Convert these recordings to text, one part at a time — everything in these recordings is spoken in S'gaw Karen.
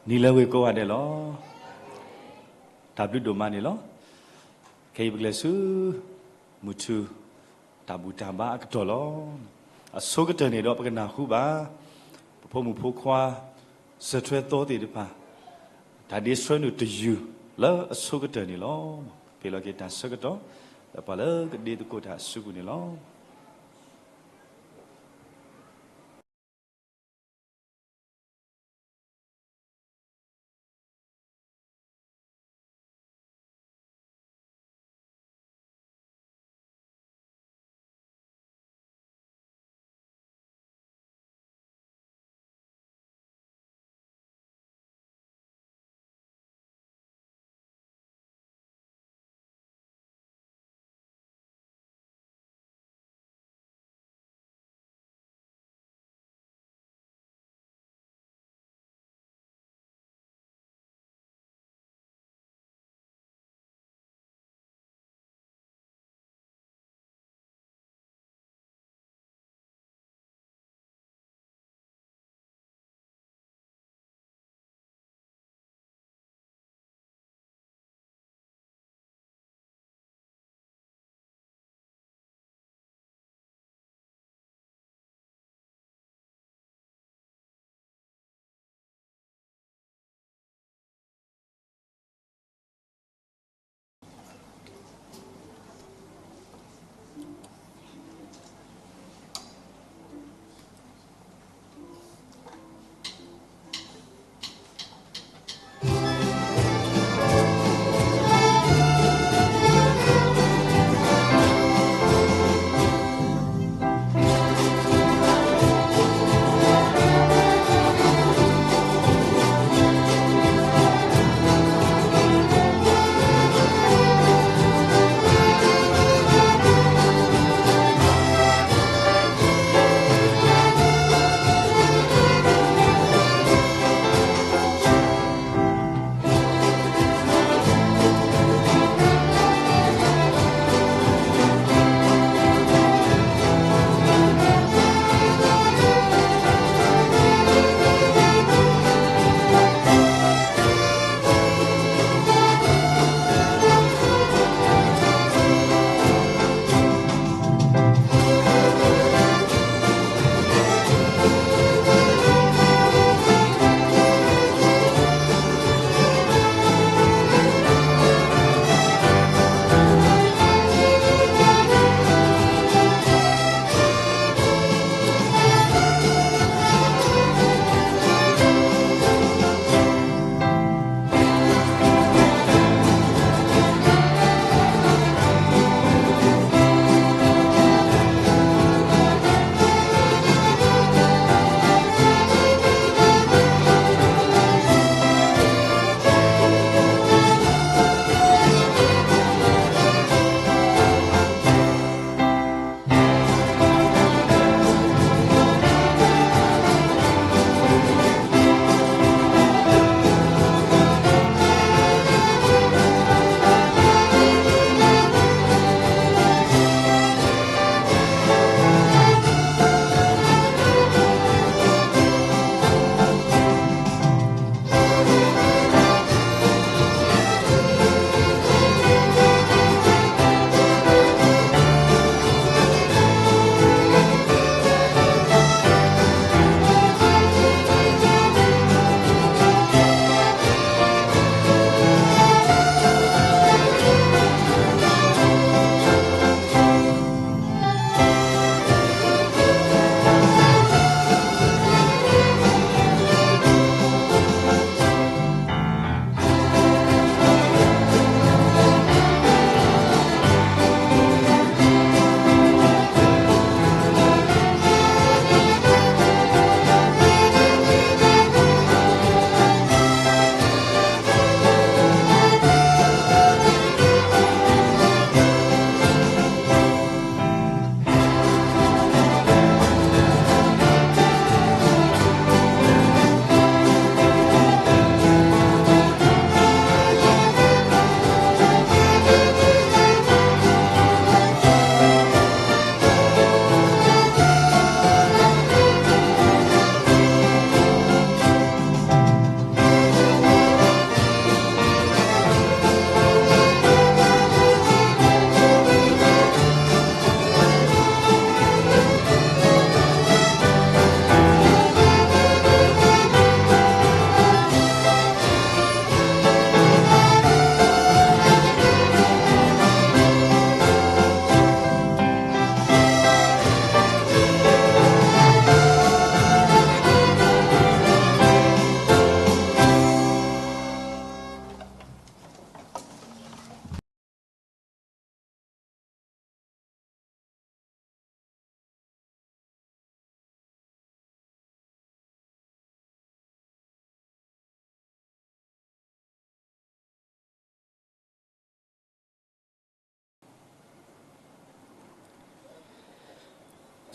နံၤလၢဝ့ၢ်ကိးဂၤဒဲးလီၤ. တၢ်ဘျုးဒိၣ်မးန့ၣ်လီၤ. ခဲအံၤပကလဲၤဆူ မုၢ်ထူၣ် တၢ်ဘူၣ်တၢ်ဘါအကတီၢ်လီၤ. အဆိကတၢၢ်န့ၣ်ဒီးပကနၢ်ဟူဘၣ် ပဖိမုၣ်ဖိခွါ စၢၢ်ထွဲသီသ့ၣ်တဖၣ် တၢ်ဒ့ဆှၢနုာ်တယုၢ်လၢအဆိကတၢၢ်န့ၣ်လီၤ. ပ့ၤလီၤက့ၤတၢ်ဆၢကတီၢ် လၢပှၤလၢကဒ့သကိးတၢ်အစုပူၤန့ၣ်လီၤ.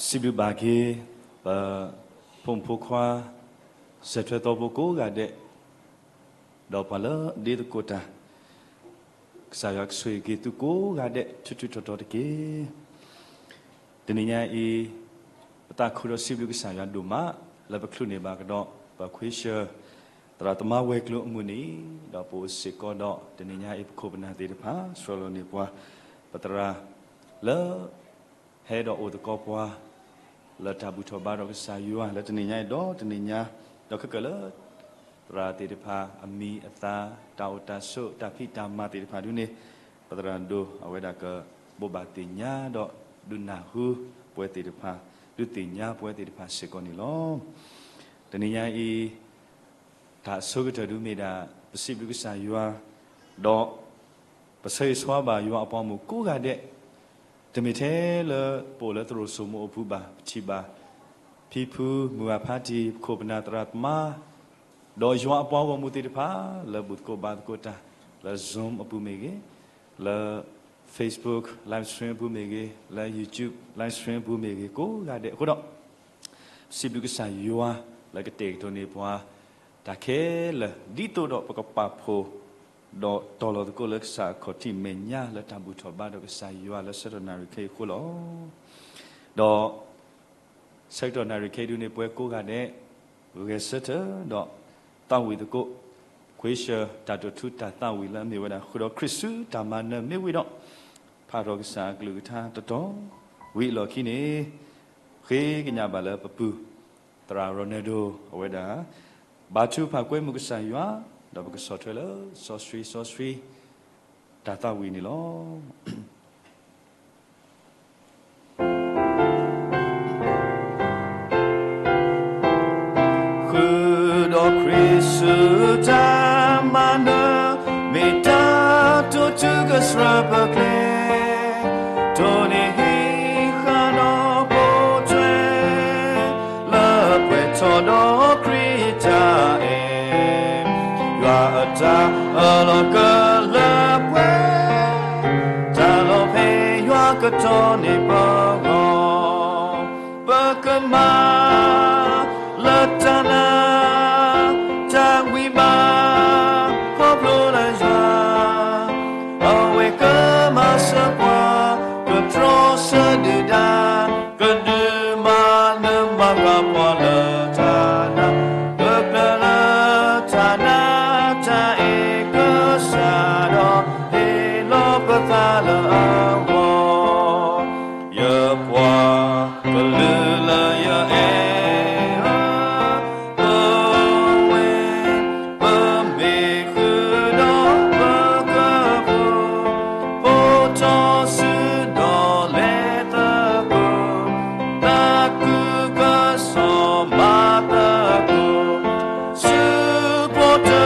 စံးဘျုးဘၣ်က့ၤ ပဖိမုၣ်ဖိခွါ စၢၤထွဲသီဖိကိးဂၤဒဲး, ဒီးပှၤလၢအဒ့သကိးတၢ်, ကစၢ်ယွၤကဆိၣ်ဂ့ၤက့ၤသုကိးဂၤဒဲး ထူထူတီတီတက့ၢ်. တနံၤညါအံၤ ပသးခုဒီးစံးဘျုးကစၢ်ယွၤဒိၣ်မး လၢပချုးန့ၢ်ဘၣ်ကဒီး ပခွ့ၡၢၣ် သရၣ်သမါဝဲၤကျိၤအမုၢ်နံၤ, ဒီးပအိၣ်စ့ၢ်ကီးဒီးတနံၤညါအံၤ ပခိၣ်ပနၢ်သ့ၣ်တဖၣ် ဆှၢလီၤန့ၢ်ပှၤ ပသရၣ်လၢ ဟဲဒီးအိၣ်သကိးပှၤ လၢတၢ်ဘူၣ်ထီၣ်ဘါထီၣ်ကစၢ်ယွၤ လၢတနံၤညါအံၤဒီးတနံၤညါ, ဒီးခဲကၢၣ်လၢ သရၣ်သ့ၣ်တဖၣ် အမံၤအသၣ် တၢ်အိၣ်တၢ်ဆိး တၢ်ဖံးတၢ်မၤသ့ၣ်တဖၣ်ဒ်န့ၣ်, ပသရၣ်ဒိၣ်အဝဲဒၣ်ကဘိးဘၣ်သ့ၣ်ညါဒီး ဒုးနၢ်ဟူပဝဲသ့ၣ်တဖၣ်, ဒုးသ့ၣ်ညါပဝဲသ့ၣ်တဖၣ်စ့ၢ်ကီးန့ၣ်လီၤ. တနံၤညါအံၤ တၢ်အဆိကတၢၢ်ဒုးမ့ၢ်ဒၣ် ပစံးဘျုးကစၢ်ယွၤ, ဒီး ပဆၢဂ့ၤဆၢဝါဘၣ်ယွၤအပှၤဂီၢ်မုၢ်ကိးဂၤဒဲး, တမ့ၢ်ထဲလၢပအိၣ်လၢသရိာ်စိမိၤအပူၤဘၣ်, ပထံၣ်ဘၣ် ဖံဖု မုၢ်ဂၤဖါတံၢ် ပခိၣ်ပနၢ်သရၣ်သမါ ဒီးယွၤအပှၤဂီၢ်မုၢ်သ့ၣ်တဖၣ် လၢဘူၣ်သကိးဘါသကိးတၢ် လၢ Zoom အပူၤမ့ၢ်ဂ့ၤ, လၢ Facebook live stream အပူၤမ့ၢ်ဂ့ၤ, လၢ YouTube live stream အပူၤမ့ၢ်ဂ့ၤ ကိးဂၤဒဲးအဃိဒီး စံးဘျုးကစၢ်ယွၤ လၢကတဲာ်ကတီၤန့ၢ်ပှၤ တၢ်ခဲလၢာ် ဒ်သိးဒီးပကပာ်ဖှိၣ် ဒီးတီၤလီၤသကိးလၢကစၢ်အခီၣ်ထံးမဲာ်ညါ လၢတၢ်ဘူၣ်ထီၣ်ဘါဒီးကစၢ်ယွၤလၢဆၢကတီၢ်နၣ်ရံၣ်ခဲအံၤအဃိလီၤ. ဒီး ဆၢကတီၢ်နၣ်ရံၣ်ခဲအံၤဒုးန့ၣ် ပဝဲကိးဂၤဒဲး ဂဲၤဆၢထၢၣ်ဒီး သးဝံၣ်သကိး ခွ့ၡၢၣ်တၢ်တိာ်ထူတၢ်သးဝံၣ်လၢအမ့ၢ်ဝဲဒၣ်ဃုာ်ဒီးခရံာ်ဆူတၢ်မၤနၢၤမ့ၢ်ဝံၤဒီး ဖးထီၣ်ကစၢ်အကလုၢ်ကထါတတီၤ, ဝံၤအလီၢ်ခံန့ၣ် ဃ့ကညးဘၣ်လၢပပုၢ် သရၣ် Ronaldo အဝဲဒၣ် ဘါထုကဖၣ်ကွဲမုာ်ကစၢ်ယွၤ, ဒီးပကဆီၣ်ထွဲလၢစီဆှံစီဆှံ တၢ်သးဝံၣ်န့ၣ်လီၤ. ဃုာ်ဒီးခရံာ်ဆူတၢ်မၤနၢၤ, မ့ၢ်တၢ်တိာ်ထူကစၢၢ်ပကျဲ, တိၢ်န့ၢ်ဟံးဃာ်ဒီးပိာ်ထွဲ လၢပှဲၤထီၣ်ဒီးခရံာ်တၢ်အဲၣ်, ယွၤအတၢ်အၢၣ်လီၤကလၢပှဲၤ, တၢ်လီၤဖဲယွၤကတီၤန့ၢ်ပဂီၢ်, ပကမၤ လၢတၢ်နာ် တၢ်ဝံၤဘၣ် ခီဖျိလၢယွၤ အဝဲကမၤစၢၤပှၤ ကတြီဆၢဒုၣ်ဒါ ကဒုးမၤနၢၤမၤဃၣ်ပှၤလၢတၢ်နာ် ကကျၢၤလၢတၢ်နာ်တၢ်အဲၣ်ကစၢ်ဒီး ဟ့ၣ်လီၤပသးလၢအဂီၢ် ယပှၤကလုာ်လၢယအဲၣ်ဧၢ, ပဝဲ ပမ့ၢ်ဃုာ်ဒီးပကဖှိၣ်, ပိာ်ထီၣ်စုဒီးလဲၤသကိး, သးခုကစီၣ်မၤသကိး, စုဖိတၢ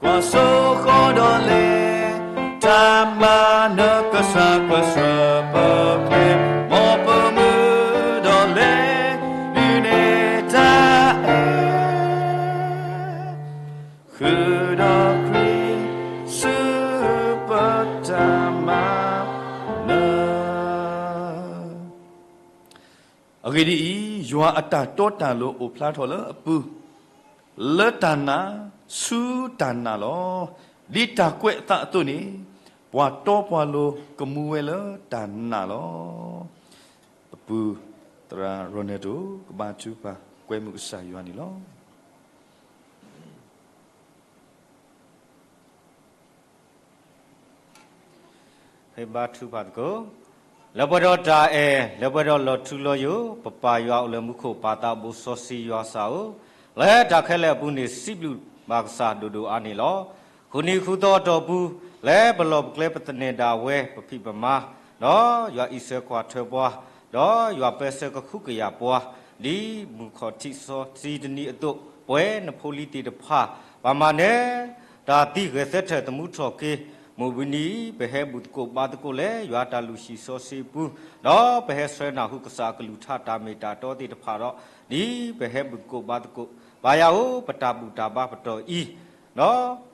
ကွၢ်စိဃီဒီးလဲၤ, တၢ်မၤနၢၤကစၢ်ကဆှၢပကျဲ, မ်ပမုာ်ဒီးလဲၤ, ဒုးနဲၣ်တၢ်အဲၣ်, ဃုာ်ဒီးခရံာ် ဆူပတၢ်မၤနၢၤ အဂ့ၢ်ဒ်အံၤ, ယွၤအတၢ်တီတၢ်လိၤအိၣ်ဖျါထီၣ်လၢအပူၤ, လၢတၢ်နာ်ဆူတၢ်နာ်လီၤ. ဒ်တၢ်ကွဲးအသးအသိးန့ၣ်, ပှၤတီပှၤလိၤကမူဝဲလၢတၢ်နာ်လီၤ. ပပုၢ်သရၣ် Ronaldo ကဘါထုကဖၣ်ကွဲမုာ်ကစၢ်ယွၤန့ၣ်လီၤ. ဟဲဘါထုကဖၣ်သကိး, လၢပှဲၤဒီးတၢ်အဲၣ် လၢပှဲၤဒီးလီၤထူလီၤယိာ် ပပၢ်ယွၤအိၣ်လၢမူခိၣ် ပၢ်သးဘိစီဆှံယွၤစၢ်ဧၢ, လၢတၢ်ခဲလၢာ်အပူၤန့ၣ် စံးဘျုးဘၣ်ကစၢ်ဒိၣ်ဒိၣ်အါန့ၣ်လီၤ. ဃုနံၤဃုသီအတီၢ်ပူၤ, လၢပလီၢ်ပကျဲပသန့ၤဒၣ်ဝဲ ပဖံးပမၤ, ဒီးယွၤအံးဆၢကွၢ်ထွဲပှၤ, ဒီးယွၤပၢဆှၢကဟုကယာ်ပှၤ, ဒ်မုၢ်ခီၣ်ထံးစီဆှံတနံၤအသိး, ပဝဲနဖိလံၤသ့ၣ်တဖၣ် ပမၤနၢၤ တၢ်သံဂဲၤဆၢထၢၣ်သမူထီၣ်က့ၤ, မုၢ်မုၢ်နံၤ ပဟဲဘူၣ်သကိးဘါသကိးလၢ ယွၤတၢ်လုၢ်ဟံၣ်စီဆှံအပူၤ, ဒီးပဟဲဆှၢနၢ်ဟူကစၢ်အကလုၢ်ကထါတၢ်မ့ၢ်တၢ်တီသ့ၣ်တဖၣ်ဒီး, ဒ်ပဟဲဘူၣ်သကိးဘါသကိး, ပၢ်ယွၤဧၢ, ပတၢ်ဘူၣ်တၢ်ဘါပတီၢ်အံၤ, ဒီး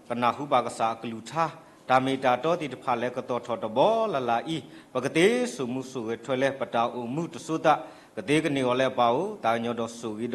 ပနၢ်ဟူဘၣ်ကစၢ်အကလုၢ်ကထါ တၢ်မ့ၢ်တၢ်တီသ့ၣ်တဖၣ်လၢကသီၣ်ထီၣ်တဘီလၢ်လၢ်အံၤ, ပကသ့စိာ်မူစိာ်ဂဲၤထွဲလၢပတၢ်အိၣ်မူတစိၤသး ကသ့ကန့ၢ်အီၤလၢအပၢ်ဧၢ, သးကညီၤဒီးဆိၣ်ဂ့ၤဒီး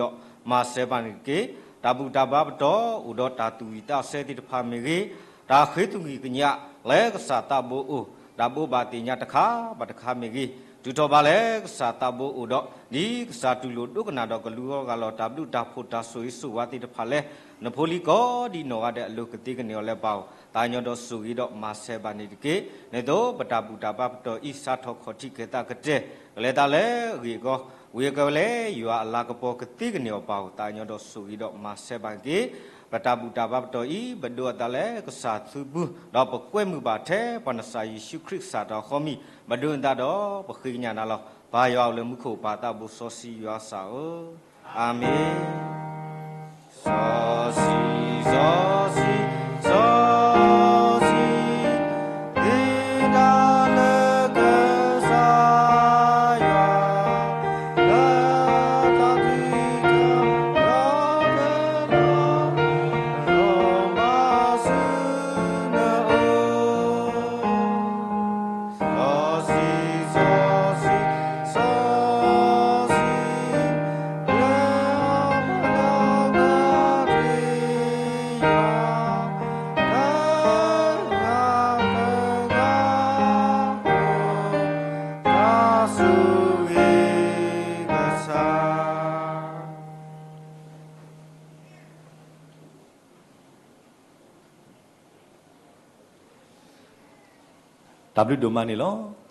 မၤစၢၤဘၣ်န့ၣ်တက့ၢ်. တၢ်ဘူၣ်တၢ်ဘါပတီၢ် အိၣ်ဒီးတၢ်သူၣ်ဝံၣ်သးဆၢသ့ၣ်တဖၣ်မ့ၢ်ဂ့ၤ, တၢ်ဃ့သူၣ်ဂံၢ်ကညးလၢကစၢ်သးဘိအိၣ်, တၢ်ဘိးဘၣ်သ့ၣ်ညါတခါဘၣ်တခါမ့ၢ်ဂ့ၤ, တုၤထီၣ်ဘးလၢကစၢ်သးဘိအိၣ်ဒီး ဒ်ကစၢ်တူၢ်လိာ်ဒိကနၣ်ဒီးကလူၤအီၤဂၢ်လီၤ တၢ်ဘျုးတၢ်ဖှိၣ်တၢ်ဆိၣ်ဂ့ၤဆိၣ်ဝါသ့ၣ်တဖၣ်လၢ နဖိလံၤကိးဒံနီၢ်ဂၤဒဲးအလိၤ ကသ့ကန့ၢ်အီၤလၢအပၢ်ဧၢ, သးကညီၤဒီးဆိၣ်ဂ့ၤဒီးမၤစၢၤဘၣ်န့ၣ်တက့ၢ်. ဒ်သိးပတၢ်ဘူၣ်တၢ်ဘါပတီၢ်အံၤ စးထီၣ်ခီၣ်ထံးကဲၤသးကတၢၢ် ကလဲၤသးလၢအဂ့ၢ်အကျိၤ, ဝံၤအကဲဝဲလၢယွၤအလၤကပီၤ ကသ့ကန့ၢ်အီၤပၢ်ဧၢ, သးကညီၤဒီးဆိၣ်ဂ့ၤဒီးမၤစၢၤဘၣ်က့ၤ ပတၢ်ဘူၣ်တၢ်ဘါပတီၢ်အံၤ ပဒိးအသးလၢကစၢ်သုပူၤ, ဒီးပကွဲမုာ်ဘၣ်ထဲပှၤနၢ်စၢ်ယ့ၣ်ၡူးခရံာ်ကစၢ်တၢ်ဃီမံၤ, ပဒိးန့ၢ်သးဒီးပဃ့ကညးနၤလီၤ. ပၢ်ယွၤအိၣ်လၢမူခိၣ် ပၢ်သးဘိစီဆှံယွၤစၢ်ဧၢ, အၤမ့ၣ်. စီဆှံ, စီဆှံ, စီဆှံ, သ့တၢ်လၢကစၢ်ယွၤ, လၢတၢ်သံတၢ်ဘျၢတၢ်လီၤ, လီၤမၢ်ဆူနအိၣ်, စီဆှံ, စီဆှံ, စီဆှံ, လၢပဂၤပဂၤ, တဂၤတဂၤ, တၢ်ဆိၣ်ဂ့ၤ, ကစၢ် တၢ်ဘျုးဒိၣ်မးန့ၣ်လီၤ.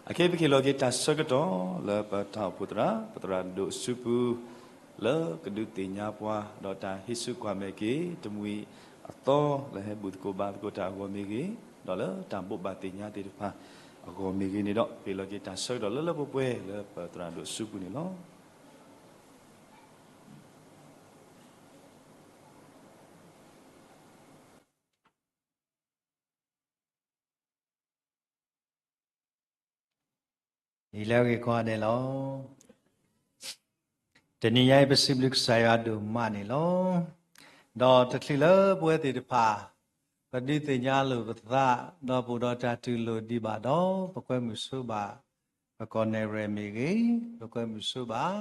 အခဲအံၤပကဟ့ၣ်လီၤက့ၤတၢ်ဆၢကတီၢ်လၢပတၢ်အိၣ်ဖှိၣ်သရၣ်, ပသရၣ်ဒိၣ်အစုပူၤ, လၢကဒုးသ့ၣ်ညါပှၤ, ဒီးတၢ်ဟ့ၣ်ဆူၣ်ကွၢ်မဲာ်က့ၤ တမှံၤအသီ လၢဟဲဘူၣ်သကိးဘါသကိးတၢ်အဂီၢ်မ့ၢ်ဂ့ၤ, ဒီးလၢတၢ်ဘိးဘၣ်သ့ၣ်ညါသ့ၣ်တဖၣ်အဂီၢ်မ့ၢ်ဂ့ၤန့ၣ်ဒီး ပဟ့ၣ်လီၤက့ၤတၢ်ဆၢကတီၢ်လၢလၢပှဲၤပှဲၤလၢပသရၣ်ဒိၣ်အစုပူၤန့ၣ်လီၤ. နံၤလၢအဂ့ၤကိးဂၤဒဲးလီၤ. တနံၤညါအံၤပစံးဘျုးကစၢ်ယွၤဒိၣ်မးန့ၣ်လီၤ. ဒီးတချုးလၢပဝဲသ့ၣ်တဖၣ် ပဒုးသ့ၣ်ညါလိာ်ပသး ဒီးပအိၣ်ဒီးတၢ်တူၢ်လိာ်ဒံးဘၣ်ဒီး ပကွဲမုာ်ဆိဘၣ် ပကီၢ်နဲၣ်ရွဲၣ်မ့ၢ်ဂ့ၤ, ပကွဲမုာ်ဆိဘၣ်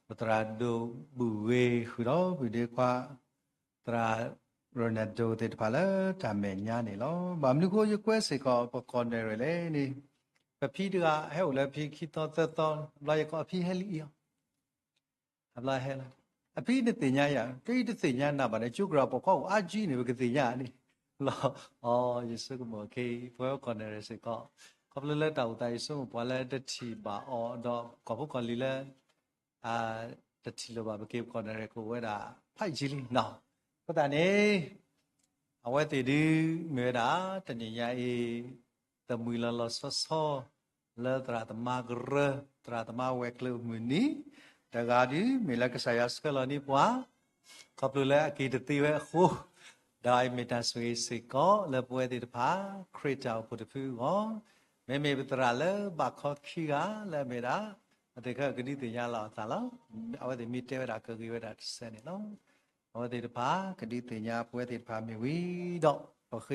ပသရၣ်ဒိၣ်ဘူၣ်ဂ့ၤ ဃုာ်ဒီးပုၢ်ဒ့ခွါ သရၣ် Ronaldo သ့ၣ်တဖၣ်လၢတၢ်မဲာ်ညါန့ၣ်လီၤ. ဘၣ်မနုၤဃိယကွဲးစ့ၢ်ကီး ပကီၢ်နဲၣ်ရွဲၣ်လဲၣ်န့ၣ်, ပဖံတဂၤဟဲအိၣ်လၢဖံခံသီသၢသီ, ဘျီယကိးအဖံဟဲလံအံၤအီၤ, အဘျီဟဲလီၤ, အဖံနသ့ၣ်ညါယၤ, တအံၤတသ့ၣ်ညါနၤဘၣ်ဒီး ကၠိကရၢပှၤခီအိၣ်အါကံန့ၣ် ပကသ့ၣ်ညါန့ၣ်လီၤ. အီ ယဆိကမိၣ်ခဲအံၤ ပဝဲကီၢ်နဲၣ်ရွဲၣ်စ့ၢ်ကီး ခီဖျိလၢတၢ်အိၣ်သးအံၤ ဆိကမိၣ်ပှၤလၢတထံၣ်ဘၣ်အီၤဒီး ကီၢ်ဖိကီၢ်လံၤလၢ တထံၣ်လိာ်ဘၣ် ပက့ၤပကီၢ်နဲၣ်ရွဲၣ်ကအိၣ်ဝဲဒၣ် ဖးယံာ်လံနီၤ. အဃိသတးန့ၣ် အဝဲသ့ၣ်ဒုးမ့ၢ်ဝဲဒၣ် တနံၤညါအံၤ သမံၤလီၤလီၤဆီဆီ လၢသရၣ်သမါကရၢ, သရၣ်သမါဝဲၤကျိၤအမုၢ်နံၤ, တဂၤဒုးမ့ၢ်လၢကစၢ်ယွၤဆှၢလီၤန့ၢ်ပှၤ ခီဖျိလၢအက့ၤတသ့ဝဲအဃိ, ဒီးအံၤမ့ၢ်တၢ်ဆိၣ်ဂ့ၤစ့ၢ်ကီးလၢပဝဲသ့ၣ်တဖၣ် ခရံာ်တၢ်အိၣ်ဖှိၣ်တဖုအဂီၢ်, မ့မ့ၢ်ပသရၣ်လၢဘၣ်ခီခံဂၤလၢအမ့ၢ်ဒၣ် အဝဲသ့ၣ်ကဒုးသ့ၣ်ညါလီၤအသးလီၤ. အဝဲသ့ၣ်မ့ၢ်တဲဝဲဒၣ်ကဂ့ၤဝဲဒၣ်တစဲးန့ၣ်လီၤ. အဝဲသ့ၣ်တဖၣ်ကဒုးသ့ၣ်ညါပဝဲသ့ၣ်တဖၣ်မ့ၢ်ဝံၤဒီး ပ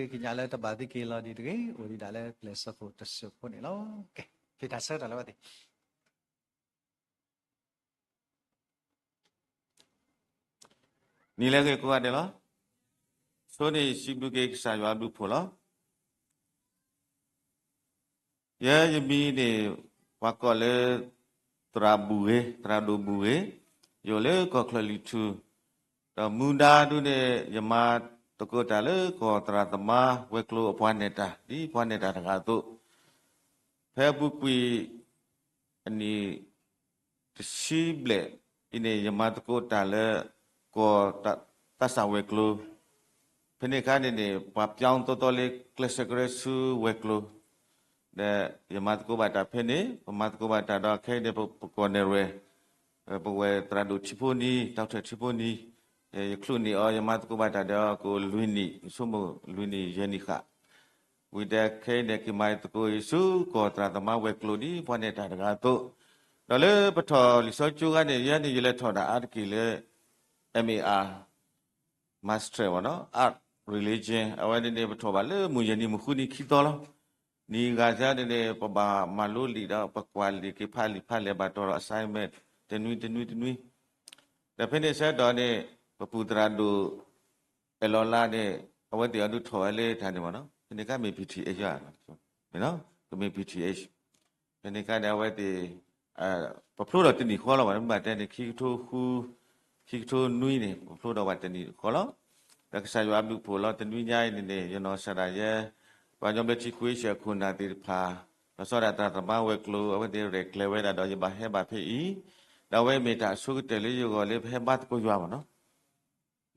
ဃ့ကညးလၢတဘၣ်သံက့ၤလီၤဒံးတဂ့ၤ, အိၣ်ဒံးဒၣ်လၢပျဲၢ်စၢဖှိၣ်တစၢဖှိၣ်န့ၣ်လီၤ. ကဲ, ဖံးတၢ်ဆၢကတီၢ်လၢအဝဲသ့ၣ် နံၤလၢအဂ့ၤကိးဂၤဒဲးလီၤ. ဆိန့ၣ်စံးဘျုးက့ၤကစၢ်ယွၤဘျုးဖှိၣ်လီၤ. ယဲယမံၤန့ၣ် ပှၤကိးလၢ သရၣ်ဘူၣ်ဂ့ၤ, သရၣ်ဒိၣ်ဘူၣ်ဂ့ၤ, ယအိၣ်လၢကီၢ်ချၢၣ်လံၤထူ, ဒီးမူဒါဒုန့ၣ် ယမၤသကိးတၢ်လၢကီၢ်သရၣ်သမါဝဲၤကျိၤအပှၤနဲၣ်တၢ် ဒ်ပှၤနဲၣ်တၢ်တဂၤအသိး, ဖဲအပူၤကွံာ် အနံၣ် တဆံဘျဲၣ်အံၤန့ၣ် ယမၤသကိးတၢ်လၢ ကီၢ်သးစၢ်ဝဲၤကျိၤ, ဖဲန့ၣ်အခါန့ၣ်န့ၣ် ပှၤပျီသီသီလၢကျဲးစၢးကရၢဆူဝဲၤကျိၤ, ဒီးယမၤသကိးဘၣ်တၢ်ဖဲန့ၣ်, ပမၤသကိးဘၣ်တၢ်ဒီးခဲအံၤန့ၣ် ပကီၢ်နဲၣ်ရွဲၣ်, ပဝဲသရၣ်ဒိၣ်ထံဖိနံၤ ဒီကထၢၣ်ထံဖိနံၤ, ယချုးန့ၢ်အီၤ ယမၤသကိးဘၣ်တၢ်ဒီးအီၤကအိၣ်လွံၢ်နံၣ်, ယဆိကမိၣ်လွံၢ်နံၣ်ယဲၢ်နံၣ်ဃၣ် ဝံၤဒီးခဲအံၤန့ၣ် က့ၤမၤသကိးအံၤဆူကီၢ်သရၣ်သမါဝဲၤကျိၤဒ်ပှၤနဲၣ်တၢ်တဂၤအသိး, ဒီးလၢပထီၣ်လံာ်စီဆှံကၠိခါန့ၣ် ယဲန့ၣ် ယလဲၤထီၣ်ဒၣ်အါတက့ၢ်လၢ M A R Master နီၤ, Art Religion အဝဲန့ၣ်န့ၣ် ပထီၣ်ဘၣ်လၢမုၢ်ယဲၢ်နံၣ်မုၢ်ဃုနံၤခံသီလီၤ. နံၤဂၤစ့ၢ်န့ၣ်န့ၣ် ပဘၣ်မၤလိလံာ်ဒီး ပကွၢ်လံာ်က့ၤဖးလံာ်ဖးလဲၢ်ဘၣ်တီၤဒီး assignment တနွံတနွံတနွံ, ဒီးဖဲန့ၣ်ဆၢကတီၢ်န့ၣ် ပပူၤသရၣ်ဒိၣ် အဲၣ်လီၤလါန့ၣ် အဝဲသ့ၣ်အဒုးထီၣ်ဝဲလၢတၢ်န့ၣ်မ့ၢ်နီၤ, ဖဲန့ၣ်အခါမ့ၢ် ပီၣ်ထံၣ်အဲၣ်ယွၤ, မ့ၢ်နီၤ, ကမ့ၢ် ပီၣ်ထံၣ်အဲၣ်, ဖဲန့ၣ်အခါန့ၣ် အဝဲသ့ၣ် ပဖျိဒီးတနံၣ်ဃီလီၤဘၣ်, မ့ၢ်ဘၣ်တဲန့ၣ် ခံကထိဃု ခံကထိနွံန့ၣ် ပဖျိဒီးဘၣ်တနံၣ်ဃီလီၤ. ဒီးကစၢ်ယွၤအဘျုးအဖှိၣ်လီၤ တနွံညါအံၤန့ၣ်န့ၣ် ယနီၢ်ကစၢ်ဒၣ်ယဲ ပှၤကညီဘျၢထံခဝ့ၡၢၣ်ခိၣ်နၢ်သ့ၣ်တဖၣ် လီၤဆီဒၣ်တၢ်သရၣ်သမါဝဲၤကျိၤ အဝဲသ့ၣ်ရဲၣ်ကျဲၤဝဲဒၣ်ဒီးယဘၣ်ဟဲဘၣ်ဖဲအံၤ, ဒီးအဝဲမ့ၢ်တၢ်အဆိကတၢၢ်လၢယဂီၢ်လၢပဟဲဘါသကိးယွၤမ့ၢ်နီၤ,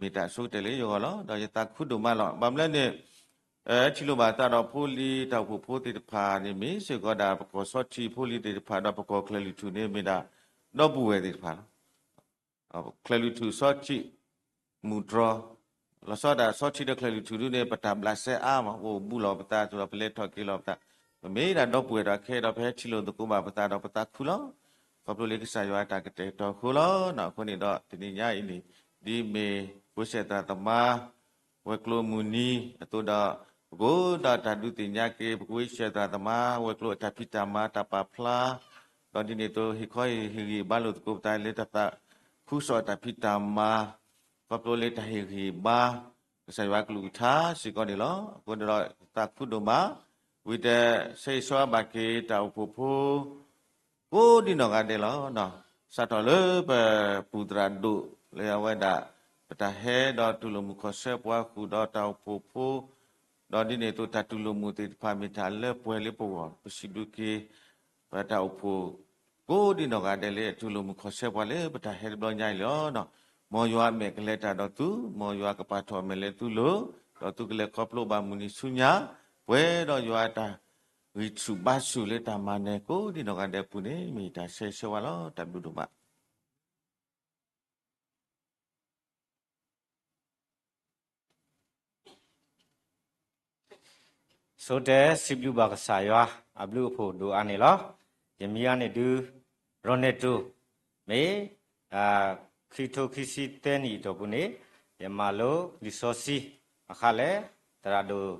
မ့ၢ်တၢ်အဆိကတၢၢ်လၢယဂီၢ်လီၤ. ဒီးယသးခုဒိၣ်မးလီၤ. ဘၣ်မနုၤလဲၣ်န့ၣ် ထံၣ်လိာ်ဘၣ်သးဒီးဖိလံၤတၢ်အိၣ်ဖှိၣ်ဖိသ့ၣ်တဖၣ်န့ၣ် မ့ၢ်စ့ၢ်ကီးဒၣ်ပကီၢ်ဆီထံးဖိလံၤသ့ၣ်တဖၣ် ဒီးပကီၢ်ချၢၣ်လွံၢ်ထူၣ်န့ၣ် မ့ၢ်ဒၣ်ဒီပုၢ်ဝဲၢ်သ့ၣ်တဖၣ်လီၤ. ချၢၣ်လွံၢ်ထူၣ်ဆီထံး မူၢ်တြီၤ လီၤဆီဒၣ်တၢ်ဆီထံးဒီးချၢၣ်လွံၢ်ထူၣ်ဒုန့ၣ် ပတၢ်ဘျးစဲအါမး အိၣ်ဘူးလီၤပသးဒီးပလဲၤထီၣ်က့ၤလီၤပသး, ပမ့ၢ်ဒၣ်ဒီပုၢ်ဝဲၢ်ဒီးခဲဒီး ပဟဲထံၣ်လိာ်သကိးဘၣ်ပသးဒီးပသးခုလီၤ. ခီဖျိလၢကစၢ်ယွၤအတၢ်ကတဲာ်ကတီၤအဃိလီၤ. အဃိန့ၣ်ဒီးတနံၤညါအံၤန့ၣ် ဒ်မ့ၢ်ဝ့ၢ်စဲၣ်သရၣ်သမါ ဝဲၤကျိၤမုၢ်နံၤအသိးဒီး ပကအိၣ်ဒီးတၢ်ဒုးသ့ၣ်ညါက့ၤ ပကဝ့ၢ်စဲၣ်သရၣ်သမါ ဝဲၤကျိၤအတၢ်ဖံးတၢ်မၤတၢ်ပာ်ဖျါ, ဒီးဒ်န့ၣ်အသိး ဟ့ၣ်ခီဟ့ၣ်ဂံၢ်ဘါလိာ်သကိးပသးလၢတၢ်သးခုကစီၣ်အတၢ်ဖံးတၢ်မၤ, ခီဖျိလၢတၢ်ဟ့ၣ်ဂံၢ်ဘါ ကစၢ်ယွၤကလုၢ်ကထါစ့ၢ်ကီးန့ၣ်လီၤ. အဃိန့ၣ်ဒီး သးခုဒိၣ်မး ဝံၤဒီး ဆၢဂ့ၤဆၢဝါဘၣ်က့ၤတၢ်အိၣ်ဖှိၣ်ဖိ ကိးဒံနီၢ်ဂၤဒဲးလီၤ. စးထီၣ်လၢပပူၤသရၣ်ဒိၣ်လၢအဝဲဒၣ် ပတၢ်ဟဲဒီးတူၢ်လိာ်မုာ်ခီၣ်ဆၢပှၤဃုာ်ဒီးတၢ်အိၣ်ဖှိၣ်ဖိ, ဒီးဒ်န့ၣ်အသိးတၢ်တူၢ်လိာ်မုာ်သ့ၣ်တဖၣ်မ့ၢ်တၢ်လၢပှဲၤလၢပဂီၢ်, ပစံးဘျုးက့ၤ ပတၢ်အိၣ်ဖှိၣ် ကိးဒံနီၢ်ဂၤဒဲးလၢအတူၢ်လိာ်မုာ်ခီၣ်ဆၢပှၤလၢပတၢ်ဟဲတဘျီညါအံၤလီၤ. မ်ယွၤမဲာ်ကလဲၤတၢ်ဒီးသု, မ်ယွၤကပာ်ထီၣ်အမဲာ်လၢသုလိၤ, ဒီးသုကလဲၤခီဖျိဘၣ်မုၢ်နံၤဆူညါ, ပှဲၤဒီးယွၤအတၢ်ဂံၢ်ဆူၣ်ဘါဆူၣ်လၢတၢ်မၤနၢၤကိးဒံနီၢ်ဂၤဒဲးအပူၤန့ၣ် မ့ၢ်ယတၢ်ဆၢဂ့ၤဆၢဝါလီၤ. တၢ်ဘျုးဒိၣ်မး. ဆိတဲစံးဘျုးဘၣ်ကစၢ်ယွၤ အဘျုးအဖှိၣ်ဒိၣ်အါန့ၣ်လီၤ. ယမံၤအါန့ၣ်ဒုး ရီနဲတိၣ်, မ့ၢ် ခံကထိခံဆံသၢနံၣ်အတီၢ်ပူၤန့ၣ် ယမၤလိလံာ်စီဆှံ ဘၣ်ဃးလၢ သရၣ်ဒိၣ်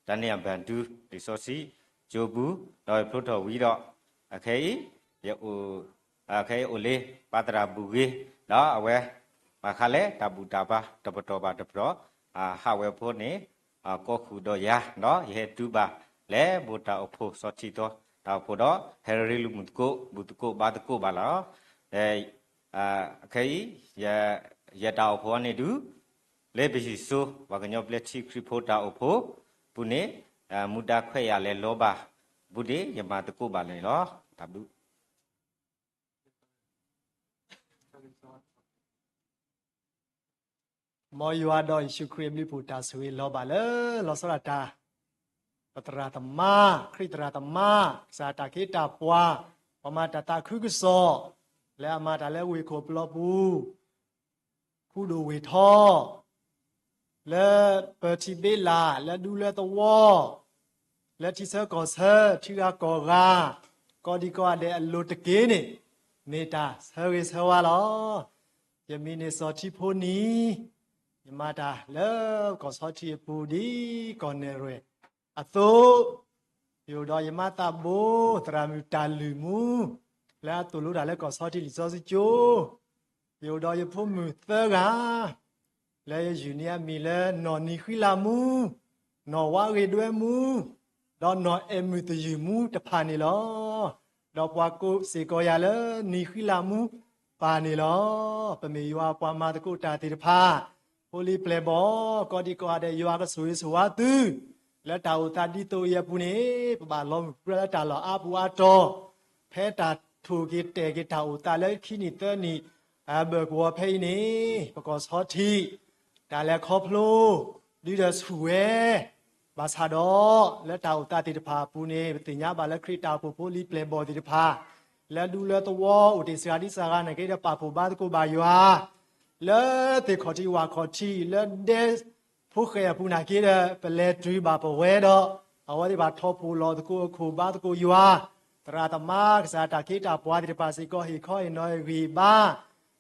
တၢ်န့ၢ်အဘၣ်ဒု လံာ်စီဆှံ ကၠိပူၤ, ဒီးယဖျိထီၣ်ဝံၤဒီး အခဲအံၤ ယ အခဲအံၤအိၣ်လၢပၢ်သရၣ်ဘူၣ်ဂ့ၤ, ဒီးအဝဲ ဘၣ်ဃးလၢတၢ်ဘူၣ်တၢ်ဘါတပတီၢ်ဘၣ်တပတီၢ် ဟးဝဲဖိန့ၣ် ကိးဃုာ်ဒီးယၤ, ဒီးယဟဲတုၤဘၣ်လၢဘိၣ်တၢ်အိၣ်ဖှိၣ် စီၤထံသီ တၢ်အိၣ်ဖှိၣ်ဒီး ဟဲရ့လိာ်မုာ်သကိး ဘူၣ်သကိးဘါသကိးဘၣ်လီၤ. အခဲအံၤ ယတၢ်အိၣ်ဖှိၣ်အံၤန့ၣ်ဒုး လၢပဟံၣ်စိ ပှၤကညီဘျၢထံခရံာ်ဖိတၢ်အိၣ်ဖှိၣ်ပူၤန့ၣ် မူဒါခွဲးယာ်လဲၤလီၤဘၣ် ပူၤဒ့ၣ် ယမၤသကိးဘၣ်လၢန့ၣ်လီၤ. တၢ်ဘျုး မ်ယွၤဒီးယ့ၣ်ၡူးခရံာ်အဘျုးအဖှိၣ်တၢ်ဆိၣ်ဂ့ၤလီၤဘၣ်လၢ လီၤဆီဒၣ်တၢ် ပသရၣ်သမါ ခရံာ်သရၣ်သမါ ကစၢ်တၢ်ခ့တၢ်ပှၤ ပှၤမၤတၢ်သးခုကစီၣ် လၢအမၤတၢ်လၢဝ့ၢ်ခိၣ်ပျီပူၤ ခူဒိၣ်ဝ့ၢ်ထီ လၢပၢၤထံဘ့လး လၢဒူလၢသဝီ လၢထံဆၢကီၢ်ဆၢ ထံဂၤကီၢ်ဂၤ ကိးဒံကိးဂၤဒဲးအလိၤတက့ၢ်န့ၣ် မ့ၢ်တၢ်ဆၢဂ့ၤဆၢဝါလီၤ. ယမံၤန့ၣ်စီၤထံဖိနံၤ, ယမၤတၢ်လၢကီၢ်ဆီထံးအပူၤဒ်ကီၢ်နဲၣ်ရွဲၣ်အသိး ယအိၣ်ဒီးယမါသးဘိ သရၣ်မုၣ်တၢ်လုၢ်မူ လၢအသိၣ်လိတၢ်လၢကီၢ်ဆီထံးလံာ်စီဆှံကၠိ, ယအိၣ်ဒီးယဖိမုၣ်သၢဂၤ လၢယယုၢ်န့ၢ်အမံၤလၢ နီၢ်နံၤဃံလၤမူ, နီၢ်ဝါဂ့ၤဒွဲမူ, ဒီးနီၢ်အဲၣ်မုၣ်သယုၢ်မူတဖၣ်န့ၣ်လီၤ. ဒီးပှၤကိးစ့ၢ်ကီးယၤလၢနံၤဃံလၤမူပၢ်န့ၣ်လီၤ. ပမ့ၢ်ယွၤပှၤမၤသကိးတၢ်သ့ၣ်တဖၣ် ဖိလံၤပျဲၢ်ဘီၣ် ကိးဒံကိးဂၤဒဲး ယွၤကဆိၣ်ဂ့ၤဆိၣ်ဝါသု လၢတၢ်အိၣ်သးဒ်သိးအံၤအပူၤန့ၣ် ပဘၣ်လီၤမုၢ်ပြၢလၢတၢ်လီၢ်အါပူၤအါတီၤ ဖဲတၢ်ထိၣ်က့ၤတဲာ်က့ၤတၢ်အိၣ်သးလၢခံနံၣ်သၢနံၣ် အဘၢၣ်ကဝီၤဖဲအံၤန့ၣ် ပကီၢ်ဆီထံး တၢ်လဲၤခီဖျိ ဒုးဒီးဆူၣ်ဝဲ ဘၣ်ဆၣ်ဒီး လၢတၢ်အိၣ်သးသ့ၣ်တဖၣ်အပူၤန့ၣ် ပသ့ၣ်ညါဘၣ်လၢခရံာ်တၢ်အိၣ်ဖှိၣ်ဖိလံၤပျဲၢ်ဘီၣ်သ့ၣ်တဖၣ် လၢဒူလၢသဝီ အိၣ်တ့ၢ်စှၤဒံစှၤဂၤနာ်က့ဒီး ပာ်ဖှိၣ်ဘါသကိးဘၣ်ယွၤ လၢသ့ၣ်ခီၣ်ထံးဝၣ်ခီၣ်ထံး လၢဒဲဖိဃဲၣ်အပူၤနာ်က့ဒီး ပလဲၤတုၤဘၣ်ပဝဲဒီး အဝဲသ့ၣ်ဘၣ်ထီၣ်ဖှိၣ်လီၤသကိးအခိၣ်ဘါသကိးယွၤ သရၣ်သမါကစၢ်တၢ်ခ့တၢ်ပှၤသ့ၣ်တဖၣ်စ့ၢ်ကီး ဟ့ၣ်ခီဟ့ၣ်နီၤဟ့ၣ်ဂံၢ်ဘါ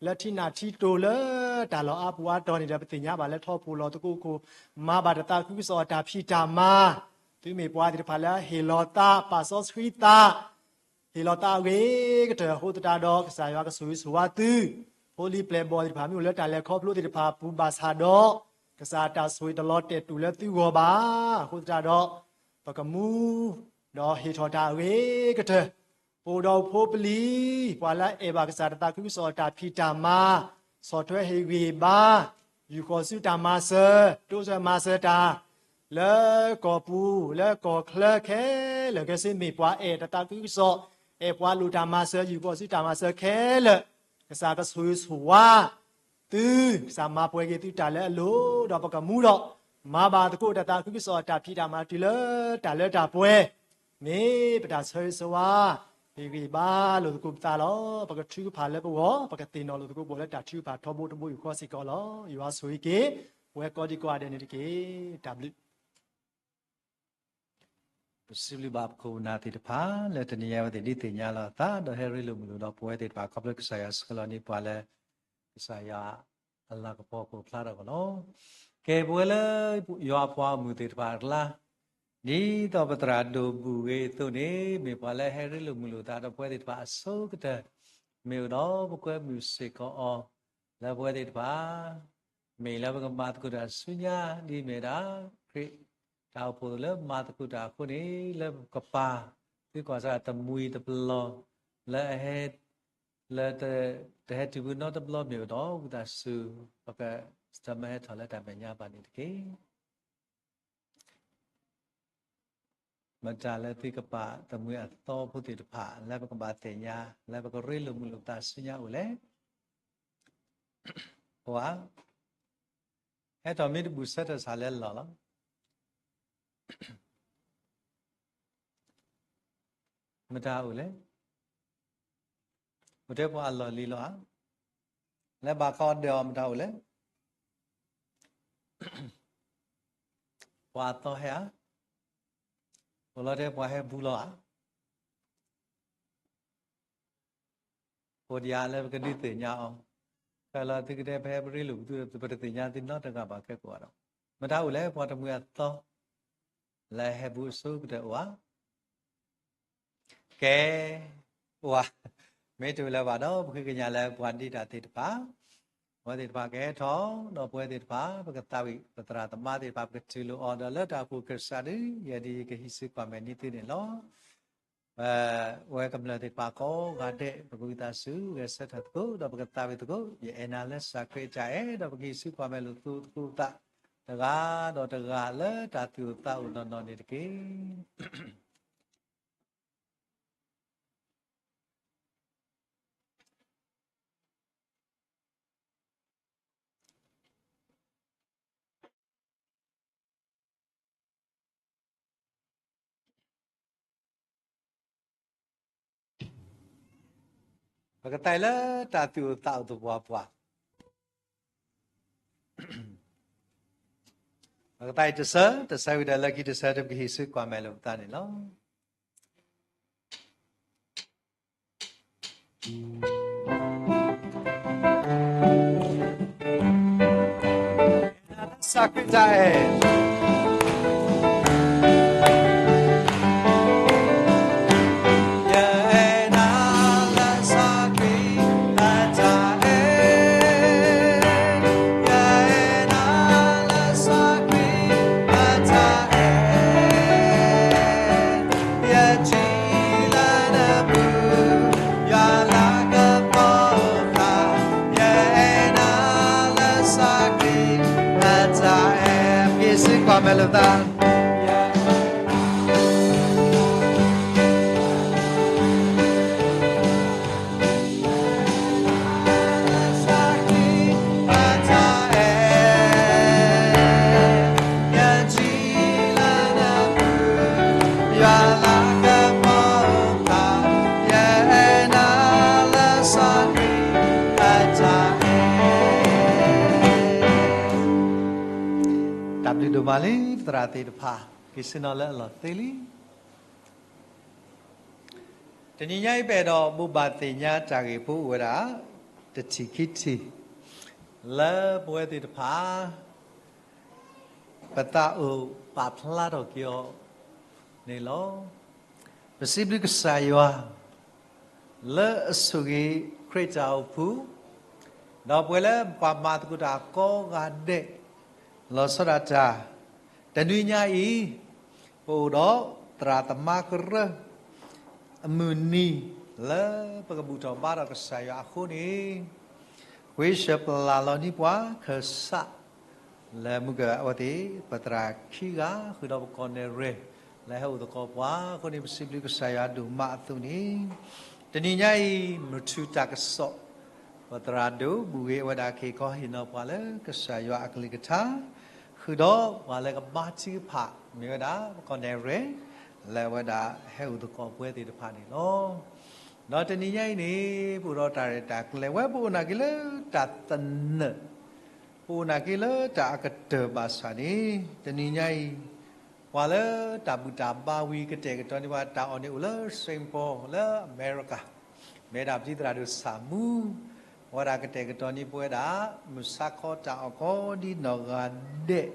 လၢထံနၢ်ထံတိၤလၢတၢ်လီၢ်အါပူၤအါတီၤန့ၣ်ဒီး ပသ့ၣ်ညါဘၣ်လၢထီၣ်ဖှိၣ်လီၤသကိးအခိၣ် မၤဘၣ်တၢ်သးခုကစီၣ်အတၢ်ဖံးတၢ်မၤ သုမ့ၢ်ပှၤသ့ၣ်တဖၣ်လၢအဟ့ၣ်လီၤသး ပာ်စီဆှံသး ဟ့ၣ်လီၤသးအဂ့ၤကတၢၢ်အဃိသတးဒီး ကစၢ်ယွၤကဆိၣ်ဂ့ၤဆိၣ်ဝါသု, ဖိလံၤပျဲၢ်ဘီၣ်သ့ၣ်တဖၣ် မ့ၢ်အိၣ်လၢတၢ်လဲၤခီဖျိသ့ၣ်တဖၣ်အပူၤဘၣ်ဆၣ်ဒီး ကစၢ်တၢ်ဆိၣ်ဂ့ၤတလီၤတဲာ်တူာ်လၢသုဂီၢ်ဘၣ်. အဃိသတးဒီး ပကမူ ဒီးဟ့ၣ်ထီၣ်တၢ်အဂ့ၤကတၢၢ်, ပအိၣ်ဒီးဖိပလံၤ ပှၤလၢအအဲၣ်ဘၣ်ကစၢ်တသးခုကစီၣ်အတၢ်ဖံးတၢ်မၤ, ဆီၣ်ထွဲဟ့ၣ်ဂံၢ်ဘါ, ယူာ်ဃီၤဆူတၢ်မၤစၢၤ, တိစၢၤမၤစၢၤတၢ် လၢကီၢ်ပူၤ လၢကီၢ်ချၢခဲလၢာ်ခဲဆ့ မ့ၢ်ပှၤအဲၣ်တသးခုကစီၣ်, အဲၣ်ပှၤလိၣ်တၢ်မၤစၢၤ ယူာ်ဃီၤဆူတၢ်မၤစၢၤခဲလၢာ်, ကစၢ်ကဆိၣ်ဂ့ၤဆိၣ်ဝါ သု, ကစၢ်မၤပှဲၤက့ၤသုတၢ်လၢအလိၤ ဒီးပကမူဒီး မၤဘၣ်သကိးတၢ်သးခုကစီၣ်အတၢ်ဖံးတၢ်မၤတုၤလၢတၢ်လၢတၢ်ပှဲၤ, မ့ၢ်ပတၢ်ဆၢဂ့ၤဆၢဝါ ဟ့ၣ်ဂံၢ်ဘါလိာ်သကိးပသးလီၤ. ပကထုကဖၣ်လၢပဂီၢ်, ပကသ့ၣ်နီၣ်လိာ်သကိးပှၤလၢတၢ်ထုကဖၣ်ထီဘိတဘိယူၢ်ဃီစ့ၢ်ကီးလီၤ. ယွၤဆိၣ်ဂ့ၤက့ၤ ပဝဲကိးဒံကိးဂၤဒဲးန့ၣ်တက့ၢ်. တၢ်ဘျုး ပစံးဘျုးဘၣ်ပခိၣ်ပနၢ်သ့ၣ်တဖၣ် လၢတနံၤညါအံၤအဝဲသ့ၣ်ဒုးသ့ၣ်ညါလီၤအသး ဒီးဟဲရ့လိာ်မုာ်လိာ်ဒီးပဝဲသ့ၣ်တဖၣ် ခီဖျိကစၢ်ယွၤဆှၢလီၤန့ၢ်ပှၤလၢ ကစၢ်ယွၤအလၤကပီၤအဖီလာ်တၢ်အဂီၢ်လီၤ. ကဲ ပဝဲလၢယွၤအပှၤဂီၢ်မုၢ်သ့ၣ်တဖၣ်အကျါ ဒ်သိးပသရၣ်ဒိၣ်ဘူၣ်ဂ့ၤအသိးန့ၣ် မ့ၢ်ပှၤလၢဟဲရ့လိာ်မုာ်လိာ်သးဒီးပဝဲသ့ၣ်တဖၣ်အဆိကတၢၢ်, မ့ၢ်အိၣ်ဒီးပကွဲမုာ်စ့ၢ်ကီးအီၤ လၢပဝဲသ့ၣ်တဖၣ် မ့ၢ်လၢပကမၤသကိးတၢ်ဆူညါ ဒ်အမ့ၢ်ဒၣ် ခရံာ်တၢ်အိၣ်ဖှိၣ်လၢမၤသကိးတၢ်အဃိန့ၣ် လၢပကပၤ သုကွၢ်စၢ်တမှံၤတပျီၤ လၢအဟဲ လၢတဟဲတုၤဖုနီတဘျီမ့ၢ်အိၣ်ဒီး ဝံသးစူၤ ပကစတၢၢ်မၢဟဲထီၣ်လၢတၢ်မဲာ်ညါဘၣ်န့ၣ်တက့ၢ်. မတၤလၢသုကပာ်တမှံၤအသီဖိသ့ၣ်တဖၣ် လၢပကဘၣ်သ့ၣ်ညါ လၢပကရ့လိာ်မုာ်လိာ်ပသးဆူညါအိၣ်လဲၣ်. အိၣ်ဧါ. ဟဲထီၣ်မ့ၢ်တဘူၣ်ဆၢထၢၣ်စးလဲလီၢ်လီၤ. မတၤအိၣ်လဲၣ်. အိၣ်ထဲပှၤအလီၢ်လံၤလီၤဧါ. လၢဘၣ်ခီအီၤဒၢးအီၤမတၤအိၣ်လဲၣ်. ပှၤအသီဟဲဧါ. အိၣ်လီၤထဲပှၤဟဲဘူးလီၤဧါ. အိၣ်ဒံးဧါလၢပကဒုးသ့ၣ်ညါအီၤ. ခဲလၢာ်သုကတဲပဟဲပရ့လိာ်ပသု ပတသ့ၣ်ညါသုနီတဂၤဘၣ်ခဲကိးဂၤဒီး မတၤအိၣ်လဲၣ် ပှၤတမှံၤအသီ လၢဟဲဘူးအဆိကတၢၢ်အိၣ်ဧါ. ကဲ, အိၣ်ဧါ. မ့ၢ်တအိၣ်လၢၤဘၣ်ဒီး ပဃ့ကညးလၢပှၤဒ့တၢ်သ့ၣ်တဖၣ်, ပဝဲသ့ၣ်တဖၣ်ကဟဲထီၣ်, ဒီးပဝဲသ့ၣ်တဖၣ် ပကသးဝံၣ်ပသရၣ်သမါသ့ၣ်တဖၣ် ပကထုးလိာ်အီၤ ဒီးလၢတၢ်အိၣ်ဖှိၣ်ကစၢ်ဒု ယဲဒၣ်ယကဟံးစုကွၢ်မဲာ်န့ၢ်သုန့ၣ်လီၤ. ပဝဲကမျၢၢ်သ့ၣ်တဖၣ်ကိးဂၤဒဲး ပကဝံသးစူၤ ဂဲၤဆၢထၢၣ်သကိး ဒီးပကသးဝံၣ်သကိး ယအဲၣ်နၤလၢစၢ်ခရံာ်အတၢ်အဲၣ် ဒီးပကဟံးစုကွၢ်မဲာ်လိာ်သကိးသး တဂၤဒီးတဂၤလၢတၢ်သူၣ်အိၣ်သးအိၣ်နီၢ်နီၢ်န့ၣ်တက့ၢ်. ပကသးလၢတၢ်သူၣ်အိၣ်သးအိၣ်သပှၢ်ပှၢ်, ပကသးအံၤတဆၢ, တဆၢဝံၤဒီးလၢခံတဆၢ ပကဟံးစုကွၢ်မဲာ်လိာ်ပသးန့ၣ်လီၤ. စၢ်ခရံာ်တၢ်အဲၣ် ယအဲၣ်နၤလၢစၢ်ခရံာ်အတၢ်အဲၣ်, ယအဲၣ်နၤလၢစၢ်ခရံာ်အတၢ်အဲၣ်, ယထံၣ်လၢနပူၤ ယွၤလၤကပီၤအိၣ်ဖျါ, ယအဲၣ်နၤလၢစၢ်ခရံာ်အတၢ်အဲၣ်, ပကဟံးစုကွၢ်မဲာ်လိာ်ပသး. တၢ်ဘျုးဒိၣ်မးလံ ပသရၣ်သ့ၣ်တဖၣ် က့ၤဆ့ၣ်နီၤလၢအလီၢ်သ့လံ. တနံၤညါအံၤ ပအဲၣ်ဒိးဘိးဘၣ်သ့ၣ်ညါတၢ်ဂ့ၢ်ဖိအိၣ်ဝဲဒၣ် တထံၣ်ခံထံၣ် လၢပဝဲသ့ၣ်တဖၣ် ပသးအိၣ်ပာ်ဖျါထီၣ်က့ၤအီၤန့ၣ်လီၤ. ပစံးဘျုးကစၢ်ယွၤ လၢအဆိၣ်ဂ့ၤခရံာ်တၢ်အိၣ်ဖှိၣ်, ဒီးပဝဲလၢပှၤမၤသကိးတၢ်ကိးဂၤဒဲး, လီၤဆီဒၣ်တၢ်, တနွံညါအံၤ, ပအိၣ်ဒီးသရၣ်သမါကရၢ အမုၢ်နံၤ လၢပကဘူၣ်ထီၣ်ဘါထီၣ်ကစၢ်ယွၤအဃိန့ၣ်, ဃ့ၡၢၣ်ပလၢ်လီၤန့ၢ်ပှၤခၢၣ်စး လၢမုၢ်ကဝဲသ့ၣ် ပသရၣ်ခံဂၤ ဃုာ်ဒီးပကီၢ်နဲၣ်ရဲၣ် လၢဟဲအိၣ်သကိးပှၤအဃိန့ၣ် ပစံးဘျုးကစၢ်ယွၤဒိၣ်မးအသိးန့ၣ်, တနံၤညါအံၤ မုၢ်ထူၣ်တၢ်ကစီၣ် ပသရၣ်ဒိၣ်ဘူၣ်ဂ့ၤအဝဲဒၣ်က့ၤခီဟ့ၣ်နီၤပှၤလၢကစၢ်ယွၤအကလုၢ်ကထါ, ဃုာ်ဒီးပှၤလၢကဘါထုကဖၣ် မ့ၢ်ဝဲဒၣ်ပကီၢ်နဲၣ်ရဲၣ် လၢအဝဲဒၣ်ဟဲအိၣ်သကိးပဝဲသ့ၣ်တဖၣ်န့ၣ်လီၤ. ဒီးတနံၤညါအံၤန့ၣ် ပအိၣ်ဒီးတၢ်ရဲၣ်တၢ်ကျဲၤဝဲ ပအိၣ်နာ်က့ၤလၢတၢ်သနၢၣ်, ပအိၣ်နာ်က့ၤလၢတၢ်အကတၢၢ်ဘၣ်ဆၣ်န့ၣ်, တနံၤညါအံၤ ပှၤလၢတၢ်ဘူၣ်တၢ်ဘါဝံၤကတဲာ်ကတီၤန့ၢ်ပှၤတၢ်အီၣ်န့ၣ်အိၣ်လၢ Saint Paul လၢအမဲရကၤ, မ့ၢ်ဒၣ်ပတံၤသရၣ်ဒိၣ်ဆၣ်မူ အဝဲဒၣ်ကတဲာ်ကတီၤန့ၢ်ပဝဲဒၣ် မုၢ်ဆါခီတၢ်အီၣ်ကိးဒ်နီၢ်ဂၤဒဲး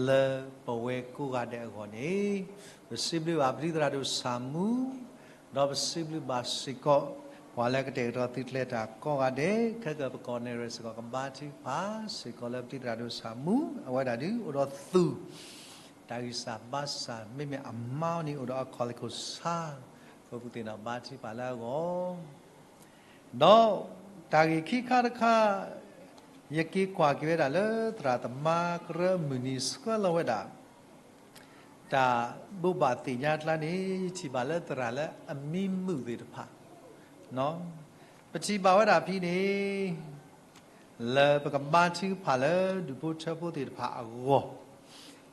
လၢပဝဲကိးဂၤဒဲးအဂီၢ်န့ၣ်, ပစံးဘျုးဘၣ်ပတံၤသရၣ်ဒိၣ်ဆၣ်မူ ဒီးပစံးဘျုးဘၣ်စ့ၢ်ကီး ပှၤလၢကတဲာ်ကတီၤသုးကျဲၤတၢ်ကိးဂၤဒဲး ခဲကပကီၢ်နဲၣ်ရဲၣ်စ့ၢ်ကီး ကဘါထုကဖၣ်စ့ၢ်ကီးလၢပတံၤသရၣ်ဒိၣ်ဆၣ်မူ အဝဲဒၣ်ဒုးအိၣ်ဒီးသူၣ် တၢ်ဂံၢ်စၢ်ဘါစၢ် မ့မ့ၢ်အမါအီၤန့ၣ်အိၣ်ဒီးအခီၣ်လ့ၢ်ခိၣ်ဆါ, အဃိပသ့ၣ်နီၣ်ဘါထုကဖၣ်လၢအဂီၢ် ဒီးတၢ်ဂ့ၢ်ခံခါတခါ ယက့ၤကွၢ်က့ၤဝဲဒၣ်လၢသရၣ်သမါကရၢအမုၢ်နံၤဆှၢလီၤဝဲဒၣ် တၢ်ဘိးဘၣ်သ့ၣ်ညါအကျါန့ၣ် ယထံၣ်ဘၣ်လၢသရၣ်လၢအမံမုာ်သ့ၣ်တဖၣ်, ပထံၣ်ဘၣ်ဝဲဒၣ်ဖဲန့ၣ် လၢပကဘါထုကဖၣ်လၢဒူၣ်ဖိထၢဖိသ့ၣ်တဖၣ်အဂီၢ်,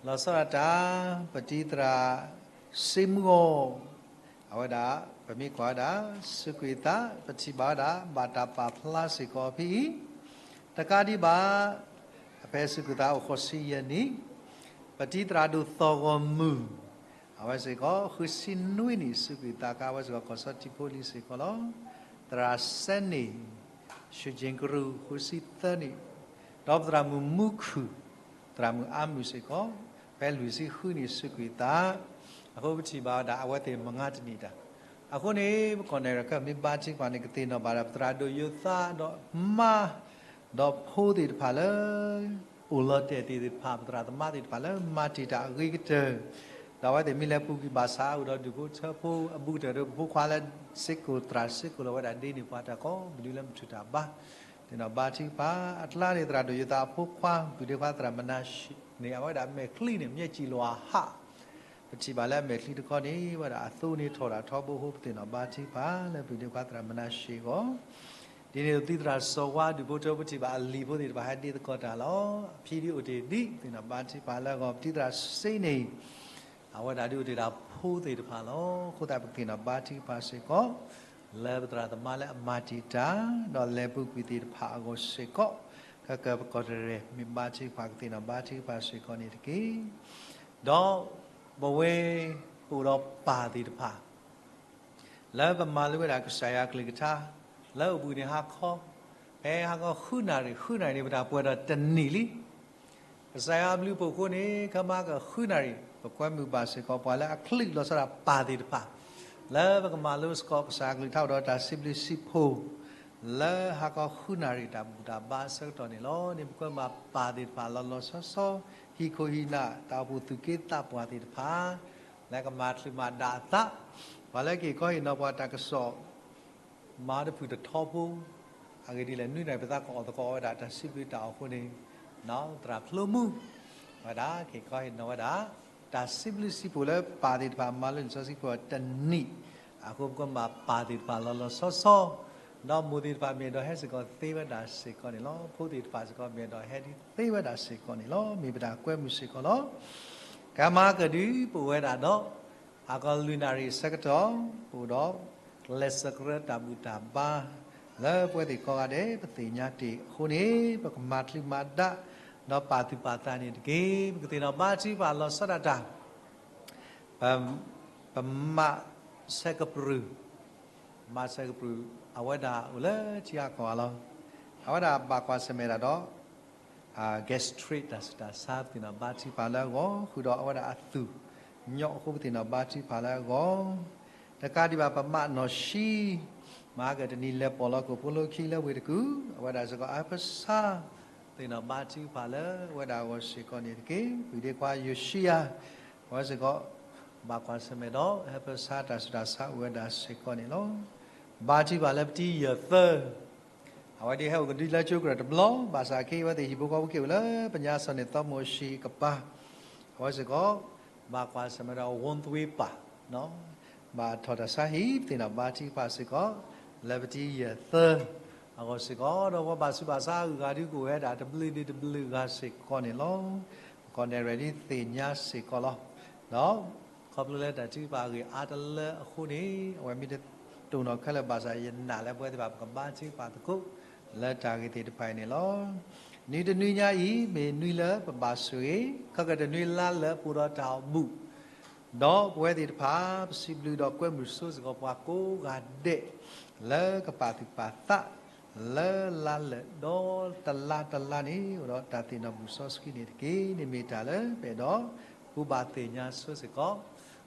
လီၤဆီဒၣ်တၢ် ပတံၤသရၣ်စ့မူအီၤ အဝဲဒၣ် ပမ့ၢ်ကွၢ်ဝဲဒၣ် စူးကွံာ်အသး ပထံၣ်ဘၣ်ဝဲဒၣ် ဘၣ်တၢ်ပာ်ဖျါစ့ၢ်ကီးဖဲအံၤ, တကးဒံးဘၣ် အဖဲစူးကွံာ်အသးအိၣ်ဃိးဆံယဲၢ်နံၣ်, ပတံၤသရၣ်ဒိၣ်သီၣ်ဂီၤမုၢ် အဝဲစ့ၢ်ကီး ဃုဆံနွံနံၣ် စူးကွံာ်သးကါ အဝဲစ့ၢ်ကီး ကီၢ်စီထံဖိလံစ့ၢ်ကီးလီၤ. သရၣ်စဲန့ၣ် ရှုၣ်ကၠ့ကရူၢ် ဃုဆံသၢနံၣ်, ဒီးပသရၣ်မုၣ်မူခုၣ် သရၣ်မုၣ်အါမုၢ်စ့ၢ်ကီး ဖဲလွံၢ်ဆံဃုနံၣ် စူးကွံာ်သး, အဃိပထံၣ်ဘၣ်ဝဲဒၣ် အဝဲသ့ၣ်မုၢ်နံၤတနံၤတၢ်, အဃိန့ၣ် ပကီၢ်နဲၣ်ရဲၣ်ခဲအံၤ မ့ၢ်ဘါထုကဖၣ်န့ၣ် ကသ့ၣ်နီၣ်ဘၣ်ဒီး ပသရၣ်ဒိၣ်ယိၤသးဒီးမါ ဒီးဖိသ့ၣ်တဖၣ်လၢ အိၣ်လီၤတဲာ်သ့ၣ်တဖၣ် ပသရၣ်သမါသ့ၣ်တဖၣ်လၢ မၤတ့ၢ်တၢ်အဂ့ၤကတၢၢ်, ဒီးအဝဲသ့ၣ်မ့ၢ်လဲၤပူၤကွံာ်ဘၣ်ဆၣ် အိၣ်ဒီးဒူၣ်ဖိထၢဖိအဘူးကတၢၢ်ဒီး ပဖိခွါလၢ စ့ၢ်ကီးသရၣ်စ့ၢ်ကီးလီၤဝဲဒၣ် ဒ်န့ၣ်ပှၤတၢ်ကိးဘျီလၢမုၢ်ထူၣ်တၢ်ဘါ, သ့ၣ်နီၣ်ဘါထုကဖၣ်အကျါန့ၣ် သရၣ်ဒိၣ်ယိၤသးအဖိခွါ ပုၢ်ဒ့ခွါသရၣ်မနၤၡ့န့ၣ် အဝဲဒၣ်အမဲာ်ချံန့ၣ် မ့ၢ်စံၣ်လီၤအဟး ပထံၣ်ဘၣ်လၢအမဲာ်ချံတခီန့ၣ် ဝဲဒၣ်အသိန့ၣ်ထီၣ်ဒၣ်ထီဘိအဃိ ပသ့ၣ်နီၣ်ဘါထုကဖၣ်လၢပုၢ်ဒ့ခွါသရၣ်မနၤၡ့အဂီၢ်, ဒ်န့ၣ်အသိးသရၣ်စီၤဝါဒူၣ်ဖိထၢဖိ ပထံၣ်ဘၣ်အလံာ်ဖိသ့ၣ်တဖၣ်ဟဲဒ့သကိးတၢ်လီၤ. အဖံဒ်အိၣ်တ့ၢ်ဒ် ပသ့ၣ်နီၣ်ဘါထုကဖၣ်လၢအဂီၢ် ပတံၤသရၣ်စ့န့ၣ် အဝဲဒၣ်ဒ်အိၣ်တ့ၢ်ဒၣ်ဖိသ့ၣ်တဖၣ်လီၤ. အဃိသတးပကသ့ၣ်နီၣ်ဘါထုကဖၣ်စ့ၢ်ကီး လၢပသရၣ်သမါလၢအမၤတ့ၢ်တၢ် ဒီးလဲၤပူၤကွံာ်သ့ၣ်တဖၣ်အဂီၢ်စ့ၢ်ကီး, ခဲကပကီၢ်တရဲၣ် မ့ၢ်ဘါထုကဖၣ် ကသ့ၣ်နီၣ်ဘါထုကဖၣ်စ့ၢ်ကီးန့ၣ်တက့ၢ်. ဒီးပဝဲပအိၣ်ဒီးပၢ်သ့ၣ်တဖၣ် လၢပမၤလိဝဲဒၣ်ကစၢ်ယွၤအကလုၢ်ကထါ လၢအိၣ်ဘှံးနံၤဟါခီ, ဖဲဟါခီဃုနၣ်ရံၣ် ဃုနၣ်ရံၣ်န့ၣ် ပတၢ်ပှဲၤဒီးတနံၣ်လံ. ကစၢ်ယွၤအဘျုးအဖှိၣ်အဃိန့ၣ် ခဲမးကဃုနၣ်ရံၣ် ပကွဲမုာ်ဘၣ်စ့ၢ်ကီးပှၤလၢအချုးလီၤဆီဒၣ်ပၢ်သ့ၣ်တဖၣ် လၢပကမၤလိစ့ၢ်ကီးကစၢ်အကလုၢ်ကထါအိၣ်ဒီးတၢ်စံးဘျုးစံးဖှိၣ် လၢဟါခီဃုနၣ်ရံၣ်တၢ်ဘူၣ်တၢ်ဘါအဆၢကတီၢ်န့ၣ်လီၤ. န့ၣ်ပကွဲမုာ်ဘၣ်ပၢ်သ့ၣ်တဖၣ်လီၤလီၤဆီဆီ, ဟံၣ်ခိၣ်ဟံၣ်နၢ် တၢ်အိၣ်ဖှိၣ်သူၣ်က့သးပှၢ်သ့ၣ်တဖၣ် လၢကမၤချုးမၤဒၣ်အသး, ပှၤလၢက့ၤခီဟ့ၣ်နီၤပှၤတၢ်ကစီၣ် မၤတဖုၣ်တထီဖိ, အဂ့ၢ်ဒ်လဲၣ် နွံနၣ်ရံၣ် ပသးကအီၣ်သကိးဝဲဒၣ်တၢ်စံးဘျုးတၢ်အီၣ်အဃိန့ၣ်, သရၣ်ဖျိမူ ဝဲဒၣ်က့ၤခီဟ့ၣ်နီၤဝဲဒၣ် တၢ်စံးဘျုးစံးဖှိၣ်လၢပၢ်သ့ၣ်တဖၣ်မၤလိလံာ်စီဆှံကတၢၢ်တနံၣ်, အဃိပကမၤပၢ်သ့ၣ်တဖၣ်လီၤလီၤဆီဆီ, ဒီးမိၢ်သ့ၣ်တဖၣ်မ့ၢ်အဲၣ်ဒိးဟဲစ့ၢ်ကီးသ့ဝဲဒၣ်စ့ၢ်ကီးန့ၣ်လီၤ. ဖိသ့ၣ်တဖၣ်စ့ၢ်ကီးမ့ၢ်အဲၣ်ဒိးဟဲဒ်သ့ဝဲဒၣ်စ့ၢ်ကီးန့ၣ်လီၤ. မ့ၢ်ပတၢ်ကွဲမုာ်စ့ၢ်ကီးလီၤ. ကမၤကဒုးပဝဲဒၣ်ဒီး ဟါခီလွံၢ်နၣ်ရံၣ်အဆၢကတီၢ် ပအိၣ်ဒီး ကျဲးစၢးကရၢတၢ်ဘူၣ်တၢ်ဘါ လၢပဝဲသ့ၣ်ကိးဂၤဒဲး ပသ့ၣ်ညါတ့ၢ်အဃိန့ၣ် ပကမၤချုးမၤဒၣ် ဒီးပာ်သူၣ်ပာ်သးန့ၣ်တက့ၢ်. ပကသ့ၣ်နီၣ်ဘါထုကဖၣ်လီၤဆီဒၣ်တၢ် ပ ပမးဆဲးကပြုၢ်, မးဆဲးကပြုၢ် အဝဲဒၣ်အိၣ်လၢထံဂၤကီၢ်ဂၤလီၤ. အဝဲဒၣ်ဘၣ်ကွၢ်ဆၢၣ်မဲာ်ဒၣ်ဒီး gastric တၢ်ဆူးတၢ်ဆါ ပသ့ၣ်နီၣ်ဘါထုကဖၣ်လၢအဂီၢ်, ဃုာ်ဒီးအဝဲဒၣ်အသူၣ်ညီအဃိ ပသ့ၣ်နီၣ်ဘါထုကဖၣ်လၢအဂီၢ်, တကးဒံးဘၣ် ပမးနီၢ်ဆံ မၤကတနံၤလဲၤပိာ်လီၤ ကိၣ်ဖိလၢခံလၢဝ့ၢ်တကူၣ် အဝဲဒၣ်စ့ၢ်ကီး အါဖၢဆါ သ့ၣ်နီၣ်ဘါထုကဖၣ်လၢအဝဲဒၣ်အဂီၢ်စ့ၢ်ကီးန့ၣ်တက့ၢ်. ပှၤဒ့ခွါယိၤၡံယၤ အဝဲစ့ၢ်ကီး ဘၣ်ကွၢ်ဆၢၣ်မဲာ်ဒီး ဟၢဖၢဆါတၢ်ဆူးတၢ်ဆါအိၣ်ဝဲဒၣ်စ့ၢ်ကီးန့ၣ်လီၤ. ဘါထုကဖၣ်လၢပတံၤယဲၢ်သၢ အဝဲဒၣ်ဟဲအိၣ်ကဒုလၢကၠိကရၢၢ်တဘျီ ဘၣ်ဆၣ်ခဲအံၤအဝဲသ့ၣ်ဟံၣ်ဖိဃီဖိက့ၤအိၣ်လၢ ပညါစီၤန့ၣ်သီမိၤၡ့အကပၤ အဝဲစ့ၢ်ကီး ဘၣ်ကွၢ်ဆၢၣ်မဲာ်ဒီး ဝိသဝ့ပၣ် ဘၣ်ထီၣ်တၢ်ဆါဟံၣ် ပသ့ၣ်နီၣ်ဘါထုကဖၣ်စ့ၢ်ကီး လၢပတံၤယဲၢ်သၢ အဂီၢ်စ့ၢ်ကီး ဒီးပှၤဘၣ်ဆူးဘၣ်ဆါအဂုၤအဂၤဒုကအိၣ်ဝဲဒၣ် တဘျုးဒုတဘျုးဂၤစ့ၢ်ကီးန့ၣ်လီၤ. ကီၢ်နဲၣ်ရွဲၣ်ဒ်သ့ၣ်ညါစ့ၢ်ကီးလီၤ. ဒီးခီဖျိလၢတၢ်ထုကဖၣ်အဂ့ၢ်အါတလၢအဃိန့ၣ် အဝဲမ့ၢ်တတိၢ်နီၣ်ခဲလၢာ်ဘၣ်ဆၣ် ယနာ်လၢပဝဲသ့ၣ်တဖၣ် ပကဘါထုကဖၣ်သကိး လၢတၢ်ဂ့ၢ်သ့ၣ်တဖၣ်အံၤန့ၣ်လီၤ. နံၤတနွံညါအံၤ မ့ၢ်နွံလၢပဘၣ်ဆိၣ်ဂ့ၤ ခဲကတနွံလါလၢပအိၣ်ဒီးတၢ်အီၣ်ဘူၣ် ဒီးပဝဲသ့ၣ်တဖၣ် ပစံးဘျုးဒီးကွဲမုာ်ဆိစ့ၢ်ကီးပှၤကိးဂၤဒဲး လၢကပာ်သူၣ်ပာ်သး လၢလါလၢာ်ဒီးတလါတလါန့ၣ် အိၣ်ဒီးတၢ်သ့ၣ်နီၣ်ဘူၣ်စီဆှံန့ၣ်တက့ၢ်. န့ၣ်မ့ၢ်တၢ်လၢပအဲၣ်ဒိး ကူဘၣ်သ့ၣ်ညါဆိစ့ၢ်ကီး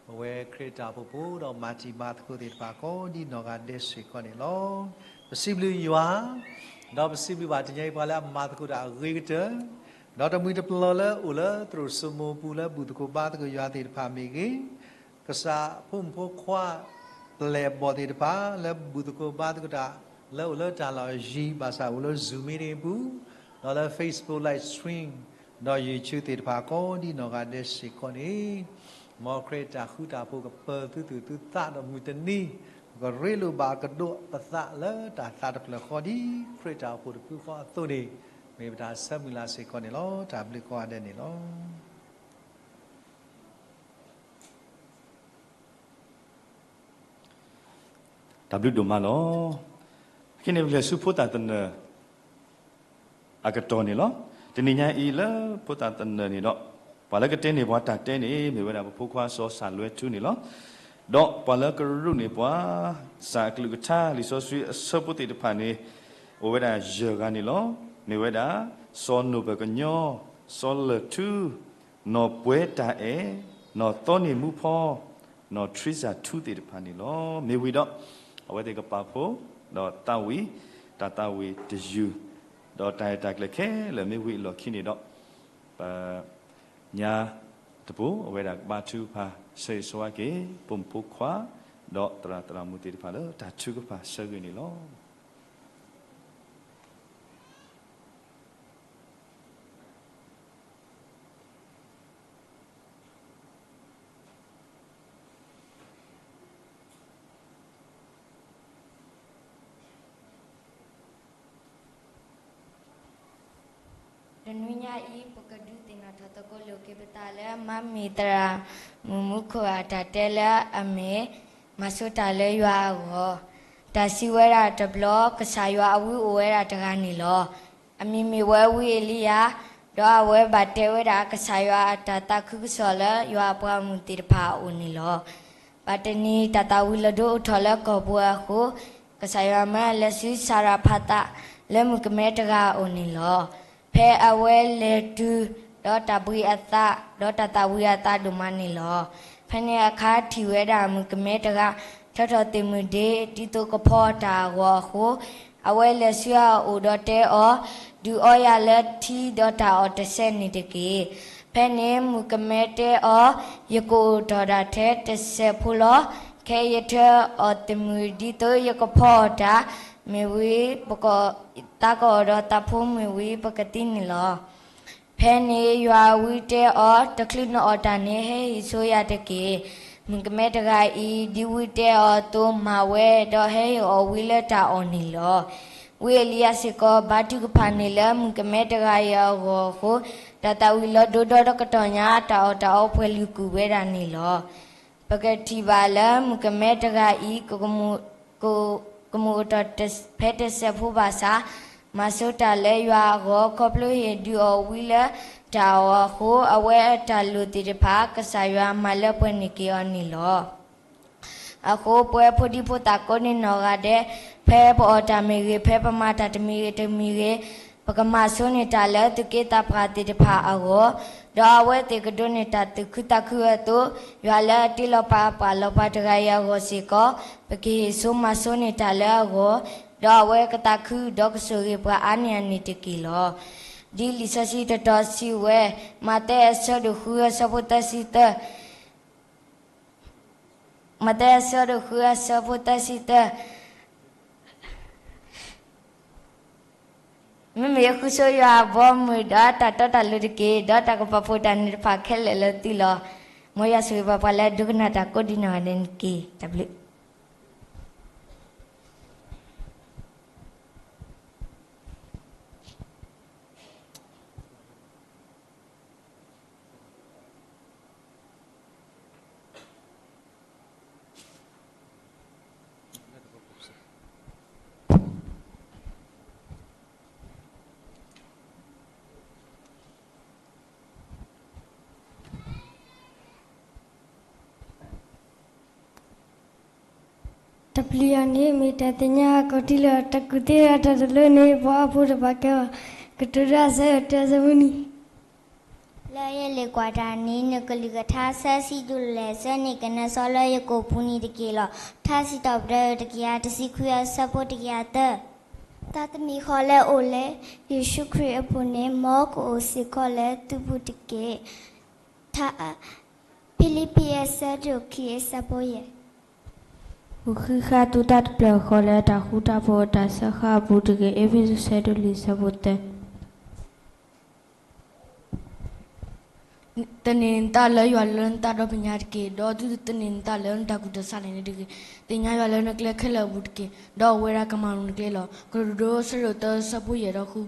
ပဝဲခရံာ်တၢ်အိၣ်ဖှိၣ်ဖိဒီးမၤတံၤမၤသကိးသ့ၣ်တဖၣ်ကိးဒ်နီၢ်ဂၤဒဲးစ့ၢ်ကီးန့ၣ်လီၤ. ပစံးဘျုးယွၤ ဒီးပစံးဘျုးဘၣ်တနံၤအံၤပှၤလၢအမၤသကိးတၢ်အဂ့ၤကတၢၢ် ဒီးတမှံၤတပျီၤလၢအိၣ်လၢသရိာ်စိမိၢ်ပူၤလၢဘူၣ်သကိးဘါသကိးယွၤသ့ၣ်တဖၣ်မ့ၢ်ဂ့ၤ, ကစၢ်ဖိမုၣ်ဖိခွါ ပျဲၢ်ဘီၣ်သ့ၣ်တဖၣ် လၢဘူၣ်သကိးဘါသကိးတၢ် လၢအိၣ်လၢတၢ်လီၢ်ယံၤ ဘၣ်ဆၣ်အိၣ်လၢ Zoom meeting အပူၤ, ဒီးလၢ Facebook live stream ဒီး YouTube သ့ၣ်တဖၣ်ကိးဒ်နီၢ်ဂၤဒဲးစ့ၢ်ကီးန့ၣ် မ်ခရံာ်တၢ်ဃူတၢ်ဖိးကပၢၤသုသူၣ်သုသးဒီးမုၢ်တနံၤ ပကရ့လိာ်ဘၣ်ကဒီးပသးလၢတၢ်သးတဖျၢၣ်ဃီဒ်ခရံာ်တၢ်အိၣ်ဖှိၣ်တဖုဃီအသိးန့ၣ် မ့ၢ်ပတၢ်ဆၢမုၢ်လၢ်စ့ၢ်ကီးန့ၣ်လီၤ. တၢ်ဘျုးကိးဂၤဒဲးန့ၣ်လီၤ. တၢ်ဘျုးဒိၣ်မးလီၤ. အခဲအံၤန့ၣ် ပကလဲၤဆူဖိသၣ်သနၢၣ် အကတီၢ်န့ၣ်လီၤ. တနံၤညါအံၤလၢဖိသၣ်သနၢၣ်န့ၣ်ဒီး ပှၤလၢကတဲန့ၢ်ပှၤတၢ်တဲန့ၣ် မ့ၢ်ဝဲဒၣ်ပဖိခွါစီၤစၢ်လွဲထူန့ၣ်လီၤ. ဒီးပှၤလၢကရူၢ်န့ၢ်ပှၤ စၢ်အကလုၢ်ကထါ လံာ်စီဆှံအဆၢဖိသ့ၣ်တဖၣ်န့ၣ် အိၣ်ဝဲဒၣ်ယဲၢ်ဂၤန့ၣ်လီၤ. မ့ၢ်ဝဲဒၣ် စီၤနိၣ်ပၢၢ်ကညီ, စီၤလၢၢ်ထူ, နီၢ်ပှဲၤတၢ်အဲၣ်, နီၢ်သီန့ၢ်မူဖီ, နီၢ်ထရံစၢ်ထူသ့ၣ်တဖၣ်န့ၣ်လီၤ. မ့ၢ်ဝံၤဒီး အဝဲသ့ၣ်ကပာ်ဖှိၣ် ဒီးသးဝံၣ် တၢ်သးဝံၣ်တယုၢ်, ဒီးတၢ်ရဲၣ်တၢ်ကျဲၤခဲလၢာ်မ့ၢ်ဝံၤအလီၢ်ခံန့ၣ်ဒီး ပညါတပူၤ အဝဲဒၣ်ကဘါထုကဖၣ် ဆၢဂ့ၤဆၢဝါက့ၤ ပိာ်မုၣ်ဖိခွါ ဒီးသရၣ်သရၣ်မုၣ်သ့ၣ်တဖၣ်လၢတၢ်ထုကဖၣ်ဆၢဂ့ၤန့ၣ်လီၤ. တနွံညါအံၤ ပကဒုးသ့ၣ်နီၣ်ထီၣ် သကိးလိာ်က့ၤပသးလၢ မါမ့ၢ်သရၣ်မုၣ်မူခိၣ်အတၢ်တဲလၢအမ့ၢ် မၤဆိတၢ်လၢယွၤအဂီၢ်, တၢ်စံးဝဲဒၣ်တဘျီ ကစၢ်ယွၤအဝံအိၣ်ဝဲဒၣ်တဂၤန့ၣ်လီၤ. အမံၤမ့ၢ်ဝဲဝံအ့လံယၤ, ဒီးအဝဲဘၣ်တဲဝဲဒၣ်ကစၢ်ယွၤအတၢ်သးခုကစီၣ်လၢယွၤအပှၤမုၣ်သ့ၣ်တဖၣ်အအိၣ်န့ၣ်လီၤ. ဘၣ်တနံၤတၢ်သၣ်ဝံၤလီၤဒိအိၣ်ထီၣ်လၢကီၢ်ပူၤအဃိ, ကစၢ်ယွၤမၢအလဲၤဆူစၤရဖးသး လၢမုၣ်ကမဲတဂၤအအိၣ်န့ၣ်လီၤ. ဖဲအဝဲလဲၤတုၤ ဒီးတၢ်ဘှံးအသး ဒီးတၢ်သၣ်ဝံၤအသးဒိၣ်မးန့ၣ်လီၤ. ဖဲန့ၣ်အခါထံၣ်ဝဲဒၣ်မုၣ်ကမဲတဂၤ ထၢထီၣ်သ့ၣ်မုၢ်ဒ့ ဒ်သိးကဖီအီၣ်တၢ်အဂီၢ်အဃိ, အဝဲလဲၤဆူအအိၣ်ဒီးတဲအီၤ, ဒုးအီယၤလၢထံဒီးတၢ်အီၣ်တစဲးန့ၣ်တက့ၢ်. ဖဲန့ၣ်မုၣ်ကမဲတဲအီၤ, ယကအိၣ်ထီၣ်ဒၣ်ထဲတစဲးဖိလီၤ. ခဲအံၤယထၢအီၣ်သ့ၣ်မုၢ်ဒ်သိးယကဖီအီၣ်တၢ်, မ့ၢ်ဝံၤ ပကသးကအီၣ်ဒီးသးဖိမ့ၢ်ဝံၤပကသံန့ၣ်လီၤ. ဖဲန့ၣ်ယွၤအဝံတဲအီၤ, တချုးနအီၣ်တၢ်န့ၣ် ဟဲဟ့ၣ်ဆိယၤတက့ၢ်. မုၣ်ကမဲတဂၤအံၤ ဒ်ဝံတဲအီၤအသိးမၤဝဲ, ဒီးဟဲဟ့ၣ်အီၤဝံလၢတၢ်အီၣ်န့ၣ်လီၤ. ဝံအ့လံယၤစ့ၢ်ကီး ဘါထုကဖၣ်န့ၢ်လၢမုၣ်ကမဲတဂၤအံၤအဂီၢ်အဃိ, တၢ်သၣ်ဝံၤလီၤဒိဒီတကတီၢ်ညါ တၢ်အီၣ်တၢ်အီပှဲၤလုာ်ကွံာ်ဝဲဒၣ်န့ၣ်လီၤ. ပကထံၣ်ဘၣ်လၢမုၣ်ကမဲတဂၤအံၤ ကမုာ်အိၣ်ထီၣ်ဖဲတစဲးဖိဘၣ်ဆၣ်, မၤဆိတၢ်လၢယွၤအဂီၢ် ခီဖျိဟ့ၣ်ဒုးအီၤဝံလၢတၢ်အီၣ်အဃိ, အဝဲအတၢ်လိၣ်သ့ၣ်တဖၣ် ကစၢ်ယွၤမၤလၢပှဲၤန့ၢ်က့ၤအီၤန့ၣ်လီၤ. အဃိပဝဲဖိဒံဖိသၣ်ကိးန့ၢ်နီၢ်ဂၤဒဲး, ဖဲပအီၣ်တၢ်မ့ၢ်ဂ့ၤ, ဖဲပမၤတၢ်တမံၤဂ့ၤတမံၤဂ့ၤ, ပကမၤဆိန့ၢ်တၢ်လၢသုးက့သးပှၢ်သ့ၣ်တဖၣ်အဂီၢ်, ဒီးအဝဲသ့ၣ်ကဒိးန့ၢ်တၢ်သူၣ်ခုသးခုအသိး, ယွၤလၢအတ့လီၤပာ်ပှၤလီၤပှၤတဂၤအံၤအဂီၢ်စ့ၢ်ကီး, ပကဟ့ၣ်ဆိမၤဆိန့ၢ်တၢ်လၢအဂီၢ်, ဒီးအဝဲကသးခုဒီးကဆိၣ်ဂ့ၤပှၤအါန့ၢ်အန့ၣ်တက့ၢ်လီၤ. ဒ်လံာ်စီဆှံတတီၤစံးဝဲ, မးသဲအဆၢဒိၣ်ဃုအဆၢဖိသၢဆံသၢ မးသဲအဆၢဒိၣ်ဃုအဆၢဖိသၢဆံသၢ, မ့မ့ၢ်ယဃုဆိယွၤအဘီအမုၢ်ဒီးတၢ်တီတၢ်လိၤတက့ၢ်, ဒီးတၢ်ကပာ်ဖှိၣ်တၢ်န့ၣ်တဖၣ်ခဲလၢာ်လၢသုလီၤ. မ်ယွၤဆိၣ်ဂ့ၤဘၣ်ပှၤလၢဒိကနၣ်တၢ်ကိးဒံးနီၢ်ဂၤဒဲးန့ၣ်တက့ၢ်. တၢ်ဘျုးတၢ်ပျံၤအီၤန့ၣ် မ့ၢ်တၢ်သ့ၣ်ညါအကိးတံၢ်လီၤ. တၢ်ကူၣ်သ့အတၢ်တလိၣ်န့ၣ် ပှၤအဖိတဖၣ်ကဲဘၣ်. ကတိၤဒၣ်အဆၢဒိၣ်တၢ အဆၢဖိနွံ လၢယလဲၤကွၢ်တၢ်န့ၣ် နကလုၢ်ကထါဆၢဆံဒုးလဲၤဆၢန့ၢ်ကနၢအစီလၢယကိာ်ပူၤန့ၣ်တက့ၢ်လီၤ. ထါစံးထီၣ်ပတြၢၤတကယၤတဆံခွံအဆၢဖိတကယၤသၢ, တၢ်သ့ၣ်တဖၣ်လၢအအိၣ်လၢယ့ၣ်ၡူးခရံာ်အပူၤန့ၣ် မ်ကအိၣ်စ့ၢ်ကီးလၢသုပူၤတက့ၢ်. ထါ, ဖံလံးပံးအဆၢဒိၣ်ခံအဆၢဖိယဲၢ် ဃုဃံးဃာ်သုတၢ်တဖျၢၣ်ဃီလၢတၢ်ဃူတၢ်ဖိးတၢ်စၢဃာ်အပူၤတက့ၢ်. အ့းဖ့းစူး ဆၢဒိၣ်လွံၢ် ဆၢဖိသၢ သန့ၤနသးလၢယွၤလၢနသးဒီဖျၢၣ်ညါတက့ၢ်. ဒီးသုတသန့ၤနသးလၢနတၢ်ကူၣ်တၢ်ဆးလဲၣ်န့ၣ်တဂ့ၤ. သ့ၣ်ညါယွၤလၢနကျဲခဲလၢာ်အပူၤတက့ၢ်. ဒီးအဝဲဒၣ်ကမၤလိၤနကျဲလီၤ. ကရၢၣ်ဒိၣ် ဆၢဒိၣ်သၢ ဆၢဖိယဲၢ် ဒီးဃု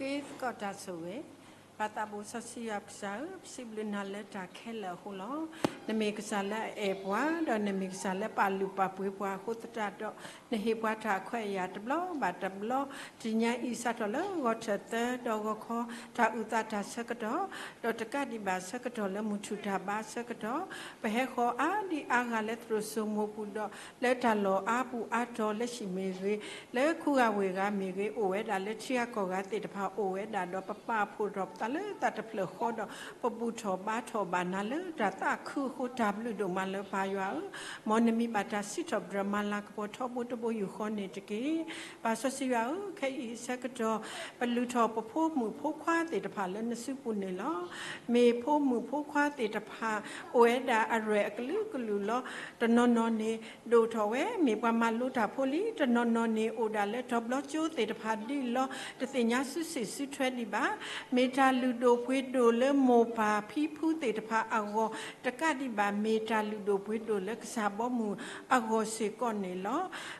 သကိးတၢ်ဆိၣ်ဂ့ၤ, ပၢ်သးဘိစီဆှံယွၤပကစၢ်ဧၢ, ပစံးဘျုးနၤလၢတၢ်ခဲလၢာ်အဃိလီၤ. နမ့ၢ်ကစၢ်လၢအအဲၣ်ပှၤ, ဒီးနမ့ၢ်ကစၢ်လၢပာ်လုၢ်ပာ်ပှ့ၤပှၤအဃိသတးဒီး, နဟ့ၣ်ပှၤတၢ်ခွဲးအယာ်တဘျီဘၣ်တဘျီ, တနံၤညါအံၤစးထီၣ်လၢဂီၤထၢၣ်သၢ ဒီးဂီၤခီ, တၢ်အုၣ်သးတၢ်ဆၢကတီၢ်, ဒီးတကးဒံးဘၣ်ဆၢကတီၢ်လၢမုၢ်ထူၣ်တၢ်ဘါဆၢကတီၢ်, ပဟဲဃီၤအါဒံအါဂၤလၢသရိာ်စိမိၤပူၤဒီး လၢတၢ်လီၢ်အါပူၤအါတီၤလၢဟံၣ်မ့ၢ်ဂ့ၤ, လၢခူဂၤဝ့ၢ်ဂၤမ့ၢ်ဂ့ၤ, အိၣ်ဝဲဒၣ်လၢထံဂၤကီၢ်ဂၤသ့ၣ်တဖၣ်အိၣ်ဝဲဒၣ်ဒီး ပပာ်ဖှိၣ်ထီၣ်ပသးလၢတၢ်တဖျၢၣ်ဃီဒီး ပဘူၣ်ထီၣ်ဘါထီၣ်ဘၣ်နၤလၢတၢ်သးခုအဃိ တၢ်ဘျုးဒိၣ်မးလၢပၢ်ယွၤဧၢ, မ်နမံၤဘၣ်တၢ်စံးထီၣ်ပတြၢၤမၤလၤကပီၤထီဘိတဘိယူၢ်ဃီန့ၣ်တက့ၢ်. ပၢ်စီဆှံယွၤဧၢ, ခဲအံၤအဆၢကတီၢ် ပလုၢ်ထီၣ်ပဖိမုၣ်ဖိခွါသ့ၣ်တဖၣ်လၢနစုပူၤန့ၣ်လီၤ. မ့ၢ်ဖိမုၣ်ဖိခွါသ့ၣ်တဖၣ် အိၣ်ဝဲဒၣ်အရွဲၣ်အကလုာ်ကလုာ်လီၤ. တနီၤနီၤန့ၣ် ဒိၣ်ထီၣ်ဝဲ မ့ၢ်ပှၤမၤလိတၢ်ဖိလံ, တနီၤနီၤန့ၣ် အိၣ်ဒၣ်လၢတီၤဘျီကၠိသ့ၣ်တဖၣ်ဒ်လီၤ. တသ့ၣ်ညါစုစ့ၣ်စုထွဲဒံးဘၣ်. မ့ၢ်တၢ်လုၢ်ဒိၣ်ပှ့ၤဒိၣ်လၢမိၢ်ပၢ်ဖံဖုသ့ၣ်တဖၣ်အဂီၢ်, တကးဒံးဘၣ် မ့ၢ်တၢ်လုၢ်ဒိၣ်ပှ့ၤဒိၣ်လၢကစၢ်ဘီမုၢ်အဂီၢ်စ့ၢ်ကီးန့ၣ်လီၤ.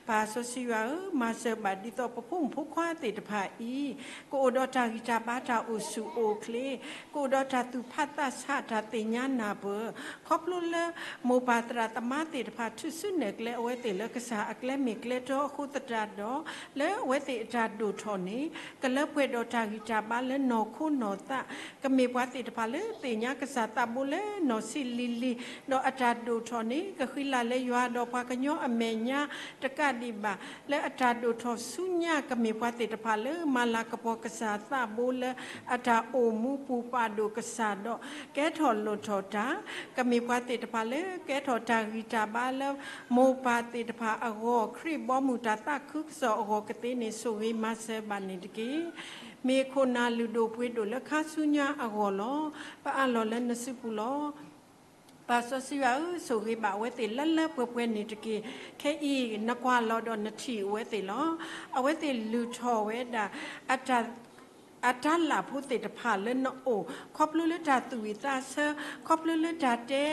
ပၢ်စီဆှံယွၤဧၢ, မၤစၢၤဘၣ်ဒ်သိးပဖိမုၣ်ဖိခွါသ့ၣ်တဖၣ်အံၤ ကအိၣ်ဒီးတၢ်ဂံၢ်တၢ်ဘါတၢ်အိၣ်ဆူၣ်အိၣ်ချ့, ကအိၣ်ဒီးတၢ်သူၣ်ဖးသးဆးတၢ်သ့ၣ်ညါနၢ်ပၢၢ်, ခီဖျိလၢ မိၢ်ပၢ်သရၣ်သမါသ့ၣ်တဖၣ် ထုးစုနဲၣ်ကျဲအဝဲသ့ၣ်လၢကစၢ်အကျဲမ့ၢ်ကျဲတီအဃိသတးဒီး, လၢအဝဲသ့ၣ်အတၢ်ဒိၣ်ထီၣ်န့ၣ် ကလၢပှဲၤဒီးတၢ်ဂံၢ်တၢ်ဘါလၢနီၢ်ခိနီၢ်သး, ကမ့ၢ်ပှၤသ့ၣ်တဖၣ်လၢသ့ၣ်ညါကစၢ်သးဘိလၢနီၢ်ဆံးလံၤလံၤ, ဒီးအတၢ်ဒိၣ်ထီၣ်န့ၣ် ကဃံလၤလၢယွၤဒီးပှၤကညီအမဲာ်ညါ, တကးဒံးဘၣ် လၢအတၢ်ဒိၣ်ထီၣ်ဆူညါ ကမ့ၢ်ပှၤသ့ၣ်တဖၣ်လၢမၤလၤကပီၤကစၢ်သးဘိလၢအတၢ်အိၣ်မူပူၤပာ်ဒိၣ်ကစၢ်ဒီး ကဲထီၣ်လိၣ်ထီၣ်တၢ်, ကမ့ၢ်ပှၤသ့ၣ်တဖၣ်လၢကဲထီၣ်တၢ်ဂံၢ်တၢ်ဘါလၢ မိၢ်ပၢ်သ့ၣ်တဖၣ်အဂီၢ်, ခရံာ်ဘီမုၢ်တၢ်သးခုကစီၣ်အဂီၢ်ကသ့န့ၣ် ဆိၣ်ဂ့ၤမၤစၢၤဘၣ်န့ၣ်တက့ၢ်. မ့ၢ်ခိၣ်နၢ်လုၢ်ဒိၣ်ပှ့ၤဒိၣ်လၢခါဆူညါအဂီၢ်လီၤ. ပအၢၣ်လီၤလၢနစုပူၤလီၤ. ပၢ်စီဆှံယွၤဧၢ, ဆိၣ်ဂ့ၤဘၣ်အဝဲသ့ၣ်လၢလၢပှဲၤပှဲၤန့ၣ်တက့ၢ်. ခဲအံၤ နကွၢ်လီၤဒီးနထံၣ်အဝဲသ့ၣ်လီၤ. အဝဲသ့ၣ်လုၢ်ထီၣ်ဝဲဒၣ် အတၢ်လၢ်ဖိသ့ၣ်တဖၣ်လၢနအိၣ်, ခီဖျိလၢတၢ်သူၣ်ဝံၣ်သးဆၢ, ခီဖျိလၢတၢ်တဲ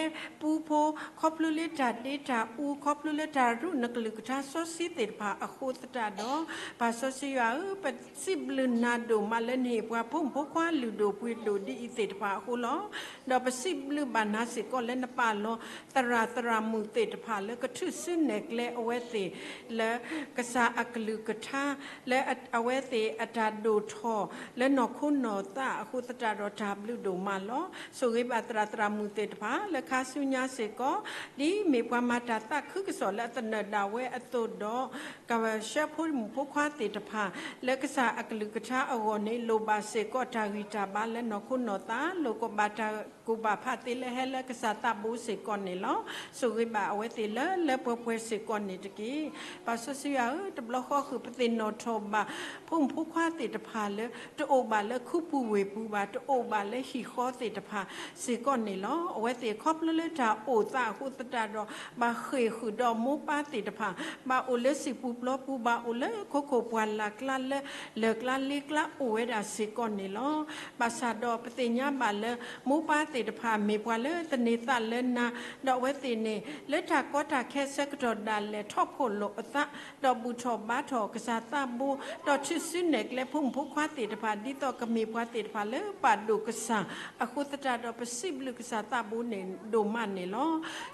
ပူဖိ, ခီဖျိလၢတၢ်ဒ့တၢ်အူ, ခီဖျိလၢတၢ်ရူးနကလုၢ်ကထါစီဆှံသ့ၣ်တဖၣ်အဃိသတးဒီး, ပၢ်စီဆှံယွၤဧၢ, ပစံးဘျုးနၤဒိၣ်မးလၢနဟ့ၣ်ပှၤဖိမုၣ်ဖိခွါလုၢ်ဒိၣ်ပှ့ၤဒိၣ်ဒ်အံၤသ့ၣ်တဖၣ်အဃိလီၤ. ဒီးပစံးဘျုးဘၣ်နၤစ့ၢ်ကီးလၢနပာ်လီၤ သရၣ်သရၣ်မုၣ်သ့ၣ်တဖၣ်လၢကထုးစုနဲၣ်ကျဲအဝဲသ့ၣ် လၢကစၢ်အကလုၢ်ကထါ, လၢအဝဲသ့ၣ်အတၢ်ဒိၣ်ထီၣ်လၢနီၢ်ခိနီၢ်သးအဃိသတးဒီး တၢ်ဘျုးဒိၣ်မးလီၤ. ဆိၣ်ဂ့ၤဘၣ်သရၣ်သရၣ်မုၣ်သ့ၣ်တဖၣ် လၢခါဆူညါစ့ၢ်ကီး, ဒ်မ့ၢ်ပှၤမၤတၢ်သးခုကစီၣ်လၢအသနၢၣ်ဒၣ်ဝဲအသိးဒီး, ကဆှၢဖိမုၣ်ဖိခွါသ့ၣ်တဖၣ် လၢကစၢ်အကလုၢ်ကထါအဂီၢ်န့ၣ် လိၣ်ဘၣ်စ့ၢ်ကီးတၢ်ဂံၢ်တၢ်ဘါလၢနီၢ်ခိနီၢ်သး, လိၣ်ကဘၣ်တၢ်ကူၣ်ဘၣ်ဖးသ့လၢဟဲလၢကစၢ်သးဘိစ့ၢ်ကီးန့ၣ်လီၤ. ဆိၣ်ဂ့ၤဘၣ်အဝဲသ့ၣ်လၢလၢပှဲၤပှဲၤစ့ၢ်ကီးန့ၣ်တက့ၢ်. ပၢ်စီဆှံယွၤဧၢ, တဘျီဃီဃုာ်ပသ့ၣ်နီၣ်ထီၣ်ဘၣ် ဖိမုၣ်ဖိခွါသ့ၣ်တဖၣ်လၢ တအိၣ်ဘၣ်လၢခူပူၤဝ့ၢ်ပူၤဘၣ်, တအိၣ်ဘၣ်လၢဟံၣ်ဃီသ့ၣ်တဖၣ်စ့ၢ်ကီးန့ၣ်လီၤ. အဝဲသ့ၣ်ခီဖျိလၢတၢ်အိၣ်သးအဃိသတးဒီး ဘၣ်ဃ့ၢ်ဃုာ်ဒီးမိၢ်ပၢ်သ့ၣ်တဖၣ်, ဘၣ်အိၣ်လၢစံာ်ပူၤပျီပူၤ, ဘၣ်အိၣ်လၢခိခိၣ်ပှၢ်လၢ်ကျါလၢ လၢၢ်ကျါလ့ကျါအိၣ်ဝဲဒၣ်စ့ၢ်ကီးန့ၣ်လီၤ. ဘၣ်ဆၣ်ဒီးပသ့ၣ်ညါဘၣ်လၢ မိၢ်ပၢ်သ့ၣ်တဖၣ်မ့ၢ်ပှၤလၢသန့ၤသးလၢနၤ, ဒီးအဝဲသ့ၣ်န့ၣ် လၢတၢ်ကီတၢ်ခဲဆၢကတီၢ်ဒၣ်လဲာ်ထီၣ်ဖှိၣ်လိာ်အသး, ဒီးဘူၣ်ထီၣ်ဘါထီၣ်ကစၢ်သးဘိ, ဒီးထုးစုနဲၣ်ကျဲဖိမုၣ်ဖိခွါသ့ၣ်တဖၣ် ဒ်သိးကမ့ၢ်ပှၤသ့ၣ်တဖၣ်လၢပာ်ဒိၣ်ကစၢ်အဃိသတးဒီး ပစံးဘျုးကစၢ်သးဘိန့ၣ်ဒိၣ်မးန့ၣ်လီၤ.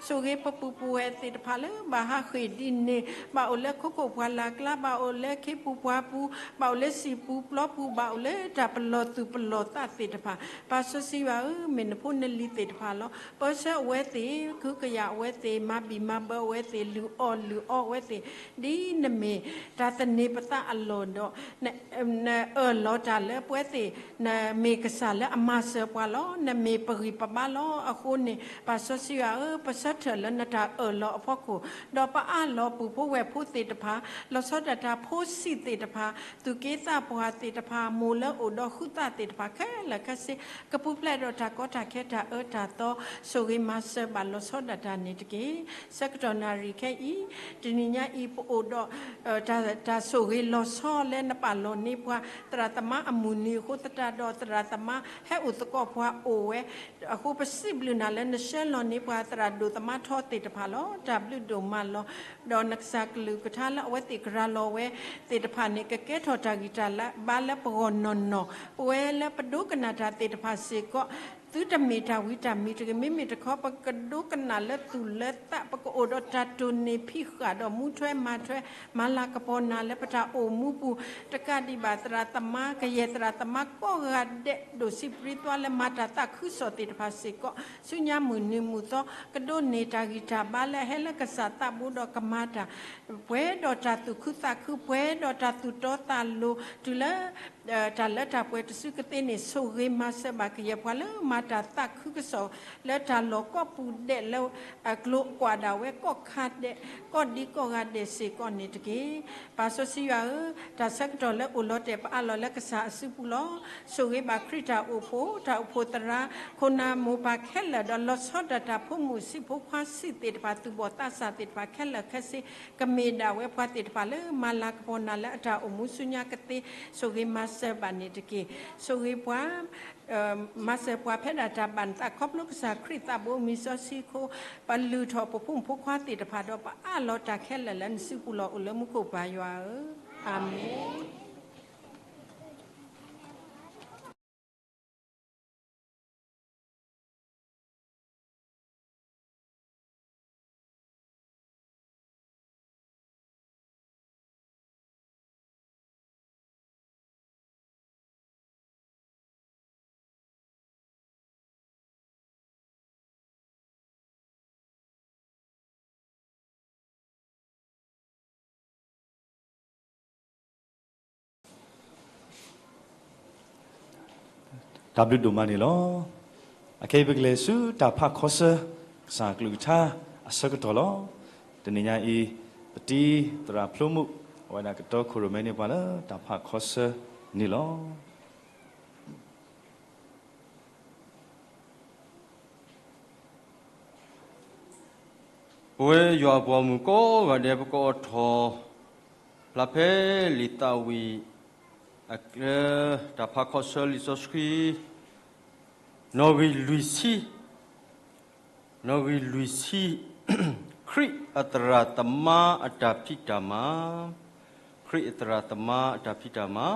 ဆိၣ်ဂ့ၤပပုၢ်ပဝဲၢ်သ့ၣ်တဖၣ်လၢဘၣ်ဟးဃ့ၢ်ဒ်န့ၣ်, ဘၣ်အိၣ်လၢခိခိၣ်ပှၢ်လၢ်ကျါ, ဘၣ်အိၣ်လၢခ့ပူၤပှၢ်ပူၤ, ဘၣ်အိၣ်လၢစံာ်ပူၤပျီပူၤ, ဘၣ်အိၣ်လၢတၢ်ပလီၢ်သူၣ်ပလီၢ်သးသ့ၣ်တဖၣ်, ပၢ်စီဆှံယွၤဧၢ, မ့ၢ်နဖိနလံၤသ့ၣ်တဖၣ်လီၤ. ပၢဆှၢအဝဲသ့ၣ်, ကဟုကယာ်အဝဲသ့ၣ်, မၤဘံၣ်မၤဘၢအဝဲသ့ၣ်, လုၢ်အီၣ်လုၢ်အီအဝဲသ့ၣ်, ဒ်နမ့ၢ်တၢ်သန့ၤပသးအလီၢ်ဒီး နအၢၣ်လီၤတၢ်လၢပဝဲသ့ၣ်, နမ့ၢ်ကစၢ်လၢအမၤစၢၤပှၤလီၤ. နမ့ၢ်ပဂံၢ်ပဘါလီၤ. အဃိန့ၣ် ပၢ်စီဆှံယွၤဧၢ, ပဆၢထၢၣ်လၢနတၢ်အၢၣ်လီၤအဖီခိၣ်, ဒီးပအၢၣ်လီၤပုၢ်ဖိဝဲၢ်ဖိသ့ၣ်တဖၣ်, လီၤဆီဒၣ်တၢ်ဖိဆံးသ့ၣ်တဖၣ်, သူၣ်က့သးပှၢ်သ့ၣ်တဖၣ်, မိၢ်လၢအိၣ်ဒီးဃုသးသ့ၣ်တဖၣ်ခဲလၢာ်ခဲဆ့, ကပူၤဖျဲးဒီးတၢ်ကီတၢ်ခဲတၢ်အၢတၢ်သီ, ဆိၣ်ဂ့ၤမၤစၢၤဘၣ်လီၤဆီဒၣ်တၢ်န့ၣ်တက့ၢ်. ဆၢကတီၢ်နၣ်ရံၣ်ခဲအံၤ, တနံၤညါအံၤ ပအိၣ်ဒီး တၢ်ဆိၣ်ဂ့ၤလီၤဆီလၢနပာ်လီၤန့ၢ်ပှၤ သရၣ်သမါအ မုၢ်နံၤအဃိသတးဒီး သရၣ်သမါဟဲအိၣ်သကိးပှၤအိၣ်ဝဲအဃိ ပစံးဘျုးနၤလၢနဆှၢလီၤန့ၢ်ပှၤသရၣ်ဒိၣ်သမါထီသ့ၣ်တဖၣ်လီၤ. တၢ်ဘျုးဒိၣ်မးလီၤ. ဒီးနကစၢ်ကလုၢ်ကထါလၢအဝဲသ့ၣ်ကရၤလီၤဝဲသ့ၣ်တဖၣ်န့ၣ် ကကဲထီၣ်တၢ်ဂံၢ်တၢ်ဘါလၢပဂီၢ်နီၢ်နီၢ်, ပဝဲလၢပဒိကနၣ်တၢ်သ့ၣ်တဖၣ်စ့ၢ်ကီး သုတမ့ၢ်တၢ်ဝံတၢ်မံၤတဂ့ၤ, မ့မ့ၢ်တခီ ပကဒိကနၣ်လၢသူၣ်လၢသး, ပကအိၣ်ဒီးတၢ်တိၢ်န့ၢ်ဖံးဃာ်ဒီးမူထွဲမၤထွဲ မၤလၤကပီၤနၤလၢပတၢ်အိၣ်မူပူၤ, တကးဒံးဘၣ် သရၣ်သမါ ကယဲၢ်သရၣ်သမါကိးဂၤဒဲး ဒိၣ်စံးပြံသွါလၢမၤတၢ်သးခုကစီၣ်သ့ၣ်တဖၣ်စ့ၢ်ကီး ဆူညါမုၢ်နံၤမုၢ်သီ ကဒိးန့ၢ်တၢ်ဂံၢ်တၢ်ဘါလၢအဟဲလၢကစၢ်သးဘိဒီးကမၤတၢ် ပှဲၤဒီးတၢ်သူၣ်ခုသးခု, ပှဲၤဒီးတၢ်သူၣ်တီသးလိၤ တုၤလၢ တၢ်လၢတၢ်ပှဲၤတစုကသ့န့ၣ် ဆိၣ်ဂ့ၤမၤစၢၤဘၣ်ကယဲၢ်ပှၤလၢမၤတၢ်သးခုကစီၣ် လၢတၢ်လီၢ်ကိးပူၤဒဲးလၢအကျိၤကွၢ်ဒၣ်ဝဲကိးခါဒဲး ကိးဒံကိးဂၤဒဲးစ့ၢ်ကီးန့ၣ်တက့ၢ်. ပၢ်စီဆှံယွၤဧၢ, တၢ်ဆၢကတီၢ်လၢအိၣ်လီၤတဲာ် ပအးလီၤလၢကစၢ်အစုပူၤလီၤ. ဆိၣ်ဂ့ၤဘၣ်ခရံာ်တၢ်အိၣ်ဖှိၣ် တၢ်အိၣ်ဖှိၣ်သရၣ် ခိၣ်နၢ်မိၢ်ပၢ်ခဲလၢာ် ဒီးလီၤဆီဒၣ်တၢ်ဖိမုၣ်ဆံးဖိခွါဆံးသ့ၣ်တဖၣ် သူၣ်ဘီၣ်သးစၢ်သ့ၣ်တဖၣ်ခဲလၢာ်ခဲဆ့ ကမ့ၢ်ဒၣ်ဝဲပှၤသ့ၣ်တဖၣ်လၢမၤလၤကပီၤနၤလၢအတၢ်အိၣ်မူဆူညါကသ့ ဆိၣ်ဂ့ၤမၤစၢၤဘၣ်န့ၣ်တက့ၢ်. ဆိၣ်ဂ့ၤပှၤ မၤစၢၤပှၤဖဲဒၣ်တၢ်ဘၣ်နသး ခီဖျိကစၢ်ခရံာ်သးဘိမံၤစီဆှံအဃိ ပလုၢ်ထီၣ်ပဖိမုၣ်ဖိခွါသ့ၣ်တဖၣ်ဒီး ပအးလီၤတၢ်ခဲလၢာ်လၢနစုပူၤလီၤ အိၣ်လၢမူခိၣ်ပၢ်ယွၤဧၢ, အၤမ့ၣ်. တၢ်ဘျုးဒိၣ်မးန့ၣ်လီၤ. အခဲအံၤပကလဲၤဆူတၢ်ဖးခီဆၢ ကစၢ်ကလုၢ်ကထါအဆၢကတီၢ်လီၤ. တနံၤညါအံၤ ပတံၤသရၣ်ဖျိမုၣ် အဝဲဒၣ်ကတီခိၣ်ရိၣ်မဲန့ၢ်ပှၤလၢတၢ်ဖးခီဆၢန့ၣ်လီၤ. ပဝဲယွၤအပှၤမုၣ်ကိးဂၤဒဲး ပကအိးထီၣ်ဖျါဖဲလံာ်သးဝံၣ် အကျဲ တၢ်ဖးခီဆၢလံာ်စီဆှံ နီၣ်ဂံၢ်လွံၢ်ဆံ, နီၣ်ဂံၢ်လွံၢ်ဆံ, ခရံာ်အသရၣ်သမါအတၢ်ဖံးတၢ်မၤ, ခရံာ်အသရၣ်သမါအတၢ်ဖံးတၢ်မၤ,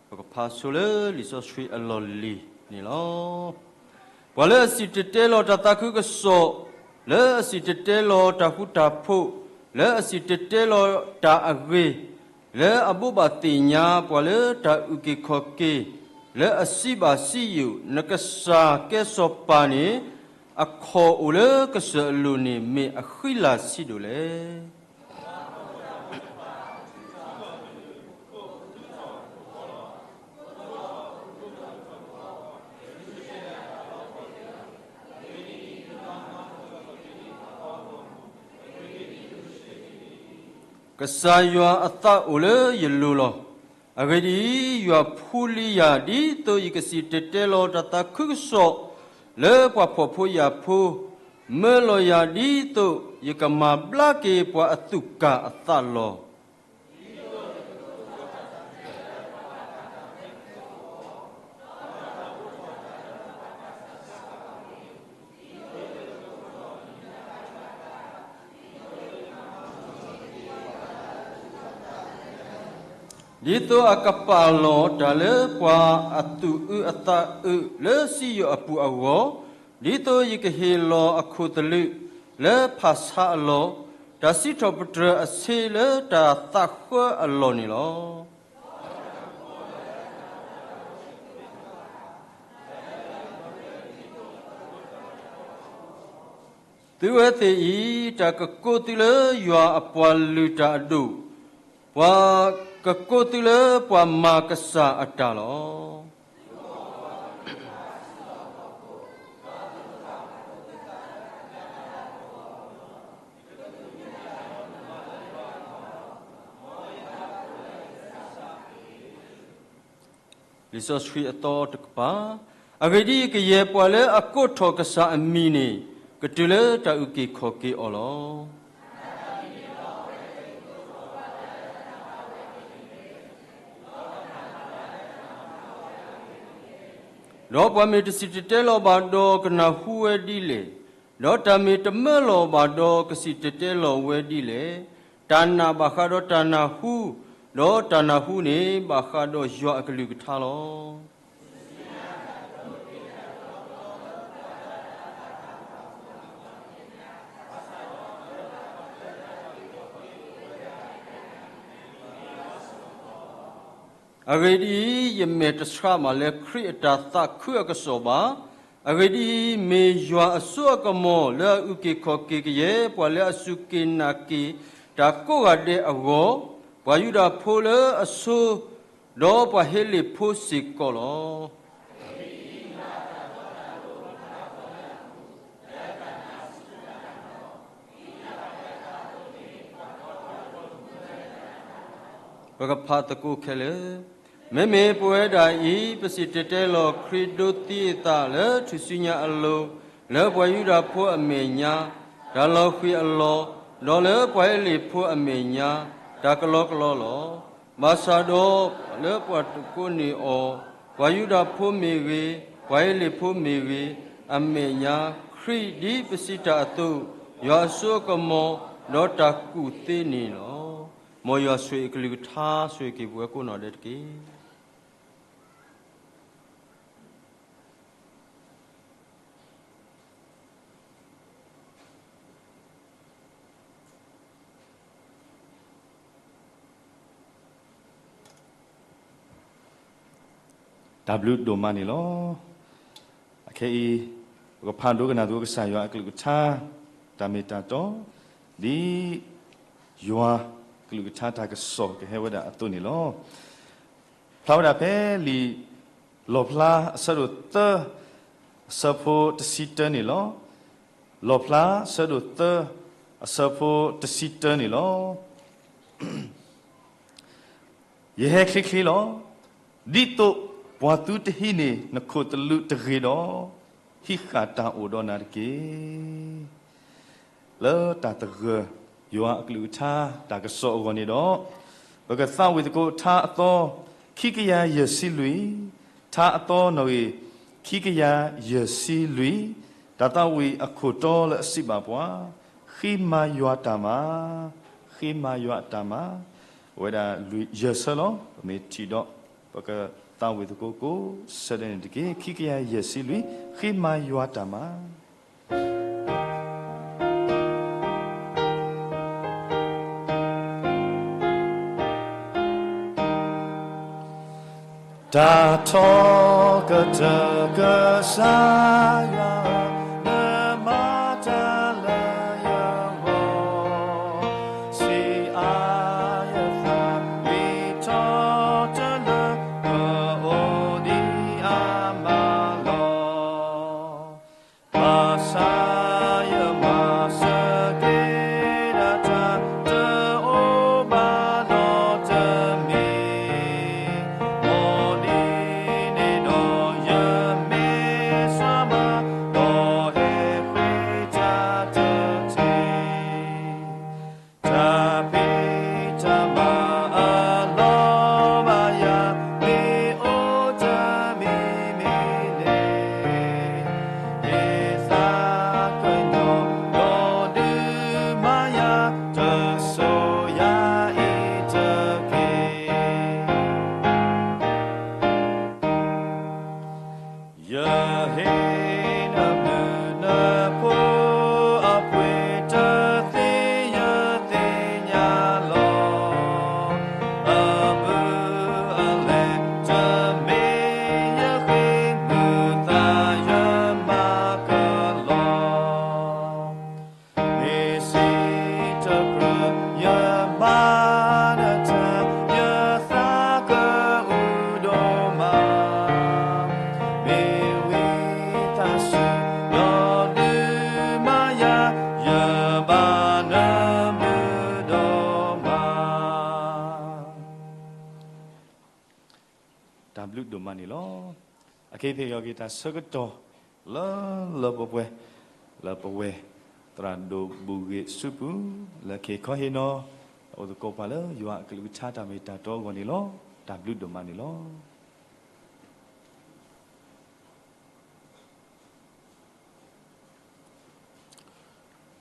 ပကဖးဆိလၢလံာ်စီဆှံအလီၢ်လံၤန့ၣ်လီၤ. ပှၤလၢအစံၣ်တဲၤတဲလီၤတၢ်သးခုကစီၣ်, လၢအစံၣ်တဲၤတဲလီၤတၢ်ဃူတၢ်ဖိး, လၢအစံၣ်တဲၤတဲလီၤတၢ်အဂ့ၤ, လၢအဘိးဘၣ်သ့ၣ်ညါပှၤလၢတၢ်အုၣ်က့ၤခီၣ်က့ၤ, လၢအစံးဘၣ်စံးယိာ်, နကစၢ်ကဲစီၤပၤန့ၣ် အခီၣ်အိၣ်လၢကစၢၢ်အလိၤန့ၣ် မ့ၢ်အဃံလၤဆံးဒိၣ်လဲၣ်. ကစၢ်ယွၤအသးအိၣ်လၢယလိၤလီၤ. အဂ့ၢ်ဒ်အံၤ, ယွၤဖှူလံယၤ ဒ်သိးယကစံၣ်တဲၤတဲလီၤတၢ်သးခုကစီၣ်လၢပှၤဖှီၣ်ဖိယာ်ဖိ, မၢလီၤယၤဒ်သိးယကမၤဘျါက့ၤပှၤအသူၣ်ကၢ်အသးလီၤ. ဒ်သိးအကပာ်လီၤတၢ်လၢပှၤအသူၣ်အုးအသးအုးလၢစံယိၣ်အပူၤအဂီၢ်, ဒ်သိးယကဟ့ၣ်လီၤအခိၣ်သလုးလၢဖၣ်ဆါအလီၢ်, တၢ်စံးထီၣ်ပတြၢၤအဆ့လၢတၢ်သးဃၢအလီၢ်န့ၣ်လီၤ. သုဝဲသ့ၣ်အံၤ, တၢ်ကကိးသုလၢယွၤအပှၤလုၢ်တၢ်အဒိၣ်, ပှၤကကိးသုလၢပှၤမၤကစၢ်အတၢ်လီၤ. လံာ်စီဆှံအသီတကပၤ, အဂ့ၢ်ဒ်အံၤ, ကယဲၢ်ပှၤလၢအကိးထီၣ်ကစၢ်အမံၤန့ၣ်, ကတုၤလၢတၢ်အုၣ်က့ၤခီၣ်က့ၤအီၤလီၤ. ဒီးပှၤမ့ၢ်တစံၣ်တဲၤတဲလီၤဘၣ်ဒီး ကနၢ်ဟူဝဲဒ်လဲၣ်. ဒီးတၢ်မ့ၢ်တမၢလီၤဘၣ်ဒီး ကစံၣ်တဲၤတဲလီၤဝဲဒ်လဲၣ်. တၢ်နာ်ဘၣ်ဃးဒီးတၢ်နၢ်ဟူ, ဒီးတၢ်နၢ်ဟူန့ၣ် ဘၣ်ဃးဒီးယွၤအကလုၢ်ကထါလီၤ. အဂ့ၢ်ဒ်အံၤ, ယမဲာ်တဆှးဘၣ်လၢ ခရံာ်အတၢ်သးခုအကစီၣ်ဘၣ်. အဂ့ၢ်ဒ်အံၤ, မ့ၢ်ယွၤအစိအကမီၤ လၢအအုၣ်က့ၤခီၣ်က့ၤကယဲၢ် ပှၤလၢအစူၢ်က့ၤနာ်က့ၤတၢ်ကိးဂၤဒဲးအဂီၢ်, ပှၤယူဒၤဖိလၢအဆိ, ဒီးပှၤဟ့လ့ၣ်ဖိစ့ၢ်ကီးလီၤ. ပကဖးသကိးခဲလၢာ်. မ့မ့ၢ်ပဝဲဒၣ်အံၤ ပစံၣ်တဲၤတဲလီၤခရံာ်ဒိးသံအသးလၢထူၣ်စုညါအလိၤ, လၢပှၤယူဒၤဖိအမဲာ်ညါ, တၢ်လီၤဃံၤအလီၢ်, ဒီးလၢပှၤဟ့လ့ၣ်ဖိအမဲာ်ညါ, တၢ်ကလီကလီလီၤ. ဘၣ်ဆၣ်ဒီးလၢပှၤတကိးန့ၢ်အီၤ, ပှၤယူဒၤဖိမ့ၢ်ဂ့ၤ, ပှၤဟ့လ့ၣ်ဖိမ့ၢ်ဂ့ၤ, အမဲာ်ညါ, ခရံာ်ဒ်ပစံးတၢ်အသိး, ယွၤအစိအကမီၤ, ဒီးတၢ်ကူၣ်သ့န့ၣ်လီၤ. မ်ယွၤဆိၣ်ဂ့ၤအကလုၢ်ကထါ ဆိၣ်ဂ့ၤက့ၤပဝဲကိးနီၢ်ဒဲးတက့ၢ်. တၢ်ဘျုးဒိၣ်မးန့ၣ်လီၤ. အခဲအံၤ ပကဖးဒိကနၣ်သကိးကစၢ်ယွၤအကလုၢ်ကထါ, တၢ်မ့ၢ်တၢ်တီ, ဒ်ယွၤအကလုၢ်ကထါတၢ်ကစီၣ်ကဟဲဝဲဒၣ်အသိးန့ၣ်လီၤ. ဖျါဝဲဒၣ်ဖဲလံာ်လီၣ်ဖျါ အဆၢဒိၣ်သၢ အဆၢဖိတဆံတၢန့ၣ်လီၤ. လီၣ်ဖျါ အဆၢဒိၣ်သၢ အဆၢဖိတဆံတၢန့ၣ်လီၤ. ယဟဲချ့ချ့လီၤ. ဒ်သိးပှၤသုတဟံးန့ၢ်နခိၣ်သလုးတဂ့ၤဒီး, ဟံးဃာ်တၢ်အိၣ်ဒီးနၤတက့ၢ်. လၢတၢ်သဂၢၢ်ယွၤအကလုၢ်ကထါတၢ်ကစီၣ်အဂီၢ်န့ၣ်ဒီး, ပကသးဝံၣ်သကိးထါအသီ ခံကယၤယဲၢ်ဆံလွံၢ်, ထါအသီနီၣ်ဂံၢ် ခံကယၤယဲၢ်ဆံလွံၢ်, တၢ်သးဝံၣ်အခိၣ်တီလၢအစံးဘၣ်ပှၤ, ဃ့မၤယွၤတၢ်မၤ, ဃ့မၤယွၤအတၢ်မၤ, အဝဲဒၣ်ယဲၢ်ဆၢလီၤ. ပမ့ၢ်ထံၣ်ဒီး ပကသးဝံၣ်သကိးကိးဆၢဒဲးန့ၣ်တက့ၢ်. ခံကယၤယဲၢ်ဆံလွံၢ်, ဃ့မၤယွၤတၢ်မၤ. တၢ်ထီကတၢၢ်ကစၢ်ယွၤ, နမၤတၢ်လၢယဂီၢ်, စံးအါယသး ဂ့ၤထီၣ်တလၢ ကအိၣ်ဒံးအါမးလီၤ. ဘၣ်ဆၣ်ယမၤစၢၤက့ၤဒၣ်တၢ် တအိၣ်ဘၣ်နီတမံၤ, မ်ဒ်န့ၣ်ဒီးယမ့ၢ်စှၤမး, ဒီးဟဲဃ့တၢ်တထံၣ် တၢ်ဖံးတၢ်မၤအလီၢ်ဘၣ်ယၤ, မ့ၢ်အိၣ်တမံၤမံၤန့ၣ်, ဟ့ၣ်သးကညီၤ ဒီးဒုးမၤယၤ, တစိၤယၤအံၤတက့ၢ်. ယဟ့ၣ်နဘျုးနဖှိၣ်အပှ့ၤ တသ့ယသ့ၣ်ညါလီၤ. အဘုအလဲၤတမ့ၢ်ယဃ့, မုာ်သးယမၤကလီၤ. မ့ၢ်စံးတကြၢး ယမၤနတၢ်, ယသးကအုးဒိၣ်မး, မ့ၢ်ဝံသးစူၤ ဒီးဒုးမၤယၤ, ယဘၣ်နဘျုးဒိၣ်မး. တၢ်ဘျုးဒိၣ်မးန့ၣ်လီၤ. အက့ၤသ့ၣ်ယီၤက့ၤတၢ်ဆၢကတီၢ် လၢလၢပှဲၤပှဲၤ လၢပဝဲ သရၣ်ဒိၣ်ဘူၣ်ဂ့ၤဆူပူၤ လၢက့ၤခီဟ့ၣ်နီၤ အိၣ်သကိးပှၤလၢယွၤအကလုၢ်ကထါတၢ်မ့ၢ်တၢ်တီအဂီၢ်န့ၣ်လီၤ. တၢ်ဘျုးဒိၣ်မးန့ၣ်လီၤ.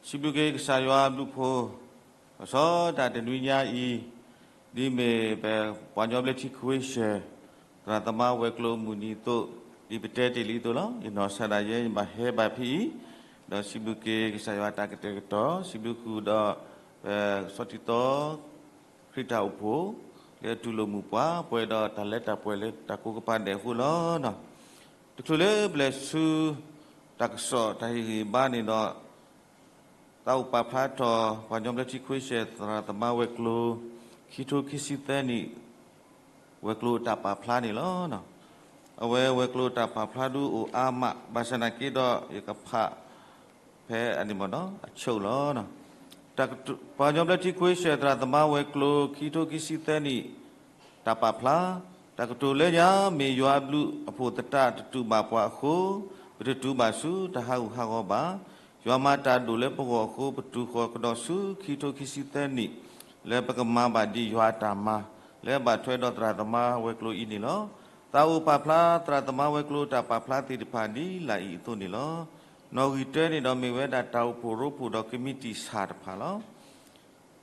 စံးဘျုးက့ၤကစၢ်ယွၤအဘျုးအဖှိၣ်, လီၤဆီဒၣ်တၢ်တနွံညါအံၤ, ဒ်မ့ၢ်ပပှၤကညီဘျၢထံခွ့ရှၢၣ် သရၣ်သမါဝဲၤကျိၤအမုၢ်နံၤအသိး, ဒ်ပတဲတ့ၢ်လံအသိးလီၤ. ယနီၢ်ကစၢ်ဒၣ်ယဲ ယဘၣ်ဟဲဘၣ်ဖဲအံၤ, ဒီးစံးဘျုးက့ၤကစၢ်ယွၤတၢ်ကတဲာ်ကတီၤ, စံးဘျုးဃုာ်ဒီး ပစီတံၢ်သီ ခရံာ်တၢ်အိၣ်ဖှိၣ် လၢအတူၢ်လိာ်မုာ်ပှၤ ပှဲၤဒီးတၢ်လၢတၢ်ပှဲၤလၢတၢ်ကိးကပၤဒဲးအဃိလီၤ. တချုးလၢပလဲၤဆူ တၢ်ကစီၣ်တၢ်ဟ့ၣ်ဂံၢ်ဘါန့ၣ်ဒီး သးအိၣ်ပာ်ဖျါထီၣ် ပှၤကညီဘျၢထံခွ့ရှၢၣ် သရၣ်သမါဝဲၤကျိၤ ခံထိခံဆံသၢနံၣ် ဝဲၤကျိၤအတၢ်ပာ်ဖျါန့ၣ်လီၤ. အဝဲဝဲၤကျိၤအတၢ်ပာ်ဖျါဒုးအိၣ်အါမး ဘၣ်ဆၣ်နာ်က့ဒီး ယကဖး ဖဲအန့ၣ်မ့ၢ်နီၤ အဆိးလီၤ. တၢ်ကတိၤ ပှၤကညီဘျၢထံခွ့ရှၢၣ် သရၣ်သမါဝဲၤကျိၤ ခံထိခံဆံသၢနံၣ် တၢ်ပာ်ဖျါ, တၢ်ကတိၤလၢညါ မ့ၢ်ယွၤအဘျုးအဖှိၣ်သတးတတူာ်ဘၣ်ပှၤအဃိ, ပတတုၤဘၣ်ဆူတၢ်ဟးဂူာ်ဟးဂီၤဘၣ်. ယွၤမၤတၢ်ဒိၣ်လၢပဂီၢ်အဃိ, ပတုၤဃီၤကဒီးဆူခံထိခံဆံသၢနံၣ် လၢပကမၤဘၣ်ဒ်ယွၤအတၢ်မၤ လၢအဘၣ်ထွဲဒီးသရၣ်သမါဝဲၤကျိၤအံၤန့ၣ်လီၤ. သးအိၣ်ပာ်ဖျါသရၣ်သမါဝဲၤကျိၤတၢ်ပာ်ဖျါသ့ၣ်တဖၣ်ဒ်လာ်အံၤအသိးန့ၣ်လီၤ. နီၣ်ဂံၢ်တၢန့ၣ်ဒီးမ့ၢ်ဝဲဒၣ်တၢ်အိၣ်ဖှိၣ်ရိဖှိၣ်ဒီးကမံးတံာ်ဆၣ်တဖၣ်လီၤ.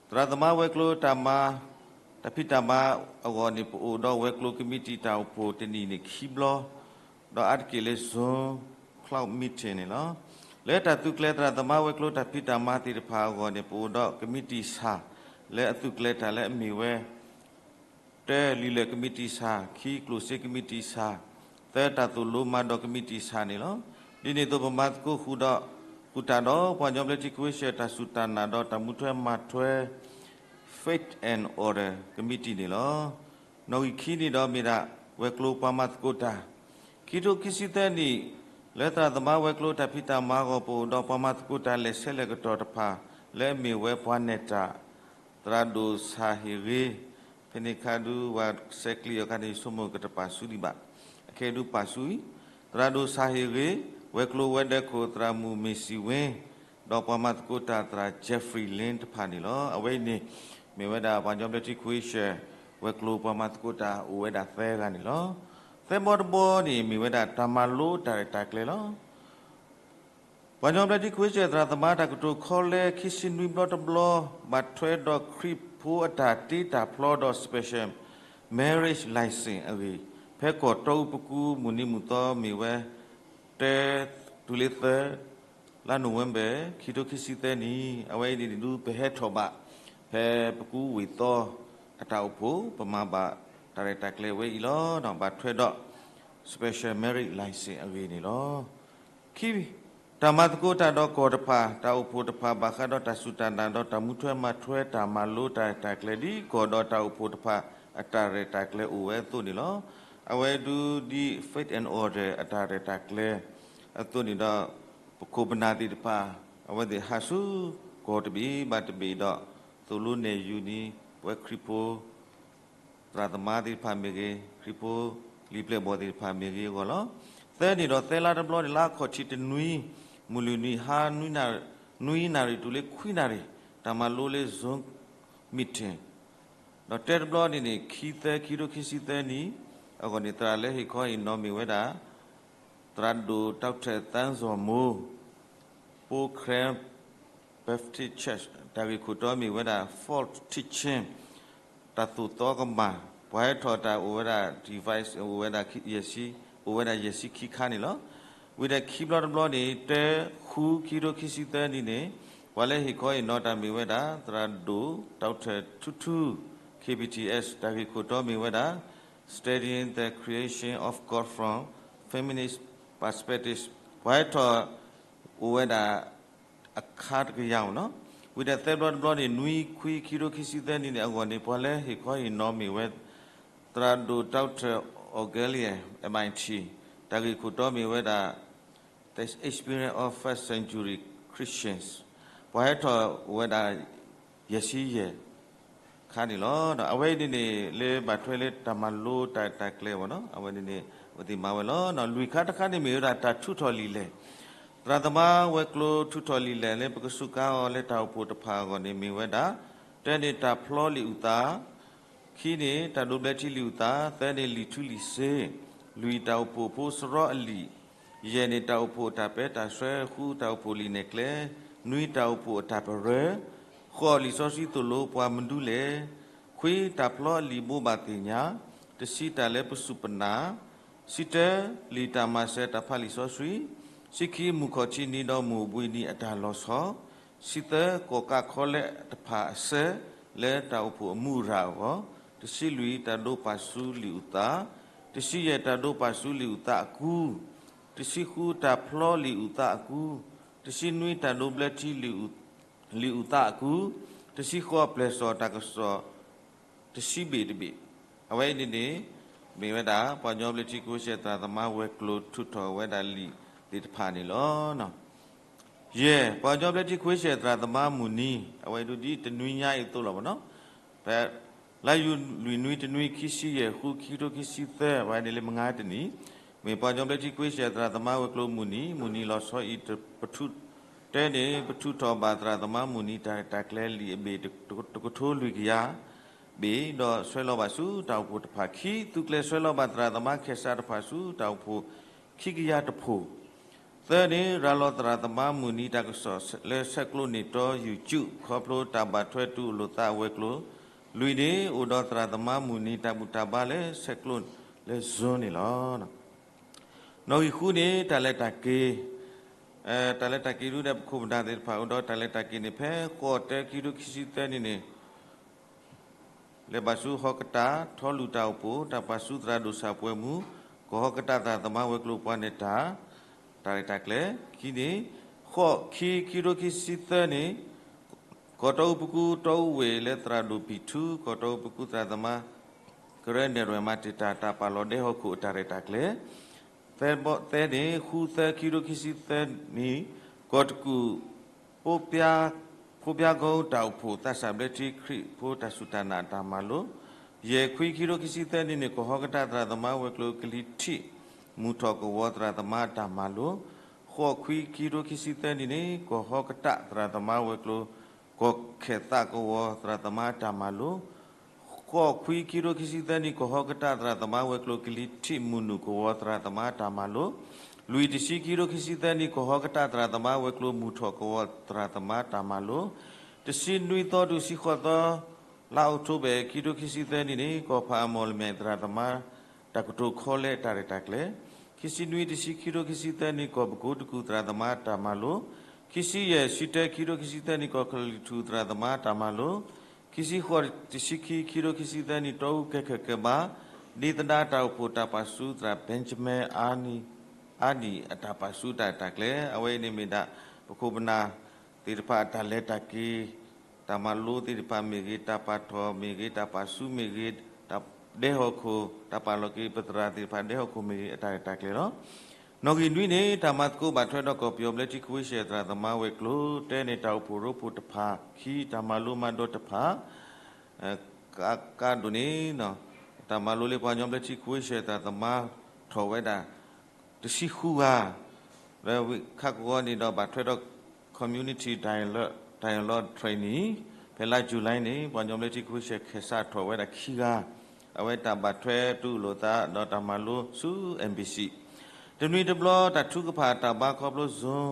သရၣ်သမါဝဲၤကျိၤတၢ်မၤ တၢ်ဖံးတၢ်မၤအဂီၢ်န့ၣ် ပအိၣ်ဒီးဝဲၤကျိၤကမံးတံာ်တၢ်အိၣ်ဖှိၣ်တနံၣ်န့ၣ်ခံဘျီ, ဒီးအါတက့ၢ်လၢ Zoom cloud meeting န့ၣ်လီၤ. လၢတၢ်သုးကျဲၤသရၣ်သမါဝဲၤကျိၤတၢ်ဖံးတၢ်မၤသ့ၣ်တဖၣ်အဂီၢ်န့ၣ် ပအိၣ်ဒီးကမံးတံာ်ဆၣ် လၢအသုးကျဲၤတၢ်လၢအမ့ၢ်ဝဲ တၢ လံာ်လဲၢ်ကမံးတံာ်ဆၣ်, ခံ ကျိၣ်စ့ကမံးတံာ်ဆၣ်, သၢ တၢ်သိၣ်လိမၤဒိးကမံးတံာ်ဆၣ်န့ၣ်လီၤ. ဒ်န့ၣ်အသိး ပမၤသကိးဃုာ်ဒီး ဃုာ်တၢ်ဒီး ပှၤကညီဘျၢထံခွ့ရှၢၣ်တၢ်စူၢ်တၢ်နာ်ဒီးတၢ်မူထွဲမၤထွဲ Faith and Order ကမံးတံာ်န့ၣ်လီၤ. နီၣ်ဂံၢ်ခံန့ၣ်ဒီးမ့ၢ်ဒၣ် ဝဲၤကျိၤပှၤမၤသကိးတၢ်, ခံထိခံဆံသၢနံၣ် လၢသရၣ်သမါဝဲၤကျိၤတၢ်ဖံးတၢ်မၤအဂီၢ် ပအိၣ်ဒီးပှၤမၤသကိးတၢ်လဲၤဆဲးလဲၤကတီၤတဖၣ် လၢအမ့ၢ်ဝဲပှၤနဲၣ်တၢ် သရၣ်ဒိၣ်ဆၣ်ဟ့ၣ်ဂ့ၤ, ဖဲန့ၣ်ခါဒုး ပှၤဆဲးကျိးအီၤခါန့ၣ် ဆိကမိၣ်ကတပာ်ဆူဒံးဘၣ်, အခဲဒုးပာ်ဆူအံၤ, သရၣ်ဒိၣ်ဆၣ်ဟ့ၣ်ဂ့ၤ, ဝဲၤကျိၤဝဲၤဒၢးခိၣ် သရၣ်မုၣ်မ့ၢ်စံးဝ့, ဒီးပှၤမၤသကိးတၢ်သရၣ် Jeffrey Lin တဖၣ်န့ၣ်လီၤ. အဝဲအံၤန့ၣ် မ့ၢ်ဝဲဒၣ်ပှၤကညီဘျၢထံခွ့ရှၢၣ် ဝဲၤကျိၤပှၤမၤသကိးတၢ်အိၣ်ဝဲဒၣ်သၢဂၤန့ၣ်လီၤ. သၢဘီတဘီန့ၣ် မ့ၢ်ဝဲဒၣ်တၢ်မၤလိတၢ်ရဲၣ်တၢ်ကျဲၤလီၤ. ပှၤကညီဘျၢထံခွ့ရှၢၣ်သရၣ်သမါတၢ်ကတိၤခီလဲ ခံဆံနွံဘျီတဘျီ ဘၣ်ထွဲဒီးခရံာ်ဖိအတၢ်တ့တၢ်ဖျီဒီး Special Marriage License အဂ့ၢ်, ဖဲကီၢ်တီအူပကူမုၢ်နံၤမုၢ်သီမ့ၢ်ဝဲ တၢ တုၤလၢသၢ လါနိၣ်ဝ့ဘၢၣ် ခံထိခံဆံသၢနံၣ်, အဝဲအံၤန့ၣ်ဒုးပဟဲထီၣ်ဘၣ် ဖဲပကူဝ့ၢ်သီအတၢ်အိၣ်ဖှိၣ် ပမၤဘၣ်တၢ်ရဲၣ်တၢ်ကျဲၤဝဲအံၤလီၤ. ဘၣ်ထွဲဒီး Special Marriage License အဂ့ၢ်န့ၣ်လီၤ. ခံ, တၢ်မၤသကိးတၢ်ဒီးကီၢ်တဖၣ် တၢ်အိၣ်ဖှိၣ်တဖၣ် ဘၣ်ဃးဒီးတၢ်စူၢ်တၢ်နာ်ဒီးတၢ်မူထွဲမၤထွဲတၢ်မၤလိတၢ်ရဲၣ်တၢ်ကျဲၤ ဒ်ကီၢ်ဒီးတၢ်အိၣ်ဖှိၣ်တဖၣ်အတၢ်ရဲၣ်တၢ်ကျဲၤအိၣ်ဝဲအသိးန့ၣ်လီၤ. အဝဲဒုးဒ် Faith and Order အတၢ်ရဲၣ်တၢ်ကျဲၤအသိးန့ၣ်ဒီး ပခိၣ်ပနၢ်သ့ၣ်တဖၣ် အဝဲသ့ၣ်ဟးဆူကီၢ်တဘ့ၣ်ဘၣ်တဘ့ၣ်ဒီး သိၣ်လိနဲၣ်ယူၤန့ၣ် ပဝဲခရံာ်ဖိ သရၣ်သမါသ့ၣ်တဖၣ်မ့ၢ်ဂ့ၤ, ခရံာ်ဖိလံာ်ပျဲၢ်ဘီၣ်သ့ၣ်တဖၣ်မ့ၢ်ဂ့ၤအဂီၢ်လီၤ. သၢန့ၣ်ဒီးသၢလါတဘျီန့ၣ် လါခီၣ်ထံးတနွံ မုၢ်လွံၢ်နံၤဟါ နွံနၣ်ရံၣ်တုၤလၢခွံနၣ်ရံၣ် တၢ်မၤလိလၢ Zoom meeting ဒီးတၢတဘျီန့ၣ်န့ၣ် ခံသၢ ခံထိခံဆံသၢနံၣ် အဂီၢ်န့ၣ် သရၣ်လၢဟ့ၣ်ခီဟ့ၣ်နီၤမ့ၢ်ဝဲဒၣ် သရၣ်ဒိၣ် Doctor သန်းဇော်မိုး, ပိၢ် Karen Baptist Church တၢ်ဂ့ၢ်ခိၣ်တီမ့ၢ်ဝဲဒၣ် False Teaching တၢ်သိၣ်သီကမၣ်, ပှၤဟဲထီၣ်တၢ်အိၣ်ဝဲဒၣ် device အိၣ်ဝဲဒၣ်ယဲၢ်ဆံ, အိၣ်ဝဲဒၣ်ယဲၢ်ဆံခံခါန့ၣ်လီၤ. ဝံၤဒီးခံဘျီတဘျီန့ၣ် တၢ ဃု ခံထိခံဆံသၢနံၣ်န့ၣ် ပှၤလၢဟ့ၣ်ခီဟ့ၣ်နီၤတၢ်မ့ၢ်ဝဲဒၣ် သရၣ်ဒိၣ် Doctor ထူထူ, K B T S တၢ်ဂ့ၢ်ခိၣ်တီမ့ၢ်ဝဲဒၣ် Studying the Creation of God from Feminist Perspective ပှၤဟဲထီၣ်အိၣ်ဝဲဒၣ် အခါတကယၤမ့ၢ်နီၤ. ဝံၤဒီးသၢဘျီတဘျီန့ၣ် နွံ ခွံ ခံထိခံဆံသၢနံၣ်န့ၣ် အဂီၢ်န့ၣ် ပှၤလၢဟ့ၣ်ခီဟ့ၣ်နီၤမ့ၢ်ဝဲ သရၣ်ဒိၣ် Doctor Augillian, M I T, တၢ်ဂ့ၢ်ခိၣ်တီမ့ၢ်ဝဲဒၣ် The Experience of First Century Christians ပှၤဟဲထီၣ်အိၣ်ဝဲဒၣ် ယဲၢ်ဆံယဲၢ် ခါန့ၣ်လီၤ. အဝဲအံၤန့ၣ်န့ၣ် လၢဘၣ်ထွဲလၢတၢ်မၤလိတၢ်တၢ်ကျဲၤမ့ၢ်နီၤ, အဝဲန့ၣ်န့ၣ် အဝဲသ့ၣ်မၤဝဲလီၤ. လွံၢ်ခါတခါန့ၣ်မ့ၢ်ဝဲဒၣ်တၢ်ထုးထီၣ်လံာ်လဲၢ်, သရၣ်သမါဝဲၤကျိၤထုးထီၣ်လံာ်လဲၢ်လၢပကစူးကါအီၤလၢတၢ်အိၣ်ဖှိၣ်တဖၣ်အဂီၢ်န့ၣ်မ့ၢ်ဝဲဒၣ် တၢန့ၣ်တၢ်ဖျီလံာ်အုၣ်သး, ခံန့ၣ်တၢ်ဒိးဘျၢထံလံာ်အုၣ်သး, သၢန့ၣ်လံာ်ထူလံာ်စ့, လွံၢ်တၢ်အိၣ်ဖှိၣ်ဖိစရီအလံာ်, ယဲၢ်န့ၣ်တၢ်အိၣ်ဖှိၣ်တၢ်ပၢတၢ်ဆှၢဃုတၢ်အိၣ်ဖှိၣ်လံာ်နဲၣ်ကျဲ, နွံတၢ်အိၣ်ဖှိၣ်အတၢ်ပရၢ, ဃိးလံာ်စီဆှံသိၣ်လိပှၤမနုၤလဲၣ်, ခွံတၢ်ဖျီလံာ်ဘိးဘၣ်သ့ၣ်ညါ, တဆံတၢ်လဲၤပစူၢ်ပနာ်, ဆံတၢလံာ်တၢ်မၤစၢၤတၢ်ဖးလံာ်စီဆှံ, ဆံခံမုၢ်ခီၣ်ထံးနံၤဒီးမုၢ်အိၣ်ဘှံးနံၤအတၢ်လီၤဆီ, ဆံသၢကီၣ်ကးခီလဲတဖၣ်အဆၢ လၢတၢ်အိၣ်ဖှိၣ်အမူအရၣ်အဂီၢ်, တဆံလွံၢ်တၢ်ဒိးပာ်ဆူလံာ်အုၣ်သး, တဆံယဲၢ်တၢ်ဒိးပာ်ဆူလံာ်အုၣ်သးအကူ, တဆံဃုတၢ်ဖျီလံာ်အုၣ်သးအကူ, တဆံနွံတၢ်ဒိးဘျၢထံလံာ်အုၣ်သးအကူ, တဆံဃိးပျဲၢ်စီၣ်တၢ်ကစီၣ် တဆံဘ့ၣ်တဘ့ၣ်, အဝဲအံၤန့ၣ်န့ၣ် မ့ၢ်ဝဲဒၣ် ပှၤကညီဘျၢထံခဝ့ၡၢၣ်သရၣ်သမါဝဲၤကျိၤထုးထီၣ်ဝဲဒၣ်လံာ်သ့ၣ်တဖၣ်န့ၣ်လီၤ. ယဲၢ် ပှၤကညီဘျၢထံခဝ့ၡၢၣ်သရၣ်သမါမုၢ်နံၤ အဝဲဒၣ်ဒ်တနွံညါအံၤအသိးလီၤမ့ၢ်နီၤ, ဖဲ လါယူၤလွံၢ်နွံတနွံ ခံဆံယဲၢ်ဃု ခံကထိခံဆံသၢ အဝဲန့ၣ်လၢမုၢ်ဂၤတနံၤ, မ့ၢ်ပှၤကညီဘျၢထံခဝ့ၡၢၣ်သရၣ်သမါဝဲၤကျိၤမုၢ်နံၤ, မုၢ်နံၤလီၤဆီအံၤ ပထူ တဲန့ၣ် ပထူးထီၣ်ဘၣ်သရၣ်သမါမုၢ်နံၤတၢ်ရဲၣ်တၢ်ကျဲၤလံာ်အဘ့ၣ် တကထိလွံၢ်ကယၤဘ့ၣ် ဒီးဆွဲလီၤဘၣ်ဆူတၢ်အိၣ်ဖှိၣ်တဖၣ်, ခံ သူကျဲၤဆွဲလီၤဘၣ်သရၣ်သမါခဲစးတဖၣ်ဆူတၢ်အိၣ်ဖှိၣ် ခံကယၤတဖု, သၢန့ၣ် ရၤလီၤသရၣ်သမါမုၢ်နံၤတၢ်ကစီၣ်လၢဆဲးကျိးန့ၢ်တီ YouTube ခီဖျိတၢ်ဘၣ်ထွဲတူၢ်လိာ်သးအဝဲၤကျိၤ, လွံၢ်န့ၣ် အိၣ်ဒီးသရၣ်သမါမုၢ်နံၤတၢ်ဘူၣ်တၢ်ဘါလၢဆဲးကျိးလၢ Zoom န့ၣ်လီၤ. နီၣ်ဂံၢ်ဃုန့ၣ် တၢ်လဲၤတၢ်က့ၤ, တၢ်လဲၤတၢ်က့ၤဒ်ပခိၣ်ပနၢ်သ့ၣ်တဖၣ် အိၣ်ဒီးတၢ်လဲၤတၢ်က့ၤန့ၣ် ဖဲဃိးသၢ ခံကထိခံဆံသၢနံၤန့ၣ် လဲၤဘၣ်ဆူဟီကတၢၣ် ထီလူၤတၢ်အိၣ်ဖှိၣ် တၢ်ပာ်ဆူသရၣ်ဒိၣ်စၢ်ပှဲၤမုၢ် ကီၢ်ဟီကတၢၣ်သရၣ်သမါဝဲၤကျိၤပှၤနဲၣ်တၢ် တၢ်ရဲၣ်တၢ်ကျဲၤ, ခံန့ၣ် ဃိး ခံ ခံကထိခံဆံသၢနံၤ ကီၢ်တီအူပကူတီအူဝ့ၢ်လၢသရၣ်ဒိၣ်ပံာ်ထူ ကီၢ်တီအူပကူသရၣ်သမါ ကရၢနဲၣ်ရွဲၣ်မၤတ့ၢ်တၢ် တၢ်ပာ်လီၤဒဲဟီၣ်ခိၣ်အတၢ်ရဲၣ်တၢ်ကျဲၤ, သၢဘီသဲန့ၣ် ဃုသၢ ခံကထိခံဆံသၢနံၤ ကီၢ်တကူၣ် ဖိပြားကုန်းတၢ်အိၣ်ဖှိၣ်သးစၢ်ဘျၢထံခရံာ်ဖိတၢ်စူၢ်တၢ်နာ်အတၢ်မၤလိ, ယဲၢ် ခွံ ခံကထိခံဆံသၢနံၤန့ၣ် ကီၢ်ဟီကတၢၣ်သရၣ်သမါဝဲၤကျိၤကလံၤထံး မုၢ်ထီၣ်ကဝီၤသရၣ်သမါအတၢ်မၤလိ, ဃိး ခွံ ခံကထိခံဆံသၢနံၤန့ၣ် ကီၢ်ဟီကတၢၣ်သရၣ်သမါဝဲၤကျိၤ ကီၢ်ခဲၣ်သးကဝီၤသရၣ်သမါအတၢ်မၤလိ, ဃိး ခွံ ခံကထိခံဆံသၢနံၤ ကီၢ်ဟီကတၢၣ်သရၣ်သမါဝဲၤကျိၤကလံၤထံးမုၢ်နုာ်ကဝီၤသရၣ်သမါအတၢ်မၤလိ, လွံၢ် တဆံ ခံကထိခံဆံသၢနံၤ ကီၢ်ဟီကတၢၣ်သရၣ်သမါဝဲၤကျိၤမုၢ်ထီၣ်ကဝီၤသရၣ်သမါအတၢ်မၤလိ, တဆံနွံသီတုၤတဆံဃိးသီ လါအီးထိဘၢၣ် ခံကထိခံဆံသၢနံၤန့ၣ် ကီၢ်ဖးအမီၢ်လမဲာ်သရၣ်သမါ တၢ်ကတိၤခီလဲတၢ်ရဲၣ်တၢ်ကျဲၤ, ခံဆံနွံ တဆံ ခံကထိခံဆံသၢနံၤ ကီၢ်ပကိတကူၣ်သရၣ်သမါအတၢ်မၤလိ, ခံဆံယဲၢ် ဆံတၢ ခံကထိခံဆံသၢနံၤ ကီၢ်ကလုာ်ထူၣ်သရၣ်သမါအတၢ်မၤလိ, ခံဆံဃိး တဆံခံ ခံကထိခံဆံသၢနံၤ တီအူကဲခၢၣ်ကဲဘါ ဒ်သဒၣ်တၢ်အိၣ်ဖှိၣ်တၢ်ပာ်ဆူသရၣ် Benjamin အါနံၣ် အါနံၣ်အတၢ်ပာ်ဆူတၢ်ရဲၣ်တၢ်ကျဲၤ, အဝဲအံၤန့ၣ်မ့ၢ်ဒၣ် ပခိၣ်ပနၢ်သ့ၣ်တဖၣ်အတၢ်လဲၤတၢ်က့ၤ တၢ်မၤလိသ့ၣ်တဖၣ်မ့ၢ်ဂ့ၤ, တၢ်ပာ်ထီၣ်မ့ၢ်ဂ့ၤ, တၢ်ပာ်ဆူမ့ၢ်ဂ့ၤ, တၢ်ဒဲဟီၣ်ခိၣ် တၢ်ပာ်လီၤက့ၤပသရၣ်သ့ၣ်တဖၣ်ဒဲဟီၣ်ခိၣ်မ့ၢ်ဂ့ၤ အတၢ်ရဲၣ်တၢ်ကျဲၤလီၤ. နီၣ်ဂံၢ်နွံန့ၣ် တၢ်မၤသကိးဘၣ်ထွဲဒီးကီၢ်ပယီၤဘျၢထံခဝ့ၡၢၣ်သရၣ်သမါဝဲၤကျိၤ တၢန့ၣ် တၢ်အိၣ်ဖှိၣ်ရိဖှိၣ်တဖၣ်, ခံ တၢ်မၤလိမၤဒိးတဖၣ်, ကးဒိၣ်န့ၣ် တၢ်မၤလိလၢပှၤကညီဘျၢထံခဝ့ၡၢၣ်သရၣ်သမါထီၣ်ဝဲဒၣ် တဆံဃုဂၤ, လၢဝံၤခါကဝီၤန့ၣ်ဒီးဘၣ်ထွဲဒီး community dialogue, dialogue training ဖဲလါယူၤလံန့ၣ် ပှၤကညီဘျၢထံခဝ့ၡၢၣ်ခဲစးထီၣ်ဝဲဒၣ်ခံဂၤ, အဝဲတၢ်ဘၣ်ထွဲတူၢ်လိာ်သးဒီးတၢ်မၤလိဆူ embassy တနွံတဘျီ တၢ်ထုကဖၣ်တၢ်ဘါခီဖျိ Zoom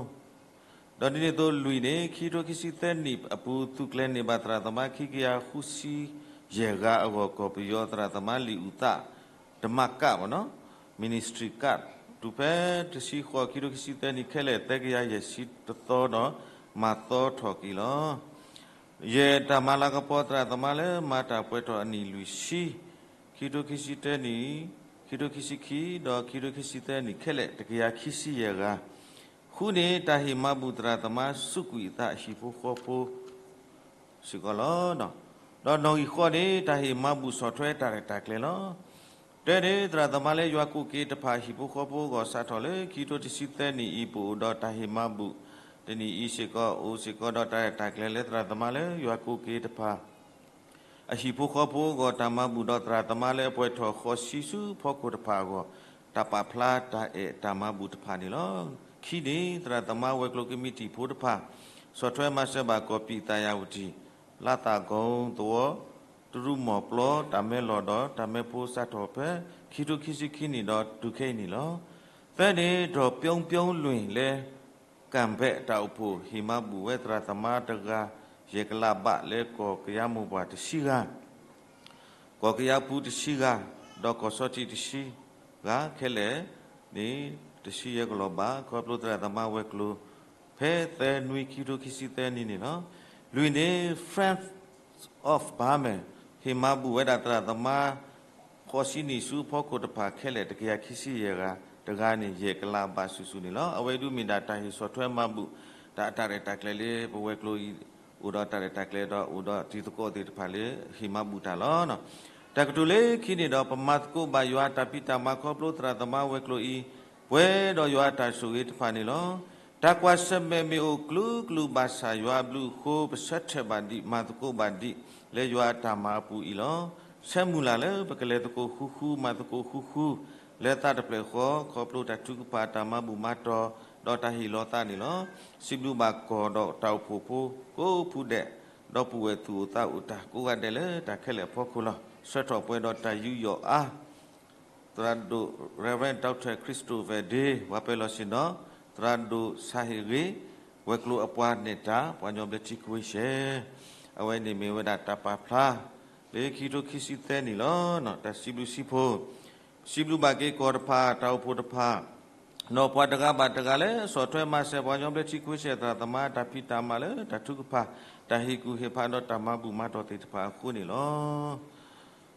ဒီးဒ်န့ၣ်အသိးလွံၢ်န့ၣ် ခံကထိခံဆံသၢနံၣ်အပူၤ သုးကျဲၤန့ၢ်ဘၣ်သရၣ်သမါခံကယၤဃုဆံယဲၢ်ဂၤအဂီၢ် ကီၢ်ပယီၤသရၣ်သမါလံာ်အုၣ်သး ဓမ္မကတ် ပေါ့နော်, ministry card တုၤဖဲတဆံဃိး ခံကထိခံဆံသၢနံၣ် ခဲလၢာ်သၢကယၤယဲၢ်ဆံတသီဒီး မၤသီထီၣ်က့ၤလီၤ. ယဲၢ် တၢ်မၤလၤကပီၤသရၣ်သမါလၢမၤတၢ်ပှဲၤထီၣ်အနံၣ်လွံၢ်ဆံ, ခံကထိခံဆံတၢနံၣ်, ခံကထိခံဆံခံ ဒီးခံကထိခံဆံသၢနံၣ် ခဲလၢာ်တကယၤခံဆံယဲၢ်ဂၤ, ဃုန့ၣ် တၢ်ဟ့ၣ်မၤဘူၣ်သရၣ်သမါစူးကွံာ်အသးအဟံၣ်ဖိဃီဖိ စ့ၢ်ကီးလီၤ. ဒီးနီၣ်ဂံၢ်ဃိးန့ၣ် တၢ်ဟ့ၣ်မၤဘူၣ်ဆီၣ်ထွဲတၢ်ရဲၣ်တၢ်ကျဲၤလီၤ. တၢန့ၣ် သရၣ်သမါလၢယွၤကိးက့ၤတဖၣ်အဟံၣ်ဖိဃီဖိအဂီၢ် စးထီၣ်လၢခံကထိတဆံသၢနံၣ်အံၤ ပအိၣ်ဒီးတၢ်ဟ့ၣ်မၤဘူၣ်တနံၣ်အံၤစ့ၢ်ကီး အိၣ်စ့ၢ်ကီးဒီးတၢ်ရဲၣ်တၢ်ကျဲၤလၢသရၣ်သမါလၢယွၤကိးက့ၤတဖၣ် အဟံၣ်ဖိဃီဖိအဂီၢ် တၢ်မၤဘူၣ်ဒီးသရၣ်သမါလၢအပှဲၤထီၣ်ဃိးဆံဆူဖီခိၣ်တဖၣ်အဂီၢ် တၢ်ပာ်ဖျါတၢ်အဲၣ်တၢ်မၤဘူၣ်တဖၣ်န့ၣ်လီၤ. ခံန့ၣ် သရၣ်သမါဝဲၤကျိၤကမံးတံာ်ဖိတဖၣ် ဆီၣ်ထွဲမၤစၢၤဘၣ်ကီၢ်ပံာ်သးယၢ်ဝတံၣ်, လါသးကီသဝီ, တရူးမီၢ်ပျီ တၢ်မဲလီၢ်ဒီးတၢ်မဲဖိစးထီၣ်ဖဲ ခံကထိခံဆံခံနံၣ်ဒီးတုၤခဲအံၤန့ၣ်လီၤ. သၢန့ၣ် ဒီးပြုံးပြုံးလွင်လၢ ကၣ်ဘဲးတၢ်အိၣ်ဖှိၣ် ဟ့ၣ်မၤဘူၣ်ဝဲသရၣ်သမါတဂၤ ယဲၢ်ကလးဘး လၢကီၢ်ကယၤမိၢ်ပှၢ်တဆံဂၤ, ကီၢ်ကယၤပူၤတဆံဂၤ, ဒီးကီၢ်ဆီထံးတဆံဂၤ ခဲလၢာ်န့ၣ် တဆံယဲၢ်ကလးဘး ခီဖျိသရၣ်သမါဝဲၤကျိၤ ဖဲသၢနွံ ခံကထိခံဆံသၢနံၣ်န့ၣ်လီၤ. လွံၢ်န့ၣ် Friends of Burma ဟ့ၣ်မၤဘူၣ်ဝဲဒၣ်သရၣ်သမါ ဃိးဆံနံၣ်ဆူအဖီခိၣ်တဖၣ်ခဲလၢာ် တကယၤခံဆံယဲၢ်ဂၤ တဂၤန့ၣ် ယဲၢ်ကလးဘးစုာ်စုာ်န့ၣ်လီၤ. အဝဲဒုးမ့ၢ်ဒၣ်တၢ်ဟ့ၣ်ဆီၣ်ထွဲမၤဘူၣ် တၢ်အတၢ်ရဲၣ်တၢ်ကျဲၤလၢပဝဲၤကျိၤအံၤ အိၣ်ဒီးတၢ်ရဲၣ်တၢ်ကျဲၤဒီးအိၣ်ဒီးတံၤသကိးသ့ၣ်တဖၣ်လၢဟ့ၣ်မၤဘူၣ်တၢ်လီၤ. တၢ်ကတိၤလၢခံန့ၣ်ဒီး ပမၤသကိးဘၣ်ယွၤအတၢ်ဖံးတၢ်မၤခီဖျိသရၣ်သမါဝဲၤကျိၤအံၤ ပှဲၤဒီးယွၤအတၢ်ဆိၣ်ဂ့ၤတဖၣ်န့ၣ်လီၤ. တၢ်ကွၢ်ဆၢၣ်မဲာ်မ့ၢ်အိၣ်ကျူကျူဘၣ်ဆၣ်ယွၤအဘျုးအဃိ ပဆၢထၢၣ်ဘၣ်ဒံးမၤသကိးဘၣ်ဒံး လၢယွၤအတၢ်မၤအပူၤအံၤလီၤ. ဆၢမုၢ်လၢ်လၢပကလဲၤသကိးဃူဃူ မၤသကိးဃူဃူ လၢသးတဖျၢၣ်ဃီ ခီဖျိတၢ်ထုကဖၣ်တၢ်မၤဘူၣ်မၤတီၤ ဒီးတၢ်ဟ့ၣ်လီၤသးန့ၣ်လီၤ. စံးဘျုးဘၣ်ကီၢ်ဒီးတၢ်အိၣ်ဖှိၣ်ဖိကိးဖုဒဲး ဒီပုၢ်ဝဲၢ်သူၣ်အိၣ်သးအိၣ်တၢ်ကိးဂၤဒဲးလၢတၢ်ခဲလၢာ်အဖီခိၣ်လီၤ. ဆၢထီၣ်ပှဲၤဒီးတၢ်ယူးယီၣ်အါ သရၣ်ဒိၣ် Reverend Doctor Christopher Day ပှၤပၢၤလီၢ်ဆ့ၣ်နီၤ, သရၣ်ဒိၣ်ဆၣ်ဟ့ၣ်ဂ့ၤ ဝဲၤကျိၤအပှၤနဲၣ်တၢ် ပှၤကညီဘျၢထံခွ့ဆဲး, အဝဲန့ၣ်မ့ၢ်ဝဲဒၣ်တၢ်ပာ်ဖျါ လၢခံကထိခံဆံသၢနံၣ်လီၤ. တၢ်စံးဘျုးစံးဖှိၣ်, စံးဘျုးဘၣ်က့ၤကီၢ်တဖၣ် တၢ်အိၣ်ဖှိၣ်တဖၣ် ဒီးပှၤတဂၤဘၣ်တဂၤလၢဆီၣ်ထွဲမၤစၢၤ ပှၤကညီဘျၢထံခွ့ဆဲးသရၣ်သမါ တၢ်ဖံးတၢ်မၤလၢတၢ်ထုကဖၣ် တၢ်ဟ့ၣ်ကူၣ်ဟ့ၣ်ဖးဒီးတၢ်မၤဘူၣ်မၤတီၤသ့ၣ်တဖၣ်အဃိန့ၣ်လီၤ.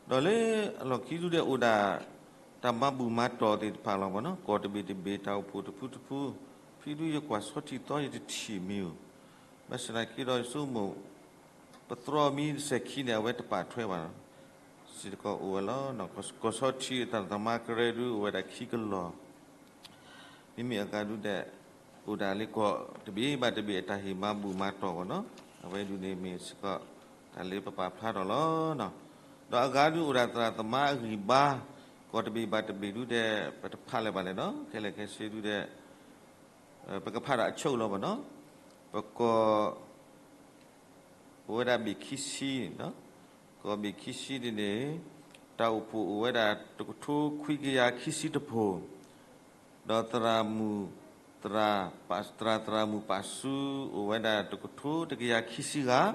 ဒီးလၢအလီၢ်ခံဒုဒဲးအိၣ်ဒၣ် တၢ်မၤဘူၣ်မၤတီၤသ့ၣ်တဖၣ်လီၤမ့ၢ်နီၤ, ကီၢ်တဘ့ၣ်တဘ့ၣ် တၢ်အိၣ်ဖှိၣ်တဖုတဖု, ဖဲဒုယကွၢ်ဆီထံးသီယတထံၣ်မံၤဧိၤ, ဘၣ်ဆၣ်သနာ်က့ဒီးယဆိကမိၣ် ပသြီမံစဲၤခံန့ၣ် အဝဲတပာ်ထွဲဘၣ်နီၤ, စ့ၢ်ကီးအိၣ်ဝဲလီၤ. ကီၢ်ဆီထံးသရၣ်သမါကရၢဒုအိၣ်ဝဲဒၣ်ခံကလီၢ် မ့မ့ၢ်အဂၤဒုဒဲး အိၣ်ဒၣ်လၢကီၢ်တဘ့ၣ်ဘၣ်တဘ့ၣ်အတၢ်ဟ့ၣ်မၤဘူၣ်မၤတီၤဘၣ်နီၤ, အဝဲဒုန့ၣ်မ့ၢ်စ့ၢ်ကီး တၢ်လၢပပာ်ဖျါထီၣ်လီၤ. ဒီးအဂၤဒုအိၣ်ဒၣ်သရၣ်သမါအဂံၢ်ဘါ, ကီၢ်တဘ့ၣ်ဘၣ်တဘ့ၣ်ဒုဒဲး ပတဖးလၢၤဘၣ်လဲၣ်နီၤ, ခဲလၢာ်ခဲဆ့ဒုဒဲး ပကဖးဒီးအဆိလီၤဘၣ်နီၤ, ပကီၢ် အိၣ်ဝဲဒၣ်ဘ့ၣ်ခံဆံ, ကီၢ်ဘ့ၣ်ခံဆံန့ၣ်န့ၣ် တၢ်အိၣ်ဖှိၣ်အိၣ်ဝဲဒၣ်တကထိခွံကယၤခံဆံတဖု, ဒီးသရၣ်မုၣ် သရၣ် သရၣ်သရၣ်မုၣ်ပာ်စုအိၣ်ဝဲဒၣ်တကထိတကယၤခံဆံဂၤ,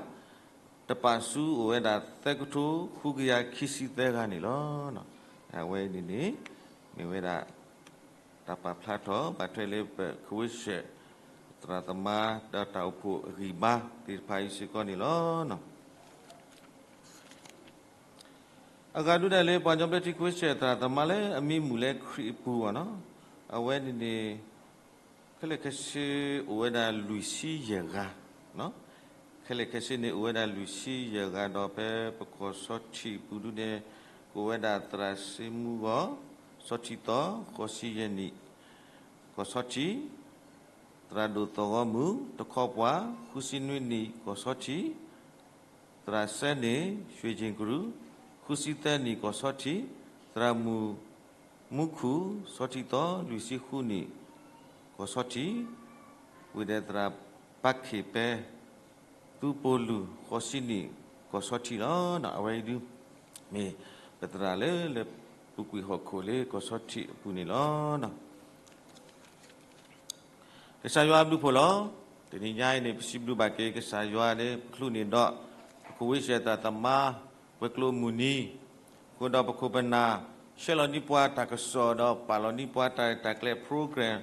တပာ်စုအိၣ်ဝဲဒၣ်သၢကထိဃုကယၤခံဆံသၢဂၤန့ၣ်လီၤ. အဝဲန့ၣ်န့ၣ် မ့ၢ်ဝဲဒၣ် တၢ်ပာ်ဖျါထီၣ်ဘၣ်ထွဲလၢပခွ့ဆဲး သရၣ်သမါ ဒီးတၢ်အိၣ်ဖှိၣ်အဂံၢ်ဘါသ့ၣ်တဖၣ်အံၤစ့ၢ်ကီးန့ၣ်လီၤ. အဂၤဒုဒဲးလၢပှၤကညီဘျၢထံခွ့ဆဲးသရၣ်သမါလၢအမံမုာ်လၢခရံာ်အပူၤဘၣ်နီၤ, အဝဲန့ၣ်န့ၣ် ခဲလၢာ်ခဲဆ့အိၣ်ဝဲဒၣ်လွံၢ်ဆံယဲၢ်ဂၤ, ခဲလၢာ်ခဲဆ့န့ၣ်အိၣ်ဝဲဒၣ်လွံၢ်ဆံယဲၢ်ဂၤဒီး ဖဲပကီၢ်ဆီထံးအပူၤဒုန့ၣ် ကအိၣ်ဝဲဒၣ်သရၣ်စ့မူဂီၢ် ဆီထံးသီ ဃိးဆံယဲၢ်နံၣ် ကီၢ်ဆီထံး, သရၣ်ဒိၣ်သီၣ်ဂီမုၢ် တခီပှၤ ဃုဆံနွံနံၣ် ကီၢ်ဆီထံး, သရၣ်စဲန့ၣ် ရွှ့ၣ်ကၠ့ၣ်ကရူၢ် ဃုဆံသၢနံၣ် ကီၢ်ဆီထံး, သရၣ်မုၣ် မူခူၣ် ဆီထံးသီ လွံၢ်ဆံဃုနံၣ် ကီၢ်ဆီထံး, ဝံၤဒီးသရၣ်ပၢ်ခ့ၣ်ပဲ သုးပိာ်လုၢ် ဃိးဆံနံၣ် ကီၢ်ဆီထံးလီၤ. အဝဲအံၤဒု မ့ၢ်ပသရၣ်လၢ လၢပူၤကွံာ်ဟီၣ်ခိၣ်လၢကီၢ်ဆီထံးအပူၤန့ၣ်လီၤ. ကစၢ်ယွၤအဘျုးအဖှိၣ်လီၤ. တနံၤညါအံၤန့ၣ် ပစံးဘျုးဘၣ်က့ၤကစၢ်ယွၤလၢပချုးန့ၢ်ဒီး ပကဝ့ဆဲးသးသမါ ဝဲၤကျိၤမုၢ်နံၤ, အဃိဒီးပခိၣ်ပနၢ် ဆှၢလီၤန့ၢ်ပှၤတၢ်ကစီၣ်ဒီးပာ်လီၤန့ၢ်ပှၤတၢ်ရဲၣ်တၢ်ကျဲၤ program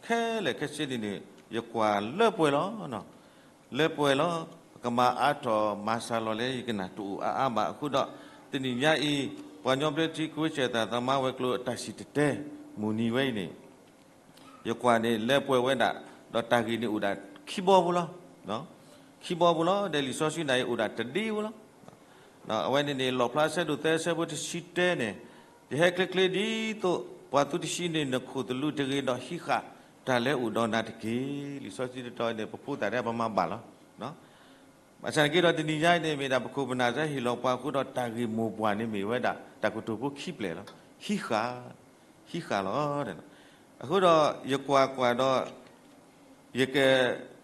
ခဲလၢာ်ခဲဆ့န့ၣ်န့ၣ် ယကွၢ်လၢပှဲၤလီၤ. လၢပှဲၤလီၤ. ပကမၤအါထီၣ်မၤစှၤလီၤလၢယကနၣ်တအိၣ်အါအါဘၣ်. အဃိဒီး တနံၤညါအံၤ ပှၤကညီဘျၢထံခွ့ဆဲးသးသမါဝဲၤကျိၤအတၢ်စံၣ်တဲၤတဲ မုၢ်နံၤဝဲအံၤန့ၣ် ယကွၢ်န့ၣ်လၢပှဲၤဝဲဒၣ် ဒီးတၢ်ဂ့ၢ်န့ၣ်အိၣ်ဒၣ်ခံဘီဖိလီၤ. ခံဘီဖိလီၤ. ဒီးလံာ်စီဆှံန့ၣ်အိၣ်ဒၣ်တဒ့ဖိလီၤ. အဝဲန့ၣ်န့ၣ် လီၣ်ဖျါဆၢဒိၣ်သၢဆၢဖိတဆံတၢန့ၣ်, ယဟဲချ့ချ့ဒ်သိး ပှၤသုတဆံန့ၣ် နခိၣ်သလုးတဂ့ၤဒီးဟံးဃာ်တၢ်လၢအိၣ်ဒီးနၤတက့ၢ်. လံာ်စီဆှံတတီၤန့ၣ် ပဖိသၣ်ဒၣ်ပမၤဘၣ်လီၤ. ဘၣ်ဆၣ်က့ဒီးတနံၤညါအံၤန့ၣ် မ့ၢ်ဒၣ်ပခိၣ်ပနၢ်စ့ၢ်ဟ့ၣ်လီၤပှၤအဃိဒီး တၢ်ဂ့ၢ်မိၢ်ပှၢ်န့ၣ်မ့ၢ်ဝဲဒၣ် တၢ်ကတိၤဖိခံဖျၢၣ်လီၤ. ဟံးဃာ်, ဟံးဃာ်လီၤ. အဃိဒီးယကွၢ်ကွၢ်ဒီး ယက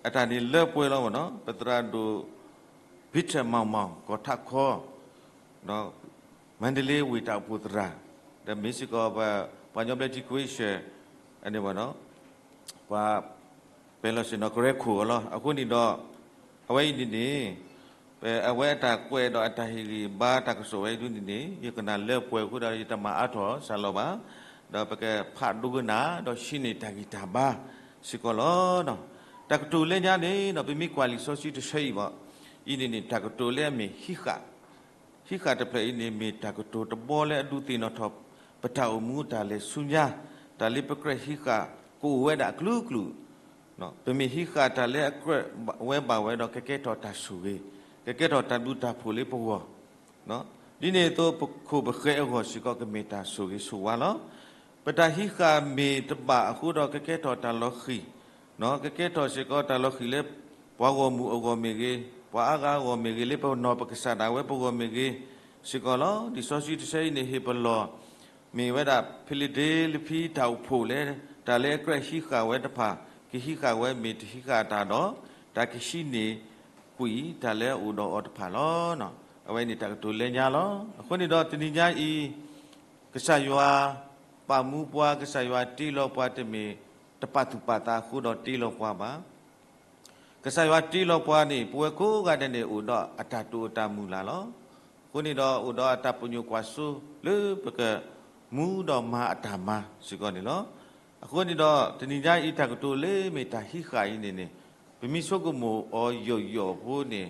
အတၢ်န့ၣ်လၢပှဲၤလီၤမ့ၢ်နီၤ, ပသရၣ်ဒိၣ် Peter Mao Mao ကီၢ်ထးခီ မန္တလေးဝ့ၢ်တၢ်အိၣ်ဖှိၣ်သရၣ်, ဒီးမ့ၢ်စ့ၢ်ကီး ပှၤကညီဘျၢထံခွ့ဆဲး အန့ၣ်မ့ၢ်နီၤ, ပှၤ ပလီၤစ့ၢ်နီၤ ကရၢခိၣ်အီၤလီၤ. အဃိန့ၣ်ဒီး အဝဲအံၤန့ၣ်န့ၣ် ပ အဝဲအတၢ်ကွဲးဒီးအတၢ်ဟ့ၣ်ဂံၢ်ဘါတၢ်ကစီၣ်ဝဲအံၤဒုန့ၣ်န့ၣ် ယကနၣ်လၢပှဲၤအဃိဒီး ယတမၤအါထီၣ်စှၤလီၤဘၣ်, ဒီးပကဖးဒိကနၣ် ဒီးဟံးန့ၢ်တၢ်ဂံၢ်တၢ်ဘါစ့ၢ်ကီးလီၤ. တၢ်ကတိၤလၢညါန့ၣ်ဒီး ပမ့ၢ်ကွၢ်လံာ်စီဆှံတဆၢအံၤဘၣ်, အံၤန့ၣ်န့ၣ် တၢ်ကတိၤလၢအမ့ၢ်ဟံးဃာ် ဟံးဃာ်တဖျၢၣ်အံၤန့ၣ် မ့ၢ်တၢ်ကတိၤတဘီလၢအဒုးသ့ၣ်နီၣ်ထီၣ် ပတၢ်အိၣ်မူတၢ်လဲၤဆူညါ, တၢ်လၢပကြၢးဟံးဃာ်ကအိၣ်ဝဲဒၣ်အကလုာ်ကလုာ်, ပမ့ၢ်ဟံးဃာ်တၢ်လၢအကြၢးဝဲဘၣ်ဝဲဒီး ကကဲထီၣ်တၢ်ဆိၣ်ဂ့ၤ, ကကဲထီၣ်တၢ်ဘျုးတၢ်ဖှိၣ်လၢပဂီၢ်, ဒ်န့ၣ်အသိး ပခိၣ်ပဃဲၤအဂီၢ်စ့ၢ်ကီး ကမ့ၢ်တၢ်ဆိၣ်ဂ့ၤဆိၣ်ဝါလီၤ. ပတၢ်ဟံးဃာ်မ့ၢ်တဘၣ်အဃိဒီး ကကဲထီၣ်တၢ်လီၤဃံၤ, ကကဲထီၣ်စ့ၢ်ကီးတၢ်လီၤဃံၤလၢ ပှၤဂီၢ်မုၢ်အဂီၢ်မ့ၢ်ဂ့ၤ, ပှၤအါဂၤအဂီၢ်မ့ၢ်ဂ့ၤ, လၢပနီၢ်ပကစၢ်ဒၣ်ဝဲပဂီၢ်မ့ၢ်ဂ့ၤစ့ၢ်ကီးလီၤ. လံာ်စီဆှံတဆၢအံၤန့ၣ် ဟ့ၣ်ပလီၢ် မ့ၢ်ဝဲဒၣ် ဖံလ့းဒ့လဖံတၢ်အိၣ်ဖှိၣ်လၢ တၢ်လၢအကြၢးဟံးဃာ်ဝဲတဖၣ် ကဟံးဃာ်ဝဲ မ့ၢ်တဟံးဃာ်တၢ်ဒီး တၢ်ကဟံးန့ၢ်ကွံာ်တၢ်လၢအအိၣ်ဒီးအီၤတဖၣ်လီၤ. အဝဲန့ၣ်တၢ်ကတိၤလၢညါလီၤ. အဃိန့ၣ်ဒီးတနံၤညါအံၤ ကစၢ်ယွၤပာ်မူပှၤ, ကစၢ်ယွၤတ့လီၤပှၤ တမ့ၢ်တပာ်သူၣ်ပာ်သးအဃိဒီးတ့လီၤပှၤဘၣ်. ကစၢ်ယွၤတ့လီၤပှၤန့ၣ် ပဝဲကိးဂၤဒဲးန့ၣ် အိၣ်ဒီးအတၢ်တိာ်အတၢ်မုၢ်လၢ်လီၤ. အဃိန့ၣ်ဒီး အိၣ်ဒီးအတၢ်ပညိၣ်ကွၢ်စိလၢပကမူဒီးမၤအတၢ်မၤစ့ၢ်ကီးန့ၣ်လီၤ. အဃိန့ၣ်ဒီး တနံၤညါအံၤတၢ်ကတိၤလၢမ့ၢ်တၢ်ဟံးဃာ်အံၤန့ၣ်န့ၣ် ပမ့ၢ်ဆိကမိၣ်အီၤယိာ်ယိာ်ဖိန့ၣ်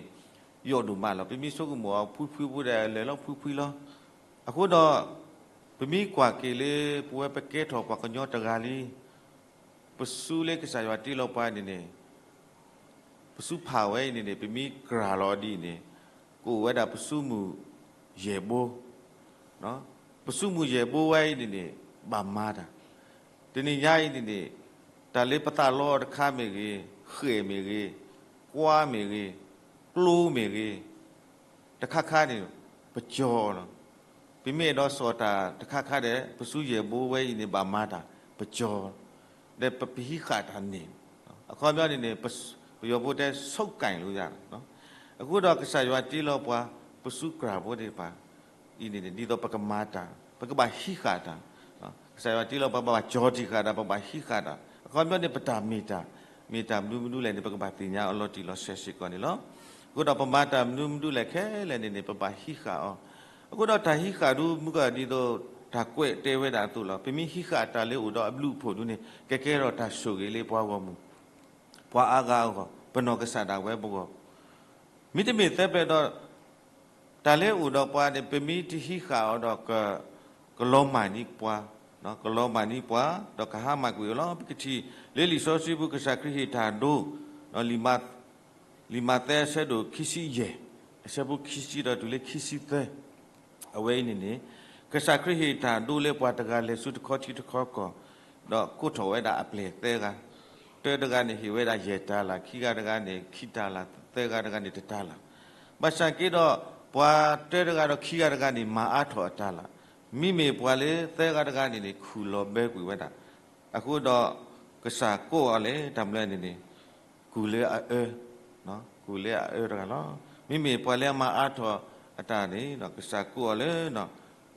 ယိာ်ဒိၣ်မးလီၤ. ပမ့ၢ်ဆိကမိၣ်အီၤဖှံဖှံဖိဒီး လဲၤလီၤဖှံဖှံလီၤ. အဃိဒီး ပမ့ၢ်ကွၢ်က့ၤလၢပဝဲပကဲထီၣ်ပှၤကညီတဂၤလံ ပစုလၢကစၢ်ယွၤတ့လီၤပှၤန့ၣ်န့ၣ် ပစုဖးဝဲအံၤန့ၣ်န့ၣ် ပမ့ၢ်ကြၢးလီၤဒ်အံၤန့ၣ် ကအိၣ်ဝဲဒၣ်ပစုမုၢ်ယဲၢ်ဘိ, ပစုမုၢ်ယဲၢ်ဘိဝဲအံၤန့ၣ်န့ၣ် ဘၣ်မၤတၢ်. တနံၤညါအံၤန့ၣ်န့ၣ် တၢ်လၢပသးလီအီၤတခါမ့ၢ်ဂ့ၤ, ဃဲၣ်မ့ၢ်ဂ့ၤ, ကွါမ့ၢ်ဂ့ၤ, ကျိမ့ၢ်ဂ့ၤ တခါခါန့ၣ် ပကၠီအီၤလီၤ. ပမ့ၢ်အဲၣ်ဒိးစိာ်တၢ်တခါခါဒီး ပစုယဲၢ်ဘိဝဲအံၤန့ၣ် ဘၣ်မၤတၢ် ပကၠီ, ဒီးပဟံးဃာ်တၢ်န့ၣ်, အခီပညီန့ၣ်န့ၣ် ပယီၤဖိတဲဆိကၣ်လိာ်ယၤ, အဃိဒီးကစၢ်ယွၤတ့လီၤပှၤ ပစုကြၢ်ဖိသ့ၣ်တဖၣ် အံၤန့ၣ်န့ၣ် ဒ်သိးပကမၤတၢ် ပကဘၣ်ဟံးဃာ်တၢ်, ကစၢ်ယွၤတ့လီၤပှၤ ပဘၣ်ကၠီတံၢ်ဃာ်တၢ် ပဘၣ်ဟံးဃာ်တၢ် အခီပညီန့ၣ် ပတၢ်မ့ၢ်တၢ် မ့ၢ်တၢ်မနုၤမနုၤလဲၣ်န့ၣ် ပကဘၣ်သ့ၣ်ညါအီၤလီၤတံၢ်လီၤဆဲးစ့ၢ်ကီးန့ၣ်လီၤ. အဃိဒီးပမၤတၢ်မနုၤမနုၤလဲၣ်ခဲလၢာ်န့ၣ်န့ၣ် ပဘၣ်ဟံးဃာ်အီၤ, အဃိဒီးတၢ်ဟံးဃာ်ဒုမုၢ်ကီၢ်ဒ်သိး တၢ်ကွဲးတဲဝဲဒၣ်အသိးလီၤ. ပမ့ၢ်ဟံးဃာ်တၢ်လၢအိၣ်ဒီးအဘျုးအဖှိၣ်ဒုန့ၣ် ကကဲထီၣ်တၢ်ဆိၣ်ဂ့ၤလၢပှၤဂီၢ်မုၢ် ပှၤအါဂၤအဂီၢ် ပနီၢ်ကစၢ်ဒၣ်ဝဲပဂီၢ် မ့တမ့ၢ်သၢပျဲၢ်ဒီး တၢ်လၢအိၣ်ဒီးပှၤန့ၣ် ပမ့ၢ်တဟံးဃာ်အီၤဒီး ကလီၤမၢ်န့ၢ်ပှၤ, ကလီၤမၢ်န့ၢ်ပှၤ ဒီးကဟါမၢ်ကွံာ်အီၤလီၤ. ပကထံၣ်လၢလံာ်စီဆှံပူၤ ကစၢ်ခရံာ်ဟ့ၣ်တၢ်ဒိ လံာ်မးသဲအဆၢဒိၣ်ခံဆံယဲၢ် အဆၢဖိခံဆံဒီးတုၤလၢခံဆံသၢ အဝဲအံၤန့ၣ်န့ၣ် ကစၢ်ခရံာ်ဟ့ၣ်တၢ်ဒိလၢပှၤတဂၤလဲၤဆူတခီထံတခီကီၢ်, ဒီးကိးထီၣ်ဝဲဒၣ်အပျဲၢ်သၢဂၤ, တၢတဂၤန့ၣ်ဟ့ၣ်ဝဲဒၣ်ယဲၢ်တၤလၣ်, ခံဂၤတဂၤန့ၣ်ခံတၤလၣ်, သၢဂၤတဂၤန့ၣ်တတၤလၣ်. ဘၣ်ဆၣ်က့ဒီး ပှၤတၢတဂၤဒီးခံဂၤတဂၤန့ၣ် မၤအါထီၣ်အတၤလၣ်, မ့မ့ၢ်ပှၤလၢသၢဂၤတဂၤန့ၣ်န့ၣ် ခူၣ်လီၤဘၢကွံာ်ဝဲဒၣ်. အဃိဒီး ကစၢ်ကိးအီၤလဲၣ် တၢ်မနုၤလဲၣ်န့ၣ်န့ၣ် ကူၣ်လၢအအၢ, ကူၣ်လၢအအၢတဂၤလီၤ. မ့မ့ၢ်ပှၤလၢအမၤအါထီၣ်အတၢ်န့ၣ် ကစၢ်ကိးအီၤလၢ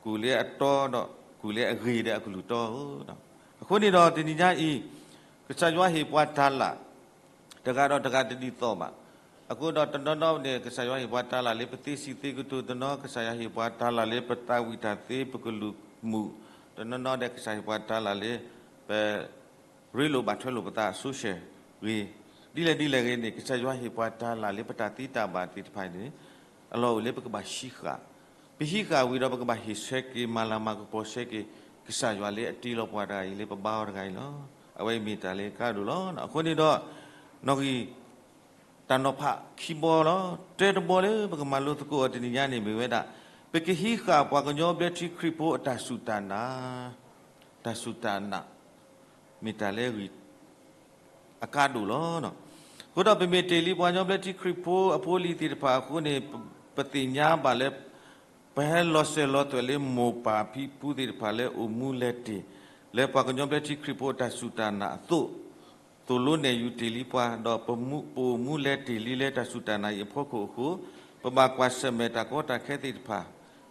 ကူၣ်လၢအတီဒီး ကူၣ်လၢအဂ့ၤဒီးအကလုၢ်တီဧၢ. အဃိန့ၣ်ဒီးတနံၤညါအံၤ ကစၢ်ယွၤဟ့ၣ်ပှၤတၤလၣ် တဂၤဒီးတဂၤတဒ်သိးဘၣ်. အဃိဒီးတနီၤနီၤန့ၣ် ကစၢ်ယွၤဟ့ၣ်ပှၤတၤလၣ်လၢပသ့စံးသ့ကတိၤ, တနီၤကစၢ်ယွၤဟ့ၣ်ပှၤတၤလၣ်လၢပသးဝံၣ်တၢ်သ့ ပကလုၢ်မုာ်, တနီၤနီၤဒီးကစၢ်ဟ့ၣ်ပှၤတၤလၣ်လၢ ပ ရ့လိာ်ဘၣ်ထွဲလိာ်ပသးအစိၤဆှဲဂ့ၤ, ဒ်လဲၣ်ဒ်လဲၣ်ဂ့ၤန့ၣ် ကစၢ်ယွၤဟ့ၣ်ပှၤတၤလၣ်လၢပတၢ်သ့တၢ်ဘၣ်သ့ၣ်တဖၣ်န့ၣ် အလီၢ်အိၣ်လၢပကဘၣ်ဟံးဃာ်, ပဟံးဃာ်ဝံၤဒီးပကဘၣ်ဟ့ၣ်ဆၢက့ၤ မၤလၤမၤကပီၤဆၢက့ၤ ကစၢ်ယွၤလၢအတ့လီၤပှၤတဂၤအံၤ လၢပဘါအီၤတဂၤအံၤလီၤ. အဝဲအံၤမ့ၢ်တၢ်လၢကါဒိၣ်လီၤ. အဃိန့ၣ်ဒီး နီၣ်ဂံၢ် တၢ်နီၤဖးခံဘီလီၤ. တၢတဘီလၢပကမၤလိသကိးအီၤတနံၤညါန့ၣ်မ့ၢ်ဝဲဒၣ် ပကဟံးဃာ်ပှၤကညီဘျၢထံခရံာ်ဖိအတၢ်စူၢ်တၢ်နာ်, တၢ်စူၢ်တၢ်နာ် မ့ၢ်တၢ်လၢအဂ့ၢ် အကါဒိၣ်လီၤ. အဃိဒီးပမ့ၢ်တ့ၢ်လံပှၤကညီဘျၢထံခရံာ်ဖိအဖိအလံၤသ့ၣ်တဖၣ်အဃိန့ၣ် ပသ့ၣ်ညါဘၣ်လၢ ပဟဲလီၤစၢၤလီၤသွဲၣ်လၢမိၢ်ပၢ်ဖံဖုသ့ၣ်တဖၣ်လၢအိၣ်မူလဲၤတ့ၢ် လၢပှၤကညီဘျၢထံခရံာ်ဖိအတၢ်စူၢ်တၢ်နာ်အသိး သိၣ်လိနဲၣ်ယူၤတ့ၢ်လံပှၤ ဒီးပအိၣ်မူလဲၤတ့ၢ်လံလၢတၢ်စူၢ်တၢ်နာ်အံၤအဖီခိၣ်အဃိ ပဘၣ်ကွၢ်ဆၢၣ်မဲာ်တၢ်ကီတၢ်ခဲသ့ၣ်တဖၣ်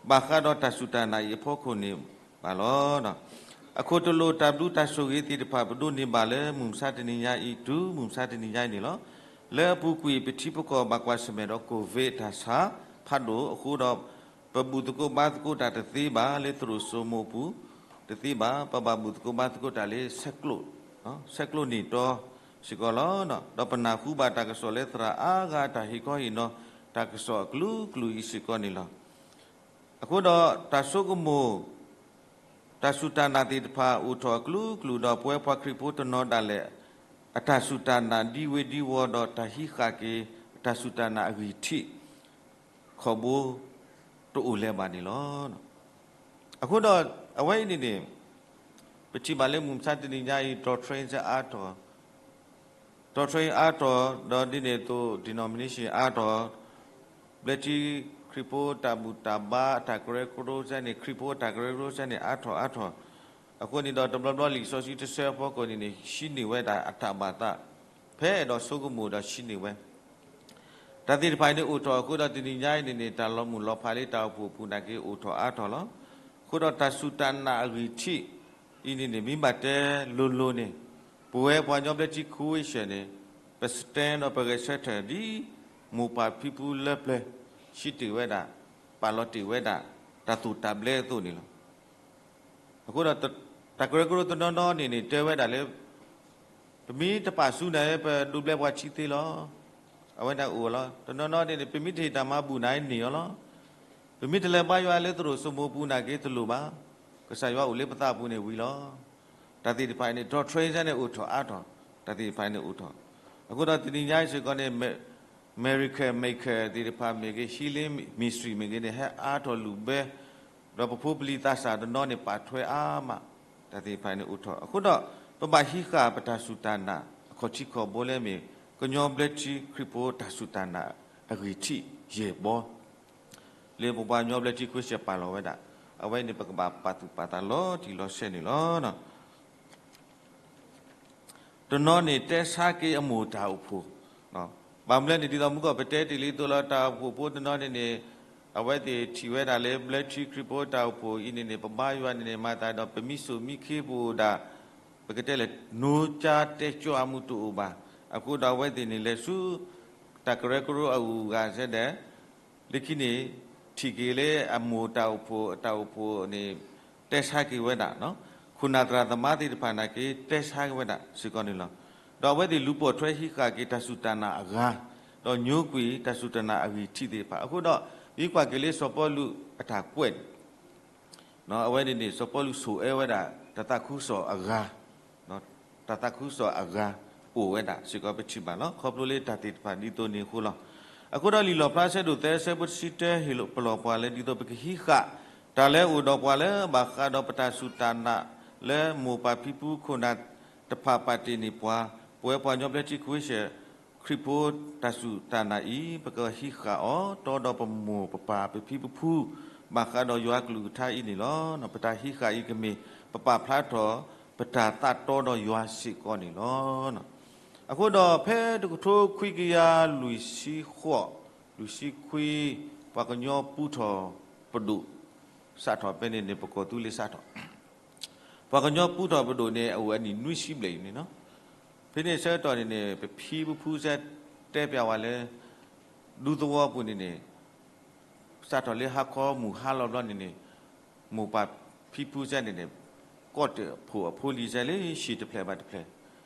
ဘၣ်ဃးဒီးတၢ်စူၢ်တၢ်နာ်အံၤအဖီခိၣ်န့ၣ်ဘၣ်လီၤ. အခိၣ်တလိာ်တၢ်ဘျုးတၢ်ဆိၣ်ဂ့ၤသ့ၣ်တဖၣ် ပဒိးန့ၢ်ဘၣ်လၢမုၢ်မဆါတနံၤညါအံၤ တုၤမုၢ်မဆါတနံၤညါအံၤန့ၣ်လီၤ. လၢအပူၤကွံာ် ပထံပကီၢ်ဘၣ်ကွၢ်ဆၢၣ်မဲာ်ဒီး ကိၣ်ဝ့းတၢ်ဆါဖးဒိၣ်အဃိဒီး ပဘူၣ်သကိးဘါသကိးတၢ်တသ့ဘၣ်လၢသရိာ်စိမိၢ်ပူၤတသ့ဘၣ်, ပဘၣ်ဘူၣ်သကိးဘါသကိးတၢ်လၢ ဆဲးကျိးန့ၢ်တီစ့ၢ်ကီးလီၤ. ဒီးပနၢ်ဟူဘၣ်တၢ်ကစီၣ်လၢသရၣ်အါဂၤတၢ်ဟ့ၣ်ခီဟ့ၣ်နီၤ တၢ်ကစီၣ်အကလုာ်ကလုာ်အံၤစ့ၢ်ကီးန့ၣ်လီၤ. အဃိဒီးတၢ်ဆိကမိၣ် တၢ်စူၢ်တၢ်နာ်သ့ၣ်တဖၣ်အိၣ်ထီၣ်အကလုာ်ကလုာ်ဒီး ပဝဲပှၤခရံာ်ဖိတနီၤဒၣ်လဲာ် အတၢ်စူၢ်တၢ်နာ်ဒံဝ့ၤဒံဝီၤဒီး တၢ်ဟံးဃာ်က့ၤ အတၢ်စူၢ်တၢ်နာ်အဂံၢ်ထံး ခီၣ်ဘိတအိၣ်လၢၤဘၣ်န့ၣ်လီၤ. အဃိဒီး အဝဲအံၤန့ၣ်န့ၣ် ပထံၣ်ဘၣ်လၢမုၢ်မဆါတနံၤညါအံၤ doctrine စ့ၢ်အါထီၣ် doctrine အါထီၣ် ဒီးဒ်န့ၣ်အသိး denomination အါထီၣ်, ဘျၢထံခရံာ်ဖိတၢ်ဘူၣ်တၢ်ဘါအတၢ်ကရၢကရိစ့ၢ်န့ၣ် ခရံာ်ဖိအတၢ်ကရၢကရိစ့ၢ်န့ၣ် အါထီၣ်အါထီၣ်, အဃိန့ၣ်ဒီးတဘျီဘျီလံာ်စီဆှံတဆၢအဖီခိၣ်န့ၣ်န့ၣ် ဟံးန့ၢ်ဝဲဒၣ်အတၢ်ဘၣ်သး ဖဲအဲၣ်ဒိးဆိကမိၣ်ဒီးဟံးန့ၢ်ဝဲ တၢ်သ့ၣ်တဖၣ်အံၤန့ၣ်အိၣ်ထီၣ်အဃိဒီးတနံၤညါအံၤန့ၣ်န့ၣ် တၢ်လီၤမုၢ်လီၤဖးလၢတၢ်အိၣ်ဖှိၣ်အပူၤနာ်က့အိၣ်ထီၣ်အါထီၣ်လီၤ. အဃိဒီးတၢ်စူၢ်တၢ်နာ်အဂံၢ်ထံးအံၤန့ၣ်န့ၣ် မ့ၢ်ဘၣ်တဲလိၤလိၤန့ၣ် ပဝဲပှၤကညီဘျၢထံခဝ့ၡၢၣ်န့ၣ် ပ stand ဒီးပဂဲၤဆၢထၢၣ်ဒ် မိၢ်ပၢ်ဖံဖုလၢပျၢၤ ဟံးတ့ၢ်ဝဲဒၣ် ပာ်လီၤတ့ၢ်ဝဲဒၣ် တၢ်သိၣ်တၢ်ဘျၢအသိးန့ၣ်လီၤ. အဃိဒီး တၢ်ကရၢကရိတနီၤနီၤန့ၣ်န့ၣ် တဲဝဲဒၣ်လၢ ပမ့ၢ်တပာ်ဆူၣ်နၤ ပဒိးဘျဲပှၤဆံသ့လီၤ. အဝဲဒၣ်အိၣ်လီၤ. တနီၤနီၤန့ၣ်န့ၣ် ပမ့ၢ်တဟ့ၣ်တၢ်မၤဘူၣ်နၤန့ၢ်အီၤလီၤ. ပမ့ၢ်တလဲၤဘါယွၤလၢသရိာ်စိမိၢ်ပူၤနာ်က့တလိၣ်ဘၣ်. ကစၢ်ယွၤအိၣ်လၢပသးပူၤန့ၣ်ဝံၤလီၤ. တၢ်သ့ၣ်တဖၣ်အံၤန့ၣ် doctrine န့ၣ်အိၣ်ထီၣ်အါထီၣ်, တၢ်သ့ၣ်တဖၣ်အံၤန့ၣ်အိၣ်ထီၣ်. အဃိဒီးတနံၤညါအံၤစ့ၢ်ကီးန့ၣ် miracle maker သ့ၣ်တဖၣ်မ့ၢ်ဂ့ၤ, healing ministry မ့ၢ်ဂ့ၤန့ၣ် ဟဲအါထီၣ်လုၢ်ဘၢ ဒီးပဖိပလံၤသးစၢ်တနီၤန့ၣ် ပာ်ထွဲအါမး, တၢ်သ့ၣ်တဖၣ်န့ၣ်အိၣ်ထီၣ်. အဃိဒီး ပဘၣ်ဟံးဃာ်ပတၢ်စူၢ်တၢ်နာ် အခီၣ်ထံးခီၣ်ဘိလၢမ့ၢ် ကညီဘျၢထံခရံာ်ဖိတၢ်စူၢ်တၢ်နာ်အဂံၢ်ထံးယဲၢ်ဘီ လၢပပှၤကညီဘျၢထံခဝ့ၡၢၣ်ပာ်လီၤဝဲဒၣ်, အဝဲန့ၣ်ပကဘၣ်ပာ်သူၣ်ပာ်သးလီၤတံၢ်လီၤဆဲးန့ၣ်လီၤ. တနီၤန့ၣ် တဲဆါက့ၤအမိၢ်တၢ်အိၣ်ဖှိၣ်, ဘၣ်မနုၤလဲၣ်န့ၣ် ဒ်သိးမုၢ်ကီၢ်ပတဲတ့ၢ်လံအသိးလီၤ, တၢ်အိၣ်ဖှိၣ်ဖိတနီၤန့ၣ်န့ၣ် အဝဲသ့ၣ်ထံၣ်ဝဲဒၣ်လၢဘျၢထံခရံာ်ဖိတၢ်အိၣ်ဖှိၣ်အံၤန့ၣ်န့ၣ် ပဘါယွၤန့ၣ်န့ၣ် မၤသးဒီးပမ့ၢ်စိာ်မ့ၢ်ခ့ပအိၣ်ဒၣ် ပကတဲလဲၣ် နိကၠါတဲကၠီအမူးတအိၣ်ဘၣ်. အဃိဒီးအဝဲသ့ၣ်န့ၣ် လဲၤဆူတၢ်ကရၢကရိအဂုၤအဂၤစဲဒဲး လၢခံန့ၣ် ထံၣ်က့ၤလၢအမိၢ်တၢ်အိၣ်ဖှိၣ် အတၢ်အိၣ်ဖှိၣ်န့ၣ် တဲဆါက့ၤဝဲဒၣ်, ခိၣ်နၢ်သရၣ်သမါသ့ၣ်တဖၣ်နာ်က့ တဲဆါက့ၤဝဲဒၣ်စ့ၢ်ကီးန့ၣ်လီၤ. ဒီးအဝဲသ့ၣ်လူၤပိာ်ထွဲဟံးဃာ်က့ၤတၢ်စူၢ်တၢ်နာ်အဂၤ, ဒီးညိကွံာ်တၢ်စူၢ်တၢ်နာ်အဂံၢ်ထံးသ့ၣ်တဖၣ်. အဃိဒီး ဒ်ကွၢ်က့ၤလၢစီၤပီလူးအတၢ်ကွဲး အဝဲန့ၣ်န့ၣ် စီၤပီလူးဆိၣ်အၢဝဲဒၣ် တၢ်သးခုကစီၣ်အဂၤ, တၢ်သးခုကစီၣ်အဂၤ အိၣ်ဝဲဒၣ်စ့ၢ်ကီးပထံၣ်ဘၣ်လီၤ. ခီဖျိလၢတၢ်သ့ၣ်တဖၣ်ဒ်သိးန့ၣ်အဃိလီၤ. အဃိဒီးလံာ်လီၣ်ဖျါဆၢဒိၣ်သၢဆၢဖိတဆံတၢ ဟ့ၣ်ပလီၢ်ပှၤလၢဒ်သိးပကဟံးဃာ် တၢ်လၢအိၣ်ဒီးပှၤလၢဘၣ်ဃးဒီးပတၢ်စူၢ်တၢ်နာ် လၢမိၢ်ပၢ်ဖံဖုခိၣ်နၢ်တဖၣ်ပာ်တ့ၢ်န့ၢ်ပှၤ, ပဝဲပှၤကညီဘျၢထံခဝ့ၡၢၣ် ခရံာ်ဖိတၢ်စူၢ်တၢ်နာ်အံၤ ပကဟံးဃာ်အီၤ တီဒီးပမိၢ်ပပၢ်ပဖံပဖု ဘၣ်ဃးဒီးယွၤကလုၢ်ကထါအံၤန့ၣ်လီၤ. ပတၢ်ဟံးဃာ်အံၤကမ့ၢ် ပပာ်ဖျါထီၣ် ပတၢ်သးတီဒီးယွၤစ့ၢ်ကီးန့ၣ်လီၤ. အဃိဒီးဖဲတကထိခွံကယၤလွံၢ်ဆံဃိး လွံၢ်ဆံခွံ ပှၤကညီပူထီၣ်ပဒိၣ် စးထီၣ်ဖဲန့ၣ်န့ၣ် ပကီၢ်သူလ့ၤစးထီၣ် ပှၤကညီပူထီၣ်ပဒိၣ်န့ၣ် အအိၣ်အနံၣ်နွံဆံဘျဲၣ်အံၤန့ၣ်လီၤ. ဖဲန့ၣ်ဆၢကတီၢ်န့ၣ်န့ၣ် ပဖံပဖုစ့ၢ်တဲပျးဝဲလၢ ဒူသဝီပူၤန့ၣ်န့ၣ် စးထီၣ်လၢဟါခီမုၢ်ဟါလီၤဘျီန့ၣ်န့ၣ် မိၢ်ပၢ်ဖံဖုစ့ၢ်န့ၣ်န့ၣ် ကိးတၢၣ်ဖိးအဖိလံၤစ့ၢ်လၢဟံၣ်တဖျၢၣ်ဘၣ်တဖျၢၣ်,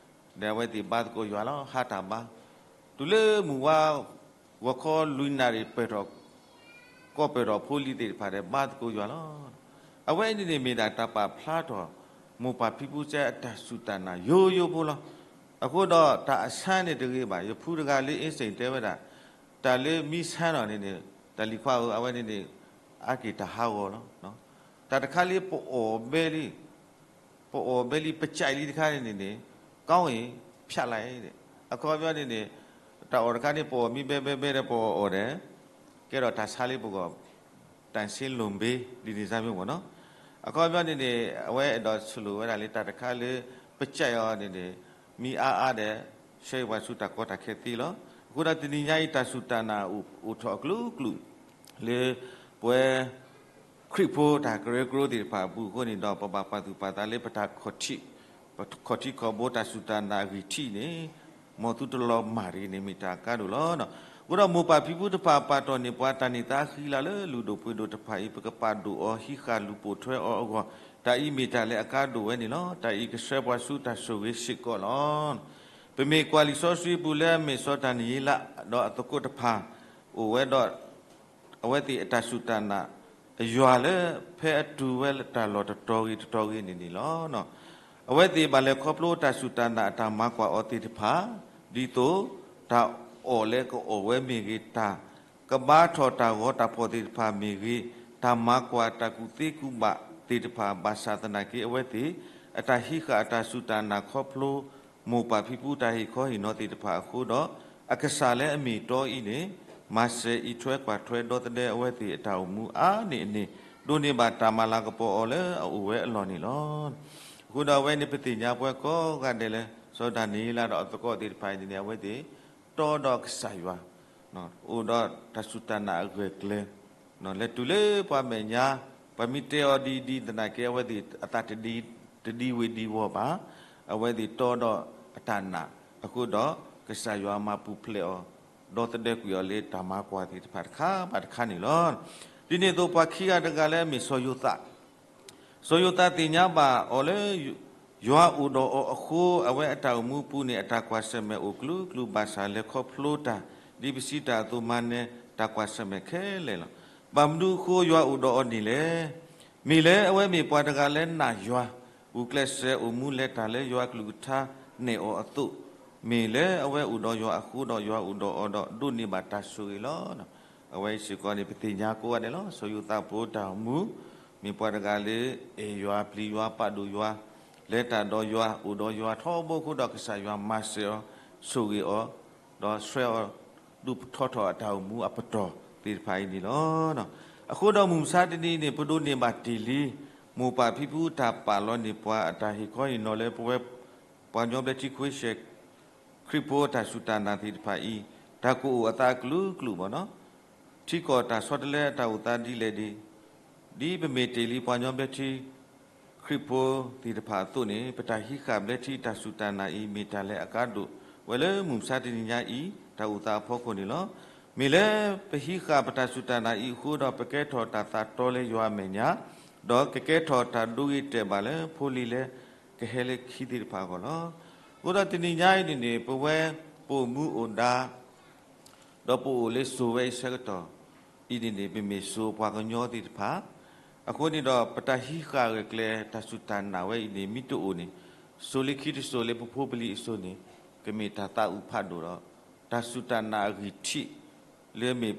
ဒီးအဝဲသ့ၣ်ဘါသကိးယွၤလီၤ ဟါတၢ်ဘါ, တုၤလၢမုၢ်ဝါ ဂီၤခီလွံၢ်နၣ်ရံၣ်ပၢၢ်ထီၣ် ကိးပၢၢ်ထီၣ်ဖိလံၤသ့ၣ်တဖၣ်ဒီး ဘါသကိးယွၤလီၤ. အဝဲန့ၣ်န့ၣ်မ့ၢ်ဒၣ်တၢ်ပာ်ဖျါထီၣ် မိၢ်ပၢ်ဖံဖုစ့ၢ်အတၢ်စူၢ်တၢ်နာ်ယိယိဖိလီၤ. အဃိဒီးတၢ်အဆါန့ၣ်တဂ့ၤဘၣ်. ယဖုတဂၤလၢအ့စ့ၣ်တဲဝဲဒၣ် တၢ်လၢမ့ၢ်ဆါနီၤန့ၣ်န့ၣ် တၢ်လံၤခွါဧၢ အဝဲန့ၣ်န့ၣ် အါက့ၤတၢ်ဟးဂီၤလီၤ. တၢ်တခါလၢပအီၣ်ဘဲလံ ပအီၣ်ဘဲလံ ပကဲလံတခါန့ၣ်န့ၣ် ကီၢ်အံၤ ဖျါလၢအံၤ အခီပညီန့ၣ်န့ၣ် တၢ်အီၣ်တခါန့ၣ် ပအီၣ်မ့ၢ်ဘဲဘဲဘဲဒီးပအီၣ်အီၤဒီး ကဲထီၣ်တၢ်ဆါလၢပဂီၢ် တၢ်ဆ့လိၣ်ဘ့ ဒ်န့ၣ်စ့ၢ်မ့ၢ်မ့ၢ်နီၤ. အခီပညီန့ၣ်န့ၣ် အဝဲအဲၣ်ဒိးဆိၣ်လိာ်ဝဲဒၣ်လၢတၢ်တခါလၢ ပကဲအီၤန့ၣ်န့ၣ် မ့ၢ်အါအါဒီး ဆှၢပှၤဆူတၢ်ကီတၢ်ခဲသ့လီၤ. အဃိဒီးတနံၤညါအံၤ တၢ်စူၢ်တၢ်နာ်အိၣ်ထီၣ်အကလုာ်ကလုာ် လၢပဝဲ ခရံာ်ဖိတၢ်ကရၢကရိသ့ၣ်တဖၣ်အပူၤအဃိန့ၣ်ဒီး ပဘၣ်ပာ်သူၣ်ပာ်သးလၢပတၢ်ခီၣ်ထံး, ပခီၣ်ထံးခီၣ်ဘိတၢ်စူၢ်တၢ်နာ်အဂံၢ်ထံးန့ၣ် မ်သုတလီၤမၢ်တဂ့ၤန့ၣ် မ့ၢ်တၢ်အကါဒိၣ်လီၤ. အဃိဒီးမိၢ်ပၢ်ဖံဖုတဖၣ်ပာ်တီၢ်န့ၢ်ပှၤတၢ်န့ၢ်သါဃံလၤလၢလုၢ်ဒိၣ်ပှ့ၤဒိၣ်တဖၣ်အံၤ ပကပာ်ဒိၣ်အီၤဟံးဃာ်လူၤပိာ်ထွဲအီၤအဂီၢ်, တၢ်အံၤမ့ၢ်တၢ်လၢအကါဒိၣ်ဝဲန့ၣ်လီၤ. တၢ်အံၤကဆှၢပှၤဆူတၢ်ဆိၣ်ဂ့ၤစ့ၢ်ကီးလီၤ. ပမ့ၢ်ကွၢ်လံာ်စီဆှံပူၤလၢအမ့ၢ်စီၤဒၤနံးယ့လး ဒီးအသကိးတဖၣ် အိၣ်ဝဲဒီး အဝဲသ့ၣ်အတၢ်စူၢ်တၢ်နာ် ယွၤလၢဖဲအတူၢ်ဝဲတၢ်လီၢ်တတီၤဂ့ၤတတီၤဂ့ၤန့ၣ်န့ၣ်လီၤ. အဝဲသ့ၣ်ဘၣ်လဲၤခီဖျိတၢ်စူၢ်တၢ်နာ်အတၢ်မၤကွၢ်အီၤသ့ၣ်တဖၣ်, ဒ်သိးတၢ်အီၣ်လၢကအီၣ်ဝဲမ့ၢ်ဂ့ၤ, တၢ်ကဘါထီၣ်တၢ်ဂီၤတၢ်ဖှီၣ်သ့ၣ်တဖၣ်မ့ၢ်ဂ့ၤ, တၢ်မၤကွၢ်တၢ်ကူၣ်သ့ကူၣ်ဘၣ်သ့ၣ်တဖၣ် ဘၣ်ဆၣ်သနာ်က့အဝဲသ့ၣ် အတၢ်ဟံးဃာ်အတၢ်စူၢ်တၢ်နာ်ခီဖျိ မိၢ်ပၢ်ဖံဖုတၢ်ဟ့ၣ်ခီဟ့ၣ်နီၤသ့ၣ်တဖၣ်အဃိဒီး အကစၢ်လၢအမ့ၢ်တီအံၤန့ၣ် မၤစၢၤအံးထွဲကွၢ်ထွဲဒီသဒၢအဝဲသ့ၣ်အတၢ်အိၣ်မူအါန့ၢ်အန့ၣ် ဒိးန့ၢ်ဘၣ်တၢ်မၤလၤကပီၤအီၤလၢအအိၣ်ဝဲအလီၢ်န့ၣ်လီၤ. အဃိဒီးအဝဲန့ၣ်ပသ့ၣ်ညါပှၤကိးဂၤဒဲးလၢ စီၤဒၤနံးယ့လးဒီးအသကိးသ့ၣ်တဖၣ်အံၤန့ၣ် အဝဲသ့ၣ် တီဒီးကစၢ်ယွၤ အိၣ်ဒီးတၢ်စူၢ်တၢ်နာ်အဂၢၢ်ကျၢၤ လဲၤတုၤလၢပှၤမဲာ်ညါ, ပှၤမ့ၢ်တဲအီၤဒ်အံၤဒ်အံၤသနာ်က့ အဝဲသ့ၣ်အသးတဒံဝ့ဒံဝီၤဘၣ်. အဝဲသ့ၣ်တီဒီးအတၢ်နာ်အဃိဒီး ကစၢ်ယွၤမၤပူၤဖျဲးအီၤ ဒီသဒၢကွံာ်အီၤလၢတၢ်မၤကွၢ်သ့ၣ်တဖၣ်တခါဘၣ်တခါန့ၣ်လီၤ. ဒ်န့ၣ်အသိးပှၤခံဂၤတဂၤလၢအမ့ၢ်စီၤယိၤသး စီၤယိၤသးသ့ၣ်ညါဘၣ်အီၤလၢ ယွၤအိၣ်ဒီးအီၤအဃိ အဝဲအတၢ်အိၣ်မူပူၤန့ၣ် အတၢ်ကွၢ်ဆၢၣ်မဲာ်အိၣ်ကျူကျူ ဘၣ်ဆၣ်လဲၤခီဖျိတၢ် ဒ်ပစံးတၢ်အသိးမၤနၢၤတၢ်ကွၢ်ဆၢၣ်မဲာ်ခဲလၢာ်လီၤ. ဘၣ်မနုၤအဃိယွၤအိၣ်ဒီးအီၤန့ၣ်လဲၣ်. မ့ၢ်လၢအဝဲမ့ၢ်ပှၤတဂၤလၢနာ်ယွၤ, ဂုာ်ကျဲးစၢးအိၣ်မူလဲၤတၢ်လၢယွၤအကလုၢ်ကထါနဲၣ်အီၤအသိး, မ့ၢ်လၢအဝဲအိၣ်ဒီးယွၤအဃိဒီး ယွၤအိၣ်ဒီးအီၤဒီးဒိးန့ၢ်ဘၣ်တၢ်ဆိၣ်ဂ့ၤလီၤ. အဝဲအံၤစ့ၢ်ကီးန့ၣ် ပသ့ၣ်ညါကိးဂၤဒဲးလီၤ. စီၤယိၤသးဖိတၢ်အိၣ်မူ မ့ၢ်ပှၤတဂၤလၢ အဲၣ်ယွၤ ပျံၤယွၤ ပာ်ဒိၣ်ယွၤ လဲၤတၢ်ဒီးယွၤ အိၣ်ဒီးယွၤထီဘိအဃိဒီး ကစၢ်ယွၤမၤစၢၤအီၤ ဆိၣ်ဂ့ၤအီၤ ဒီးဆှၢအီၤဒုးထီထီၣ်အတၢ်အိၣ်မူအပတီၢ်သ့ၣ်တဖၣ်အံၤန့ၣ်လီၤ. အဃိဒီးမုၢ်မဆါတနံၤအံၤန့ၣ် ပဒိးန့ၢ်ဘၣ်တ့ၢ်လံ မိၢ်ပၢ်ဖံဖုတၢ်ပာ်လီၤန့ၢ်ပှၤအတၢ်ဟ့ၣ်ခီဟ့ၣ်နီၤလၢပဝဲ ပှၤကညီဘျၢထံခဝ့ၡၢၣ် ခရံာ်ဖိအတၢ်စူၢ်တၢ်နာ်သ့ၣ်တဖၣ်အံၤ တၢ်ကအိၣ်အသးအကလုာ်ကလုာ်ဘၣ်နီၤ ထံကီၢ်တၢ်ဆီတလဲအတၢ်အိၣ်သးဒ်လဲၣ်ဒ် ဒ်ပမ့ၢ်တ့ၢ်လံပှၤကညီဘျၢထံ ခရံာ်ဖိသ့ၣ်တဖၣ်အသိးန့ၣ် ပတၢ်ဟံးဃာ်ဘျၢထံတၢ်စူၢ်တၢ်နာ်အံၤ မ့ၢ်တၢ်လၢအကါဒိၣ်ဝဲလၢမုၢ်မဆါတနံၤညါအံၤ တၢ်အိၣ်သးအဖီခိၣ်န့ၣ်လီၤ. မ့ၢ်လၢပဟံးဃာ်ပတၢ်စူၢ်တၢ်နာ်အံၤအဃိဒီး ပကဲထီၣ်တၢ်သးတီလၢယွၤအမဲာ်ညါ, ဒီးကကဲထီၣ်တၢ်ဒိဂ့ၤတဲာ်ဘၣ်လၢဖိလံၤလၢကဟဲလၢခံသ့ၣ်တဖၣ်အဂီၢ်လီၤ. အဃိဒီးတနံၤညါအံၤန့ၣ်န့ၣ် ပဝဲပအိၣ်မူအိၣ်ဒါ ဒီးပအိၣ်လၢစိၤဝဲအံၤဆၢကတီၢ်အံၤန့ၣ်န့ၣ် ပမ့ၢ်စိၤပှၤကညီသ့ၣ်တဖၣ် အဃိန့ၣ်ဒီး ပတၢ်ဟံးဃာ်ဂၢၢ်ကျၢၤတၢ်စူၢ်တၢ်နာ်ဝဲအံၤန့ၣ် မ့ၢ်တအိၣ်န့ၣ် စိၤလၢခံတစိၤလၢပဖိပလံၤအစိၤန့ၣ် ကမ့ၢ်တၢ်သးအုးဖးဒိၣ်ဒီး တၢ်စူၢ်တၢ်နာ်အဂံၢ်ထံး လၢမ့ၢ်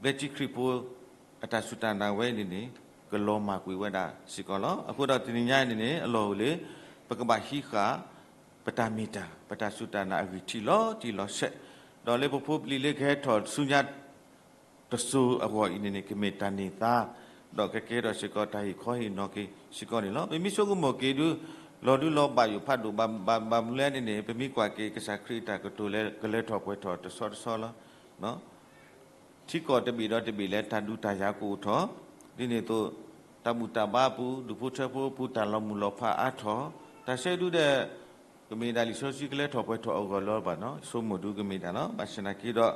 ဘျၢထံခရံာ်ဖိ အတၢ်စူၢ်တၢ်နာ်ဝဲအံၤန့ၣ်န့ၣ် ကလီၤမၢ်ကွံာ်ဝဲဒၣ်စ့ၢ်ကီးလီၤ. အဃိဒီးတနံၤညါအံၤန့ၣ်န့ၣ် အလီၢ်အိၣ်လၢ ပကဘၣ်ဟံးဃာ် ပတၢ်မ့ၢ်တၢ် ပတၢ်စူၢ်တၢ်နာ်အဂံၢ်ထံးလီၤတံၢ်လီၤဆဲး, ဒီးလၢပဖိပလံၤလၢကဟဲထီၣ်ဆူညါ တစိၤအဂီၢ်အံၤန့ၣ်န့ၣ် ကမ့ၢ်တၢ်န့ၢ်သါ ဒီးကကဲထီၣ်စ့ၢ်ကီးတၢ်ဟ့ၣ်ခီဟ့ၣ်နီၤက့ၤစ့ၢ်ကီးန့ၣ်လီၤ. ပမ့ၢ်ဆိကမိၣ်က့ၤဒု လီၤဒုလီၤဘၣ်ယိၣ်ဖးဒိၣ်ဘၣ် ဘၣ်မနုၤလဲၣ်န့ၣ်န့ၣ် ပမ့ၢ်ကွၢ်က့ၤကစၢ်ခရံာ်အတၢ်ကတိၤလၢ ကလၢထီၣ်ပှဲၤထီၣ်တဆီတဆီလီၤ. ထံကီၢ်တဘ့ၣ်ဒီးတဘ့ၣ်လၢတၢ်ဒုးတၢ်ယၤကအိၣ်ထီၣ်, ဒ်န့ၣ်အသိး တၢ်ဘူၣ်တၢ်ဘါအပူၤ ဒူၣ်ဖိထၢဖိအပူၤ တၢ်လီၤမုၢ်လီၤဖးအါထီၣ်, တၢ်ဆၢဒုဒီး ကမ့ၢ်ဒၣ်လံာ်စီဆှံကလၢထီၣ်ပှဲၤထီၣ်အဂီၢ်လီၤဘၣ်နီၤ, ဆိကမိၣ်ဒုကမ့ၢ်ဒၣ်လီၤ. ဘၣ်ဆၣ်သနာ်က့ဒီး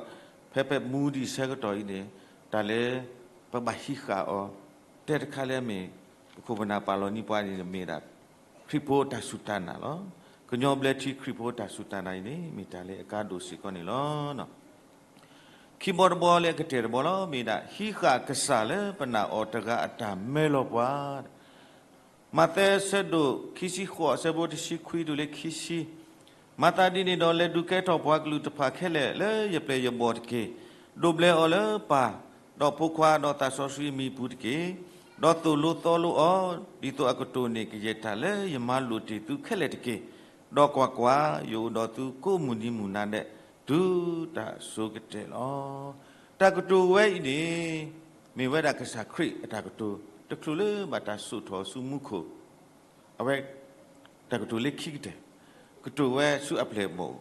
ဖဲပမူဒံးဆၢကတီၢ်အံၤန့ၣ် တၢ်လၢပဘၣ်ဟံးဃာ်အီၤ တဲတခါလၢအမ့ၢ် ပခိၣ်ပနၢ်ပာ်လီၤန့ၢ်ပှၤန့ၣ်မ့ၢ်ဒၣ် ခရံာ်ဖိတၢ်စူၢ်တၢ်နာ်လီၤ. ကညီဘျၢထံခရံာ်ဖိတၢ်စူၢ်တၢ်နာ်အံၤန့ၣ် မ့ၢ်တၢ်လၢအကါဒိၣ်စ့ၢ်ကီးန့ၣ်လီၤ. ခံဘီတဘီလၢအကတၢၢ်တဘီလီၤ, မ့ၢ်ဒၣ် ဟံးဃာ်ကစၢ်လၢပနာ်အီၤတဂၤအတၢ်မၢလီၤပှၤ မးသဲအဆၢဒိၣ်ခံဆံဃိး အဆၢဖိတဆံခွံတုၤလၢခံဆံ, မၤသးဒ်န့ၣ်ဒီး လဲၤဒုးကဲထီၣ်ပှၤကလုာ်တဖၣ်ခဲလၢာ်လၢယပျဲၢ်ယဘီၣ်တက့ၢ်. ဒိးဘျၢအီၤလၢပၢ်, ဒီးဖိခွါ, ဒီးသးစီဆှံအမံၤအပူၤတက့ၢ်. ဒီးသိၣ်လိသီလိအီၤ, ဒ်သိးအကတိၢ်န့ၢ်ကယဲၢ်တၢ်လၢယမၤလိာ်တ့ၢ်သုခဲလၢာ်တက့ၢ်. ဒီးကွၢ်ကွၢ်, ယအိၣ်ဒီးသုကိးမုၢ်နံၤမုၢ်နၤဒဲး တုၤတၢ်အစိၤကတၢၢ်လီၤ. တၢ်ကတိၤဝဲအံၤန့ၣ် မ့ၢ်ဝဲဒၣ်ကစၢ်ခရံာ်အတၢ်ကတိၤ တချုးလၢဘၣ်တၢ်စိာ်ထီၣ်ဆူမူခိၣ် အဝဲ တၢ်ကတိၤလၢခံကတၢၢ် ကတိၤဝဲဆူအပျဲၢ်အဘီၣ်,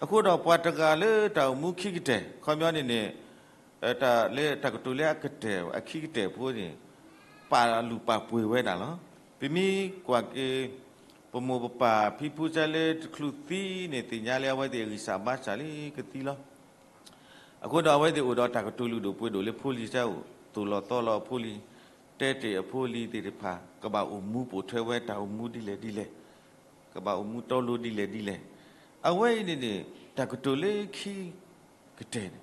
အဃိဒီးပှၤတဂၤလၢတၢ်အိၣ်မူခံကတၢၢ် ခီပညီန့ၣ်န့ၣ် တၢ်လၢတၢ်ကတိၤလၢအကတၢၢ် အခံကတၢၢ်ဖိန့ၣ် ပာ်လုၢ်ပာ်ပှ့ၤဝဲဒၣ်လီၤ. ပမ့ၢ်ကွၢ်က့ၤ ပမိၢ်ပပၢ်ဖံဖုစၢလၢတချုးသံန့ၣ် သ့ၣ်ညါလၢအဝဲသ့ၣ်အဂံၢ်စၢ်ဘါစၢ်လံကသံလီၤ. အဃိဒီးအဝဲသ့ၣ်အိၣ်ဒီးတၢ်ကတိၤလုၢ်ဒိၣ်ပှ့ၤဒိၣ်လၢဖိလံၤစၢအိၣ်, သိၣ်လီၤသီလီၤအဖိလံၤ, တဲတ့ၢ်အဖိလံၤသ့ၣ်တဖၣ် ကဘၣ်အိၣ်မူပိာ်ထွဲဝဲတၢ်အိၣ်မူဒ်လဲၣ်ဒ်လဲၣ်, ကဘၣ်အိၣ်မူတီလိၤဒ်လဲၣ်ဒ်လဲၣ်. အဝဲအံၤန့ၣ်န့ၣ် တၢ်ကတိၤလၢခံကတၢၢ်န့ၣ်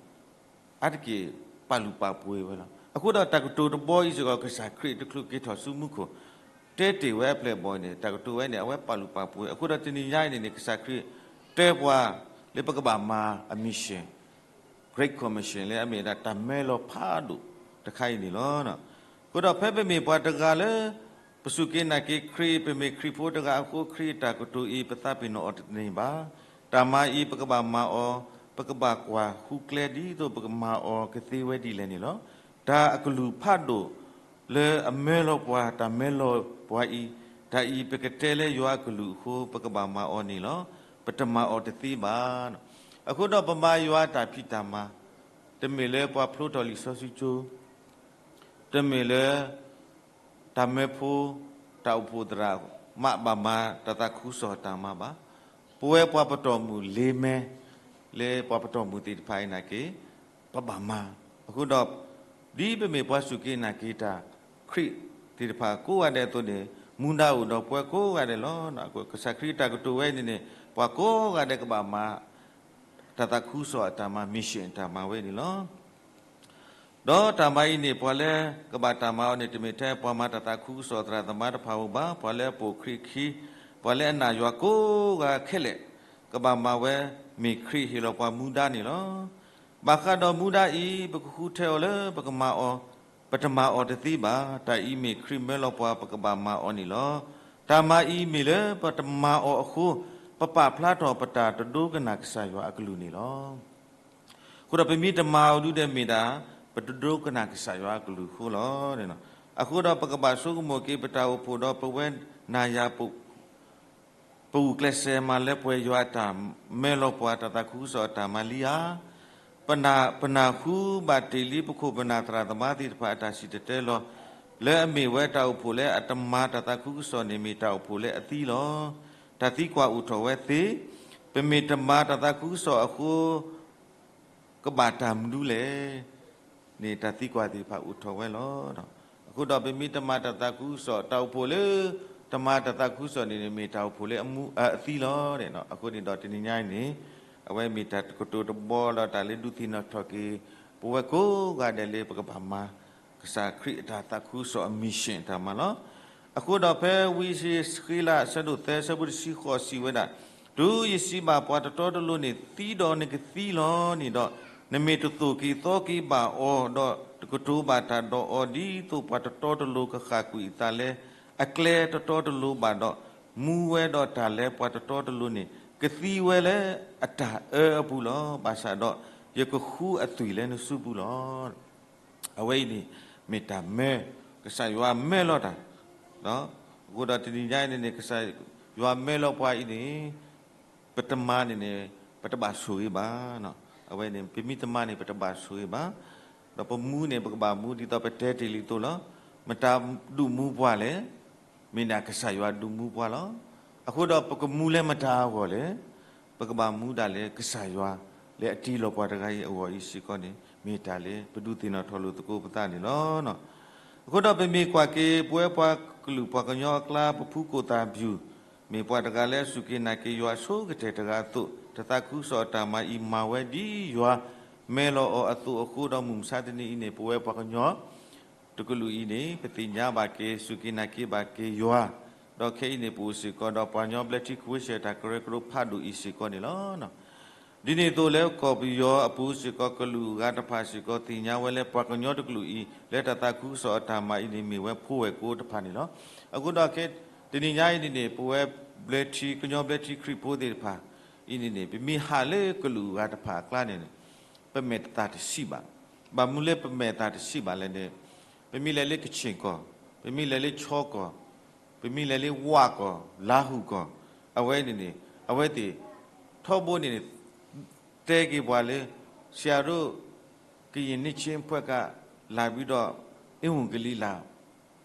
အါတက့ၢ်ပာ်လုၢ်ပာ်ပှ့ၤဝဲလီၤ. အဃိဒီးတၢ်ကတိၤတဘီအံၤစ့ၢ်ကီး ကစၢ်ခရံာ်တချုးက့ၤထီၣ်ဆူမူခိၣ် တဲတ့ၢ်ဝဲအပျဲၢ်အဘီၣ်အံၤန့ၣ် တၢ်ကတိၤဝဲန့ၣ် အဝဲပာ်လုၢ်ပာ်ပှ့ၤ. အဃိဒီးတနံၤညါအံၤန့ၣ်န့ၣ် ကစၢ်ခရံာ်တဲပှၤလၢပကဘၣ်မၤအ mission, Great Commission လၢအမ့ၢ်ဝဲဒၣ်တၢ်မၢလီၤဖးဒိၣ်တခါအံၤန့ၣ်လီၤ. အဃိဒီးဖဲပမ့ၢ်ပှၤတဂၤလၢ ပစူၢ်က့ၤနာ်က့ၤခရံာ် ပမ့ၢ်ခရံာ်ဖိတဂၤအဃိ ခရံာ်အတၢ်ကတိၤအံၤ ပသးပ့ၤနီၣ်အီၤတန့ၢ်ဘၣ်. တၢ်မၤအံၤပကဘၣ်မၤအီၤ, ပကဘၣ်ကွၢ်ဃုကျဲဒ်သိးပကမၤအီၤကသ့ဝဲဒ်လဲၣ်န့ၣ်လီၤ. တၢ်အကလုၢ်ဖးဒိၣ်လၢအမၢလီၤပှၤ, တၢ်မၢလီၤပှၤအံၤ, တၢ်အံၤပကတဲလၢယွၤအကလုၢ်အဃိ ပကဘၣ်မၤအီၤန့ၣ်လီၤ. ပတမၤအီၤတသ့ဘၣ်. အဃိဒီးပမၤယွၤအတၢ်ဖံးတၢ်မၤ, တမ့ၢ်လၢပှၤဖျိထီၣ်လံာ်စီဆှံကၠိ တမ့ၢ်လၢ တၢ်မၢဖိ တၢ်အိၣ်ဖှိၣ်သရၣ် မ့ၢ်ဘၣ်မၤတၢ်သးခုကစီၣ်အတၢ်မၤဘၣ်. ပဝဲပှၤပတီၢ်မုၢ်လ့မဲ လၢပှၤပတီၢ်မုၢ်သ့ၣ်တဖၣ်အံၤနာ်က့ ပဘၣ်မၤ. အဃိဒီး ဒ်ပမ့ၢ်ပှၤစူၢ်က့ၤနာ်က့ၤတၢ်ခရံာ်သ့ၣ်တဖၣ်ကိးဂၤဒဲးအသိးန့ၣ် မူဒါအိၣ်ဒီးပဝဲကိးဂၤဒဲးလီၤ. ကစၢ်ခရံာ်အတၢ်ကတိၤဝဲန့ၣ်န့ၣ် ပှၤကိးဂၤဒဲးကဘၣ်မၤ တၢ်သးခုကစီၣ်အတၢ်မၤ mission အတၢ်မၤဝဲန့ၣ်လီၤ. ဒီးတၢ်မၤအံၤန့ၣ် ပှၤလၢကဘၣ်တၢ်မၤအီၤန့ၣ် တမ့ၢ်ထဲပှၤမၤတၢ်သးခုကစီၣ်သရၣ်သမါတဖၣ်ဧိၤဘၣ်, ပှၤလၢအပိာ်ခရံာ်ခံ, ပှၤလၢအနာ်ယွၤကိးဂၤခဲလၢာ် ကဘၣ်မၤဝဲ မ့ၢ်ခရံာ်ဟ့ၣ်လီၤပှၤမူဒါန့ၣ်လီၤ. ဘၣ်ဃးဒီးမူဒါအံၤ ပကဃုထၢအီၤလၢပကမၤအီၤ, ပတမၤအီၤတသ့ဘၣ်. တၢ်အံၤမ့ၢ်ခရံာ်မၢလီၤပှၤ ပကဘၣ်မၤအီၤန့ၣ်လီၤ. တၢ်မၤအံၤမ့ၢ်လၢပတမၤအီၤအဃိ ပပာ်ဖျါထီၣ်ပတၢ်တဒိကနၣ်ကစၢ်ယွၤအကလုၢ်န့ၣ်လီၤ. အဃိဒီးပမ့ၢ်တမၤအီၤဒုဒီးမ့ၢ်ဒၣ် ပတဒိကနၣ်ကစၢ်ယွၤအကလုၢ်အဃိလီၤ. အဃိဒီးပကဘၣ်ဆိကမိၣ်က့ၤပတၢ်အိၣ်ဖှိၣ်ဒီးပဝဲနၤယၤ ပဂုာ်ကျဲးစၢးမၤလၢပှဲၤယွၤအတၢ်မၢလီၤပှၤ တၢ်သးခုကစီၣ်အတၢ်မၤလံဧါ. ပနၢ်ဟူဘၣ်တ့ၢ်လံပခိၣ်ပနၢ်သရၣ်သမါသ့ၣ်တဖၣ်အတၢ်စံၣ်တဲၤတဲလီၤ လၢအမ့ၢ်ဝဲတၢ်အိၣ်ဖှိၣ်လၢအတမၤတၢ်သးခုကစီၣ်န့ၣ် မ့ၢ်တၢ်အိၣ်ဖှိၣ်လၢအသံလီၤ. တၢ်သံကွၢ်အိၣ်ထီၣ်ဝဲသ့, ပမ့ၢ်တမၤတၢ်သးခုကစီၣ်အဃိ ကဘၣ်တၢ်မနုၤလဲၣ်န့ၣ် တၢ်သံကွၢ်သ့ၣ်တဖၣ်အိၣ်ထီၣ်ဝဲလီၤ. အဃိဒီးပမ့ၢ်တမၤတၢ်သးခုကစီၣ် တၢ်အိၣ်ဖှိၣ်လၢ တမၤတၢ်သးခုကစီၣ်န့ၣ်န့ၣ် မ့ၢ်တၢ်အိၣ်ဖှိၣ်လၢအမူအသံလီၤ. အဃိန့ၣ်ဒီးတနံၤညါအံၤန့ၣ် အဝဲမ့ၢ်တၢ်ကတိၤတဘီဒီးတၢ်လၢဒုးသ့ၣ်နီၣ်ထီၣ်က့ၤ ပဝဲကိးဂၤဒဲးလၢပကဘၣ်မၤ ကစၢ်ခရံာ်အတၢ်သးခုကစီၣ်အ mission အတၢ်မၤလီၤ. အဃိဒီးဖဲဝံယၡါယၤ အဆၢဒိၣ်သၢ အဆၢဖိတဆံဃိးစံးဝဲဒၣ်, တုၤယစံးဘၣ်ပှၤတတီတလိၤန့ၣ် သံဒီးနကသံလီၤန့ၣ်ဒီး, နမ့ၢ်တသိၣ်က့ၤသီက့ၤဘၣ်အီၤ, ဒီးတကတိၤဘၣ်တၢ်ဒီးအီၤ ဒ်သိးပှၤတတီတလိၤကဃၣ်ကွံာ်အသးလၢအကျဲတတီတလိၤဘၣ်ဒီး, မူဝဲဒီးတၢ်လၢပှၤတတီတလိၤန့ၣ် ကသံဝဲလၢအတၢ်အၢအပူၤလီၤ. ဘၣ်ဆၣ်ဒီး ယကဃုအသွံၣ်လၢနစုပူၤလီၤ. အဝဲအံၤန့ၣ် မ့ၢ်တၢ်မၢ ကစၢ်ယွၤမၢလီၤတၢ်, အဃိဒီးတနံၤညါအံၤန့ၣ်န့ၣ် ကစၢ်ယွၤမၢလီၤပှၤအံၤန့ၣ် ပတမၤန့ၣ်န့ၣ် ပတဘၣ်ဆိၣ်ဂ့ၤဘၣ်. အဝဲန့ၣ် ပမ့ၢ်တမၤန့ၣ် ပတဘၣ်ဆိၣ်ဂ့ၤဘၣ်. ဒီးပမူန့ၣ် ပကဘၣ်မူဒ်သိးပတဲတ့ၢ်လံအသိးလီၤ. မတၤဒုးမူပှၤလဲၣ်, မ့ၢ်ဒၣ်ကစၢ်ယွၤဒုးမူပှၤလီၤ. အဃိဒီးပကမူလၢမတၤအဂီၢ်လဲၣ်, ပကဘၣ်မူဒၣ်လၢကစၢ်ယွၤလၢအတ့လီၤပှၤတဂၤအံၤအဂီၢ်အံၤစ့ၢ်ကီးန့ၣ် မ့ၢ်တၢ်လၢပဒုးသ့ၣ်နီၣ်ထီၣ်လိာ်သကိးပသးန့ၣ်လီၤ. အဃိဒီးပမ့ၢ်ကွၢ်က့ၤ ပဝဲပှၤကလုာ်ပှၤကညီအကျါ ပဖုကိၣ်သၣ်ဘယူၣ် မ့ၢ်ပှၤတဂၤလၢအစူၢ်က့ၤနာ်က့ၤယွၤအဆိကတၢၢ်တဂၤအသိး တၢ်သးခုကစီၣ်အတၢ်မၤအံၤမၤဝဲဒ်ယွၤ မၢလီၤအီၤအသိးအဃိဒီး မုၢ်မဆါတနံၤအံၤန့ၣ် ပဝဲပှၤကညီ တကလုာ်အံၤန့ၣ် ပသ့ၣ်ညါဘၣ်က့ၤ စူၢ်က့ၤနာ်က့ၤဘၣ်က့ၤယွၤ, ဒီးခဲအံၤန့ၣ် ပအိၣ်စ့ၢ်ကီးဒီးပှၤကညီဘျၢထံခဝ့ၡၢၣ်တၢ်ကရၢကရိဖးဒိၣ်အံၤစ့ၢ်ကီးန့ၣ်လီၤ. ဒ်န့ၣ်အသိးလၢကီၢ်ပယီၤအပူၤစ့ၢ်ကီး ကလုာ်အဂၤတဖၣ်စ့ၢ်ကီး သ့ၣ်ညါဝဲလၢပှၤကညီတကလုာ်အံၤ လၢတၢ်သးခုကစီၣ်အတၢ်မၤအံၤန့ၣ် မ့ၢ်ဝဲဖိဝဲၢ်ကိတဖၣ်န့ၣ်လီၤ. အဃိဒီးခဲ တနံၤညါအံၤန့ၣ်န့ၣ် ပဝဲဘျၢထံ ကညီဘျၢထံခရံာ်ဖိသ့ၣ်တဖၣ်အံၤန့ၣ်န့ၣ် ပမ့ၢ်ဟးလၢကလုာ်အဂၤတဖၣ်အကျါန့ၣ်န့ၣ် ပမဲာ်သးတဆံးဘၣ်. ဘၣ်မနုၤလၢပမဲာ်သးတဆံးဘၣ်လဲၣ်န့ၣ်, ပမ့ၢ်လဲၤလၢကခ့ၣ်ကီၢ်, ပမ့ၢ်လဲၤလၢခၠီကီၢ်, ပမ့ၢ်လဲၤလၢဝၣ်ကီၢ်, လါဟူၣ်ကီၢ်, အဝဲန့ၣ်န့ၣ် အဝဲသ့ၣ် ထီဘိန့ၣ်န့ၣ် တဲက့ၤပှၤလၢ ဆရာတို့ ကရင်နှစ်ခြင်းအဖွဲ့က လာပြီးတော့ အင်္ဂလိပ်လာ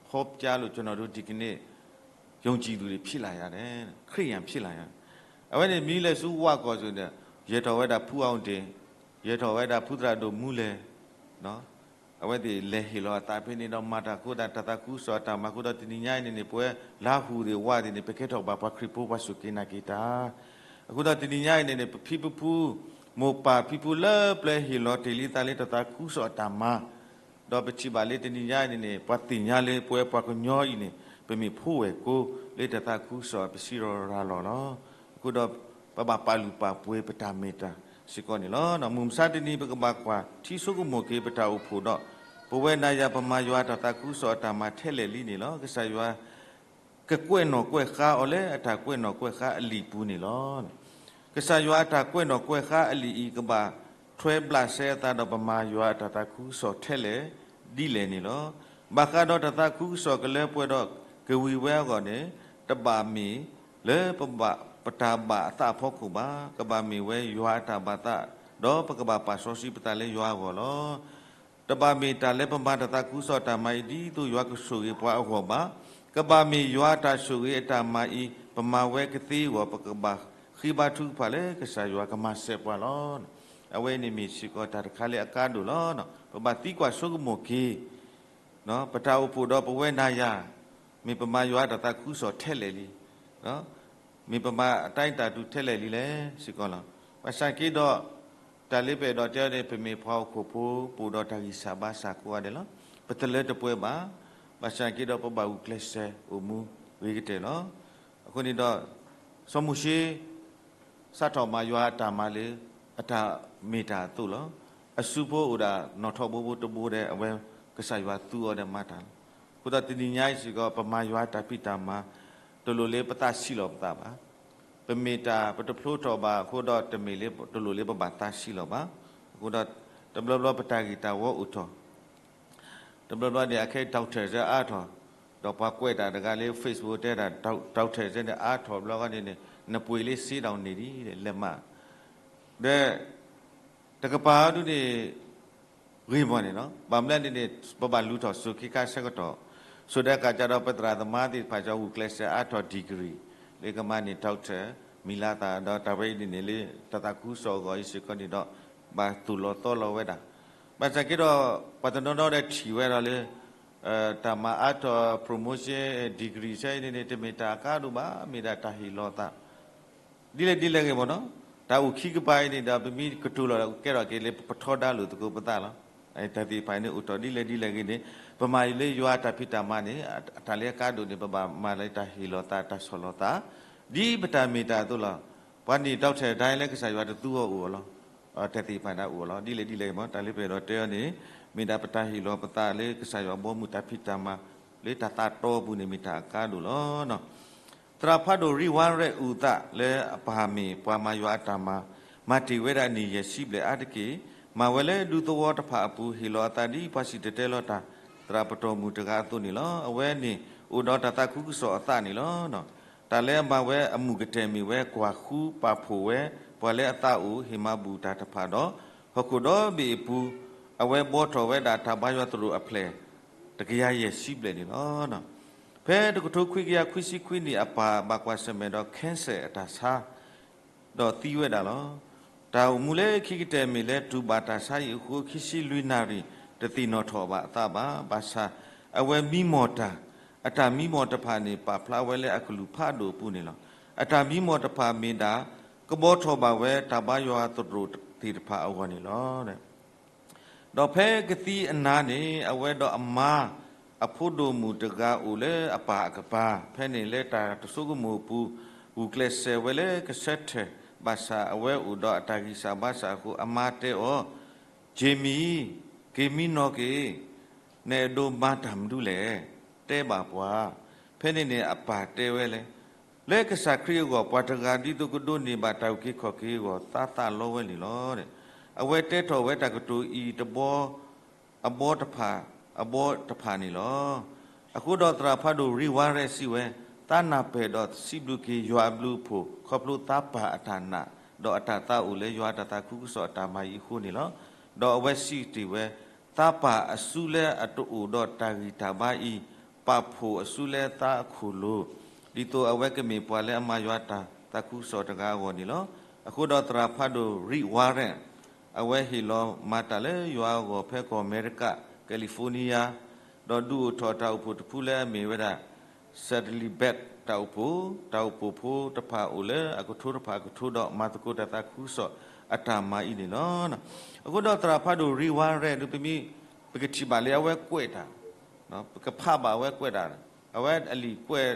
ဟော ခီပျၢ်လိာ် ကျွန်တော်တို့ ဒီကနေ့ ယုံကြည်သူတွေ ဖြစ်လာရတယ်, ခရစ်ယာန် ဖြစ်လာရတယ်. အဝဲန့ၣ် မ့ၢ်လဲၤဆူဝၣ်ကီၢ်စ့ၢ်န့ၣ် ယဲၢ်ထီၣ်ဝဲဒၣ်ဖုအီၣ်ဒ့ၣ်, ယဲၢ်ထီၣ်ဝဲဒၣ်ဖုသရၣ်ဒိၣ်မူလဲၣ်, အဝဲသ့ၣ်လဲၤဟ့ၣ်လီၤအသးဖဲန့ၣ်ဒီး မၤတၢ်အဃိသတး တၢ်သးခုကစီၣ်အတၢ်မၤအဃိဒီး တနံၤညါအံၤန့ၣ်န့ၣ် ပဝဲလါဟူးသ့ၣ်ဝါသ့ၣ်န့ၣ် ပကဲထီၣ်ဘၣ်ပှၤခရံာ်ဖိ ပှၤစူၢ်က့ၤနာ်က့ၤတၢ် အဃိဒီးတနံၤညါအံၤန့ၣ်န့ၣ် ပဖံပဖု မိၢ်ပၢ်ဖံဖုလၢပျၢၤဟ့ၣ်လီၤတ့ၢ်လံသးလၢတၢ်သးခုကစီၣ်အတၢ်မၤ, ဒီးပထံၣ်ဘၣ်လၢတနံၤညါအံၤန့ၣ်န့ၣ် ပှၤသ့ၣ်ညါလၢပဝဲပှၤကညီအံၤန့ၣ် ပမ့ၢ်ဖိဝဲၢ်ကိ လၢတၢ်သးခုကစီၣ်ပစံးထီၣ်ရၤလီၤလီၤ. အဃိဒီး ပဘၣ်ပာ်လုၢ်ပာ်ပှ့ၤပတၢ်မ့ၢ်တၢ်စ့ၢ်ကီးန့ၣ်လီၤ. မုၢ်မဆါတနံၤ ပကဘၣ်ကွၢ်ထံဆိကမိၣ်က့ၤပတၢ်အိၣ်ဖှိၣ်ဒီး ပဝဲနၤယၤပမၤယွၤတၢ်သးခုကစီၣ်အတၢ်မၤထဲလဲၣ်လံန့ၣ်လီၤ. ကစၢ်ယွၤ ကကွဲးနီၣ်ကွဲးဃါအီၤလၢအတၢ်ကွဲးနီၣ်ကွဲးဃါအလံာ်ပူၤန့ၣ်လီၤ. ကစၢ်ယွၤအတၢ်ကွဲးနီၣ်ကွဲးဃါအလံာ်အံၤ ကဘၣ်ထွဲဘျးစဲအသးဒီးပမၤယွၤအတၢ်သးခုကစီၣ်ထဲလဲၣ်ဒ်လဲၣ်န့ၣ်လီၤ. ဘၣ်ဃးဒီးတၢ်သးခုကစီၣ်ကလၢပှဲၤဒီးကဝံၤဝဲအဂီၢ်န့ၣ် တဘၣ်မ့ၢ်လၢပဘၣ် ပတၢ်ဘၣ်အသးအဖီခိၣ်ဘၣ်. ကဘၣ်မ့ၢ်ဝဲယွၤအတၢ်ဘၣ်သး ဒီးပကဘၣ်ပာ်စီဆှံပသးလၢယွၤအဂီၢ်လီၤ. တဘၣ်မ့ၢ်တၢ်လၢပမၤတၢ်သးခုကစီၣ်အတၢ်မၤအံၤ ဒ်သိးယွၤကဆိၣ်ဂ့ၤပှၤအဂီၢ်ဘၣ်. ကဘၣ်မ့ၢ်ယွၤအတၢ်ဆိၣ်ဂ့ၤအတၢ်မၤအံၤ ပမၤဝဲကသ့အဂီၢ် ပကဘၣ်ဃ့ဘါထုကဖၣ်လၢကစၢ်ယွၤကမၤစၢၤပှၤလီၤ. အဝဲန့ၣ်မ့ၢ်စ့ၢ်ကီးတၢ်တခါလၢအကါဒိၣ်လီၤ. ပဘၣ်သံကွၢ်ဆိကမိၣ်က့ၤ ပတၢ်အိၣ်ဖှိၣ်ဒီးပဝဲနၤယၤ မ့ၢ်ပမၤယွၤအတၢ်သးခုကစီၣ်ထဲလဲၣ်လံ မ့ၢ်ပမၤအတၢ်အဲၣ်တၢ်ဒူးထဲလဲၣ်လံလဲၣ်စ့ၢ်ကီးလီၤ. ဘၣ်ဆၣ်က့ဒီး တၢ်လၢပအဲၣ်ဒိးတဲန့ၣ် ပမ့ၢ်ပှၤဟီၣ်ခိၣ်ဖိ ပအိၣ်ဒီးတၢ်ဂံၢ်စၢ်ဘါစၢ်ကိးဂၤဒဲးလီၤ. ပတလၢတပှဲၤဘၣ်. ဘၣ်ဆၣ်က့ဒီး ပဘၣ်ဂုာ်ကျဲးစၢးအိၣ်မူဂ့ၤကတၢၢ်လီၤ. အဃိန့ၣ်ဒီး စီၤမိၤၡ့ စးထီၣ်မၤယွၤအတၢ်မၤလၢ အတၢ်မ့ၢ်တၢ်အသိးလီၤ. အစုဖိအိၣ်ဒၣ်နီၣ်ထီၣ်ဘိဘိတဘိဒီး အဝဲကစၢ်ယွၤသူအီၤဒီးမၤတၢ်လီၤ. အဃိဒီးတနံၤညါအံၤစ့ၢ်ကီး ပမၤယွၤတၢ်ဖံးတၢ်မၤ တလိၣ်လၢပသးဆံးလီၤပသးဘၣ်. ပမ့ၢ်တၢ်ပတဖျိထီၣ်ဘၣ်အဃိဒီး တမ့ၢ်လၢ တလိၣ်လၢပဘၣ်သးဆံးလီၤဘၣ်. အဃိဒီး တဘျီဘျီပတၢ်ဂ့ၢ်တၢ်ဝီအိၣ်ထီၣ် တဘျီဘျီန့ၣ် အခဲ doctor စဲအါထီၣ်, ဒီးပှၤကွဲးတၢ်တဂၤလၢ Facebook တဲဒၣ် doctor စဲန့ၣ် အါထီၣ်ဘျီဃီန့ၣ်န့ၣ် နပှ့ၤလၢစ့ဒီးန့ၣ်ဒ်လဲၣ်မး, ဒီး တကပၤဒုန့ၣ် ဂ့ၤမီၢ်န့ၣ်လီၤ. ဘၣ်မနုၤလဲၣ်န့ၣ်န့ၣ် ပဘၣ်လူၤထီၣ်စိၤခ့ခါဆၢကတီၢ်, စိၤဒဲးကးကဒီး ပသရၣ်သမါသ့ၣ်တဖၣ် ကဂုာ်ကျဲးစၢးအါထီၣ် degree လၢကမၤန့ၢ် doctor မံၤလါသး ဒီးတၢ်ဝဲအံၤန့ၣ်န့ၣ် လၢတၢ်သးခုကစီၣ်အဂီၢ်အံၤစ့ၢ်ကီးန့ၣ်ဒီး ဘၣ်သိၣ်လီၤသီလီၤဝဲဒၣ်. ဘၣ်ဆၣ်က့ဒီး ပှၤတနီၤနီၤဒီးထံၣ်ဝဲဒီးလၢ တၢ်မၤအါထီၣ် promotion degree ဆဲအံၤန့ၣ်န့ၣ် တမ့ၢ်တၢ်အကါဒိၣ်ဘၣ်, မ့ၢ်ဒၣ်တၢ်ဟ့ၣ်လီၤသး ဒ်လဲၣ်ဒ်လဲၣ်ဂ့ၤမီၢ်နီၤ, တၢ်အိၣ်ခံကပၤအံၤန့ၣ်ဒီး ပမ့ၢ်ကတိၤလီၤကဲထီၣ်က့ၤလၢပထီဒါလိာ်သကိးပသးလီၤ. တၢ်သ့ၣ်တဖၣ်န့ၣ်အိၣ်ထီၣ်ဒ်လဲၣ်ဒ်လဲၣ်ဂ့ၤန့ၣ် ပမၤလၢယွၤအတၢ်ဖံးတၢ်မၤန့ၣ် တၢ်လၢအကါဒိၣ်န့ၣ် ပဘၣ်မၤလၢတၢ်ဟ့ၣ်လီၤသး တၢ်ဆီၣ်လီၤသး ဒ်ပတၢ်မ့ၢ်တၢ်အသိးလီၤ. ပှၤန့ၢ် doctor တၢ်လၢကစၢ်ယွၤတသူအီၤအိၣ်အီၤလီၤ. တၢ်သ့ၣ်တဖၣ်န့ၣ်အိၣ်အီၤလီၤ. ဒ်လဲၣ်ဒ်လဲၣ်ဂ့ၤမီၢ် တၢ်လၢပအဲၣ်ဒိးတဲအီၤန့ၣ် မ့ၢ်ဒၣ်ပတၢ်ဟ့ၣ်လီၤပသးလၢကစၢ်ယွၤဘီမုၢ်တၢ်ဖံးတၢ်မၤ လၢတၢ်သးတီအပူၤန့ၣ် မ့ၢ်တၢ်အကါဒိၣ်လီၤ. သရၣ်ဖးဒိၣ် ရံဝါရဲၣ်အူးသး လၢအပၢ်မ့ၢ်ပှၤမၤယွၤအတၢ်မၤ, မၤတ့ၢ်ဝဲဒၣ်နံၣ်ယဲၢ်ဆံဘျဲၣ်အါတက့ၢ်, မၤဝဲလၢဒူသဝီတဖၣ်အပူၤ ဟ့ၣ်လီၤအသးဒ်ပှၤစံၣ်တဲၤတဲလီၤတၢ် သရၣ်ပတီၢ်မုၢ်တဂၤအသိးန့ၣ်လီၤ. အဝဲန့ၣ်အိၣ်ဒီးတၢ်သးခုကစီၣ်အသးန့ၣ်လီၤ. တၢ်လၢအမၤဝဲအမုၢ်ကတၢၢ်မ့ၢ်ဝဲ ကွၢ်ဃုပာ်ဖှိၣ်ဝဲ ပှၤလၢအသးအိၣ်ဟ့ၣ်မၤဘူၣ်တၢ်တဖၣ်ဒီး ဟီၣ်ခိၣ်ဒီဘ့ၣ်အပူၤ အဝဲဘှီထီၣ်ဝဲဒၣ်တၢ်ဘါယွၤသရိာ်အဖျၢၣ် တကယၤယဲၢ်ဆံဘျဲၣ်န့ၣ်လီၤ. ဖဲတကထိခွံကယၤခွံဆံခွံနံၣ် အပၢ်ဘၣ်ကွၢ်ဆၢၣ်မဲာ်ဒီး cancer အတၢ်ဆါ ဒီးသံဝဲဒၣ်လီၤ. တၢ်အိၣ်မူလၢခံကတၢၢ်မ့ၢ်လၢ တူၢ်ဘၣ်တၢ်ဆါအံၤအဃိ ခံဆံလွံၢ်နၣ်ရံၣ် တသ့ၣ်နီၣ်ထီၣ်ဘၣ်အသးဘၣ်. ဘၣ်ဆၣ် အဝဲမံမီၢ်တၢ်, အတၢ်မံမီၢ်တဖၣ်န့ၣ် ပာ်ဖျါဝဲလၢအကလုၢ်ဖးဒိၣ်အပူၤန့ၣ်လီၤ. အတၢ်မံမီၢ်တဖၣ်မ့ၢ်ဒၣ် ကဘှီထီၣ်ဘၣ်ဝဲတၢ်ဘါယွၤသရိာ်သ့ၣ်တဖၣ်အဂီၢ်န့ၣ်လီၤ. ဒီးဖဲကသံအနၤန့ၣ် အဝဲဒီးအမါ အဖိဒိၣ်မုၣ်တဂၤအိၣ်လၢအပၢ်အကပၤ, ဖဲန့ၣ်လၢတၢ်တဆိကမိၣ်အပူၤ ဂုာ်ကျဲးစၢးဝဲလၢကဆၢထၢၣ်, ဘၣ်ဆၣ်အဝဲအိၣ်ဒီးအတၢ်ဂံၢ်စၢ်ဘါစၢ်အဃိ အမါတဲအီၤ, ကၠ့မံၤ, က့ၤမံနီၢ်က့ၤ, နအဲၣ်ဒိးမၤတၢ်မနုၤလဲၣ်, တဲဘၣ်ပှၤ. ဖဲန့ၣ်န့ၣ် အပၢ်တဲဝဲလဲၣ်, လၢကစၢ်ခရံာ်အဂီၢ် ပှၤတဂၤဒ်သိးကဒိးန့ၢ်ဘၣ်တၢ်အုၣ်က့ၤခီၣ်က့ၤအဂီၢ် သးသးလီဝဲန့ၣ်လီၤ. အဝဲတဲထီၣ်ဝဲတၢ်ကတိၤအံၤတဘီ အဘီတဖၣ်, အဘီတဖၣ်န့ၣ်လီၤ. အဃိဒီးသရၣ်ဖးဒိၣ်ရံဝါရဲၣ်စံးဝဲ, သးနၢ်ပၢၢ်ဒီးစံးဘျုးက့ၤယွၤအဘျုးအဖှိၣ် ခီဖျိသးပၢ်အတၢ်နာ် ဒီးအတၢ်သးအိၣ်လၢယွၤအတၢ်သးခုကစီၣ်အတၢ်မၤအံၤအဃိန့ၣ်လီၤ. ဒီးအဝဲစံးတ့ၢ်ဝဲ, သးပၢ်အစုလၢအတအိၣ်ဒီးတၢ်ဂံၢ်တၢ်ဘါအံၤ ပာ်ဖှိၣ်အစုလၢသးအခိၣ်လိၤ, ဒ်သိးအဝဲကမ့ၢ်ပှၤလၢအမၤယွၤတၢ်သးခုကစီၣ်တဂၤအဂီၢ်န့ၣ်လီၤ. အဃိဒီးသရၣ်ဖးဒိၣ် Rick Warren အဝဲဟ့ၣ်လီၤမၤတၢ်လၢယွၤအဂီၢ်ဖဲကီၢ်အမဲရကၤ California ဒီးဒုးအိၣ်ထီၣ်တၢ်အိၣ်ဖှိၣ်တဖုလၢအမ့ၢ်ဝဲဒၣ် Saddleback တၢ်အိၣ်ဖှိၣ်, တၢ်အိၣ်ဖှိၣ်ဖိတဖၣ်အိၣ်လၢအကထိတဖၣ်အကထိဒီးမၤသကိးတၢ်သးခုကစီၣ်အတၢ်မၤအံၤန့ၣ်လီၤ. အဃိဒီးသရၣ်ဖးဒိၣ် Rick Warren ဒုး ပမ့ၢ် ပကထံၣ်ဘၣ်လၢအဝဲကွဲးတၢ်, ပကဖးဘၣ်အဝဲကွဲးတၢ်, အဝဲအလံာ်ကွဲး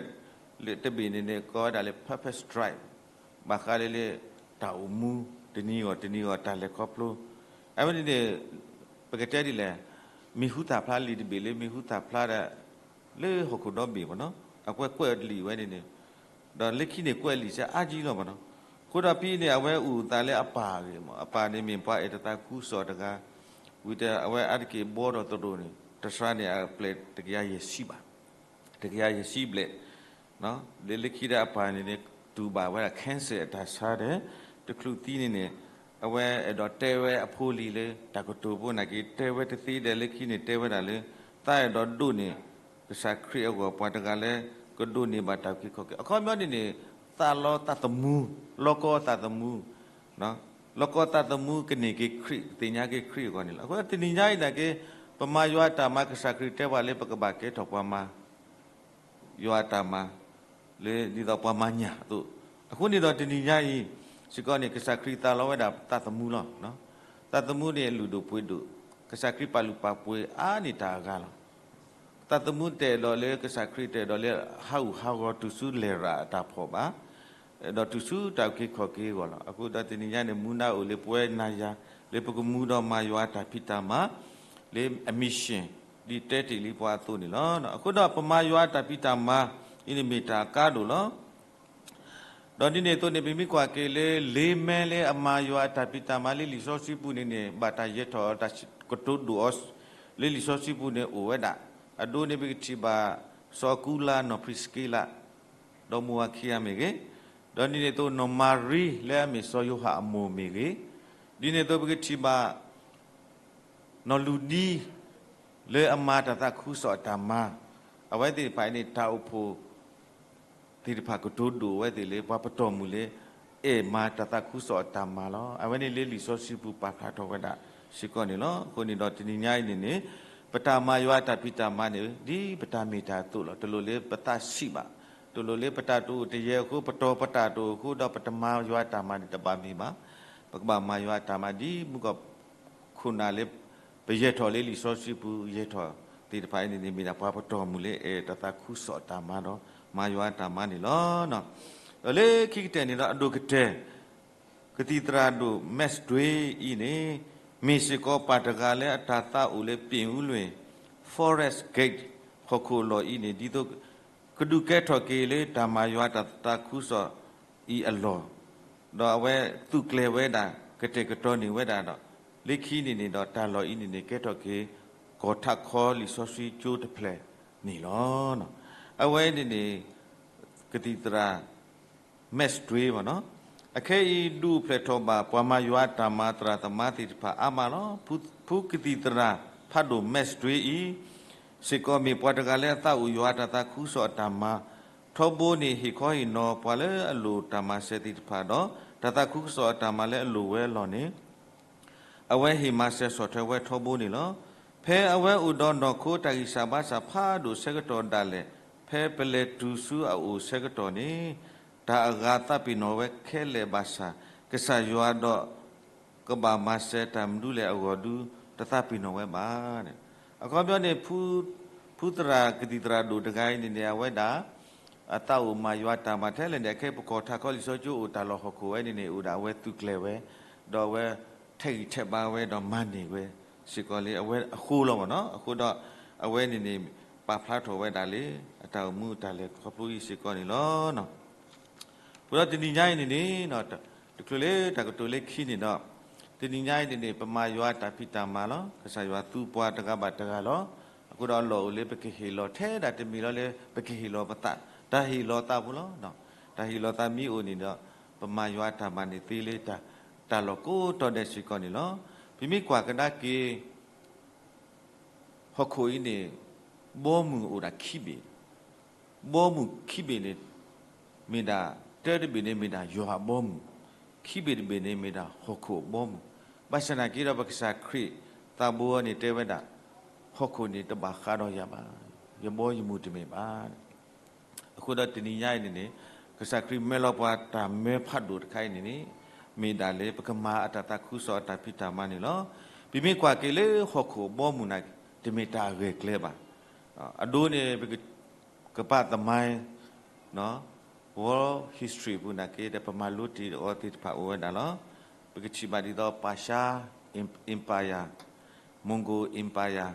တဘ့ၣ်န့ၣ်န့ၣ် ကိးဝဲဒၣ်လၢ Purpose Driven ဘၣ်ဃးလၢလၢ တၢ်အိၣ်မူ တနံၤဂီၢ်တနံၤဂီၢ်တၢ်လဲၤခီဖျိ, အဝဲန့ၣ်န့ၣ် ပကတဲဒ်လဲၣ်, မံၤဟူသၣ်ဖျါလံာ်တဘ့ၣ်လၢမံၤဟူသၣ်ဖျါဒီး လၢဟီၣ်ခိၣ်ဒီဘ့ၣ်မ့ၢ်နီၤ, အကွဲးကွဲးလံာ်ဝဲန့ၣ်န့ၣ်, ဒီးလၢခံန့ၣ်ကွဲးလံာ်စ့ၢ်အါကံလီၤမ့ၢ်နီၤ. အဃိဒီးဖဲန့ၣ် အဝဲအိၣ်သးလၢအပၢ်ဂ့ၢ်မ့ၢ်, အပၢ်န့ၣ်မ့ၢ်ပှၤအဲၣ်တၢ်သးခုကစီၣ်တဂၤ, ဝံၤဒီးအဝဲအါတက့ၢ်ဘှီဒီးသရိာ်န့ၣ် တစှၤန့ၣ် အပျဲၢ်တကယၤယဲၢ်ဆံဘၣ်, တကယၤယဲၢ်ဆံဘျဲၣ် လၢလၢခံဒီးအပၢ်န့ၣ်န့ၣ် တူၢ်ဘၣ်ဝဲဒၣ် cancer အတၢ်ဆါဒီး တချုးသံန့ၣ်န့ၣ် အဝဲအဲၣ်ဒိးတဲဝဲအဖိလံၤလၢ တၢ်ကတိၤဖိနာ်က့ တဲဝဲတသ့ဒီးလၢခံန့ၣ် တဲဝဲဒၣ်လၢ သးအဲၣ်ဒိးဒိးန့ၢ် ကစၢ်ခရံာ်အဂီၢ် ပှၤတဂၤလၢ ကဒိးန့ၢ်ဘၣ်တၢ်အုၣ်က့ၤခီၣ်က့ၤ, အခီပညီန့ၣ်န့ၣ် သးလီသးသမူ, လီၢ်ကီသးသမူ, လီၢ်ကီသးသမူကန့ၢ်က့ၤခရံာ် ကသ့ၣ်ညါက့ၤခရံာ်အဂီၢ်န့ၣ်လီၤ. အဃိတနံၤညါအံၤနာ်က့ ပမၤယွၤအတၢ်မၤ ကစၢ်ခရံာ်တဲပှၤလၢ ပကဘၣ်ကဲထီၣ်ပှၤမၤ ယွၤအတၢ်မၤ လၢဒ်သိးပှၤမၤညၣ်အသိး, အဃိန့ၣ်ဒီးတနံၤညါအံၤ စ့ၢ်ကီးန့ၣ် ကစၢ်ခရံာ်သးလီဝဲဒၣ်သးသမူလီၤ. သးသမူန့ၣ်အလုၢ်ဒိၣ်ပှ့ၤဒိၣ်, ကစၢ်ခရံာ်ပာ်လုၢ်ပာ်ပှ့ၤအါန့ၢ်တၢ်အဂၤလီၤ. သးသမူတအဲၣ်ဒိးလၢ ကစၢ်ခရံာ်တအဲၣ်ဒိးလၢ ဟးဂူာ်ဟးဂီၤတုၤဆူလဲၤရၤအတၢ်ဖှီၣ်ဘၣ်, ဒီးတုၤဆူတၢ်အုၣ်က့ၤခီၣ်က့ၤအဂီၢ်လီၤ. အဃိဒီးတနံၤညါန့ၣ် မူဒါအိၣ်လၢပဝဲနၤယၤ လၢပကမူဒီးမၤယွၤအတၢ်ဖံးတၢ်မၤ လၢအ mission ဒ်တဲတ့ၢ်လံပှၤအသိးန့ၣ်လီၤ. အဃိဒီးပမၤယွၤအတၢ်ဖံးတၢ်မၤအံၤန့ၣ်မ့ၢ်တၢ်အကါဒိၣ်လီၤ. ဒီးဒ်န့ၣ်အသိးန့ၣ် ပမ့ၢ်ကွၢ်က့ၤလၢ လ့မဲလၢအမၤယွၤအတၢ်ဖံးတၢ်မၤလၢလံာ်စီဆှံပူၤန့ၣ်န့ၣ် ဘၣ်တၢ်ယဲၢ်ထီၣ်တၢ်ကတိၤဒိၣ်အီၤ လၢလံာ်စီဆှံပူၤန့ၣ်အိၣ်ဝဲဒၣ်, အဒိန့ၣ်ပကထံၣ်ဘၣ် စီၤအကူလါ နီၢ်ဖရံးစက့လး ဒီးမိၢ်ဝၤခံဂၤမ့ၢ်ဂ့ၤ, ဒီးဒ်န့ၣ်အသိးနီၢ်မၤရံလၢအမ့ၢ်စီၤယိၤဟၣ်အမိၢ်မ့ၢ်ဂ့ၤ, ဒ်န့ၣ်အသိးပကထံၣ်ဘၣ် နီၢ်လူၤဒံ လၢအမၤတၢ်သးခုကစီၣ်အတၢ်မၤ, အဝဲသ့ၣ်တဖၣ်အံၤန့ၣ် တၢ်အိၣ်ဖှိၣ်သ့ၣ်တဖၣ်ကတိၤဒိၣ်ဝဲသ့ၣ်လၢ ပှၤပတီၢ်မုၢ်လၢ အဲၣ်မၤတၢ်သးခုကစီၣ်အတၢ်မၤလီၤ. အဝဲန့ၣ်လၢလံာ်စီဆှံပူၤပာ်ဖျါထီၣ်ဝဲဒၣ်စ့ၢ်ကီးန့ၣ်လီၤ. အဃိန့ၣ်ဒီးတနံၤညါအံၤန့ၣ်န့ၣ် ပတၢ်မၤယွၤအတၢ်ဖံးတၢ်မၤန့ၣ် ဒ်ပတၢ်မ့ၢ်တၢ်အသိးလီၤ. တလိၣ်လၢပသးဆံးဘၣ်, တလိၣ်လၢပတၢ်တအိၣ်တယၢၤအဃိ ပတီၢ်ပတၢ်တအိၣ်အဃိဒီး ပတမၤယွၤအတၢ်မၤန့ၣ် တဘၣ်မ့ၢ်ဘၣ်. ပကဘၣ်မၤယွၤအတၢ်မၤဒ်မုၢ်ကီၢ်ခိၣ်နၢ်လၢ ပယဲၢ်ထီၣ်လၢလံာ်စီဆှံပူၤ ယဲၢ်ထီၣ်သ့ၣ်တဖၣ်အံၤန့ၣ်န့ၣ် မ့ၢ်ဒၣ်ပှၤပတီၢ်မုၢ်လၢအဲၣ်တၢ်သးခုကစီၣ်အတၢ်မၤဒီး မၤယွၤအတၢ်မၤန့ၣ်လီၤ. ဒီးလၢခံကတၢၢ်န့ၣ်ဒီး အဒိၣ်ကတၢၢ် ကသံၣ်သရၣ်ဒိၣ် Max Dway အံၤန့ၣ် မ့ၢ်စ့ၢ်ကီးပၢ်တဂၤလၢအတၢ်သးအိၣ်လၢ ပ့ၣ်အူလွံၢ် Forest Gate ဟီၣ်ခိၣ်အလီၢ်အံၤန့ၣ် ဒ်သိး ကဒုးကဲထီၣ်က့ၤလၢတၢ်မၤယွၤတၢ်သးခုကစီၣ်အံၤအလီၢ်, ဒီးအဝဲသူၣ်ကျဲၤဝဲဒၣ် ကတဲာ်ကတီၤန့ၢ်ဝဲဒၣ်ဒီး လၢခံန့ၣ်န့ၣ်ဒီး တၢ်လီၢ်အံၤန့ၣ်န့ၣ် ကဲထီၣ်က့ၤ ကီၢ်ထးခီလံာ်စီဆှံကၠိတဖျၢၣ်န့ၣ်လီၤ. အဝဲန့ၣ်န့ၣ် ကသံၣ်သရၣ် Max Dway မ့ၢ်နီၤ, အခဲအံၤဒုးအိၣ်ဖျဲၣ်ထီၣ်ဘၣ် ပှၤမၤယွၤအတၢ်မၤသရၣ်သမါသ့ၣ်တဖၣ်အါမးလီၤ. ဖု, ဖုကသံၣ်သရၣ်ဖးဒိၣ် Max Dway အံၤ စ့ၢ်ကီးမ့ၢ်ပှၤတဂၤလၢအသးအိၣ်ယွၤအတၢ်သးခုကစီၣ်အတၢ်မၤ, ထီဘိန့ၣ် ဟ့ၣ်ခီဟ့ၣ်နီၤပှၤလၢအလိၣ်တၢ်မၤစၢၤသ့ၣ်တဖၣ်ဒီး တၢ်သးခုကစီၣ်အတၢ်မၤလၢအလိၣ်ဝဲအလီၢ်န့ၣ် အဝဲဟ့ၣ်မၤစၢၤဆီၣ်ထွဲဝဲထီဘိန့ၣ်လီၤ. ဖဲအဝဲအိၣ်ဒီးနီၢ်ခိတၢ်ဂံၢ်စၢ်ဘါစၢ်ဖးဒိၣ်ဆၢကတီၢ်ဒၣ်လဲာ်, ဖဲပလဲၤတုၤဆူအအိၣ်ဆၢကတီၢ်န့ၣ်, တၢ်အဂၤသးပ့ၤနီၣ်ဝဲခဲလၢာ်ဘၣ်ဆၣ်, ကစၢ်ယွၤဒီး ကဘၣ်မၤစၢၤတၢ်မနုၤလဲၣ်အဂီၢ်ဒု တသးပ့ၤနီၣ်ဝဲဘၣ်. အခီပညီန့ၣ် ဖုသရၣ်ကသံၣ်သရၣ်ဒိၣ်တဂၤအံၤန့ၣ်န့ၣ် အဝဲဒၣ် အသးအိၣ်မၤယွၤတၢ်မၤထဲလဲၣ်န့ၣ် အခဲပကီၢ်ထးခီလံာ်စီဆှံကၠိအိၣ်တၢ်လီၢ်ဟီၣ်ခိၣ်ဝဲန့ၣ်န့ၣ် အိၣ်ဒၣ်အဝဲသူၣ်ကျဲၤဝဲ, ဒီးအဝဲထဲးဂံၢ်ထဲးဘါဝဲဒီးမၤန့ၢ်ဝဲ စ့ၢ်ကီးလၢအဝဲအဃိလီၤမ့ၢ်နီၤ. အဃိဒီး အဝဲန့ၣ်န့ၣ် ပာ်ဖျါထီၣ်ဝဲဒၣ်လၢ အတၢ်အိၣ်မူအတၢ်လဲၤခီဖျိအံၤစ့ၢ်ကီးန့ၣ်လီၤ. အဃိဒီးတနံၤညါအံၤန့ၣ်န့ၣ် တချုးလၢတၢ်ကတိၤလၢခံန့ၣ်ဒီး တနံၤညါအံၤန့ၣ်န့ၣ် ပမၤယွၤတၢ်ဖံးတၢ်မၤလီၤ. ကစၢ်ယွၤသူပှၤတဂၤဘၣ်တဂၤလီၤ. အဃိဒီးအလီၢ်အိၣ်လၢပကဟ့ၣ်လီၤထဲဒၣ်တမံၤလီၤလၢ ပကဟ့ၣ်လီၤပသး, တၢ်ဟ့ၣ်လီၤသးဖိလီၤ. တၢ်ဟ့ၣ်လီၤသးမ့ၢ်အိၣ်န့ၣ်ဒီး ပမၤယွၤတၢ်မၤန့ၣ်သ့လၢ တၢ်လီၢ်ကိးတီၤဒဲးစ့ၢ်ကီးန့ၣ်လီၤ. ပမ့ၢ်ကွၢ်ကဒါက့ၤ ဟီၣ်ခိၣ်အံၤန့ၣ် ဘီမုၢ်အိၣ်ဒၣ်ခံဘ့ၣ်, ဘီမုၢ်ခံဘ့ၣ်န့ၣ် မ့ၢ်ဒၣ် တၢတဘ့ၣ်န့ၣ်မ့ၢ်ဒၣ်ယွၤအဘီမုၢ်, ခံဘ့ၣ်တဘ့ၣ်န့ၣ်မ့ၢ်ဒၣ်ဟီၣ်ခိၣ်အဘီမုၢ်, ဘၣ်ဆၣ်သနာ်က့ဒီးပကစၢ်ခရံာ်သးဘိန့ၣ်တဲဝဲဒၣ်, ဟီၣ်ခိၣ်န့ၣ်တဘၣ်ဃးဒီးယၤဘၣ်, ယဘီယမုၢ်တမ့ၢ်ဘၣ်. အဃိဒီးတနံၤညါအံၤန့ၣ်န့ၣ် ကစၢ်ခရံာ်မၢလီၤပှၤတၢ်မၢဖးဒိၣ်တခါအံၤန့ၣ်န့ၣ် မ့ၢ်ဒၣ်လၢပကမၤအတၢ်သးခုကစီၣ်အတၢ်ဖံးတၢ်မၤန့ၣ်လီၤ. ပမ့ၢ်ကွၢ်က့ၤလၢဟီၣ်ခိၣ်အဘီမုၢ်န့ၣ် တမ့ၢ်တၢ်အဂဲၤကျဲဘၣ်. အဒိန့ၣ် ပက ကပာ်သမိုင်း World History ပူၤန့ၣ်က့ဒီး ပမၤလိတ့ၢ်အီၤသ့ၣ်တဖၣ်အိၣ်ဝဲဒၣ်လီၤ. ပကထံၣ်ဘၣ်ဒ်သိး Persia Empire, Mongol Empire,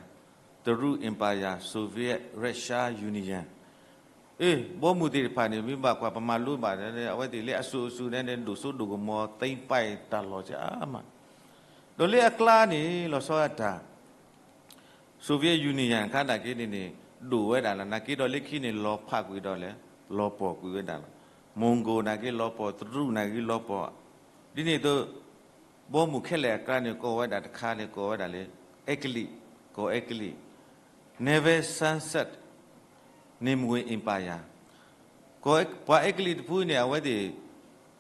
တရူး Empire, Soviet, Russia Union, အ့ ဘီမုၢ်သ့ၣ်တဖၣ်န့ၣ် မ့ၢ်ဘၣ်ကွၢ်ပမၤလိဘၣ်န့ၣ် အဝဲသ့ၣ်လၢအစိၤအစိၤန့ၣ် ဒိၣ်စိဒိၣ်ကမီၤ သိမ်းပိုက် တၢ်လီၢ်ကအါမး, ဒီးလၢအကျါန့ၣ် လီၤဆီဒၣ်တၢ် Soviet Union ခါန့ၣ်က့န့ၣ်န့ၣ် ဒိၣ်ဝဲဒၣ်လီၤ. န့ၣ်က့ဒီးလၢခံန့ၣ် လီၤဖးကွံာ်ဒီးလဲၣ်, လီၤပှီၢ်ကွံာ်ဝဲဒၣ်လီၤ. Mongol န့ၣ်က့လီၤပှီၢ်, တရူးန့ၣ်က့လီၤပှီၢ်, ဒ်န့ၣ်အသိး ဘီမုၢ်ခဲလၢာ်အကျါန့ၣ် ကိးဝဲဒၣ်တခါန့ၣ် ကိးဝဲဒၣ်လၢ အဲကလံး, ကိးအဲကလံး, Never Sunset Nimwe Empire, ပှၤအဲကလံးတဖုန့ၣ် အဝဲသ့ၣ်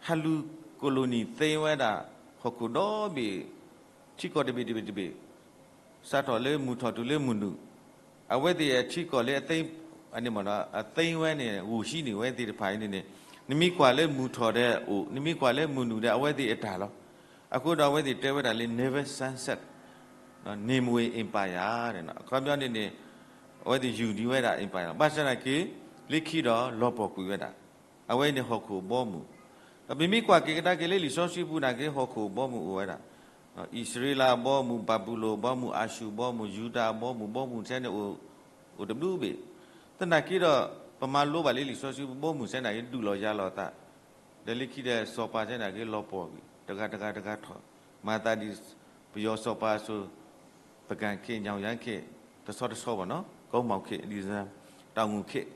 ဟးလူၤ colony သိမ်းဝဲဒၣ် ဟီၣ်ခိၣ်ဒီဘ့ၣ် ထံကီၢ်တဘ့ၣ်တဘ့ၣ်တဘ့ၣ်, စးထီၣ်လၢမုၢ်ထီၣ်တုၤလၢမုၢ်နုာ်, အဝဲသ့ၣ်အထံကီၢ်လၢအ အသိမ်းဝဲန့ၣ် ဂုာ်ဟံးန့ၢ်ဝဲသ့ၣ်တဖၣ်အံၤန့ၣ်န့ၣ် နမ့ၢ်ကွၢ်လၢမုၢ်ထီၣ်ဒီးအိၣ်, နမ့ၢ်ကွၢ်လၢမုၢ်နုာ်ဒီး အဝဲသ့ၣ်အတၢ်လီၤ. အဃိဒီးအဝဲသ့ၣ်တဲဝဲဒၣ်လၢ Never Sunset Nimwe Empire, အခီပညီန့ၣ်န့ၣ် အဝဲသ့ၣ်ယူၢ်ဒံးဝဲဒၣ် empire လီၤ. ဘၣ်ဆၣ်သနာ်က့ လၢခံဒီးလီၤပှီၢ်ကွံာ်ဝဲဒၣ်, အဝဲအံၤန့ၣ် ဟီၣ်ခိၣ်အဘီအမုၢ်, ဒီးပမ့ၢ်ကွၢ်က့ၤကဒါက့ၤလၢလံာ်စီဆှံပူၤန့ၣ်က့ ဟီၣ်ခိၣ်အဘီအမုၢ်အိၣ်ဝဲဒၣ်, အံၣ်စရ့လးအဘီအမုၢ်, ဘၤဘူလိၣ်အဘီအမုၢ်, အၤၡူၣ်အဘီအမုၢ်, ယူဒၤအဘီအမုၢ်, ဘီအမုၢ်ထဲန့ၣ် အိၣ်တဘျုးဘ့ၣ်, သနာ်က့ဒီး ပမၤလိဘၣ်လၢလံာ်စီဆှံပူၤ ဘီအမုၢ်ထဲန့ၣ်က့ ဒုးလီၤယၤလီၤအသး, ဒီးလၢခံဒီးစီၤပၤထဲန့ၣ်က့လီၤပှီၢ်ကွံာ် တဂၤတဂၤတဂၤထီၣ်, မၤသးဒ် ပယီၤစီၤပၤအသိး သကၣ်ခ့ၣ်, ညၣ်ယါခ့ၣ်, တဆီတဆီဘၣ်နီၤ, ကိးမီၣ်ခ့ၣ်, တၢ်ငူၣ်ခ့ၣ်,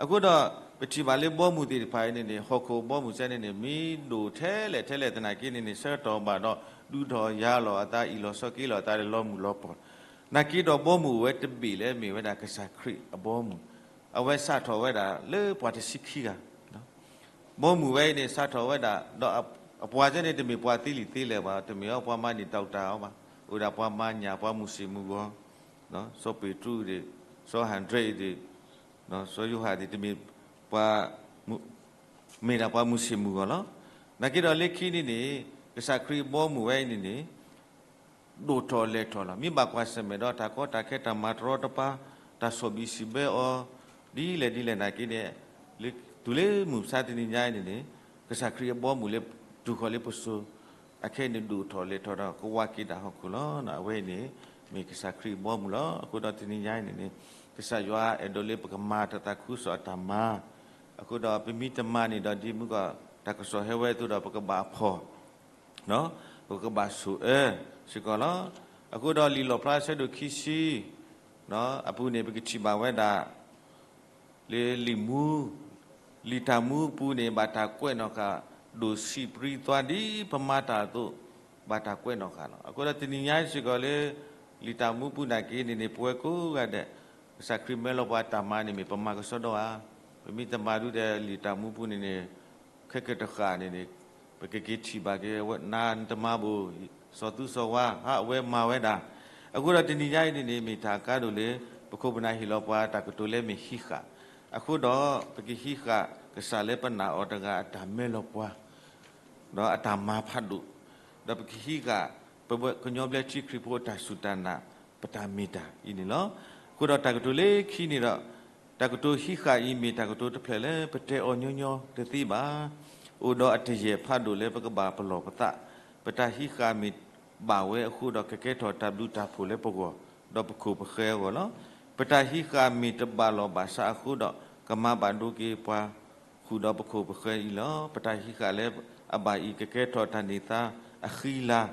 အဃိဒီး ပထံၣ်ဘၣ်လၢဘီမုၢ်သ့ၣ်တဖၣ်အံၤန့ၣ်န့ၣ် ဟီၣ်ခိၣ်အဘီမုၢ်စဲန့ၣ်န့ၣ် မ့ၢ်ဒိၣ်ထဲလဲၣ်ထဲလဲၣ်သနာ်က့န့ၣ်န့ၣ် ဆၢကတီၢ်ဘၣ်ဒီး ဒုးထီၣ်ယၤလီၤအသး အ့ၣ်လီၤဆီက့ၤလီၤအသးဒီးလီၤမုၢ်လီၤပှီၢ်, သနာ်က့ဒီးဘီမုၢ်ဝဲတဘ့ၣ်လၢမ့ၢ်ဝဲဒၣ်ကစၢ်ခရံာ်အဘီမုၢ်, အဝဲစးထီၣ်ဝဲဒၣ်လၢပှၤတဆံခံဂၤ ဘီမုၢ်ဝဲအံၤန့ၣ် စးထီၣ်ဝဲဒၣ် ဒီးအပှၤစဲန့ၣ် တမ့ၢ်ပှၤသ့လံာ်သ့လဲၢ်ဘၣ်, တမ့ၢ်အီၤပှၤမၤန့ၢ်တၢ်အီၣ်တၢ်အီဘၣ်, အိၣ်ဒၣ်ပှၤမၤညၣ် ပှၤမုၢ်ဆ့ၣ်မုၢ်ဂီၤ, စီၤပ့းတရူးဒၣ်, စီၤအၤဒြ့းဒၣ်, စီၤယိၤဟၣ်ဒၣ် တမ့ၢ်ပှၤ မ့ၢ်ဒၣ်ပှၤမုၢ်ဆ့ၣ်မုၢ်ဂီၤလီၤ. သနာ်က့ဒီးလၢခံန့ၣ်န့ၣ် ကစၢ်ခရံာ်အဘီမုၢ်ဝဲအံၤန့ၣ်န့ၣ် ဒိၣ်ထီၣ်လဲၢ်ထီၣ်လီၤ. မ့ၢ်ဘၣ်ကွၢ်ဆၢၣ်မဲာ်ဒီးတၢ်ကီတၢ်ခဲ တၢ်မၤတရီတပါ, တၢ်ဆီၣ်ဘံၣ်စံးဘၢအီၤ ဒ်လဲၣ်ဒ်လဲၣ်သနာ်က့န့ၣ် တုၤလၢမုၢ်မဆါတနံၤညါအံၤန့ၣ်န့ၣ် ကစၢ်ခရံာ်အဘီမုၢ်လၢတုၤဃီၤလၢပစိၤ အခဲအံၤန့ၣ်ဒိၣ်ထီၣ်လဲၢ်ထီၣ်ဒီးကဝးက့ၤဒၣ်ဟီၣ်ခိၣ်လီၤ. အဝဲအံၤန့ၣ် မ့ၢ်ကစၢ်ခရံာ်အဘီမုၢ်လီၤ. အဃိဒီးတနံၤညါအံၤန့ၣ်န့ၣ် ကစၢ်ယွၤအဲၣ်ဒိးလၢပကမၤတၢ်သးခုကစီၣ်အတၢ်မၤ, အဃိဒီးပမ့ၢ်တမၤန့ၣ်ဒီးဒ်မုၢ်ကီၢ် တၢ်ကစီၣ်ဟဲဝဲအသိးဒီး ပကဘၣ်ဖှီၣ် ပကဘၣ်ဆိၣ်အၢစ့ၢ်ကီးလီၤ. အဃိဒီးလံာ်လီၣ်ဖျါဆၢဒိၣ်ခံဆံ အပူၤန့ၣ် ပကထံၣ်ဘၣ်ဝဲဒၣ် လၢလံာ်မူ, လံာ်တၢ်မူအပူၤန့ၣ် ဘၣ်တၢ်ကွဲးနီၣ်ဃာ် ဒိၣ်ဆံးပြံသွါဒ်ပမၤတၢ်အသိး ဘၣ်တၢ်ကွဲးနီၣ်ဃာ်လီၤ. အဃိဒီးတနံၤညါစ့ၢ်ကီးလၢ လံာ်တၢ်မူပူၤနာ်က့န့ၣ်န့ၣ် ပဝဲကိးဂၤဒဲး ကစၢ်ခရံာ်မၢလီၤပှၤတၢ်မၤန့ၣ်မ့ၢ် ပမၤကဆှီဒီးဧါ. ပမ့ၢ်တမၤဒုးဒီးလံာ်တၢ်မူပူၤန့ၣ်န့ၣ် ခဲကတဃၣ်န့ၣ်န့ၣ် ပကက့ၤထံၣ်ဘၣ်က့ၤဝဲ နၤနတမၤဘၣ်, စီၤသူစီၤဝါ ဟးအဝဲမၤဝဲဒၣ်. အဃိဒီးတနံၤညါအံၤန့ၣ်န့ၣ် မ့ၢ်တၢ်အကါဒိၣ်လၢ ပခိၣ်ပနၢ်ဟ့ၣ်လီၤပှၤတၢ်ကတိၤလၢမ့ၢ်ဟံးဃာ်, အဃိဒီး ပကဟံးဃာ်ကစၢ်လၢပနာ်အီၤတဂၤအတၢ်မၢလီၤပှၤ ဒီးအတၢ်မၤဖးဒိၣ်, ဒီးပကဟံးဃာ် ပကညီဘျၢထံခရံာ်ဖိအတၢ်စူၢ်တၢ်နာ် ပတၢ်မ့ၢ်တၢ်အံၤန့ၣ်လီၤ. အဃိဒီးတၢ်ကတိၤလၢခံန့ၣ်ဒီး တၢ်ကတိၤဟံးဃာ်အံၤမ့ၢ်တၢ်ကတိၤတဖျၢၣ်လၢ ပတဲအီၤညီညီတသ့ဘၣ်. အိၣ်ဒီးအတယဲၢ်ဖးဒိၣ်လၢပကဘၣ်ပလီၢ်ပသး, ပတၢ်ဟံးဃာ်မ့ၢ်ဘၣ်ဝဲအဃိဒီး ကကဲထီၣ်တၢ်ဘျုးတၢ်ဖှိၣ်လၢပဂီၢ်, ဒီးပခိၣ်ပဃၢၤအဂီၢ်လီၤ. ပတၢ်ဟံးဃာ်မ့ၢ်တဘၣ်လီၢ်ဘၣ်စးအဃိဒီး ကမၤဘၣ်ဒိက့ၤပှၤဃုာ်ဒီးပခိၣ်ပဃၢၤအံၤလီၤ. ပတၢ်ဟံးဃာ်လၢအဘၣ်အံၤ ကကဲထီၣ်တၢ်န့ၢ်သါအဃံလၤ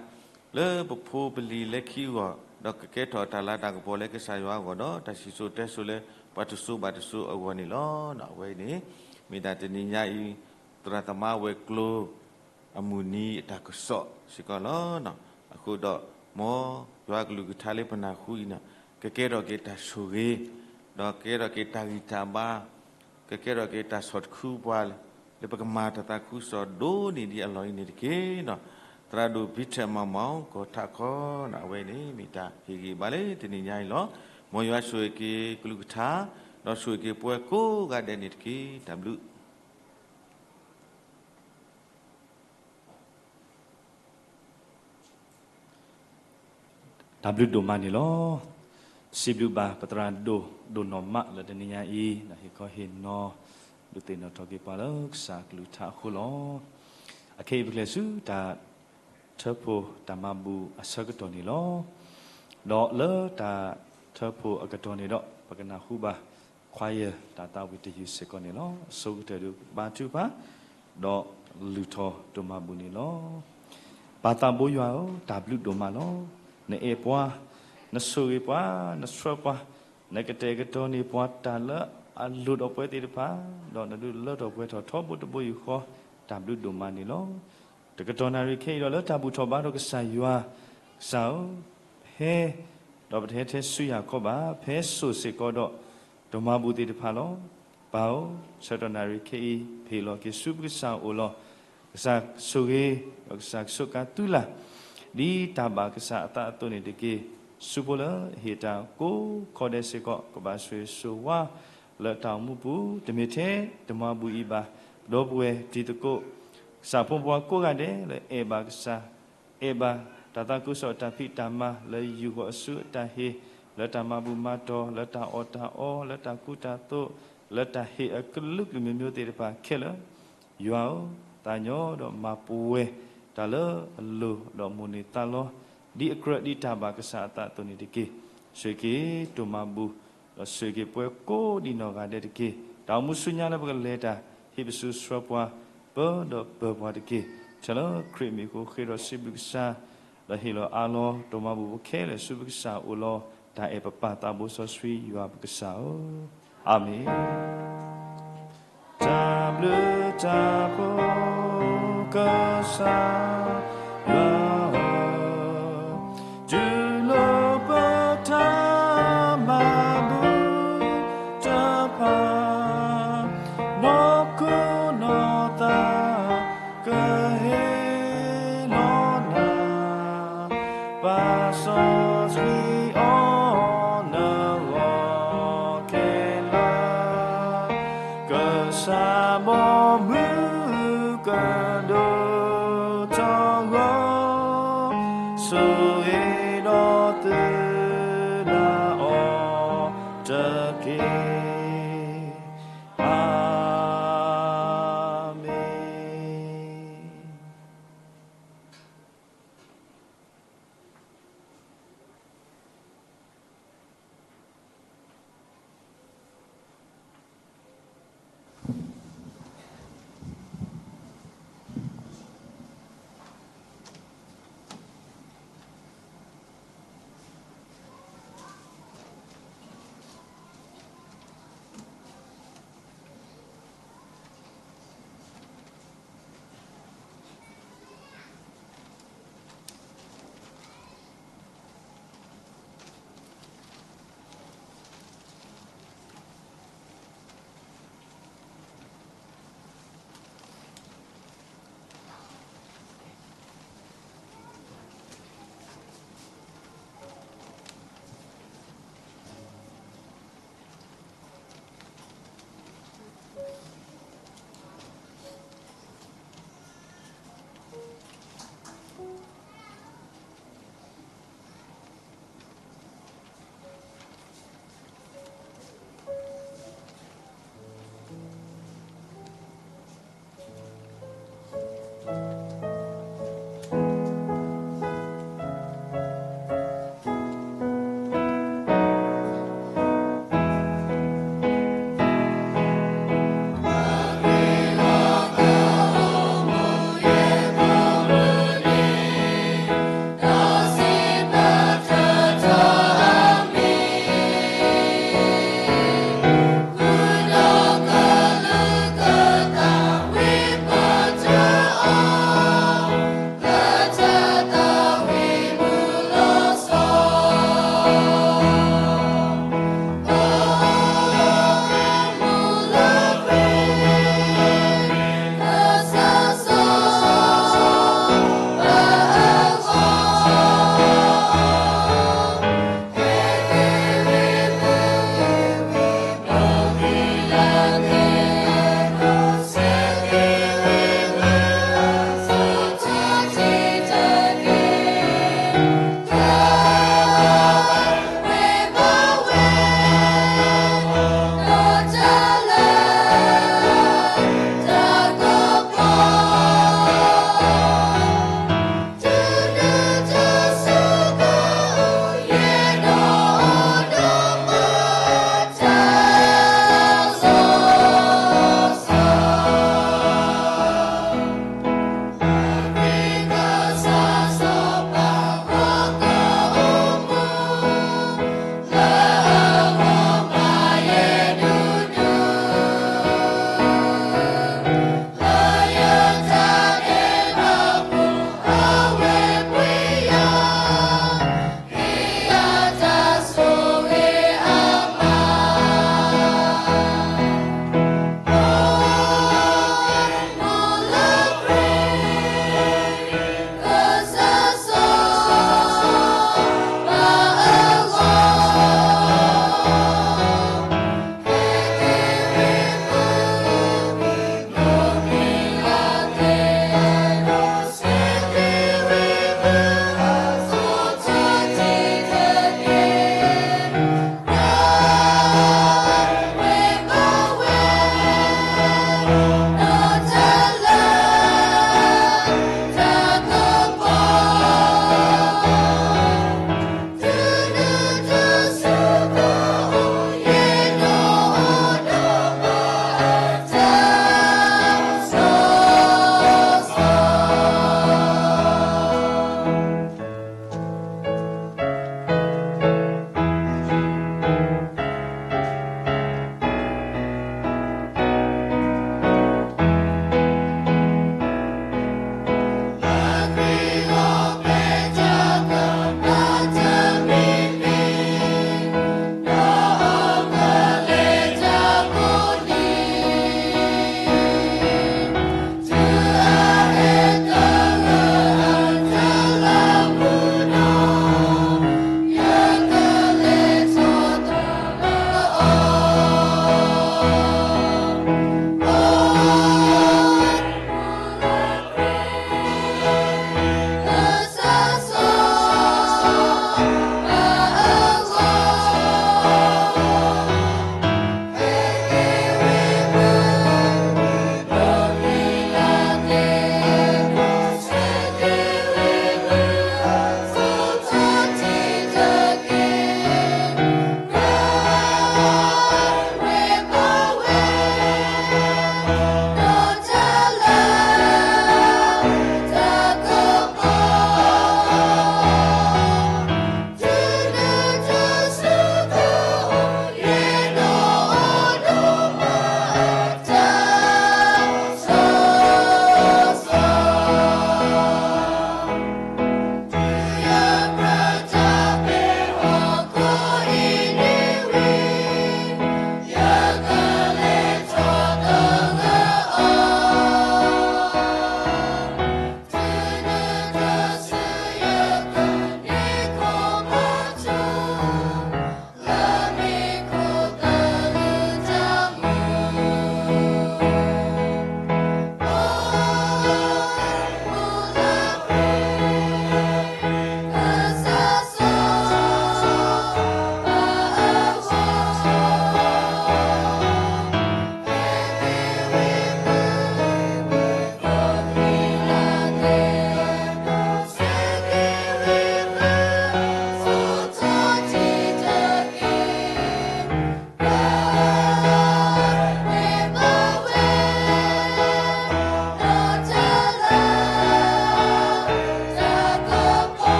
လၢပဖိပလံၤလၢခံအဂီၢ်, ဒီးကကဲထီၣ်တၢ်လၤတၢ်ကပီၤလၢကစၢ်ယွၤအဂီၢ်ဒီး တၢ်စံၣ်စိၤတဲစိၤလၢပှၤတစိၤဘၣ်တစိၤအဂီၢ်န့ၣ်လီၤ. အဝဲအံၤန့ၣ် မ့ၢ်ဒၣ်တနံၤညါအံၤ သရၣ်သမါဝဲၤကျိၤ အမုၢ်နံၤအတၢ်ကစီၣ်စ့ၢ်ကီးလီၤ. အဃိဒီး မ်ယွၤကလုၢ်ကထါလၢပနၢ်ဟူအံၤန့ၣ် ကကဲထီၣ်က့ၤတၢ်ဆိၣ်ဂ့ၤ ဒီးကကဲထီၣ်က့ၤတၢ်ဂံၢ်တၢ်ဘါ, ကကဲထီၣ်က့ၤတၢ်ဆီၣ်တခူပှၤ, လၢပကမၤတၢ်သးခုကစီၣ်ဒိၣ်န့ၢ်ဒံးအလီၢ်အံၤန့ၣ်တက့ၢ်. သရၣ်ဒိၣ် Peter မၤမီၤ ကီၢ်ထးခီ အဝဲန့ၣ်မ့ၢ်တၢ်ဟ့ၣ်ဂံၢ်ဘါလၢတနံၤညါအံၤလီၤ. မ်ယွၤဆိၣ်ဂ့ၤက့ၤကလုၢ်ကထါ, ဒီးဆိၣ်ဂ့ၤက့ၤပှၤကိးဂၤဒဲးန့ၣ်တက့ၢ်. တၢ်ဘျုး တၢ်ဘျုးဒိၣ်မးန့ၣ်လီၤ. စံးဘျုးဘၣ်ပသရၣ်ဒိၣ်ဒိၣ်နီၢ်မးလၢတနံၤညါအံၤ ဒီးဟ့ၣ်ခီဟ့ၣ်နီၤ ဒုးသ့ၣ်နီၣ်ထီၣ်က့ၤပှၤလၢကစၢ်အကလုၢ်ကထါအဃိလီၤ. အခဲအံၤပကလဲၤဆူတၢ်ထၢဖှိၣ်တၢ်မၤဘူၣ်အဆၢကတီၢ်န့ၣ်လီၤ. ဒီးလၢတၢ်ထၢဖှိၣ်အကတီၢ်န့ၣ်ဒီး ပကနၢ်ဟူဘၣ် choir တၢ်သးဝံၣ်တယုၢ်စ့ၢ်ကီးန့ၣ်လီၤ. အဆိကတၢၢ်ဒုးဘါထုကဖၣ် ဒီးလုၢ်ထီၣ်တၢ်မၤဘူၣ်န့ၣ်လီၤ. ပၢ်သးဘိယွၤဧၢ, တၢ်ဘျုးဒိၣ်မးလီၤ. နအဲၣ်ပှၤ, နဆိၣ်ဂ့ၤပှၤ, နဆှၢပှၤ, နကတဲာ်ကတီၤန့ၢ်ပှၤတၢ်လၢအလိၣ်ဒီးပှဲၤသ့ၣ်တဖၣ်, ဒီးနဒုးလၢထီၣ်ပှဲၤထီၣ်ထီဘိတဘိယူၢ်ဃီ, တၢ်ဘျုးဒိၣ်မးန့ၣ်လီၤ. တကတီၢ်နၣ်ရံၣ်ခဲအံၤဒီး လၢတၢ်ဘူၣ်ထီၣ်ဘါထီၣ်ကစၢ်ယွၤ, ကစၢ်ဧၢ, ဖဲ ဒီးပတဟဲထဲဆူယၤခီဘၣ်, ဖဲစိၣ်စ့ၢ်ကီးဒီး တၢ်မၤဘူၣ်သ့ၣ်တဖၣ်လီၤ. ပၢ်ဧၢ, ဆၢကတီၢ်နၣ်ရံၣ်ခဲအံၤ ပဟ့ၣ်လီၤက့ၤဆူပကစၢ်အအိၣ်လီၤ. ကစၢ်ဆိၣ်ဂ့ၤ, ဒီးကစၢ်ကဆိးကါသုလၢ်, ဒ်တၢ်ဘၣ်ကစၢ်အသးအသိးန့ၣ်တက့ၢ်. ဆူဖိလၢဟ့ၣ်တၢ်ကိးခီဒဲးစ့ၢ်ကီး ကဘၣ်ဆိၣ်ဂ့ၤဆိၣ်ဝါ လၢတၢ်အိၣ်မူပူၤ, တမ့ၢ်ထဲတၢ်မၤဘူၣ်အံၤဘၣ်, ပဒီပုၢ်ဝဲၢ်တံၤသကိး ကစၢ်ဖိမုၣ်ဖိခွါကိးဂၤဒဲးလၢအဲၣ်ဘၣ်ကစၢ်, အဲၣ်ဘၣ်တၢ်သးခုကစီၣ်တၢ်ဖံးတၢ်မၤလၢယူၢ်ဃီၤအစုအတၢ်ဟ့ၣ်, လၢတၢ်မၤဘူၣ်မၤတီၢ်, လၢတၢ်အီၣ်တၢ်အီ, လၢတၢ်ကူတၢ်သိး, လၢတၢ်ဟ့ၣ်အကလုာ်ကလုာ်မ့ၢ်မ့ၢ်သ့ၣ်တဖၣ်ခဲလၢာ်, ယွၤဧၢ, သးညီဒီးမၤပဝဲတၢ်လၢအလိၣ်ဒီးမိၣ်န့ၢ်သးလီ, ဒ်အကြၢးဒ်တၢ်ဘၣ်ကစၢ်အသးအသိးန့ၣ်တက့ၢ်. ဆိၣ်ဂ့ၤက့ၤတၢ်မၤဘူၣ်, ဒီးဆိၣ်ဂ့ၤက့ၤပှၤကိးဒံးနီၢ်ဂၤဒဲးတက့ၢ်. တၢ်အိၣ်မူဆူညါလၢပကလဲၤတၢ် ဟ့ၣ်ပစုဆှၢပှၤ, ပၢဒီးပၢၤပှၤတက့ၢ်. ထဲလၢခရံာ်မံၤအဃိဃ့ဒီးစံးဘျုးကစၢ်, ဒီးဟ့ၣ်လီၤအးလီၤ တၢ်မၤဘူၣ်ဖိခဲလၢာ်ဆူပကစၢ်အအိၣ်လီၤ. တၢ်အဲၣ်ပပၢ်သးဘိစီဆှံယွၤပကစၢ်ဧၢ, အၤမ့ၣ်. တၢ်ဘျုးတၢ်ဖှိၣ်ကစၢ်ယွၤဧၢ, တုၤလၢပတၢ်မၤဘူၣ်တဖၣ်, နီၢ်ခိနီၢ်သးကဟ့ၣ်လီၤနၤ, ပၢ်စီဆှံအိၣ်နဂီၢ်ခဲလၢာ်, ကစၢ်ဘီမုၢ်ကဒိၣ်ထီၣ်ဂီၤ, ဆိၣ်ဂ့ၤဒီးသုလၢအီၤတက့ၢ်. အၤမ့ၣ်.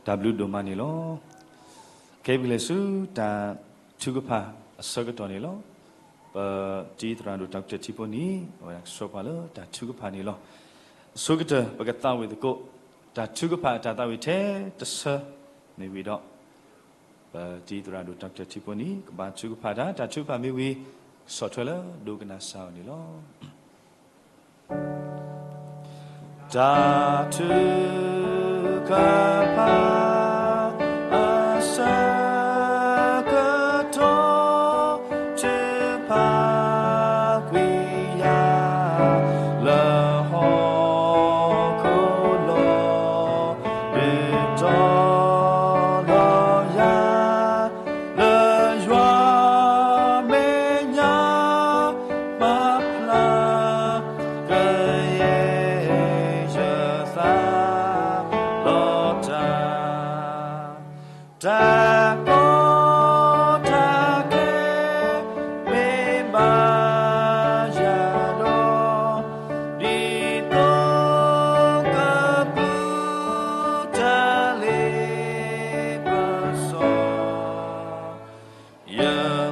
တၢ်ဘျုးဒိၣ်မးန့ၣ်လီၤ. ခဲအံၤပကလဲၤဆူတၢ်ထုကဖၣ်အဆၢကတီၢ်န့ၣ်လီၤ. ပတံၤသရၣ်ဒိၣ် တၢ်ကတၢၢ်ထံဖိန့ၣ် အဝဲဒၣ်ကဆှၢပှၤလၢတၢ်ထုကဖၣ်န့ၣ်လီၤ. အဆိကတၢၢ် ပကသးဝံၣ်သကိး တၢ်ထုကဖၣ်အတၢ်သးဝံၣ်ထဲတဆၢမ့ၢ်ဝံၤဒီး ပတံၤသရၣ်ဒိၣ် တၢ်ကတၢၢ်ထံဖိန့ၣ် ကဘၣ်ထုကဖၣ်တၢ်, တၢ်ထုကဖၣ်မ့ၢ်ဝံၤ ကဆီၣ်ထွဲလၢဒိကနၣ်စၢ်အီၤန့ၣ်လီၤ. တၢ်ထုကဖၣ်အဆၢကတီၢ် ထုကဖၣ်ကွံာ်ယၤ လၢဟီၣ်ခိၣ်လီၤ. ဒုးတီၤလီၤယၤ လၢယွၤမဲာ်ညါ မၤဖျါ ကယဲၢ်ယသးလီၤတၢ်, တၢ်ကီတၢ်ခဲ မ့ၢ်ဘၣ်ယၤဒီး ဒ်သိးကပူၤ တၢ်လ့ပစီ ယ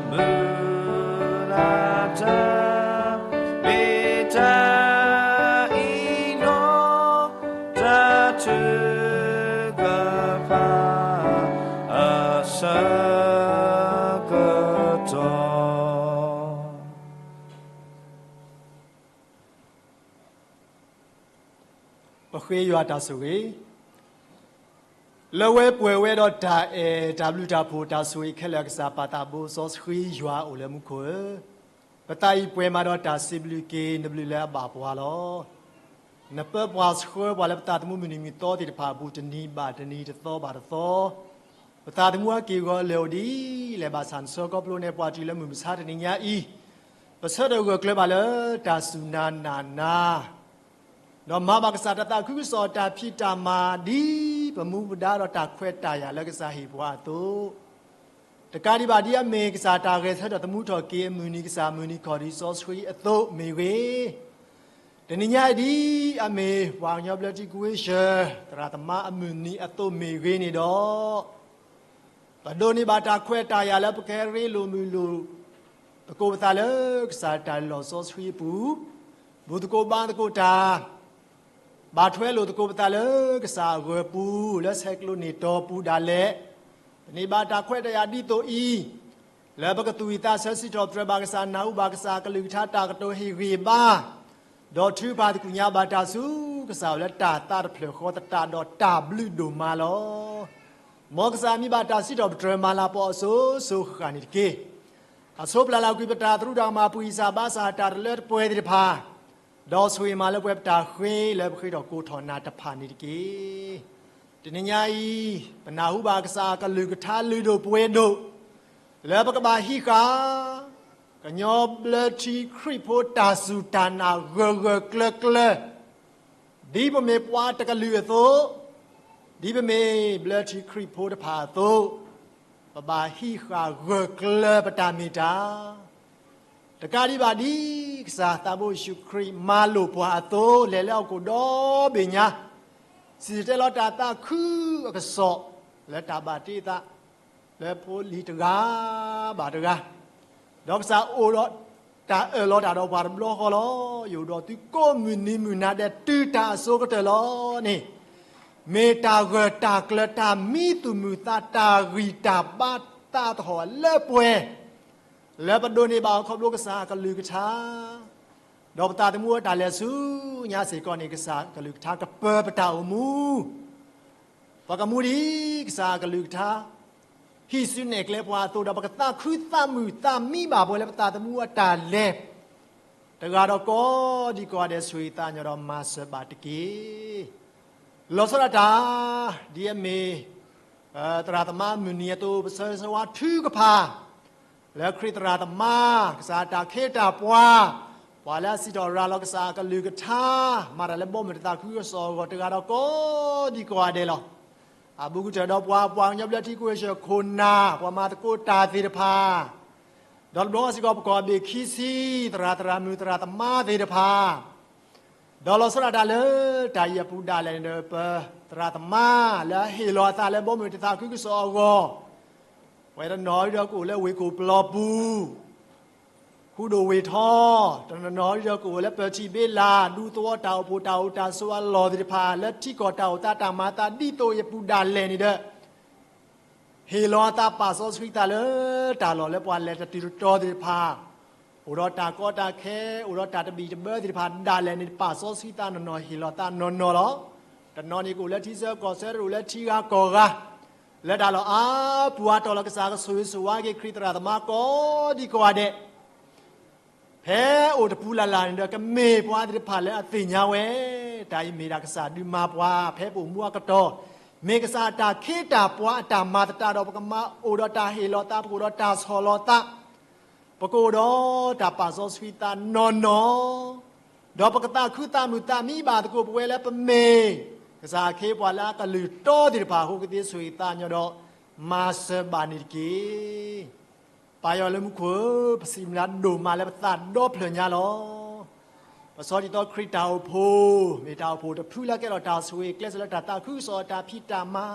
မုၢ်လၢ်တၢ် မ့ၢ်တၢ်အံၤလီၤ. တၢ်ထုကဖၣ်အဆၢကတီၢ် ပဃ့ယွၤတၢ်ဆိၣ်ဂ့ၤ, လၢဝဲပှဲၤဝဲဒီးတၢ်အဲၣ်တၢ်ဘျုးတၢ်ဖှိၣ်တၢ်ဆိၣ်ဂ့ၤခဲလၢာ် ကစၢ်ပၢ်သးဘိစီဆှံယွၤအိၣ်လၢမူခိၣ်ဧၢ, ပသးအံၤပှဲၤမးဒီးတၢ်စံးဘျုးက့ၤနဘျုးလၢအဘၣ်ပှၤလီၤ. နပၢပှၢ်ဆှၢပှၤလၢပသးသမူမုၢ်နံၤမုၢ်သီသ့ၣ်တဖၣ်အပူၤ တနံၤဘၣ်တနံၤတသီဘၣ်တသီ ပသးသမူအက့ၢ်အဂီၤလၢာ်အိၣ်ဒ်လဲၣ်ဘၣ်ဆၣ် နဆှၢခီဖျိန့ၢ်ပှၤတုၤလၢမုၢ်မဆါတနံၤညါအံၤ, ပဆၢထၢၣ်ဂၢၢ်ကျၢၤဘၣ်လၢတၢ်စူၢ်နၤနာ်နၤ, ဒီးမၤဘၣ်ကစၢ်တၢ်သးခုကစီၣ်တၢ်ဖံးတၢ်မၤ ဒ်ပမူပဒါဒီးတၢ်ခွဲးတၢ်ယာ်လၢကစၢ်ဟ့ၣ်ပှၤအသိး, တကးဒံးဘၣ်ဒ်အမ့ၢ်ကစၢ်တၢ်ဂဲၤဆၢထၢၣ်သမူထီၣ်က့ၤအမုၢ်နံၤ ကစၢ်မုၢ်နံၤခီၣ်ထံးစီဆှံအသိးမ့ၢ်ဂ့ၤ, တနံၤညါအံၤဒ်အမ့ၢ်ပှၤကညီဘျၢထံခဝ့ၡၢၣ် သရၣ်သမါအမုၢ်နံၤအသိးမ့ၢ်ဂ့ၤန့ၣ်ဒီး ပဒိးန့ၢ်ဘၣ်တၢ်ခွဲးတၢ်ယာ်လၢပကဲရ့လိာ်မုာ်လိာ်သကိးပသးလၢကစၢ်တၢ်လီၢ်စီဆှံအပူၤ, ဘူၣ်သကိးဘါသကိးတၢ်, ဘၣ်ထွဲလိာ်သကိးပသးလၢကစၢ်အဂီၤပူၤ လၢဆဲးကျိးန့ၢ်တီၤပူၤဒၣ်လဲာ်, ပန့ၢ်ဘၣ်တၢ်ခွဲးတၢ်ယာ်ဒ်သိးအံၤ, လၢပကသူၣ်ဝံၣ်သးဆၢစံးထီၣ်ပတြၢၤဘၣ်ကစၢ် နၢ်ဟူဘၣ်ကစၢ်အကလုၢ်ကထါတၢ်ကတိၤဟ့ၣ်ဂံၢ်ဘါ ဒီးထုကဖၣ်သကိးညါဘၣ်တၢ်ဆူကစၢ်အအိၣ်လၢတၢ်သးတဖျၢၣ်ဃီသတးဒီးတၢ်ဘျုးဒိၣ်မးလီၤ. မ်ကစၢ်မံဘၣ်တၢ်စံးထီၣ်ပတြၢၤမၤလၤကပီၤအစိၤစိၤဃၣ်ဃၣ်န့ၣ်တက့ၢ်. အဆိပျၢ်လၢကွံာ်ပတၢ်သရူးတၢ်ကမၣ် ပှံၢ်စၢ်ဘါစၢ်တၢ်တလၢတပှဲၤသ့ၣ်တဖၣ်, ဒီးဆိၣ်ဂ့ၤမးလၢပှဲၤပတၢ်ဃ့လၢပဃ့ထီၣ်ကိးထီၣ်နၤတဖၣ်န့ၣ်တက့ၢ်. တနံၤညါအံၤ ပနၢ်ဟူဘၣ်ကစၢ်အကလုၢ်ကထါလုၢ်ဒိၣ်ပှ့ၤဒိၣ် လၢပကဘၣ်ဟံးဃာ် ကညီဘျၢထံခရံာ်ဖိတၢ်စူၢ်တၢ်နာ်ဂၢၢ်ဂၢၢ်ကျၢၤကျၢၤ, ဒ်ပမ့ၢ်ပှၤတကလုာ်အသိး, ဒ်ပမ့ၢ်ဘျၢထံခရံာ်ဖိတဖၣ်အသိး, ပဘၣ်ဟံးဃာ်ဂၢၢ်ကျၢၤပတၢ်မ့ၢ်တၢ် တကးဒံးဘၣ်ဒ် ကစၢ်သးဘိယ့ၣ်ၡူးခရံာ်မၤလိာ်ပှၤအသိး လဲၤလၢဟီၣ်ခိၣ်ဒီဘ့ၣ်ညါ, စံၣ်တဲၤတဲလီၤတၢ်သးခုအကစီၣ် လၢတၢ်ဘၣ်တ့သး လၢဖိလံၤတဂၤဘၣ်တဂၤ, ဒီးကစၢ်အိၣ်ဒီးတၢ်အၢၣ်လီၤတၢ်ဒီးပှၤတဘျီဃီလီၤ. ယအိၣ်ဒီးသုကိးမုၢ်နံၤမုၢ်နၤဒဲးတုၤတၢ်အစိၤကတၢၢ်လီၤန့ၣ်, မ့ၢ်တၢ်ဂၢၢ်တၢ်ကျၢၤတၢ်မံသူၣ်မုာ်သးတၢ်ဂံၢ်တၢ်ဘါသးသဟီၣ်လၢပှဲၤ လၢပဒိးန့ၢ်ဘၣ်အီၤခီဖျိကစၢ်အကလုၢ်ကထါ, ဒီးပသးသမူအတၢ်လဲၤဆူညါစ့ၢ်ကီးန့ၣ် ကစၢ်အကလုၢ်ကထါကပၢၤပတၢ်အိၣ်မူ, ပကမူဒ်ကစၢ်အကလုၢ်ကထါ ဟံးစုနဲၣ်ကျဲပှၤအသိး ဒီးပကသးခုသးမုာ်သးမံဘၣ်ပှၤလၢပသးသမူအတၢ်လဲၤ တဂၤဒီးကိးဒံကိးဂၤဒဲး ဆိၣ်ဂ့ၤသးညီဒီးမၤစၢၤဘၣ်တက့ၢ်. လီၤဆီဒၣ်တၢ် ဒ်အမ့ၢ် သရၣ်သမါမုၢ်နံၤအသိး ပဆၢဂ့ၤဆၢဝါထုကဖၣ် လၢခရံာ်သရၣ်သမါ ကစၢ်တၢ်ခ့တၢ်ပှၤ ပှၤလၢအစံးထီၣ်ရၤလီၤကစၢ်အကလုၢ်ကထါ မၤတၢ်လၢဘီမုၢ်တၢ်သးခုကစီၣ်အဂီၢ် တဂၤဒီးကိးဒံကိးဂၤဒဲးလီၤ. အဘူးကတၢၢ်ဒီးပှၤ ပှၤကညီဘျၢထံခဝ့ၡၢၣ်ခိၣ်နၢ် ပှၤမၤသကိးတၢ်သ့ၣ်တဖၣ် ဒီးတဘျီစ့ၢ်ကီး ပကီၢ်ဘ့ၣ်ခံဆံ သရၣ်သရၣ်မုၣ်သရၣ်သမါသ့ၣ်တဖၣ် ဒီးလီၤဆီဒၣ်တၢ်လၢတၢ်အံၤအပူၤဒၣ်လဲာ်န့ၣ်ဒီး ပသရၣ်သမါလၢအဟ့ၣ်လီၤအသးလၢဘီမုၢ်တသးခုကစီၣ်အဂီၢ်, ပဝဲတနီၤဒီးကအိၣ်လၢဝ့ၢ်ခိၣ်ပျီပူၤ ဃုဒိၣ်ဝ့ၢ်ထီ, တနီၤနီၤဒီးကအိၣ်လၢပၢၢ်ထံၣ်ဘ့လး ဒူသဝီတၢ်အိၣ်ဖှိၣ်တၢ်အိၣ်တၢ်ဆိးအလီၢ်သ့ၣ်တဖၣ် လၢထံကီၢ်တၢ်အိၣ်သးတၢ်မၤသးဒ်သိးအံၤအပူၤဒၣ်လဲာ်န့ၣ်ဒီး ဟ့ၣ်လီၤအသးပာ်စီဆှံသးလၢတၢ်လီၢ်လၢပှၤလဲၤတတုၤတတီၤသ့ၣ်တဖၣ်, အိၣ်ဒီးတၢ်ကီတၢ်ခဲ, အိၣ်ဒီးတၢ်တဘံၣ်တဘၢသ့ၣ်တဖၣ်ဒၣ်လဲာ်န့ၣ် ပာ်စီဆှံသးနီၢ်နီၢ်ဟ့ၣ်လီၤသးနီၢ်နီၢ်လီၤ. တနီၤန့ၣ်ကအိၣ်လၢထံဆၢကီၢ်ဆၢ တအိၣ်လၢထံဂၤကီၢ်ဂၤ, လၢတၢ်လီၢ်အါပူၤအါတီၤလီၤ ကစၢ်ကဆိၣ်ဂ့ၤဆိၣ်ဝါက့ၤခရံာ်သရၣ်သမါကိးဒံကိးဂၤဒဲး ဖဲအိၣ်တပူၤလၢ်လၢ်န့ၣ်ဒီး ကမ့ၢ်ပှၤသ့ၣ်တဖၣ်လၢအသ့ၣ်ညါဝဲ, တၢ်အံၤမ့ၢ်ဒၣ်ကစၢ်ဒုးမၤပှၤ ဖဲပအိၣ်မူအကတီၢ်, မ့ၢ်ကစၢ်အတၢ်ခ့တၢ်ပှၤအတၢ်မၤသတးဒီး ပကမၤအိၣ်ဒီးတၢ်ဟ့ၣ်လီၤသး ပကအိၣ်ဒီးတၢ်ဆီၣ်လီၤသး, ပကအိၣ်ဒီးတၢ်ပာ်စီဆှံသးနီၢ်နီၢ်, ဒီးပကသးခုသးမုာ်သးမံဘၣ်သကိး ပဝဲလၢပမ့ၢ် ကစၢ်အခ့အပှၤလၢအကလုၢ်တီသ့ၣ်တဖၣ်အဃိ ကသ့ဆိၣ်ဂ့ၤသးညီဒီး မၤစၢၤဘၣ်န့ၣ်တက့ၢ်. ပၢ်ယွၤလၢမူခိၣ်ဧၢ, ပစံးဘျုးဒိၣ်မးလၢပသးဒီဖျၢၣ်ညါလီၤ. ပဆီဒံၣ်သီခရံာ်တၢ်အိၣ်ဖှိၣ် မ့ၢ်တၢ်အိၣ်ဖှိၣ်တဖုလၢကဲထီၣ်တၢ်ဆိၣ်ဂ့ၤကျဲးစၢးလၢတၢ်သးခုကစီၣ်အတၢ်ဖံးတၢ်မၤ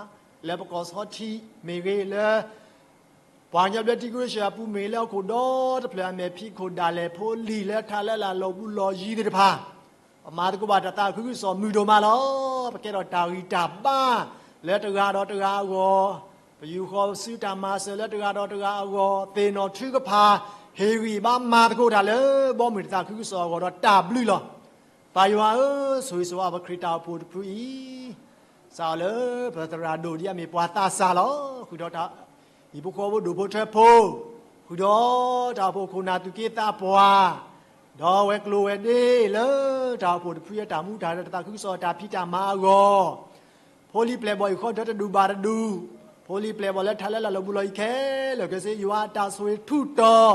လၢပကီၢ်ဆီထံးမ့ၢ်ဂ့ၤ, လၢပှၤကညီဘျၢထံခရံာ်စၢၣ်အပူၤမ့ၢ်ဂ့ၤ, လၢဟီၣ်ခိၣ်ဒီတဖျၢၣ်အမဲာ်ဖံးခိၣ်ဒၣ်လဲာ်ဖိလံၤ လၢထးလၢလာ်လီၤဘူးလီၤယံၤသ့ၣ်တဖၣ် ပမၤသကိးဘၣ်တၢ်သးခုကစီၣ်မုာ်ဒိၣ်မးလီၤ. ပကဲထီၣ်တၢ်ဂံၢ်တၢ်ဘါလၢတဂၤဒီးတဂၤအဂီၢ်, ပယူာ်ဃီၤပစုတၢ်မၤစၢၤလၢတဂၤဒီးတဂၤအဂီၢ်, သ့ၣ်နီၣ်ထုကဖၣ် ဟ့ၣ်ဂံၢ်ဘါမၤသကိးတၢ်လၢ ဘီမုၢ်တသးခုကစီၣ်အဂီၢ်ဒီးတၢ်ဘျုးလီၤ. ပၢ်ယွၤဧၢ, ဆိၣ်ဂ့ၤဆိၣ်ဝါပခရံာ်တၢ်အိၣ်ဖှိၣ်တဖုအံၤ, စးထီၣ်လၢပသရၣ်ဒိၣ်ဒ်အမ့ၢ်ပှၤသးစၢ်လီၤ. ဃုာ်ဒီးတၢ် ဟံၣ်ဖိဃီဖိဒိၣ်ဖိထၢဖိ, ဃုာ်ဒီးတၢ်အိၣ်ဖှိၣ်ခိၣ်နၢ်သူၣ်က့သးပှၢ်, ဒီးဝဲၤကျိၤဝဲၤဒ့လၢတၢ်အိၣ်ဖှိၣ်တဖုအတၢ်မူတၢ်တၢ်သးခုကစီၣ်တၢ်ဖံးတၢ်မၤအဂီၢ်, ဖိလံၤပျဲၢ်ဘီၣ်အံၤဃီဒၢတဒူၣ်ဘၣ်တဒူၣ်, ဖိလံၤပျဲၢ်ဘီၣ်လၢထးလၢလာ်လီၤဘူးလီၤယံၤခဲလၢာ်ခဲဆ့ ယွၤအတၢ်ဆိၣ်ဂ့ၤထူၣ်တီၤ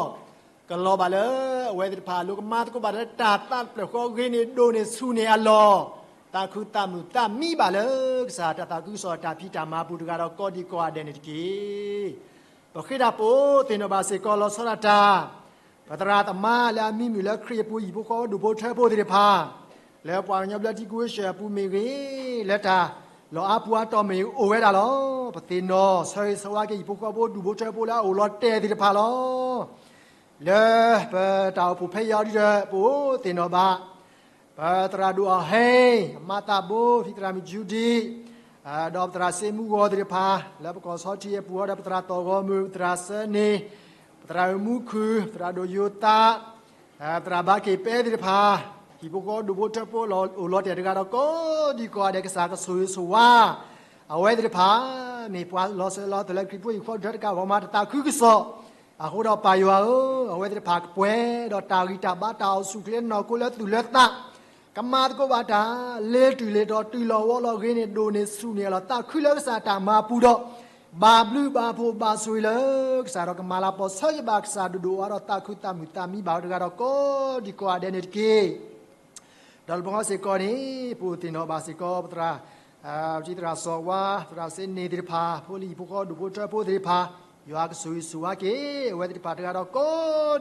ကလီၤဘၣ်လၢအဝဲသ့ၣ်တဖၣ်အလိၤ ကမၤသကိးဘၣ်လၢတၢ်သးတဖျၢၣ်ဃီ ဂ့ၤန့ၢ်ဒိၣ်န့ၢ်ဆူၣ်န့ၢ်အလီၢ်, သးခုသးမုာ်သးမံဘၣ်လၢကစၢ်တၢ်သးခုကစီၣ်တၢ်ဖံးတၢ်မၤအပူၤတဂၤဒီးကိးဒံကိးဂၤဒဲးန့ၣ်တက့ၢ်. ပဃ့တၢ်ပအိၣ်သ့ၣ်နီၣ်ဘၣ်စ့ၢ်ကီးလီၤဆီဒၣ်တၢ် ပသရၣ်သမါလၢအမံမုာ်လၢခရံာ်အပူၤ ဟံၣ်ဖိဃီဖိဒိၣ်ဖိထၢဖိသ့ၣ်တဖၣ်, လၢပှၤကညီဘျၢထံခရံာ်စၢၣ်အပူၤမ့ၢ်ဂ့ၤ, လၢတၢ်လီၢ်အါပူၤအါတီၤမ့ၢ်ဂ့ၤ အိၣ်ဝဲဒၣ်လီၤ. ပသ့ၣ်နီၣ်ဆၢဂ့ၤဆၢဝါက့ၤ ဟံၣ်ဖိဃီဖိဒိၣ်ဖိထၢဖိလၢအအိၣ်လီၤတဲာ်သ့ၣ်တဖၣ်လီၤ. လၢပတၢ်အိၣ်ဖှိၣ်ဖဲအံၤအီၤဒ်ဒီး ပအိၣ်သ့ၣ်နီၣ်ဘၣ် ပသရၣ်ဒိၣ်အီၣ်ဟဲ, အမါသးဘိ, ဖံသရၣ်မုၣ်ကၠူဒံ, ဒီးပသရၣ်စ့မူဂီၤသ့ၣ်တဖၣ်, လၢပကီၢ်ဆီထံးအပူၤအီၤဒီး ပသရၣ်သီၣ်ဂီၤမုၢ်, ပသရၣ်စၢန့ၣ်, ပသရၣ်မူခုၣ်, ပသရၣ်ဒိၣ်ယိၤသး, ပသရၣ်ဘါက့ၤပဲသ့ၣ်တဖၣ်, ဟံၣ်ဖိဃီဖိဒိၣ်ဖိထၢဖိလၢအိၣ်လီၤတဲာ်တဂၤဒီးကိးဒံကိးဂၤဒဲး ကစၢ်ကဆိၣ်ဂ့ၤဆိၣ်ဝါ အဝဲသ့ၣ်တဖၣ် မ့ၢ်ပှၤလီၤစၢၤလီၤသွဲၣ်လၢခရံာ်ဖိဟံၣ်ဖိဃီဖိတၢ်တကး ပှၤမၤတၢ်သးခုကစီၣ် အဃိဒီးပၢ်ယွၤဧၢ, အဝဲသ့ၣ်တဖၣ်ကပှဲၤဒီးတၢ်ဂံၢ်တၢ်ဘါ တၢ်အိၣ်ဆူၣ်ချ့နီၢ်ခိလၢသူၣ်လၢသး, ကမၤသကိးဘၣ်တၢ်လၢတုၤလၢတီၤ တုၤလီၤဝီလီၤ ဂ့ၤန့ၢ်ဒိၣ်န့ၢ်ဆူၣ်န့ၢ်အလီၢ် သးခုလၢကစၢ်တၢ်မၤပူၤဒီး ဘၣ်ဘျုးဘၣ်ဖှိၣ်ဘၣ်ဆိၣ်ဂ့ၤလၢကစၢ်ဒီး ကမၤလၤကပီၤဆၢက့ၤဘၣ်ကစၢ်ဒိၣ်ဒိၣ်အါအါဒီး သးခုသးမုာ်သးမံဘၣ်တဂၤဒီးကိးဒံကိးဂၤဒဲးန့ၣ်တက့ၢ်. ဒီးတဘျီဃီစ့ၢ်ကီးန့ၣ် ပအိၣ်သ့ၣ်နီၣ်ဘၣ်စ့ၢ်ကီး ပသရၣ်, ပထံၣ်သရၣ်စီၤဝါ, သရၣ်စ့န့ၣ်သ့ၣ်တဖၣ်, ဖိလံၤဟံၣ်ဖိဃီဒိၣ်ဖိထၢဖိသ့ၣ်တဖၣ်, ယွၤကဆိၣ်ဂ့ၤဆိၣ်ဝါက့ၤ အဝဲသ့ၣ်တဖၣ်တဂၤ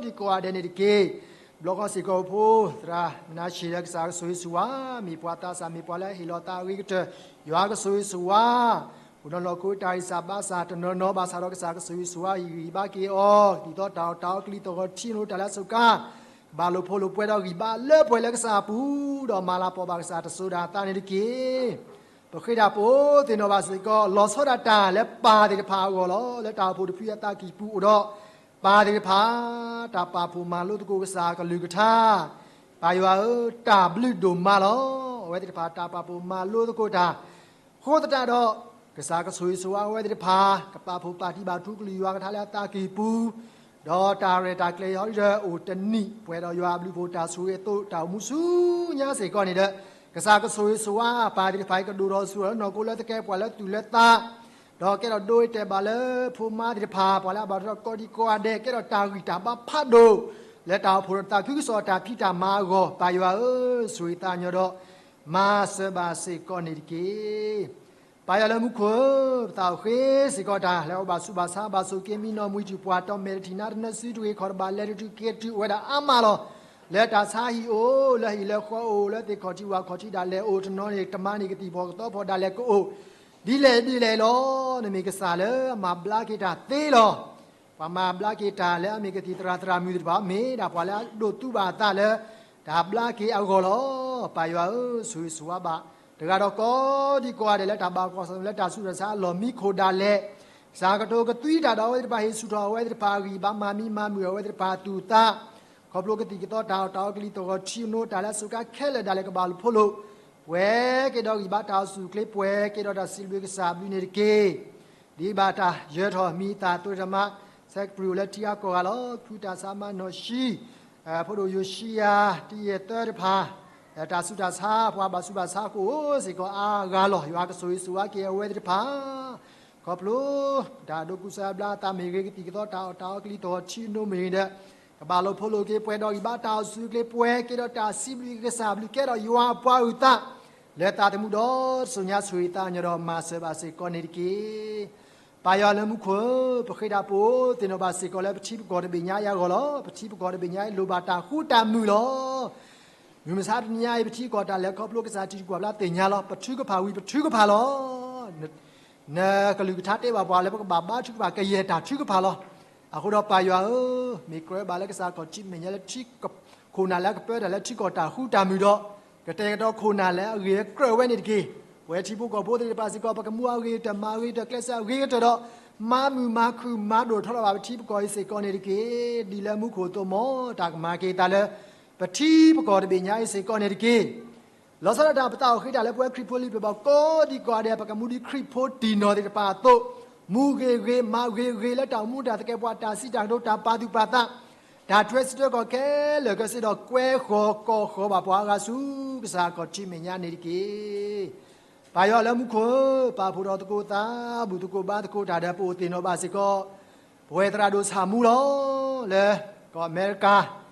ဒီးကိးဒံကိးဂၤဒဲးန့ၣ်တက့ၢ်. တဘျီဃီစ့ၢ်ကီးဖိ, သရၣ်မနၤၡ့ဒီး ကစၢ်ကဆိၣ်ဂ့ၤဆိၣ်ဝါ, မ့ၢ်ပှၤသးစၢ် မ့ၢ်ပှၤလၢအဟ့ၣ်လီၤသးအဂ့ၤကတၢၢ်, ယွၤကဆိၣ်ဂ့ၤဆိၣ်ဝါ ဃုာ်ဒီးနီၢ်ခိတၢ်ဂံၢ်စၢ်ဘါစၢ်တနီၤနီၤဘၣ်ဆၣ်ဒီး ကစၢ်ကဆိၣ်ဂ့ၤဆိၣ်ဝါ ဟ့ၣ်ဂံၢ်ဟ့ၣ်ဘါက့ၤအီၤ, ဒ်သိးတၢ်အီၣ်တၢ်အီ ကလံၤသီၣ်ဂီၤထံး လိၣ်တၢ်လၢအစိၤကါ, ကဘၣ်လိာ်ဖိးလိာ်ပှဲၤဒီးဂံၢ်ဘါလၢပှဲၤလၢကစၢ်အပူၤ, ဒီးမၤလၤကပီၤဘၣ်ကစၢ်တစိၤဒၣ်အသးန့ၣ်တက့ၢ်. ပဃ့တၢ်ပအိၣ်သ့ၣ်နီၣ်ဘၣ်စ့ၢ်ကီး လီၤဆီဒၣ်တၢ်လၢပၢ်သ့ၣ်တဖၣ်အဂီၢ်လီၤ. လၢတၢ်အိၣ်ဖှိၣ်တဖုအသးကံၢ်ပူၤအိၣ်ဒီး ပၢ်သ့ၣ်တဖၣ် တၢ်ပာ်ဖှိၣ်မၤလိသကိးကစၢ်အကလုၢ်ကထါ, ပၢ်ယွၤဧၢ, တၢ်ဘျုးဒိၣ်မးလီၤ. အဝဲသ့ၣ်တဖၣ်တၢ်ပာ်ဖှိၣ်မၤလိသကိးတၢ် အဃိသတးဒီး ကစၢ်ကဆိၣ်ဂ့ၤဆိၣ်ဝါအဝဲသ့ၣ်တဖၣ်, ကပာ်ဖှိၣ်ပာ်တံၢ်ဘၣ်ထူကလုၢ်ယွၤကထါလၢအသးကံၢ်ပူၤ, ဒီးတၢ်ရဲၣ်တၢ်ကျဲၤဟီဒ်ဒီးအိၣ်တနံၣ် ပှဲၤဒီးယွၤအဘျုးဖှိၣ်တၢ်ဆိၣ်ဂ့ၤအသိး တၢ်အိၣ်မူဆူညါစ့ၢ်ကီးန့ၣ်ဒီး ကစၢ်ကဆိၣ်ဂ့ၤဆိၣ်ဝါပၢ်သ့ၣ်တဖၣ်အံၤ ကဒိၣ်ထီၣ်ဆူၣ်ထီၣ်လၢနီၢ်ခိလၢသကဲးပဝးလၢသူၣ်လၢသး, ဒီးကဲထီၣ်ဒိတဲာ်ဘၣ်လၢဖိမါသ့ၣ်တဖၣ် ပှၤလၢအဘၣ်တၢ်ကိးဒံကိးဂၤဒဲး ကဲထီၣ်တၢ်ဂံၢ်တၢ်ဘါဖးဒိၣ် လၢတၢ်အိၣ်ဖှိၣ်ဒီးသးခုကစီၣ်တၢ်ဖံးတၢ်မၤအဂီၢ် ပၢ်ယွၤဧၢ, ဆိၣ်ဂ့ၤသးညီဒီး မၤစၢၤဘၣ်စ့ၢ်ကီးန့ၣ်တက့ၢ်. ပၢ်ယွၤလၢမူခိၣ်ဧၢ, ပသးအိၣ်ဃ့စ့ၢ်ကီးတၢ် လၢအအိၣ်ဘၣ်ဆူးဘၣ်ဆါ ဘၣ်ဆိၣ်က့ၤမံနီၣ်မှံၤတုၤပှၤတီၢ်မဲာ်တထံၣ်နါတနၢဆူတဂ့ၤခီၣ်တဘၣ်လဲၤတတုၤက့ၤတုၤအိၣ်ဝဲဒၣ်အါမးလီၤ. လၢတၢ်ဆါဟံၣ်အိၣ်, လၢဟံၣ်လၢဃီအိၣ်, လၢသ့ၣ်ခီၣ်ထံးဝၣ်ခီၣ်ထံးဒၣ်လဲာ်အိၣ်, တနီၤန့ၣ် တမါန့ၣ်ကသံၣ်ဖီၣ်ကသီဖီၣ်ဒၣ်လဲာ်ကအိၣ်, ဒ်လဲၣ်ဒ်လဲၣ်လီၤ. နမ့ၢ်ကစၢ်လၢအမၤဘျါက့ၤတၢ်သ့လီၤ. ပှၤမၤဘျါက့ၤတၢ်လၢအမ့ၢ်ကသံၣ်သရၣ်သရၣ်မုၣ်သ့ၣ်တဖၣ် မ့ၢ်ဒၣ်ပှၤလၢအဒိးသူဘၣ်အသးလၢ တၢ်ဘျါက့ၤအဂီၢ်လီၤ. ပၢ်ယွၤဧၢ, ဆိၣ်ဂ့ၤဆိၣ်ဝါဘၣ် တဂၤဒီးကိးဒံကိးဂၤဒဲးလၢတၢ်ဘၣ်ကွၢ်ဆၢၣ်မဲာ်လၢတၢ်ဆူးတၢ်ဆါအလီၢ်မံခိၣ်ဒၣ်လဲာ်, ကစၢ်ကတိၤကသွံတၢ်ဒီးအဝဲသ့ၣ်တဖၣ် ဟ့ၣ်ဆူၣ်ထီၣ်အဝဲသ့ၣ်တဖၣ်အဂံၢ်ဘါ မၤမံမၤမုာ်အဝဲသ့ၣ်တဖၣ်အသူၣ်အသး, ခီဖျိကသံၣ်ကသီတၢ်အီၣ်တၢ်အီကလံၤသီၣ်ဂီၤထံအနိ တၢ်လၢအစူးကါခဲလၢာ်ဒၣ်လဲာ်ကဘၣ်လိာ်ဖိးလိာ်, ပှဲၤက့ၤဒီးဂံၢ်ဘါတၢ်အိၣ်ဆူၣ်အိၣ်ချ့ ပှဲၤက့ၤဒီးတၢ်စံးဘျုးကစၢ်အဘျုးန့ၣ်တက့ၢ်. ဒ်ဘၣ်တၢ်ယၢၤထီၣ်မံၤအသးအသိးတမး, ဆဲးကပြုၢ်အိၣ်လၢထံအါကီၢ်ဂၤလီၤ. ဖုတၢ်ဆါမၤနီၣ်ၡံ, ဖိဒိၣ်ယိၤၡံယၤ တယဲၢ်သၢတဖၣ်, တၢ်ဆူးတၢ်ဆါ ပှၤဘၣ်ဆူးဘၣ်ဆါကအိၣ်စ့ၢ်ကီးအါဂၤလီၤ. ယွၤကဆိၣ်ဂ့ၤဆိၣ်ဝါက့ၤအဝဲသ့ၣ်တဖၣ် ခီဖျိ တၢ်ဒိးကူစါဘျါအသးမ့ၢ်ဂ့ၤ, ကသံၣ်ကသီတၢ်အီၣ်တၢ်အီကလံၤသီၣ်ဂီၤထံအနိမ့ၢ်ဂ့ၤဒီး, ကဘၣ်လိာ်ဖိးလိာ်က့ၤ ပှဲၤဒီးဂံၢ်ဘါတၢ်အိၣ်ဆူၣ်အိၣ်ချ့ ပှဲၤက့ၤဒီးတၢ်စံးဘျုးက့ၤကစၢ်အဘျုး ကဲထီၣ်ယွၤအပှၤအုၣ်သး လၢသးသမူဒီးတစိၤညါ ဆိၣ်ဂ့ၤသးကညီၤဒီးမၤစၢၤဘၣ်စ့ၢ်ကီးန့ၣ်တက့ၢ်. ပၢ်ယွၤလၢမူခိၣ်ဧၢ, ပဃ့တၢ်ပအိၣ်သ့ၣ်နီၣ်ဘၣ်စ့ၢ်ကီးလၢပထံပကီၢ်တဘ့ၣ်ညါအံၤအဂီၢ်လီၤ. ပထံပကီၢ်တဘ့ၣ်ညါအံၤလိၣ်ဘၣ်တၢ်ဃူတၢ်မုာ်လီၤ. မုၢ်မဆါတနံၤညါအံၤ ပထံကီၢ်တၢ်လဲၤခီဖျိကစၢ်ထံးတကွၢ်ဘျါသ့ၣ်ညါလီၤ. ပထုကဖၣ်ဝံၤပထုကဖၣ်လီၤ. နကလုၢ်ကထါတဲဘၣ်ပှၤလၢပကဘၣ်ဘါထုကဖၣ် ကယဲၢ်တၢ်ထုကဖၣ်လီၤ. အဃိဒီးပၢ်ယွၤဧၢ, မ့ၢ်ကြၢးဘၣ်လၢကစၢ်ခီၣ်ထံးမဲာ်ညါလၢထံ ခိၣ်နၢ်လၢအကပၢတၢ်လၢထံကီၢ်တၢ်ဃူတၢ်မုာ်ဒီး ကတဲာ်ကတီၤခိၣ်နၢ်လၢအဂ့ၤအကြၢးဝဲန့ၣ်တက့ၢ်. ပဝဲထံဖိကီၢ်ဖိသ့ၣ်တဖၣ်စ့ၢ်ကီး ပကမူအဂ့ၤကတၢၢ် မၤအဂ့ၤကတၢၢ် ကျဲးစၢးအဂ့ၤကတၢၢ်ဒီး မၤမုာ်မၤခုၣ်မၤဒိၣ်ထီၣ်လီၤဘၣ်ပထံပကီၢ်အံၤစ့ၢ်ကီးန့ၣ်တက့ၢ်. ဒ်လၢမူခိၣ်အသိးမ့ၢ် တၢ်ကမၤက့ၤသးလၢ ပထံပကီၢ်တဘ့ၣ်ညါအံၤစ့ၢ်ကီးန့ၣ်တက့ၢ်. လီၤဆီဒၣ်တၢ်ပသးအိၣ်ဃ့တၢ်လၢပဝဲခရံာ်ဖိလံၤပျၢၤဘၣ်ကိးဒံကိးဂၤဒဲး ပကမူဒ်ခရံာ်ဖိတံၢ်နီၢ်သ့ၣ်တဖၣ်အသိး, မူဂ့ၤဂ့ၤ မၤဂ့ၤဂ့ၤလၢတၢ်အိၣ်မူတၢ်သကဲးပဝး တၢ်စံးတၢ်ကတိၤ တၢ်ပာ်သူၣ်ပာ်သး တၢ်ထွဲစံးထီၣ်ကီၢ်ခဲလၢာ်ကစ့ၢ်ဒီး ကွဲဃီၤကိးဃီၤဘၣ်ပှၤအါဂၤဆူ ကစၢ်ခီၣ်ထံးမဲာ်ညါန့ၣ်တက့ၢ်. ပၢ်ယွၤလၢမူခိၣ်ဧၢ, ပာ်ဖှိၣ်ထီၣ်သကိးသး, ဘူၣ်သကိးဘါသကိးတၢ်ဒီး ပအိၣ်သ့ၣ်နီၣ်ဘၣ်စ့ၢ်ကီး ပဝဲသရၣ်ဒိၣ်ဆၣ်မူလီၤ. လၢကီၢ်အမဲရကၤ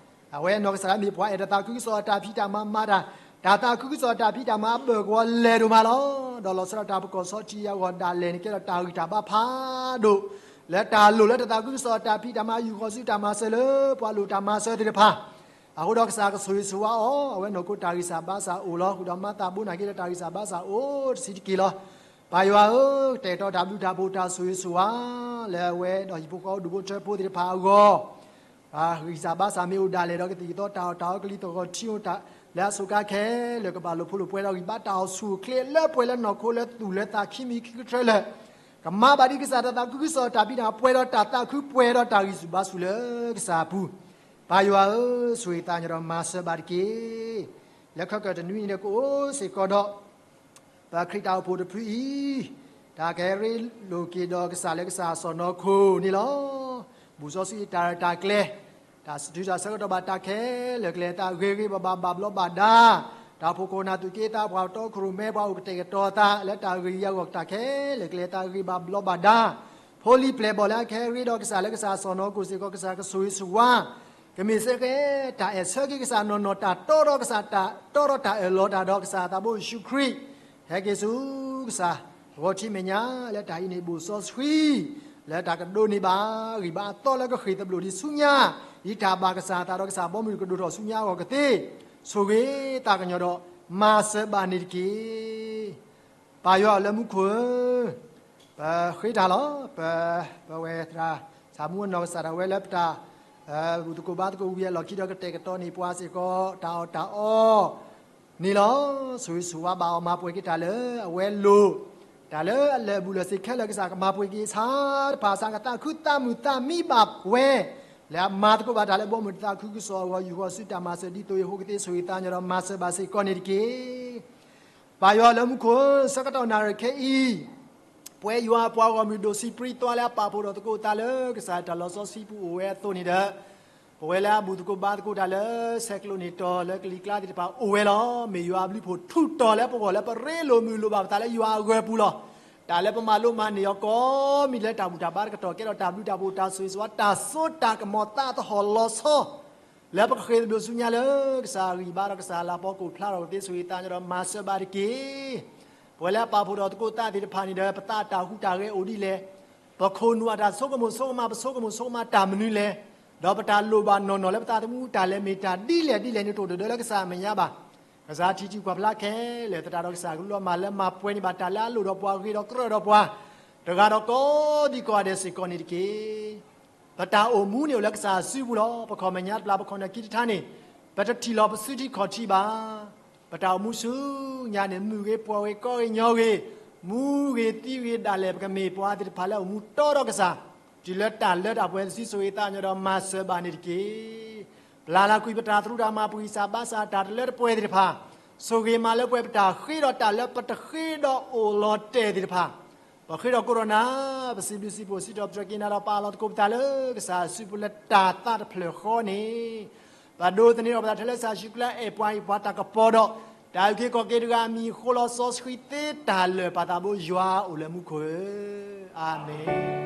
အဝဲနီၢ်ကစၢ်လၢမ့ၢ်ပှၤအဲၣ်တၢ်သးခုကစီၣ်အတၢ်ဖံးတၢ်မၤမၤတၢ်, တၢ်သးခုကစီၣ်အတၢ်ဖံးတၢ်မၤအဘၢၣ်ကဝီၤလဲၤဒိၣ်မးလီၤ. ဒီးလီၤဆီဒၣ်တၢ်ပကီၢ်စီထံအဂီၢ်ဒၣ်လဲာ်န့ၣ် ကဲထီၣ်တၢ်ဂံၢ်တၢ်ဘါဖးဒိၣ် လၢတၢ်လိၣ်လၢတၢ်သးခုကစီၣ်အတၢ်ဖံးတၢ်မၤ ယူၢ်ဃီၤဆူတၢ်မၤစၢၤလၢပှၤလိၣ်တၢ်မၤစၢၤသ့ၣ်တဖၣ် အဃိဒီးကစၢ်ကဆိၣ်ဂ့ၤဆိၣ်ဝါအီၤ, အဝဲနီၢ်ခိတၢ်ဂံၢ်စၢ်ဘါစၢ်အိၣ်လီၤ. ဃုာ်ဒီးမၤသးဘိနာ်က့ဒီးတၢ်ဂံၢ်စၢ်ဘါစၢ်အိၣ်တဆံးတက့ၢ်လီၤ. ပၢ်ယွၤဧၢ, ကတဲာ်ကတီၤတၢ်ဘျုးတၢ်ဖှိၣ်တၢ်ဆိၣ်ဂ့ၤဆိၣ်ဝါ လၢအဝဲဒီးဟံၣ်ဖိဃီဖိဒူၣ်ဖိထၢဖိသ့ၣ်တဖၣ်အဂီၢ် ဂံၢ်စၢ်ဘါစၢ်မ့ၢ်အိၣ်ဒၣ်လဲာ်ဒီး ကသံၣ်ကသီတၢ်အီၣ်တၢ်အီကလံၤသီၣ်ဂီၤထံအိၣ်တၢ်လၢအစူးကါခဲလၢာ် ကဘၣ်လိာ်ဖိးလိာ်ပှဲၤဒီးဂံၢ်ဘါတၢ်အိၣ်ဆူၣ်အိၣ်ချ့ လၢပှဲၤလၢနီၢ်ခိလၢသူၣ်လၢသးခံမံၤခံကထၢလၢာ် ကမၤဘၣ်ဒ်ကစၢ်တၢ်သးခုကစီၣ်တၢ်ဖံးတၢ်မၤ ပှဲၤဒီးတၢ်သးခု ပှဲၤဒီးတၢ်ဂံၢ်ဆူၣ်ဘါဆူၣ်လၢကစၢ်အပူၤ. ပၢ်ယွၤဧၢ, ဆိၣ်ဂ့ၤသးကညီၤဒီးမၤစၢၤဘၣ်တက့ၢ်. လၢခဲကတနွံန့ၣ်ဒီး ကအိၣ်စ့ၢ်ကီးဒီး ပှၤခရံာ်တၢ်အိၣ်ဖှိၣ်တဖုအံၤ တၢ်ကဟဲရ့လိာ်က့ၤဒီးကစၢ်လၢကစၢ်အစီၣ်နီၤခိၣ်န့ၣ်လီၤ. ဘူးစီဆှံတၢ်ရဲၣ်တၢ်ကျဲၤ, တၢ်စံးထီၣ်ပတြၢၤတၢ်ဆၢကတီၢ်ဘၣ်တၢ်ခဲလၢာ် ကလဲၤအသးဂ့ၤဂ့ၤဘၣ်ဘၣ် ဘၣ်ဘျီးဘၣ်ဒါ, တၢ်အိၣ်ဖှိၣ်ခိၣ်နၢ်သူၣ်က့သးပှၢ် တီခိၣ်ရိၣ်မဲ ပှၤအိၣ်ကတဲာ်ကတီၤသးလၢတၢ်ဂ့ၤအဂီၢ် တၢ်ခဲလၢာ် ကလဲၤအသးဂ့ၤဘၣ်ဘျီးဘၣ်ဒါ, ဖိလံၤပျဲၢ်ဘီၣ်လၢအကဟဲရ့ဒီးကစၢ်လၢကစၢ်အစီၣ်နီၤခိၣ်စ့ၢ်ကီး ကစၢ်ကဆိၣ်ဂ့ၤဆိၣ်ဝါ ကမ့ၢ်စ့ၢ်ကီးတၢ်အဲၣ်ဆၢက့ၤကစၢ်နီၢ်နီၢ် တၢ်တီဒီးကစၢ် တၢ်တီဒီးတၢ်အၢၣ်လီၤတၢ်ဒီးကစၢ်အသးဘိယ့ၣ်ၡူးခရံာ် ဟဲက့ၤဆူကစၢ်ဂီၤထံးမဲာ်ညါ လၢတၢ်အံၤန့ၣ် ဘူးစီဆှံ လၢတၢ်ကဒိးန့ၢ်ဘၣ် ဂံၢ်ဘါအသီလၢကဃ့ၢ်သဘျိၣ်ဒံးဆူညါ ဒ်တၢ်ဘၣ်ကစၢ်အသးဒီးကစၢ်ဘီမုၢ်ကဒိၣ်ထီၣ်ဆူညါအဂီၢ်ကသ့ ဆိၣ်ဂ့ၤသးကညီၤဒီး မၤစၢၤဘၣ်န့ၣ်တက့ၢ်. ပၢ်ယွၤလၢမူခိၣ်ဧၢ, ပဃ့တၢ်လီၤ. ပ, ပဝဲသရၣ်ဆၣ်မူအနီၢ်ကစၢ်ဒၣ်ဝဲလၢပတၢ် ဘူးသကိးဘါသကိးဝံၤအလီၢ်ခံဒီး ကတဲာ်ကတီၤန့ၢ်ပှၤစ့ၢ်ကီး တၢ်အီၣ်တၢ်အီန့ၣ်လီၤ. ဆိၣ်ဂ့ၤဆိၣ်ဝါဘၣ်အီၤ မၤပှဲၤက့ၤတၢ်လၢအဝဲလိၣ်, တၢ်လၢအလၢာ်ဘူၣ်လၢာ်စ့ၤခဲလၢာ် ကစၢ်ကမၤပှဲၤက့ၤဆါတဖၣ် ဆၢကသးခုသးမုာ်သးမံဘၣ်ပှဲၤ လၢအမၤသကိးဘၣ်တၢ်လၢဘီမုၢ်တသးခုကစီၣ်အဂီၢ် ယူၢ်ဃီၤဆူတၢ်မၤစၢၤဒ်သိးအဃိကသ့ ဆိၣ်ဂ့ၤသးကညီၤဒီးမၤစၢၤဘၣ်စ့ၢ်ကီးန့ၣ်တက့ၢ်. ပၢ်ယွၤလၢမူခိၣ်ဧၢ, ဆၢကတီၢ်နၣ်ရံၣ်ခဲအံၤ ပဝဲယွၤအပှၤဂီၢ်မုၢ်ဒိၣ်ဆံးပြံသွါလၢအပာ်ဖှိၣ်ထီၣ်သကိးသးလၢကစၢ်တၢ်လီၤစီဆှံပူၤအိၣ်ဝဲအသိးန့ၣ်ဒီး, ပဝဲလၢအဘူးသကိးဘါသကိးတၢ်လၢဆဲးကျိးနံၣ်တီၤလၢကလံၤကျါသ့ၣ်တဖၣ်အိၣ်ဝဲလီၤ. မ့ၢ်ယွၤအဘျုးဖှိၣ်ထူးတီၤလၢပဂီၢ်လၢပရ့လိာ်မုာ်လိာ်ဘၣ်ပသးလၢယွၤအဂၢၤပူၤလီၤ. တၢ်လၢပမၤလိမၤန့ၢ်အီၤကိးမံၤလၢတၢ်ဘူၣ်တၢ်ဘါတကတီၢ် ကဲထီၣ်တၢ်ဘျုးတၢ်ဖှိၣ်တၢ်ဆိၣ်ဂ့ၤဆိၣ်ဝါ တၢ်စိတၢ်ကမီၤသးသဟီၣ်လီၤဆီ လၢပကဃ့ၢ်သဘျိၣ်ဆူညါလၢကစၢ်အဂံၢ်ဘါဒီးကစၢ်အလၤပီကအိၣ်ဖျါထီၣ်ကသ့ ဆိၣ်ဂ့ၤသးကညီၤဒီးမၤစၢၤဘၣ်တက့ၢ်. ပဝဲလၢအပာ်ဖှိၣ်ထီၣ်သကိးသးသ့ၣ်တဖၣ်န့ၣ်ဒီး ပသးအတၢ်ဟူးတၢ်ဂဲၤအိၣ်ဒ်လဲၣ်, ပခိၣ်နူာ်အတၢ်ဆိကမိၣ်ဆိကမး ပဆိကမိၣ်ဆိကမးတၢ်မနုၤလဲၣ် ဒီးပတၢ်လိၣ်ဘၣ်နီၢ်နီၢ်လၢပသးသမူတၢ်လဲၤမ့ၢ်တၢ်ဒ်လဲၣ်ဒ်လဲၣ်န့ၣ် တအိၣ်တဒၢလၢကစၢ်အမဲာ်ညါဘၣ်. ကစၢ်ထံၣ်ထံကွၢ်ဖျါခဲလၢာ်သတးဒီး ကစၢ်ကလူးလီၤမၢ်လၢမၤပှဲၤန့ၢ်ဘၣ်တၢ်လၢအလိၣ်ဒီးပှၤဂ့ၤဒီးကြၢးဒီးပှၤ တဂၤဒီးကိးဒံကိးဂၤဒဲးစ့ၢ်ကီးန့ၣ်တက့ၢ်. ပတၢ်အိၣ်မူန့ၣ်အိၣ်လၢကစၢ်အစုပူၤလီၤ. ပခီၣ်မဲာ်ညါတဘျီ ပခီၣ်နၢ်ခံတထါန့ၣ် ပတထံၣ်လီၤပစုထံခီၣ်ထံဘၣ်. ပတၢ်အိၣ်မူဆူညါန့ၣ် မုၢ်ဂ့ၤပှီၢ်ဂ့ၤကီဂ့ၤညီဂ့ၤ, မူဂ့ၤသံဂ့ၤဒၣ်လဲာ် ပကမ့ၢ်ပှၤသ့ၣ်တဖၣ်လၢအိၣ်မူတီဒီးကစၢ်, တုၤလၢတၢ်လၢတၢ်ပှဲၤတစုဆိၣ်ဂ့ၤသးကညီၤဒီးမၤစၢၤဘၣ်န့ၣ်တက့ၢ်. ပျၢ်လၢကွံာ်ပတၢ်သရူးတၢ်မၤ ပှံၢ်စၢ်ဘါစၢ်တၢ်တလၢတပှဲၤသ့ၣ်တဖၣ်, ဆိၣ်ဂ့ၤမၤလၢပှဲၤပတၢ်ဃ့ဒီးတၢ်လၢပတဃ့ဒီးအိၣ်လီၤတဲာ်သ့ၣ်တဖၣ်, ပဃ့ဒီးကိးဒီးနၤ, ပစံးဘျုးစံးဖှိၣ်စံးထီၣ်ပတြၢၤက့ၤနၤဒီးပာ်လီၤသကိးပသးလၢကစၢ်အစုပူၤလၢတၢ်သးတဖျၢၣ်ဃီန့ၣ်, ပဒိးသန့ၤဒီးပသးထဲလၢကစၢ်ယ့ၣ်ၡူးခရံာ်အပှၤအံၤပှၤတၢ်ကပီၤဒီး တၢ်အုၣ်က့ၤခီၣ်က့ၤတဂၤအမံၤအဃိလီၤ. စီဆှံသ့တၢ်လၢာ်ပၢ်သးဘိယွၤအိၣ်လၢမူခိၣ်ဧၢ, အၤမ့ၣ်.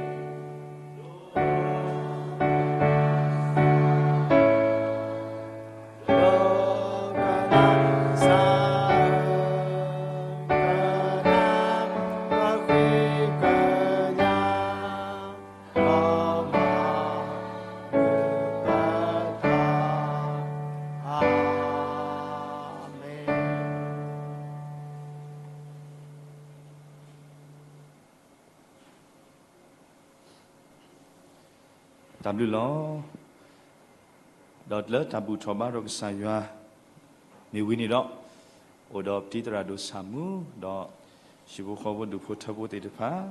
တၢ်ဘျုးလီၤ. ဒီးလၢတၢ်ဘူၣ်ထီၣ်ဘါထီၣ်ကစၢ်ယွၤ မ့ၢ်ဝံၤန့ၣ်ဒီး, အိၣ်ဒီးပတံၤသရၣ်ဒိၣ်ဆၣ်မူ, ဒီး ဟံၣ်ဖိဃီဖိဒူၣ်ဖိထၢဖိသ့ၣ်တဖၣ်,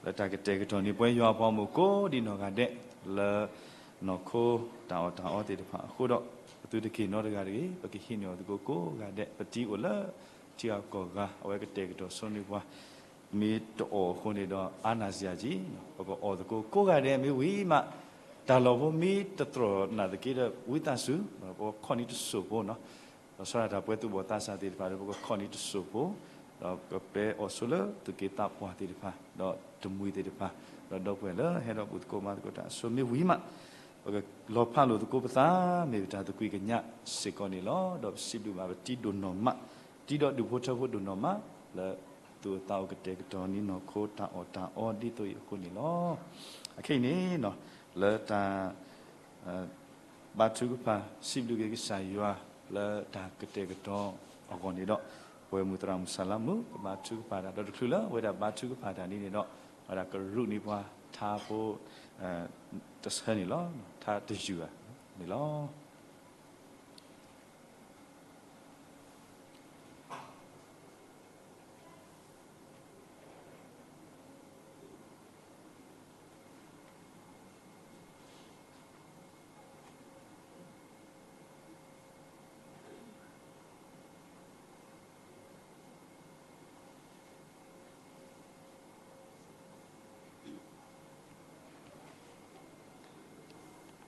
လၢတၢ်ကတဲာ်ကတီၤန့ၢ်ပှၤယွၤအပှၤဂီၢ်မုၢ်ကိးဒံးနီၢ်ဂၤဒဲး, လၢ နီၢ်ခိတၢ်အီၣ်တၢ်အီသ့ၣ်တဖၣ်အဃိဒီး, ပသုတက့ၤနီတဂၤတဂ့ၤ, ပကဟံးန့ၢ်အီၤသကိးကိးဂၤဒဲး, ပတံၤအိၣ်လၢထံဂၤကီၢ်ဂၤ, အဝဲကတဲာ်ကတီၤဆိန့ၢ်ပှၤ, မ့ၢ်တအီၣ်အဃိန့ၣ်ဒီး အါနၢ်စယၤက့ၤ, ပကအီၣ်သကိးကိးဂၤဒဲးမ့ၢ်ဝံၤမး, တၢ်လီၢ်ဖိမ့ၢ်တတြီၢ်နၢ်သက့ဒီး ဝံသးစူၤ, ပကခီၣ်န့ၢ်တစိၢ်ဖိနီၤ ဒီးဆီဒၣ်တၢ်ပှဲၤသူၣ်ဘီၣ်သးစၢ်သ့ၣ်တဖၣ်ဒီး ပကခီၣ်န့ၢ်တစိၢ်ဖိ, ဒီးကပဲအီၣ်ဆိလၢသူၣ်က့သးပှၢ်သ့ၣ်တဖၣ်, ဒီးတမှံၤသ့ၣ်တဖၣ်, ဒီးဒီပုၢ်ဝဲၢ်လၢဟဲဒီးဘူၣ်သကိးမၤသကိးတၢ်အစိၤမ့ၢ်ဝံၤမး, ပကလီၤဖးလိာ်သကိးပသး မ့ၢ်ပတၢ်သကွံာ်ကညးစ့ၢ်ကီးန့ၣ်လီၤ. ဒီးပစံးဘျုးဘၣ်ပတံၤဒိၣ်နီၢ်မး, တံၤဒီးဒူၣ်ဖိထၢဖိဒိၣ်နီၢ်မး, လၢသူၣ်အိၣ်သးအိၣ်ကတဲာ်ကတီၤန့ၢ်နီၢ်ခိတၢ်အီၣ်တၢ်အီဒ်သိးအံၤအဃိန့ၣ်လီၤ. အခဲအံၤန့ၣ်, လၢတၢ် ဘါထုကဖၣ်စံးဘျုးက့ၤကစၢ်ယွၤလၢတၢ်ကတဲာ်ကတီၤအဂီၢ်န့ၣ်ဒီး, ပဝဲမုၢ်သရၣ်မုၢ်ဆါလါမုၢ် ကဘါထုကဖၣ်တၢ်, ဒီးတချုးလၢအဝဲဒၣ်ဘါထုကဖၣ်တၢ်န့ၣ်န့ၣ်ဒီး, ဝဲဒၣ်ကရူၢ်န့ၢ်ပှၤထါဖိ တဆၢန့ၣ်လီၤ, ထါတယုၢ်ဧါန့ၣ်လီၤ.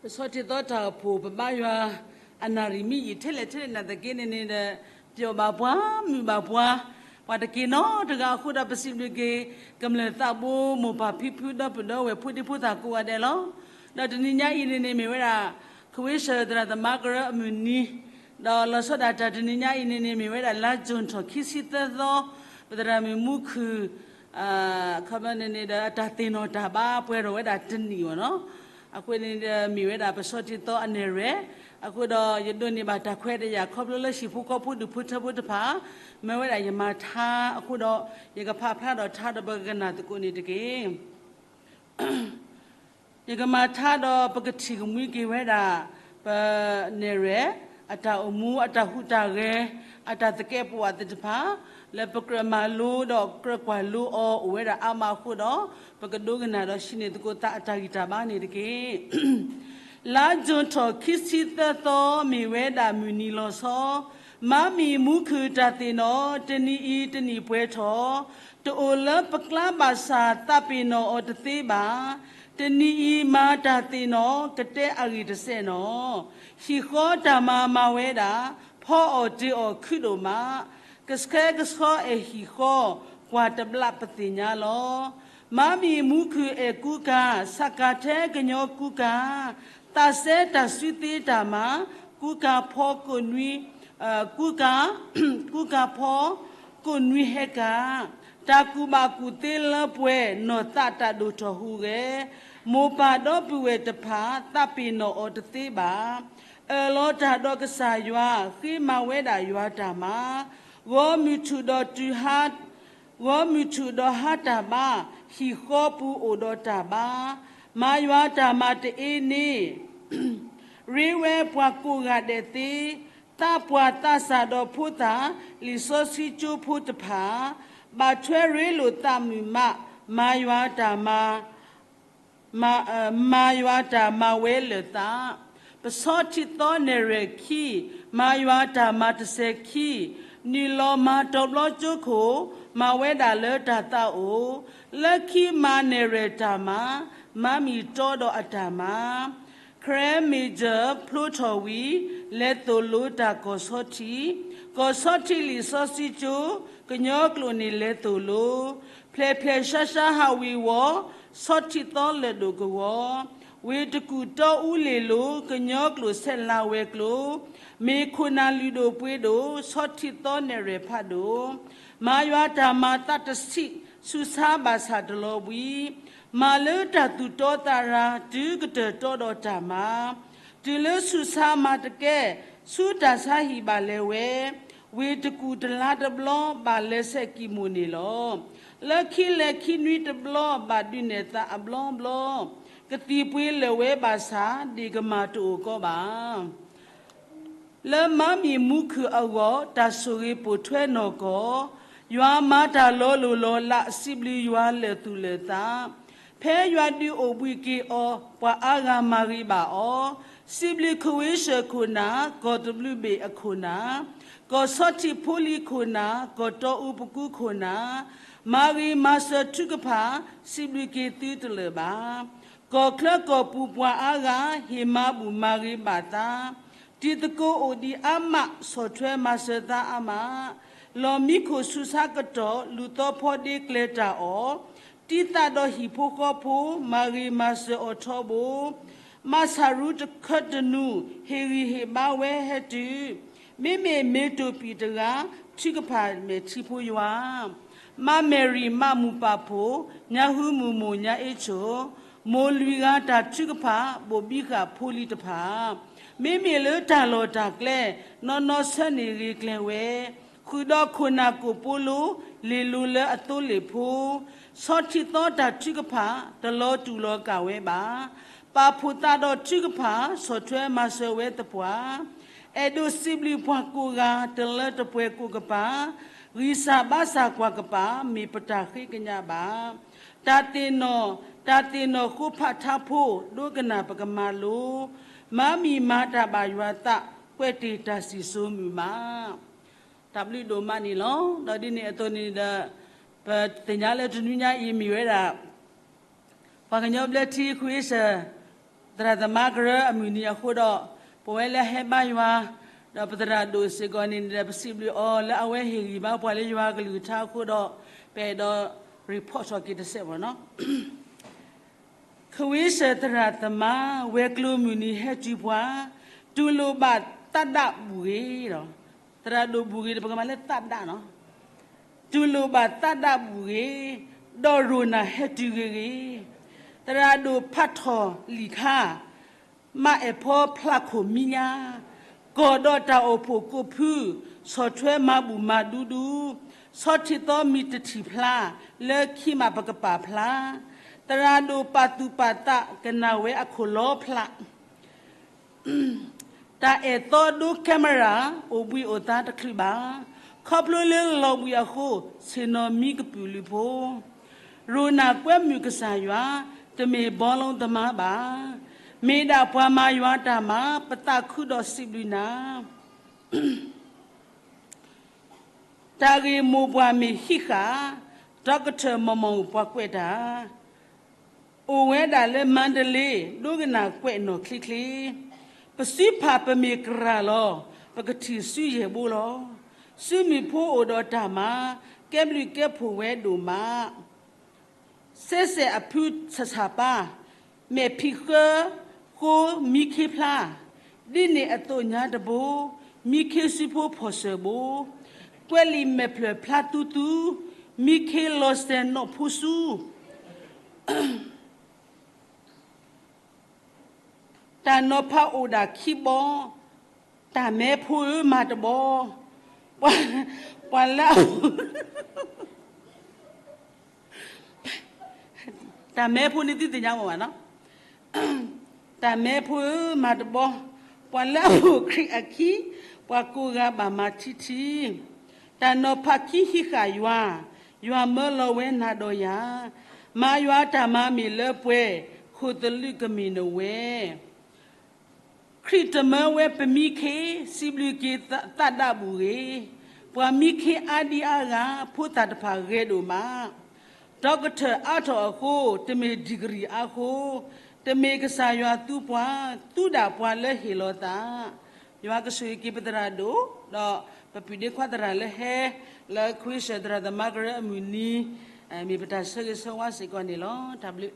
ပဆီၣ်တံၢ်သီတၢ်အိၣ်ဖှိၣ် ပဘါယွၤအနၣ်ရံၣ်မ့ၢ်ယံာ်ထဲလဲၣ်ထဲလဲၣ်နာ်သက့န့ၣ်န့ၣ်ဒီး, ပျီၣ်ဘၣ်ပှၤ, မုာ်ဘၣ်ပှၤ, ပှၤတက့ၤနီတဂၤအဃိဒီး ပစံးဘျုးက့ၤ ကမျၢၢ်သးဘိ မိၢ်ပၢ်ဖံဖု ဒီပုၢ်ဒီဝဲၢ် ဖိဒံဖိသၣ်ကိးဂၤဒဲးလီၤ. ဒီးတနံၤညါအံၤန့ၣ်န့ၣ် မ့ၢ်ဝဲဒၣ် ခဝ့ၡၢၣ်သရၣ်သမါကရၢအမုၢ်နံၤ, ဒီးလီၤဆီဒၣ်တၢ်တနံၤညါအံၤန့ၣ်န့ၣ် မ့ၢ်ဝဲဒၣ်လါကၠူၣ်ထီၣ်ခံဆံသၢသီ, ပသရၣ်မုၣ်မူခုၣ် ခီပညီန့ၣ်န့ၣ်ဒီး အတၢ်သ့ၣ်နီၣ်တၢ်ဘါပှဲၤထီၣ်ဝဲဒၣ်တနံၣ်ဘၣ်နီၤ. အဃိန့ၣ်ဒီး မ့ၢ်ဝဲဒၣ်ပဆီၣ်တံၢ်သီအနဲၣ်ရွဲၣ်, အဃိဒီးယဒိးန့ၢ်ဘၣ်တၢ်ခွဲးတၢ်ယာ် ခီဖျိလၢဟံၣ်ဖိဃီဖိဒူၣ်ဖိထၢဖိတဖၣ်, မ့ၢ်ဝဲဒၣ်ယမၤထါအဃိဒီး, ယကဖးဖျါဒီးထါဒီးပကကနၣ်သကိးန့ၣ်တက့ၢ်. ယကမၤထါဒီးပကထံၣ်ကမှံက့ၤဝဲဒၣ် ပနဲၣ်ရွဲၣ် အတၢ်အိၣ်မူ အတၢ်ဟူးတၢ်ဂဲၤ အတၢ်သကဲးပဝးသ့ၣ်တဖၣ်, လၢပကြၢးမၤလိဒီးကြၢးကွၢ်လိအီၤ အိၣ်ဝဲဒၣ်အါမးအဃိဒီး, ပကဒိကနၣ်ဒီးဟံးန့ၢ်သကိးသးအတၢ်ဂံၢ်တၢ်ဘါန့ၣ်တက့ၢ်. လါကၠူၣ်ထီၣ်ခံဆံသၢသီ မ့ၢ်ဝဲဒၣ်မုၢ်နံၤလီၤဆီ, မၤမံၤမူခုၣ်တၢ်သ့ၣ်နီၣ် တနံၤအံၤတနံၣ်ပှဲၤထီၣ်, တအိၣ်လၢပကျါဘၣ်ဆၣ် သးပ့ၤနီၣ်အီၤတသ့ဘၣ်. တနံၤအံၤမၤတၢ်သ့ၣ်နီၣ် ကတဲအဂ့ၢ်တစဲးနီၣ်. ဟံၣ်ဃီတၢ်မၤမၤဝဲဒၣ်, ဖီအီၣ်တ့ၢ်အီၣ်ခုဒိၣ်မး, ကဆှဲကဆှီအဲၣ်ဟံၣ်ဃီ, ကွၢ်တဘျးပသ့ၣ်ညါလီၤ. မၤမံၤမူခုၣ်အဲၣ်ကူကၤ, ဆးကၤထဲကညီကူကၤ, သးစဲတၢ်စုသ့တၢ်မၤ, ကူကၤဖီကိးနွံ, ကူကၤ, ကူကၤဖီ ကိးနွံဟဲကၤ, တၢ်ကူၣ်ဘၣ်ကူၣ်သ့လၢပှဲၤ နီၢ်သးတၢ်ဒိၣ်ထီၣ်ဟူးဂဲၤ, မိၢ်ပၢ်ဒီပုၢ်ဝဲၢ်တဖၣ် သးပ့ၤနီၣ်အီၤတသ့ဘၣ်. အၢၣ်လီၤတၢ်ဒီးကစၢ်ယွၤ, ဃ့မၤဝဲဒၣ်ယွၤတၢ်မၤ, ဂီၤမုၢ်ထူၣ်ဒီးတုၤဟါ, ဂီၤမုၢ်ထူၣ်ဒီးဟါတၢ်ဘါ, ဟံၣ်ဃီပူၤအိၣ်ဒီးတၢ်ဘါ, မၤယွၤတၢ်မၤတအ့န့ၣ် ရ့ဝဲပှၤကိးဂၤဒဲးသ့, သးပှၢ်သးစၢ်ဒီးဖိသၣ်, လံာ်စီဆှံကၠိဖိတဖၣ်, ဘၣ်ထွဲရ့လိာ်သးမုာ်မး, မၤယွၤတၢ်မၤ, မၤ, မၤယွၤတၢ်မၤဝဲလၢာ်သး, ပဆီထံသီနဲၣ်ရွဲၣ်ခံ, မၤယွၤတၢ်မၤတစဲးခံ, နုာ်လီၤမၤတီၤဘျီကၠိခိၣ်, မၤဝဲဒၣ်လၢတၢ်သးအိၣ်, လၢခံမၤနဲၣ်ရွဲၣ်တၢ်မၤ, မၤမံၤတီဒီးအတၢ်မၤ ခရဲမ့ၢ်စၢၢ်ဖျိထီၣ်ဝံၤ, လဲၤသိၣ်လိတၢ်ကီၢ်ဆီထံး, ကီၢ်ဆီထံးလံာ်စီဆှံကၠိ, ကညီကျိာ်န့ၣ်လဲၤသိၣ်လိ, ဖျဲၣ်ဖျဲၣ်ရှါရှါဟးဝ့ၤဝီၤ, ဆီထံးသီလၢာ်ဒိၣ်ကဝီၤ, ဝ့ၢ်တကူၣ်တီအူလ့ၤလိၤ, ကညီကျိာ်ဆဲးလၤဝဲၤကျိၤ, မ့ၢ်ခိၣ်နၢ်လုၢ်ဒိၣ်ပှ့ၤဒိၣ်, ဆီထံးသီနဲၣ်ရွဲၣ်ဖးဒိၣ်, မၤယွၤတၢ်မၤသးတဆံး, ဆူးဆါဘၣ်ဆၣ်တလီၤဘှံး, မၤလၢတၢ်သူၣ်တီသးရၤ, တုၤကတၢၢ်တီဒီးတၢ်မၤ, တုၤလၢဆူးဆါမၤတကဲ, ဆူတၢ်ဆါဟံၣ်ဘၣ်လဲၤဝဲ, ဝ့ၢ်တကူၣ်တလါတဘျီ, ဘၣ်လဲၤဆဲးကံၢ်မိၢ်န့ၣ်လီၤ. လၢခံလဲၤခံနွံတဘျီ, ဘၣ်ဒုးနဲၣ်သးအဘျီဘျီ, ကသံၣ်ပှ့ၤလၢာ်ဝဲဘၣ်ဆၣ်, ဒ့ၣ်ကမၢ်တအိၣ်ကီးဘၣ်. လၢမၤမံၤမူခုၣ်အဂီၢ်, တၢ်ဆိၣ်ဂ့ၤပိာ်ထွဲနီၢ်ကီၢ်, ယွၤမၤတၢ်လီၤလိၢ်လီၤလး, စံးဘျုးယွၤလၢာ်သူၣ်လၢာ်သး, ဖဲယွၤဒုးအိၣ်ဘှံးက့ၤအီၤ, ပှၤအါဂၤမၤဂ့ၤဘၣ်အီၤ, စံးဘျုးခဝ့ၡၢၣ်ခိၣ်နၢ်, ကီၢ်တဘျုးဘ့ၣ်အခိၣ်နၢ်, ကီၢ်ဆီထံးဖိလံၤခိၣ်နၢ်, ကီၢ်တီအူပကူခိၣ်နၢ်, မၤဂ့ၤမၤစၢၤထုကဖၣ်, စံးဘျုးက့ၤသုတလၢာ်ဘၣ်. ကီၢ်ချၢကီၢ်ပူၤပှၤအါဂၤ, ဟ့ၣ်မၤဘူၣ်မၤဂ့ၤဘၣ်သး, တံၤသကိးအိၣ်ဒံးအါမး, ဆီၣ်ထွဲမၤစၢၤသးအါမး, လီၢ်မံခိၣ်ဆူးဆါကတီၢ်, လူၤသီဖီဒ့ကျဲၤတၢ်အီၣ်, တံၤသၣ်ဒီးဟံၣ်ဖိဃီဖိ, မၤဂ့ၤမၤစၢၤအီၤထီဘိ, မၤဆၣ်ရူတခၢတနူၤ, ဟ့ၣ်ဂံၢ်ဟ့ၣ်ဘါဝဲဟဲတုၤ, မ့မ့ၢ်မ့ၢ်တိၢ်ပံၣ်တဂၤ, ထုကဖၣ်မဲာ်ထံဖိယွၤ မါမဲာ်ရံၤမးမူးပာ်ဖှိၣ်, ညါဟုမူးမိၢ်ညါအ့ၣ်ဆိၣ်, မိၢ်လွံၢ်ဂၤတၢ်ထုကဖၣ်, ဘိၣ်ဘံဃာ်ဖိလံၤတဖၣ်, မ့မ့ၢ်လၢတၢ်လီၢ်တၢ်ကျဲ, နီၢ်နီၢ်ဆၢန့ၢ်ဂ့ၤကျဲၤဝဲ, ဃုာ်ဒီးခိၣ်နၢ်ကိၣ်ပီလိ, လ့ၢ်လိၤလၢအသိလ့ၣ်ဖိ, ဆီထံးသီတၢ်ထုကဖၣ်, တလီၤတူၢ်လီၤကာ်ဝဲဘၣ်. ပာ်ဖှိၣ်သးဒီးထုကဖၣ်, ဆီၣ်ထွဲမၤစၢၤဝဲသပှၢ်, အဲၣ်ဒိးစံးဘျုးပှၤကိးဂၤ, တလၢတပှဲၤကိးကပၤ, ဂံၢ်စၢ်ဘါစၢ်ကွၢ်ကပၤ, မ့ၢ်ပတၢ်ဃ့ကညးဘၣ်. တၢ်သ့ၣ်နီၣ်, တၢ်သ့ၣ်နီၣ်ဃိဖးထါဖိ, ဒိကနၣ်ပကမၤလိ, မၤမံၤမၤတၢ်ဘၣ်ယွၤသး, ကွဲးတ့ၢ်တၢ်စံၣ်စိၤမုာ်မး. တၢ်ဘျုးဒိၣ်မးန့ၣ်လီၤ. ဒီးဒ်န့ၣ်အသိးန့ၣ်ဒီး, ပသ့ၣ်ညါလၢတနွံညါအံၤမ့ၢ်ဝဲဒၣ် ပှၤကညီဘျၢထံခဝ့ၡၢၣ် သရၣ်သမါကရၢအမုၢ်နံၤအဃိဒီး, ပဝဲလၢဟဲဘါယွၤ, ဒီးပသရၣ်ဒိၣ်စ့ၢ်ကီးန့ၣ်ဒီး ပစံးဘျုးအီၤလၢအဝဲဟ့ၣ်ဂံၢ်ဘါပှၤလၢယွၤကလုၢ်ကထါအဃိဒီး, ပအဲၣ်ဒိး report ထီၣ်က့ၤတစဲးမ့ၢ်နီၤ. ခဝ့ၡၢၣ်သရၣ်သမါ ဝဲၤကျိၤမုၢ်နံၤဟဲတုၤပှၤ, တူၢ်လိာ်ဘၣ်သးဒၣ်ဘူၣ်ဂ့ၤဒီး, သရၣ်ဒိၣ်ဘူၣ်ဂ့ၤဒီး ပကမၤလၢသးဒၣ်နီၤ, တူၢ်လိာ်ဘၣ်သးဒၣ်ဘူၣ်ဂ့ၤ, ဒီးရိၣ်နၢ်ဟဲတုၤဂ့ၤဂ့ၤ, သရၣ်ဒိၣ်ဖးထီၣ်လံာ်ခါ မၤအဲၣ်ဖီဖျါခိၣ်မံညါ, ကီၢ်ဒီးတၢ်အိၣ်ဖှိၣ်ကိးဖု, ဆီၣ်ထွဲမၤဘူၣ်မၤဒူဒူ, ဆီထံးသီမံၤတထံၣ်ဖျါ, လၢခံမးပကပာ်ဖျါ, သရၣ်ဒိၣ်ပာ်သူၣ်ပာ်သးကနၣ်ဝဲအခိၣ်လီဖျး တၢ်အဲၣ်သီဒိ camera အိၣ်ဘှံးအိၣ်သါတချုးဘၣ်, ခီဖျိလၢလီၤဘှံးအဃိ, ဆ့ၣ်နီၤမံကပုာ်လုးဖိ, ရိၣ်နၢ်ကွဲမုာ်ကစၢ်ယွၤ, တမ့ၢ်ဘီလိသမားဘၣ်, မ့ၢ်ဒၣ်ပှၤမၤယွၤတၢ်မၤ, ပသးခုဒီးစံးဘျုးနၤ တၢ်ဂ့ၢ်မိၢ်ပှၢ်မ့ၢ်ဟံးဃာ်, ဒီကထၢၣ်မီၢ်မီၢ်ပှၤကွဲးတၢ်, အိၣ်ဝဲဒၣ်လၢမါဒလ့, ဒိကနၣ်ကွဲးနီၣ်ချ့ချ့, ပစုဖးပမ့ၢ်ကြၢ်လီၤ, ပကထံၣ်စုယဲၢ်ဘိလီၤ, စုမုၢ်ဖိအိၣ်ဒီးတၢ်မၤ, ကဲဘျုးကဲဖှိၣ်ဝဲဒိၣ်မး စဲးစဲးအဖုဆးဆးပၢ်, မဲာ်ဖံးဃၢဃိမံခ့ဖျါ, ဒ်န့ၣ်အသိးညါတဘိ, မံခ့စုဖိဖီၣ်စၢၤဘိ, ကွဲးလံာ်မဲာ်ဖျၢၣ်ဖျါသူသူ, မံခ့လီၤစဲၤနီၣ်ဖိဆူ, တၢ်နီၤဖးအိၣ်ဒၣ်ခံဘီ, တၢ်မဲဖိဧၢမၤတဘီ, ပှၤ, ပှၤလၢအ တၢ်မဲဖိန့ၣ်သုသ့ၣ်ညါမ့ၢ်ဘၣ်နီၤ, တၢ်မဲဖိဧၢမၤတဘီ, ပှၤလၢအအိၣ်ခရံာ်အခံ, ပှၤကိးဂၤဘၣ်မၤထံထံ, တၢ်နီၤဖးခံဟံးဃာ်ယွၤ, ယွၤမၢလီၤဝဲနၤဒီးယၤ, မၤယွၤတၢ်မၤမ့ၢ်လၢပှဲၤ, ခိၣ်သလုးကမ့ၢ်နဝဲ ခရံာ်တမၢဝဲပမံခ့, စံးဘျုးက့ၤသးဒၣ်ဘူၣ်ဂ့ၤ, ပှၤမံခ့အါဒံအါဂၤ, ဖိသၣ်တဖၣ်ဂဲၤဒိၣ်မး, ဒီကထၢၣ်အါထီၣ်အဃိ, တမ့ၢ်ဒံၣ်ကရံၣ်အါဃိ, တမ့ၢ်ကစၢ်ယွၤသူပှၤ, သူဒၣ်ပှၤလၢဟ့ၣ်လီၤသး, ယွၤကဆိၣ်ဂ့ၤက့ၤပသရၣ်ဒိၣ်, ဒီးပပုၢ်ဒ့ခွါသရၣ်လၢဟဲ, လၢခရံာ်စၢၢ်သရၣ်သမါကရၢအမုၢ်နံၤ, မ့ၢ်ပတၢ်ဆၢဂ့ၤဆၢဝါစ့ၢ်ကီးန့ၣ်လီၤ. တၢ်ဘျုး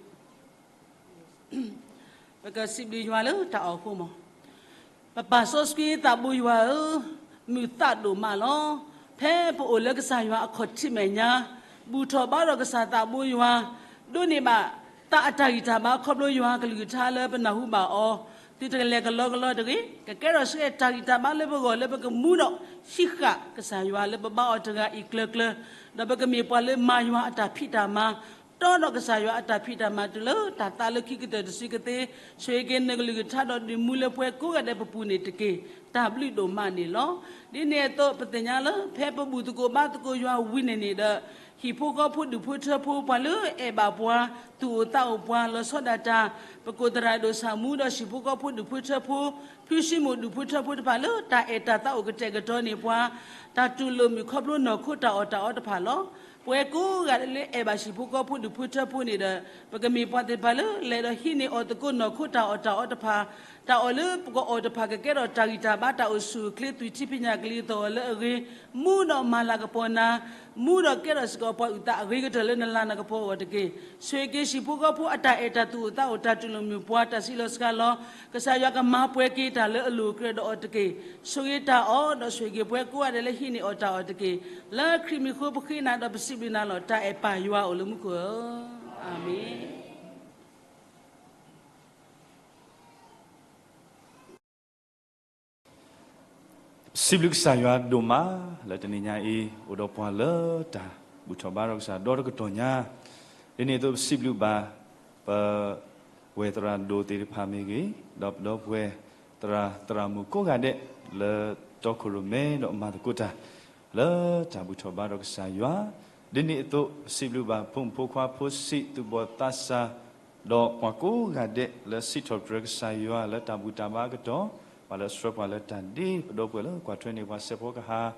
ပကစံးဘျုးယွၤလၢတၢ်အီၣ်အဃိမး, ပပၢ်စီဆှံသးဘိယွၤဧၢ, မုာ်သးဒိၣ်မးလီၤ. ဖဲပအိၣ်လၢကစၢ်ယွၤအခီၣ်ထံးမဲာ်ညါ, ဘူၣ်ထီၣ်ဘါထီၣ်ကစၢ်သးဘိယွၤ, ဒိးန့ၢ်ဘၣ်သးအတၢ်ဂံၢ်တၢ်ဘါခီဖျိယွၤအကလုၢ်ကထါလၢပနၢ်ဟူဘၣ်အီၤ, သုတကလဲၤကလီကလီတဂ့ၤ, ကကဲထီၣ်ဆူတၢ်ဂံၢ်တၢ်ဘါလၢပဂီၢ်လၢပကမူဒီးဟံးဃာ်ကစၢ်ယွၤလၢပဘါအီၤတဂၤအံၤကျၢၤကျၢၤ, ဒီးပကမ့ၢ်ပှၤလၢမၤယွၤအတၢ်ဖံးတၢ်မၤ, တီဒီးကစၢ်ယွၤအတၢ်ဖံးတၢ်မၤတုၤလၢတၢ်သးလၢခံကတၢၢ်တစုကသ့, ဆိၣ်ဂ့ၤက့ၤနကလုၢ်ကထါဒီးဒုးမူလၢပှဲၤကိးဂၤဒဲးပပူၤန့ၣ်တက့ၢ်. တၢ်ဘျုးဒိၣ်မးန့ၣ်လီၤ. ဒ်န့ၣ်အသိးပသ့ၣ်ညါလၢ ဖဲပဘူၣ်သကိးဘါသကိးယွၤဝံၤန့ၣ်န့ၣ်ဒီး, ဟံၣ်ဖိဃီဖိဒူၣ်ဖိထၢဖိ ပှၤလၢအဲၣ်ဘၣ်ပှၤ, သူၣ်အိၣ်သးအိၣ်ပှၤ, လီၤဆီဒၣ်တၢ်, ပကိးသရၣ်ဒိၣ်ဆၣ်မူဒီးဟံၣ်ဖိဃီဖိဒူၣ်ဖိထၢဖိ, ဖုစံမိၣ်ဒူၣ်ဖိထၢဖိတဖၣ်လၢတၢ်အဲၣ်တၢ်သးအိၣ်ကတဲာ်ကတီၤန့ၢ်ပှၤ, တၢ်တူၢ်လိာ်မုာ်ခီဖျိနီၢ်ခိတၢ်အီၣ်တၢ်အီတဖၣ်လီၤ. ပဝဲကိးဂၤဒဲးလၢအဲၣ်ဘၣ်ဟံၣ်ဖိဃီဖိဒူၣ်ဖိထၢဖိန့ၣ်ဒီး, ပကမ့ၢ်ပှၤသ့ၣ်တဖၣ်လၢလဲၤဒီးဟံးန့ၢ်အီၣ်သကိးနီၢ်ခိတၢ်အီၣ်တၢ်အီတဖၣ်, တၢ်အီၣ်လၢပကအီၣ်တဖၣ်ကကဲထီၣ်တၢ်ဂံၢ်တၢ်ဘါတၢ်အိၣ်ဆူၣ်အိၣ်ချ့ သွံၣ်ထံဖံးညၣ်ကလံၤသီၣ်ဂီၤလၢအဂ့ၤ, မူဒီးမၤလၤကပီၤနၤ, မူဒီးကဲထီၣ်စ့ၢ်ကီးပှၤအုၣ်သးအဂ့ၤကတၢၢ်လၢနလၤနကပီၤအဂီၢ်တက့ၢ်. ဆိၣ်ဂ့ၤက့ၤဟံၣ်ဖိဃီဖိအတၢ်အဲၣ်တၢ်သူၣ်အိၣ်သးအိၣ် တၢ်တူၢ်လိာ်မုာ်ပှၤ တၢ်စံးလီၤစှၤလီၤ, ကစၢ်ယွၤကမၤပှဲၤက့ၤတၢ်လၢအလိၤအကြၢးဒီးအီၤတက့ၢ်. ဆိၣ်ဂ့ၤတၢ်အီၣ်ဒီး ဆိၣ်ဂ့ၤက့ၤပဝဲကိးဂၤဒဲးလၢဟံးန့ၢ်အီၣ်တၢ်အီၣ်တက့ၢ်. လၢခရံာ်မံၤအဃိပဃ့နၤဒီးပစံးဘျုးနၤလီၤ. တၢ်အဲၣ်ပၢ်ယွၤအိၣ်လၢမူခိၣ်ဧၢ, အၤမ့ၣ်. စံးဘျုးကစၢ်ယွၤဒိၣ်မး လၢတနံၤညါအံၤ အိၣ်ဒီးပှၤလၢတၢ်ဘူၣ်ထီၣ်ဘါထီၣ်ကစၢ်ဒီတကတီၢ်ညါ, ဒ်န့ၣ်အသိးပစံးဘျုးဘၣ် ပဝဲၢ်သရၣ်ဒိၣ်သ့ၣ်တဖၣ်မ့ၢ်ဂ့ၤ, ဒီးပဒီပုၢ်ဝဲၢ်သရၣ်သရၣ်မုၣ်ကိးဂၤဒဲး လၢတီခိၣ်ရိၣ်မဲဒီးမၤသကိးတၢ် လၢတၢ်ဘူၣ်ထီၣ်ဘါထီၣ်ကစၢ်ယွၤ, ဒ်န့ၣ်အသိးပစံးဘျုးဘၣ်ဖိမုၣ်ဖိခွါဖိဆံးသူၣ်ဘီၣ်သးစၢ် ဒီးပှၤကိးဂၤဒဲးလၢစံးထီၣ်ပတြၢၤကစၢ်ယွၤလၢတၢ်ဘူၣ်တၢ်ဘါအကတီၢ်, ပှၤလၢဆှၢပှၤလၢတၢ်ဒ့, ပဒီပုၢ်ဝဲၢ်လၢကွၢ်ထွဲန့ၢ်ပှၤစဲးဖီကဟၣ်,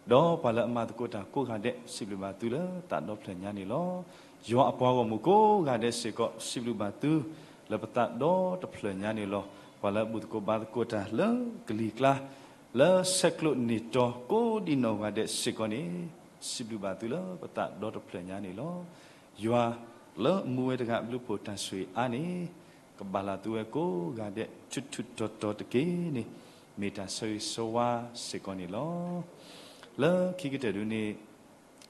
ဒီးပှၤလၢအမၤသကိးတၢ်ကိးဂၤဒဲး စံးဘျုးဘၣ်သုလၢသးဒီဖျၢၣ်ညါန့ၣ်လီၤ. ယွၤအပှၤဂီၢ်မုၢ်ကိးဂၤဒဲးစ့ၢ်ကီး စံးဘျုးဘၣ်သု လၢပသးဒီတဖျၢၣ်ညါန့ၣ်လီၤ. ပှၤလၢအဘူၣ်သကိးဘါသကိးတၢ်လၢကလံၤကျါ, လၢဆဲးကျိးန့ၢ်တီၤကိးဒံးနီၢ်ဂၤဒဲးစ့ၢ်ကီးန့ၣ်, စံးဘျုးဘၣ်သုလၢပသးဒီတဖျၢၣ်ညါန့ၣ်လီၤ. ယွၤလၢအမူဝဲတဂၤအဘျုးအဖှိၣ်တၢ်ဆိၣ်ဂ့ၤအါန့ၣ်, ကဘၣ်လၢ်သုဝဲကိးဂၤဒဲး ထူးထူးတီၤတီၤတက့ၢ်န့ၣ်, မ့ၢ်တၢ်ဆၢဂ့ၤဆၢဝါစ့ၢ်ကီးန့ၣ်လီၤ. လၢခံကတၢၢ်ဒုန့ၣ်,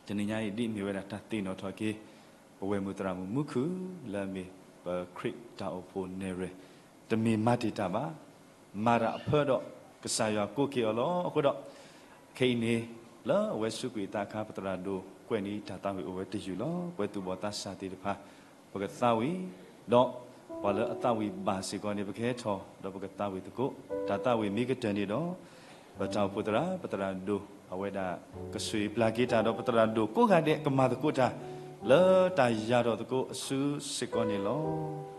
တနံၤညါအံၤဒ်အမ့ၢ်ဝဲဒၣ်တၢ်သ့ၣ်နီၣ်ထီၣ်က့ၤ ပဝဲၢ်မုၣ်သရၣ်မုၣ်မူခုၣ် လၢအမ့ၢ်ပခရံာ်တၢ်အိၣ်ဖှိၣ်နဲၣ်ရွဲၣ်, တမ့ၢ်မၤတ့ၢ်တၢ်ဘၣ်, မၤတၢ်အဖၢဒီး ကစၢ်ယွၤကိးက့ၤအီၤလီၤ. အဃိဒီး ခဲအံၤန့ၣ် လၢအဝဲစူးကွံာ်အသးအခါ ပသရၣ်ဒိၣ်ကွဲးန့ၢ်တၢ်သးဝံၣ်အိၣ်ဝဲတယုၢ်လီၤ. ပဝဲသူၣ်ဘီၣ်သးစၢ်သ့ၣ်တဖၣ် ပကသးဝံၣ်, ဒီးပှၤလၢအသးဝံၣ်ဘၣ်စ့ၢ်ကီးန့ၣ် ပကဟဲထီၣ်ဒီးပကသးဝံၣ်သကိး, တၢ်သးဝံၣ်မ့ၢ်ကတၢၢ်န့ၣ်ဒီး ပတၢ်အိၣ်ဖှိၣ်သရၣ် ပသရၣ်ဒိၣ် အဝဲဒၣ်ကဆိၣ်ဂ့ၤပျၢ်က့ၤတၢ်ဒီး ပသရၣ်ဒိၣ်ကိးဂၤဒဲးကမၤသကိးတၢ် လၢတၢ်ယၤထီၣ်သကိးအစုစ့ၢ်ကီးန့ၣ်လီၤ.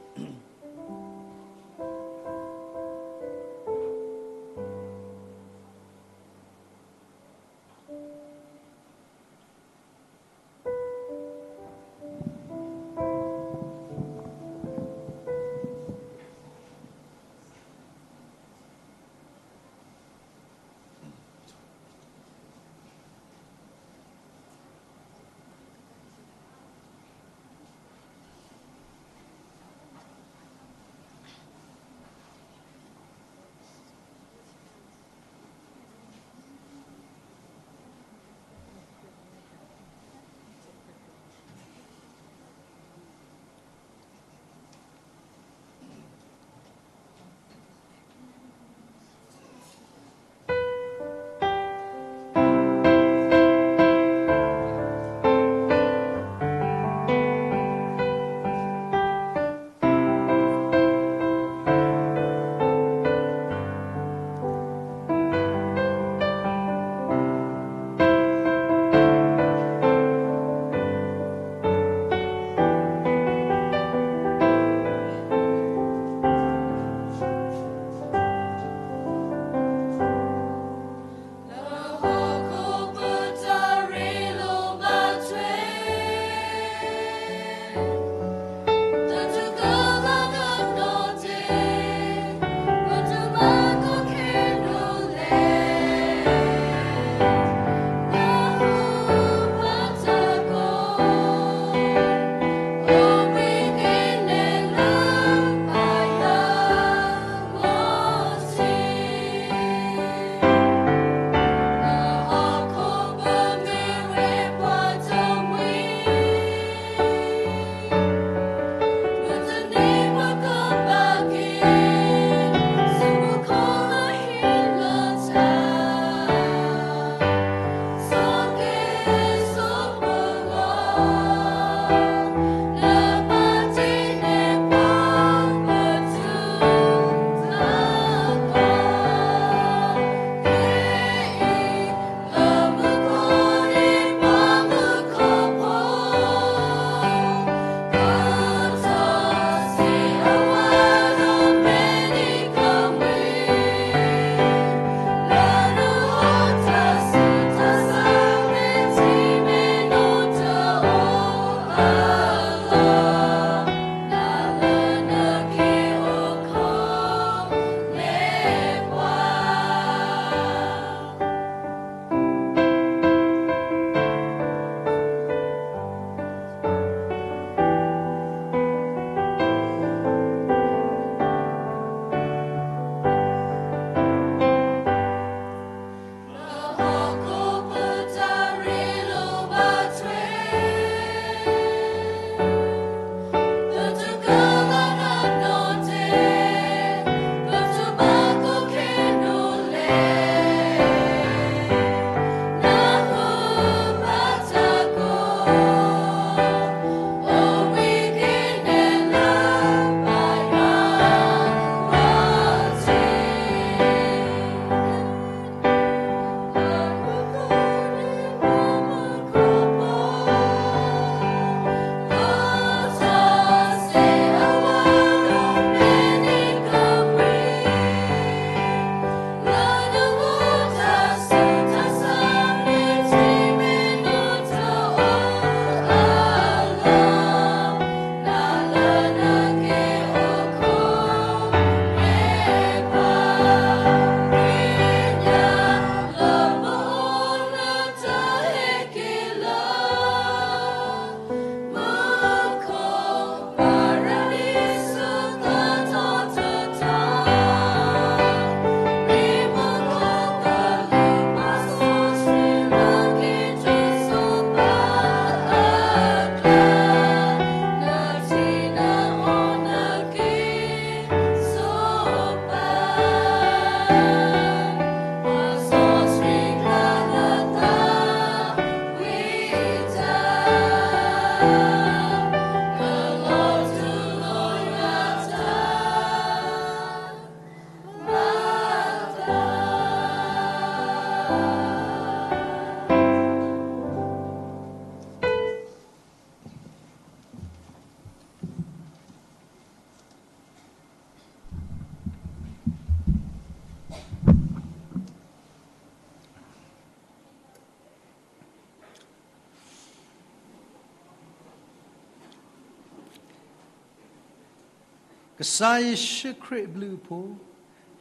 ကစၢ်ယ့ၣ်ၡူးခရံာ်အဘျုးအဖှိၣ်,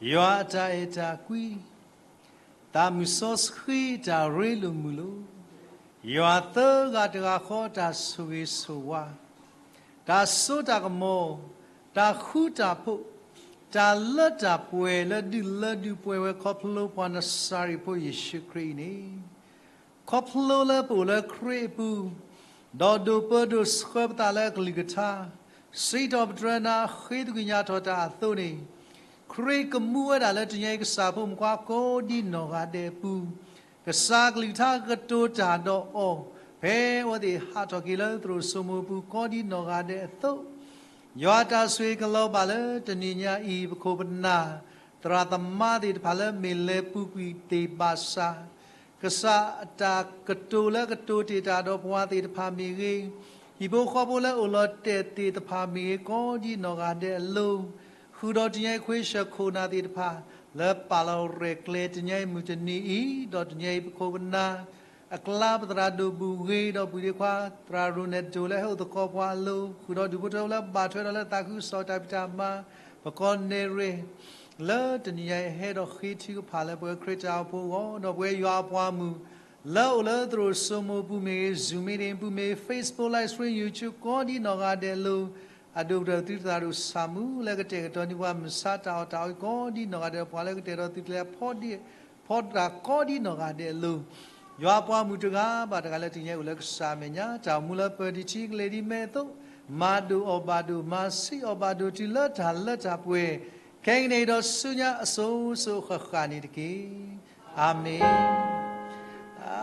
ယွၤအတၢ်အဲၣ်တၢ်ကွံ, သးမုၢ်စီဆှံအတၢ်ရ့လိာ်မုာ်လိာ်, ယွၤသၢဂၤတဂၤဃီအတၢ်ဆိၣ်ဂ့ၤဆိၣ်ဝါ, တၢ်စိတၢ်ကမီၤ, တၢ်ဃူတၢ်ဖိး, တၢ်လၢတၢ်ပှဲၤလၢဒုၣ်လၢဒူၣ်ပှဲၤဝဲခီဖျိပှၤနစၤရ့းဖိယ့ၣ်ၡူးခရံာ်အံၤန့ၣ် ခီဖျိလၢပအိၣ်လၢခရံာ်အပူၤ, ဒီးဒိးပၢဒိးဆှၢပသးလၢအကလုၢ်ကထါ, စံးထီၣ်ပတြၢၤနၤဃ့သကွံာ်ညါထီၣ်တၢ်အသိးန့ၣ်, ခရံာ်ကမူဝဲဒၣ်လၢတနံၤအံၤကစၢ်ဖိမုၣ်ခွါကိးဒ်နီၢ်ဂၤဒဲးအပူၤ, ကစၢ်အကလုၢ်ကထါကကတိၤတၢ်ဒီးအီၤ, ဖဲအဝဲသ့ၣ်ဟးထီၣ်က့ၤလၢသရိာ်စိမိၤအပူၤကိးဒ်နီၢ်ဂၤဒဲးအသိး ယွၤအတၢ်ဆိၣ်ဂ့ၤကလီၤဘၣ်လၢတနံၤညါအံၤ ပခိၣ်ပနၢ် သရၣ်သမါသ့ၣ်တဖၣ်လၢမ့ၢ်လဲၤပူၤကွံာ်သ့ၣ်ဘၣ်ဆၣ်, ကစၢ်အတၢ်ကတိၤလၢကတိၤတ့ၢ်တၢ်ဒီးပှၤသ့ၣ်တဖၣ်မ့ၢ်ဂ့ၤ, ဟံၣ်ဖိဃီဖိလၢအိၣ်လီၤတဲာ်သ့ၣ်တဖၣ်မ့ၢ်ဂ့ၤ ကိးဒ်နီၢ်ဂၤဒဲးအလိၤ, ဃုာ်ဒီးတနံၤအံၤခွ့ဆၢၣ်ခိၣ်နၢ်သ့ၣ်တဖၣ် လၢပာ်လီၤရဲၣ်ကျဲၤတနံၤအံၤမုၢ်တနံၤအံၤ, ဒီးတနံၤအံၤပခိၣ်ပနၢ် အကျါပသရၣ်ဒိၣ်ဘူၣ်ဂ့ၤ ဒီးပုၢ်ဒ့ခွါ သရၣ်ရိၣ်နဲၣ်ဒိၣ်လၢဟဲအိၣ်သကိးပှၤအလိၤ, ဃုာ်ဒီးဒူၣ်ဖိထၢဖိလၢဘၣ်ထွဲဒီးလၢသးခုကစီၣ်တၢ်ဖံးတၢ်မၤ, ပကီၢ်နဲၣ်ရွဲၣ် လၢတနံၤညါအံၤဟဲဒီးဃ့ထုကဖၣ်လၢပှၤခရံာ်တၢ်အိၣ်ဖှိၣ်အဂီၢ်, ဒီးပဝဲယွၤအပှၤမုၣ် လၢအိၣ်လၢသရိာ်စိမိၤအပူၤမ့ၢ်ဂ့ၤ, Zoom meeting အပူၤမ့ၢ်ဂ့ၤ, Facebook live stream, YouTube ကိးဒ်နီၢ်ဂၤဒဲးအလိၤ, အဒိၣ်ကတၢၢ်သုတသးဒိၣ်ဆၣ်မူလၢကတဲာ်ကတီၤန့ၢ်ပှၤမုၢ်ဆါတၢ်အီၣ်တၢ်အီကိးဒ်နီၢ်ဂၤဒဲး, ပှၤလၢကတဲာ်ကတီၤသုးကျဲၤ ဖီတၢ်ကိးဒ်နီၢ်ဂၤဒဲးအလိၤ, ယွၤအပှၤမုၣ်တဂၤဘၣ်တဂၤလၢတနံၤညါအံၤအိၣ်လၢကစၢ်အမဲာ်ညါ, တၢ်အိၣ်မူလၢပၢၤတံၢ်ထံကလဲၤဒ်အမ့ၢ်အသိး, မၤဒိၣ်အီၣ်ဘၣ်ဒိၣ်, မၤဆံးအီၣ်ဘၣ်ဒိၣ်တုၤလၢတၢ်လၢတၢ်ပှဲၤ, ခဲကနံၣ်အံၤဒီးဆူညါအစိၤစိၤအဃၣ်ဃၣ်န့ၣ်တက့ၢ်. အၤမ့ၣ်, အၤ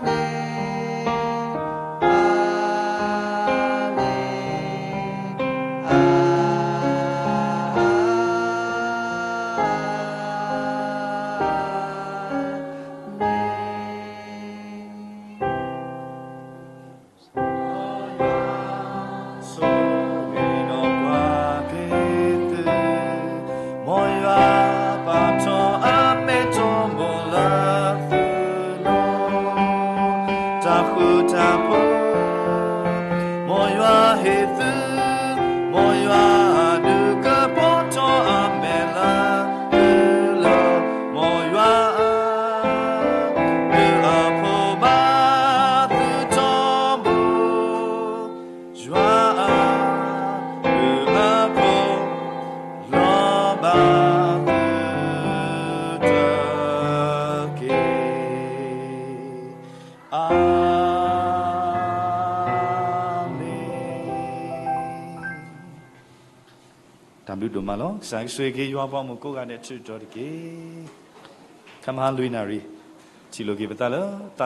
မ့ၣ်, အၤမ့ၣ်, အၤမ့ၣ်. ဆိၣ်ဂ့ၤဒီးပှၤက့ၤသု, မ်ယွၤပာ်ထီၣ်အမ့ၢ်တၢ်မူလၢသုလိၤ, တၢ်ဃူတၢ်ဖိး, မ်ယွၤဟ့ၣ်သု, မ်ယွၤဒုးကပီၤထီၣ်အမဲာ်လၢသုလၢ, မ်ယွၤ ဒုးအဖိဘၣ်သုထီဘိ, ယွၤအဒုးအဖိ လီၤဘၣ်သုတက့ၢ်. အၤမ့ၣ်. တၢ်ဘျုးဒိၣ်မးလီၤ. ကစၢ်ယွၤဆိၣ်ဂ့ၤက့ၤယွၤပှၤမုၣ်ကိးဂၤဒဲးဆူတီၤတက့ၢ်. ခဲမုၢ်ဟါလွံၢ်နၣ်ရံၣ်, ထံၣ်လိာ်က့ၤပသးလၢတၢ်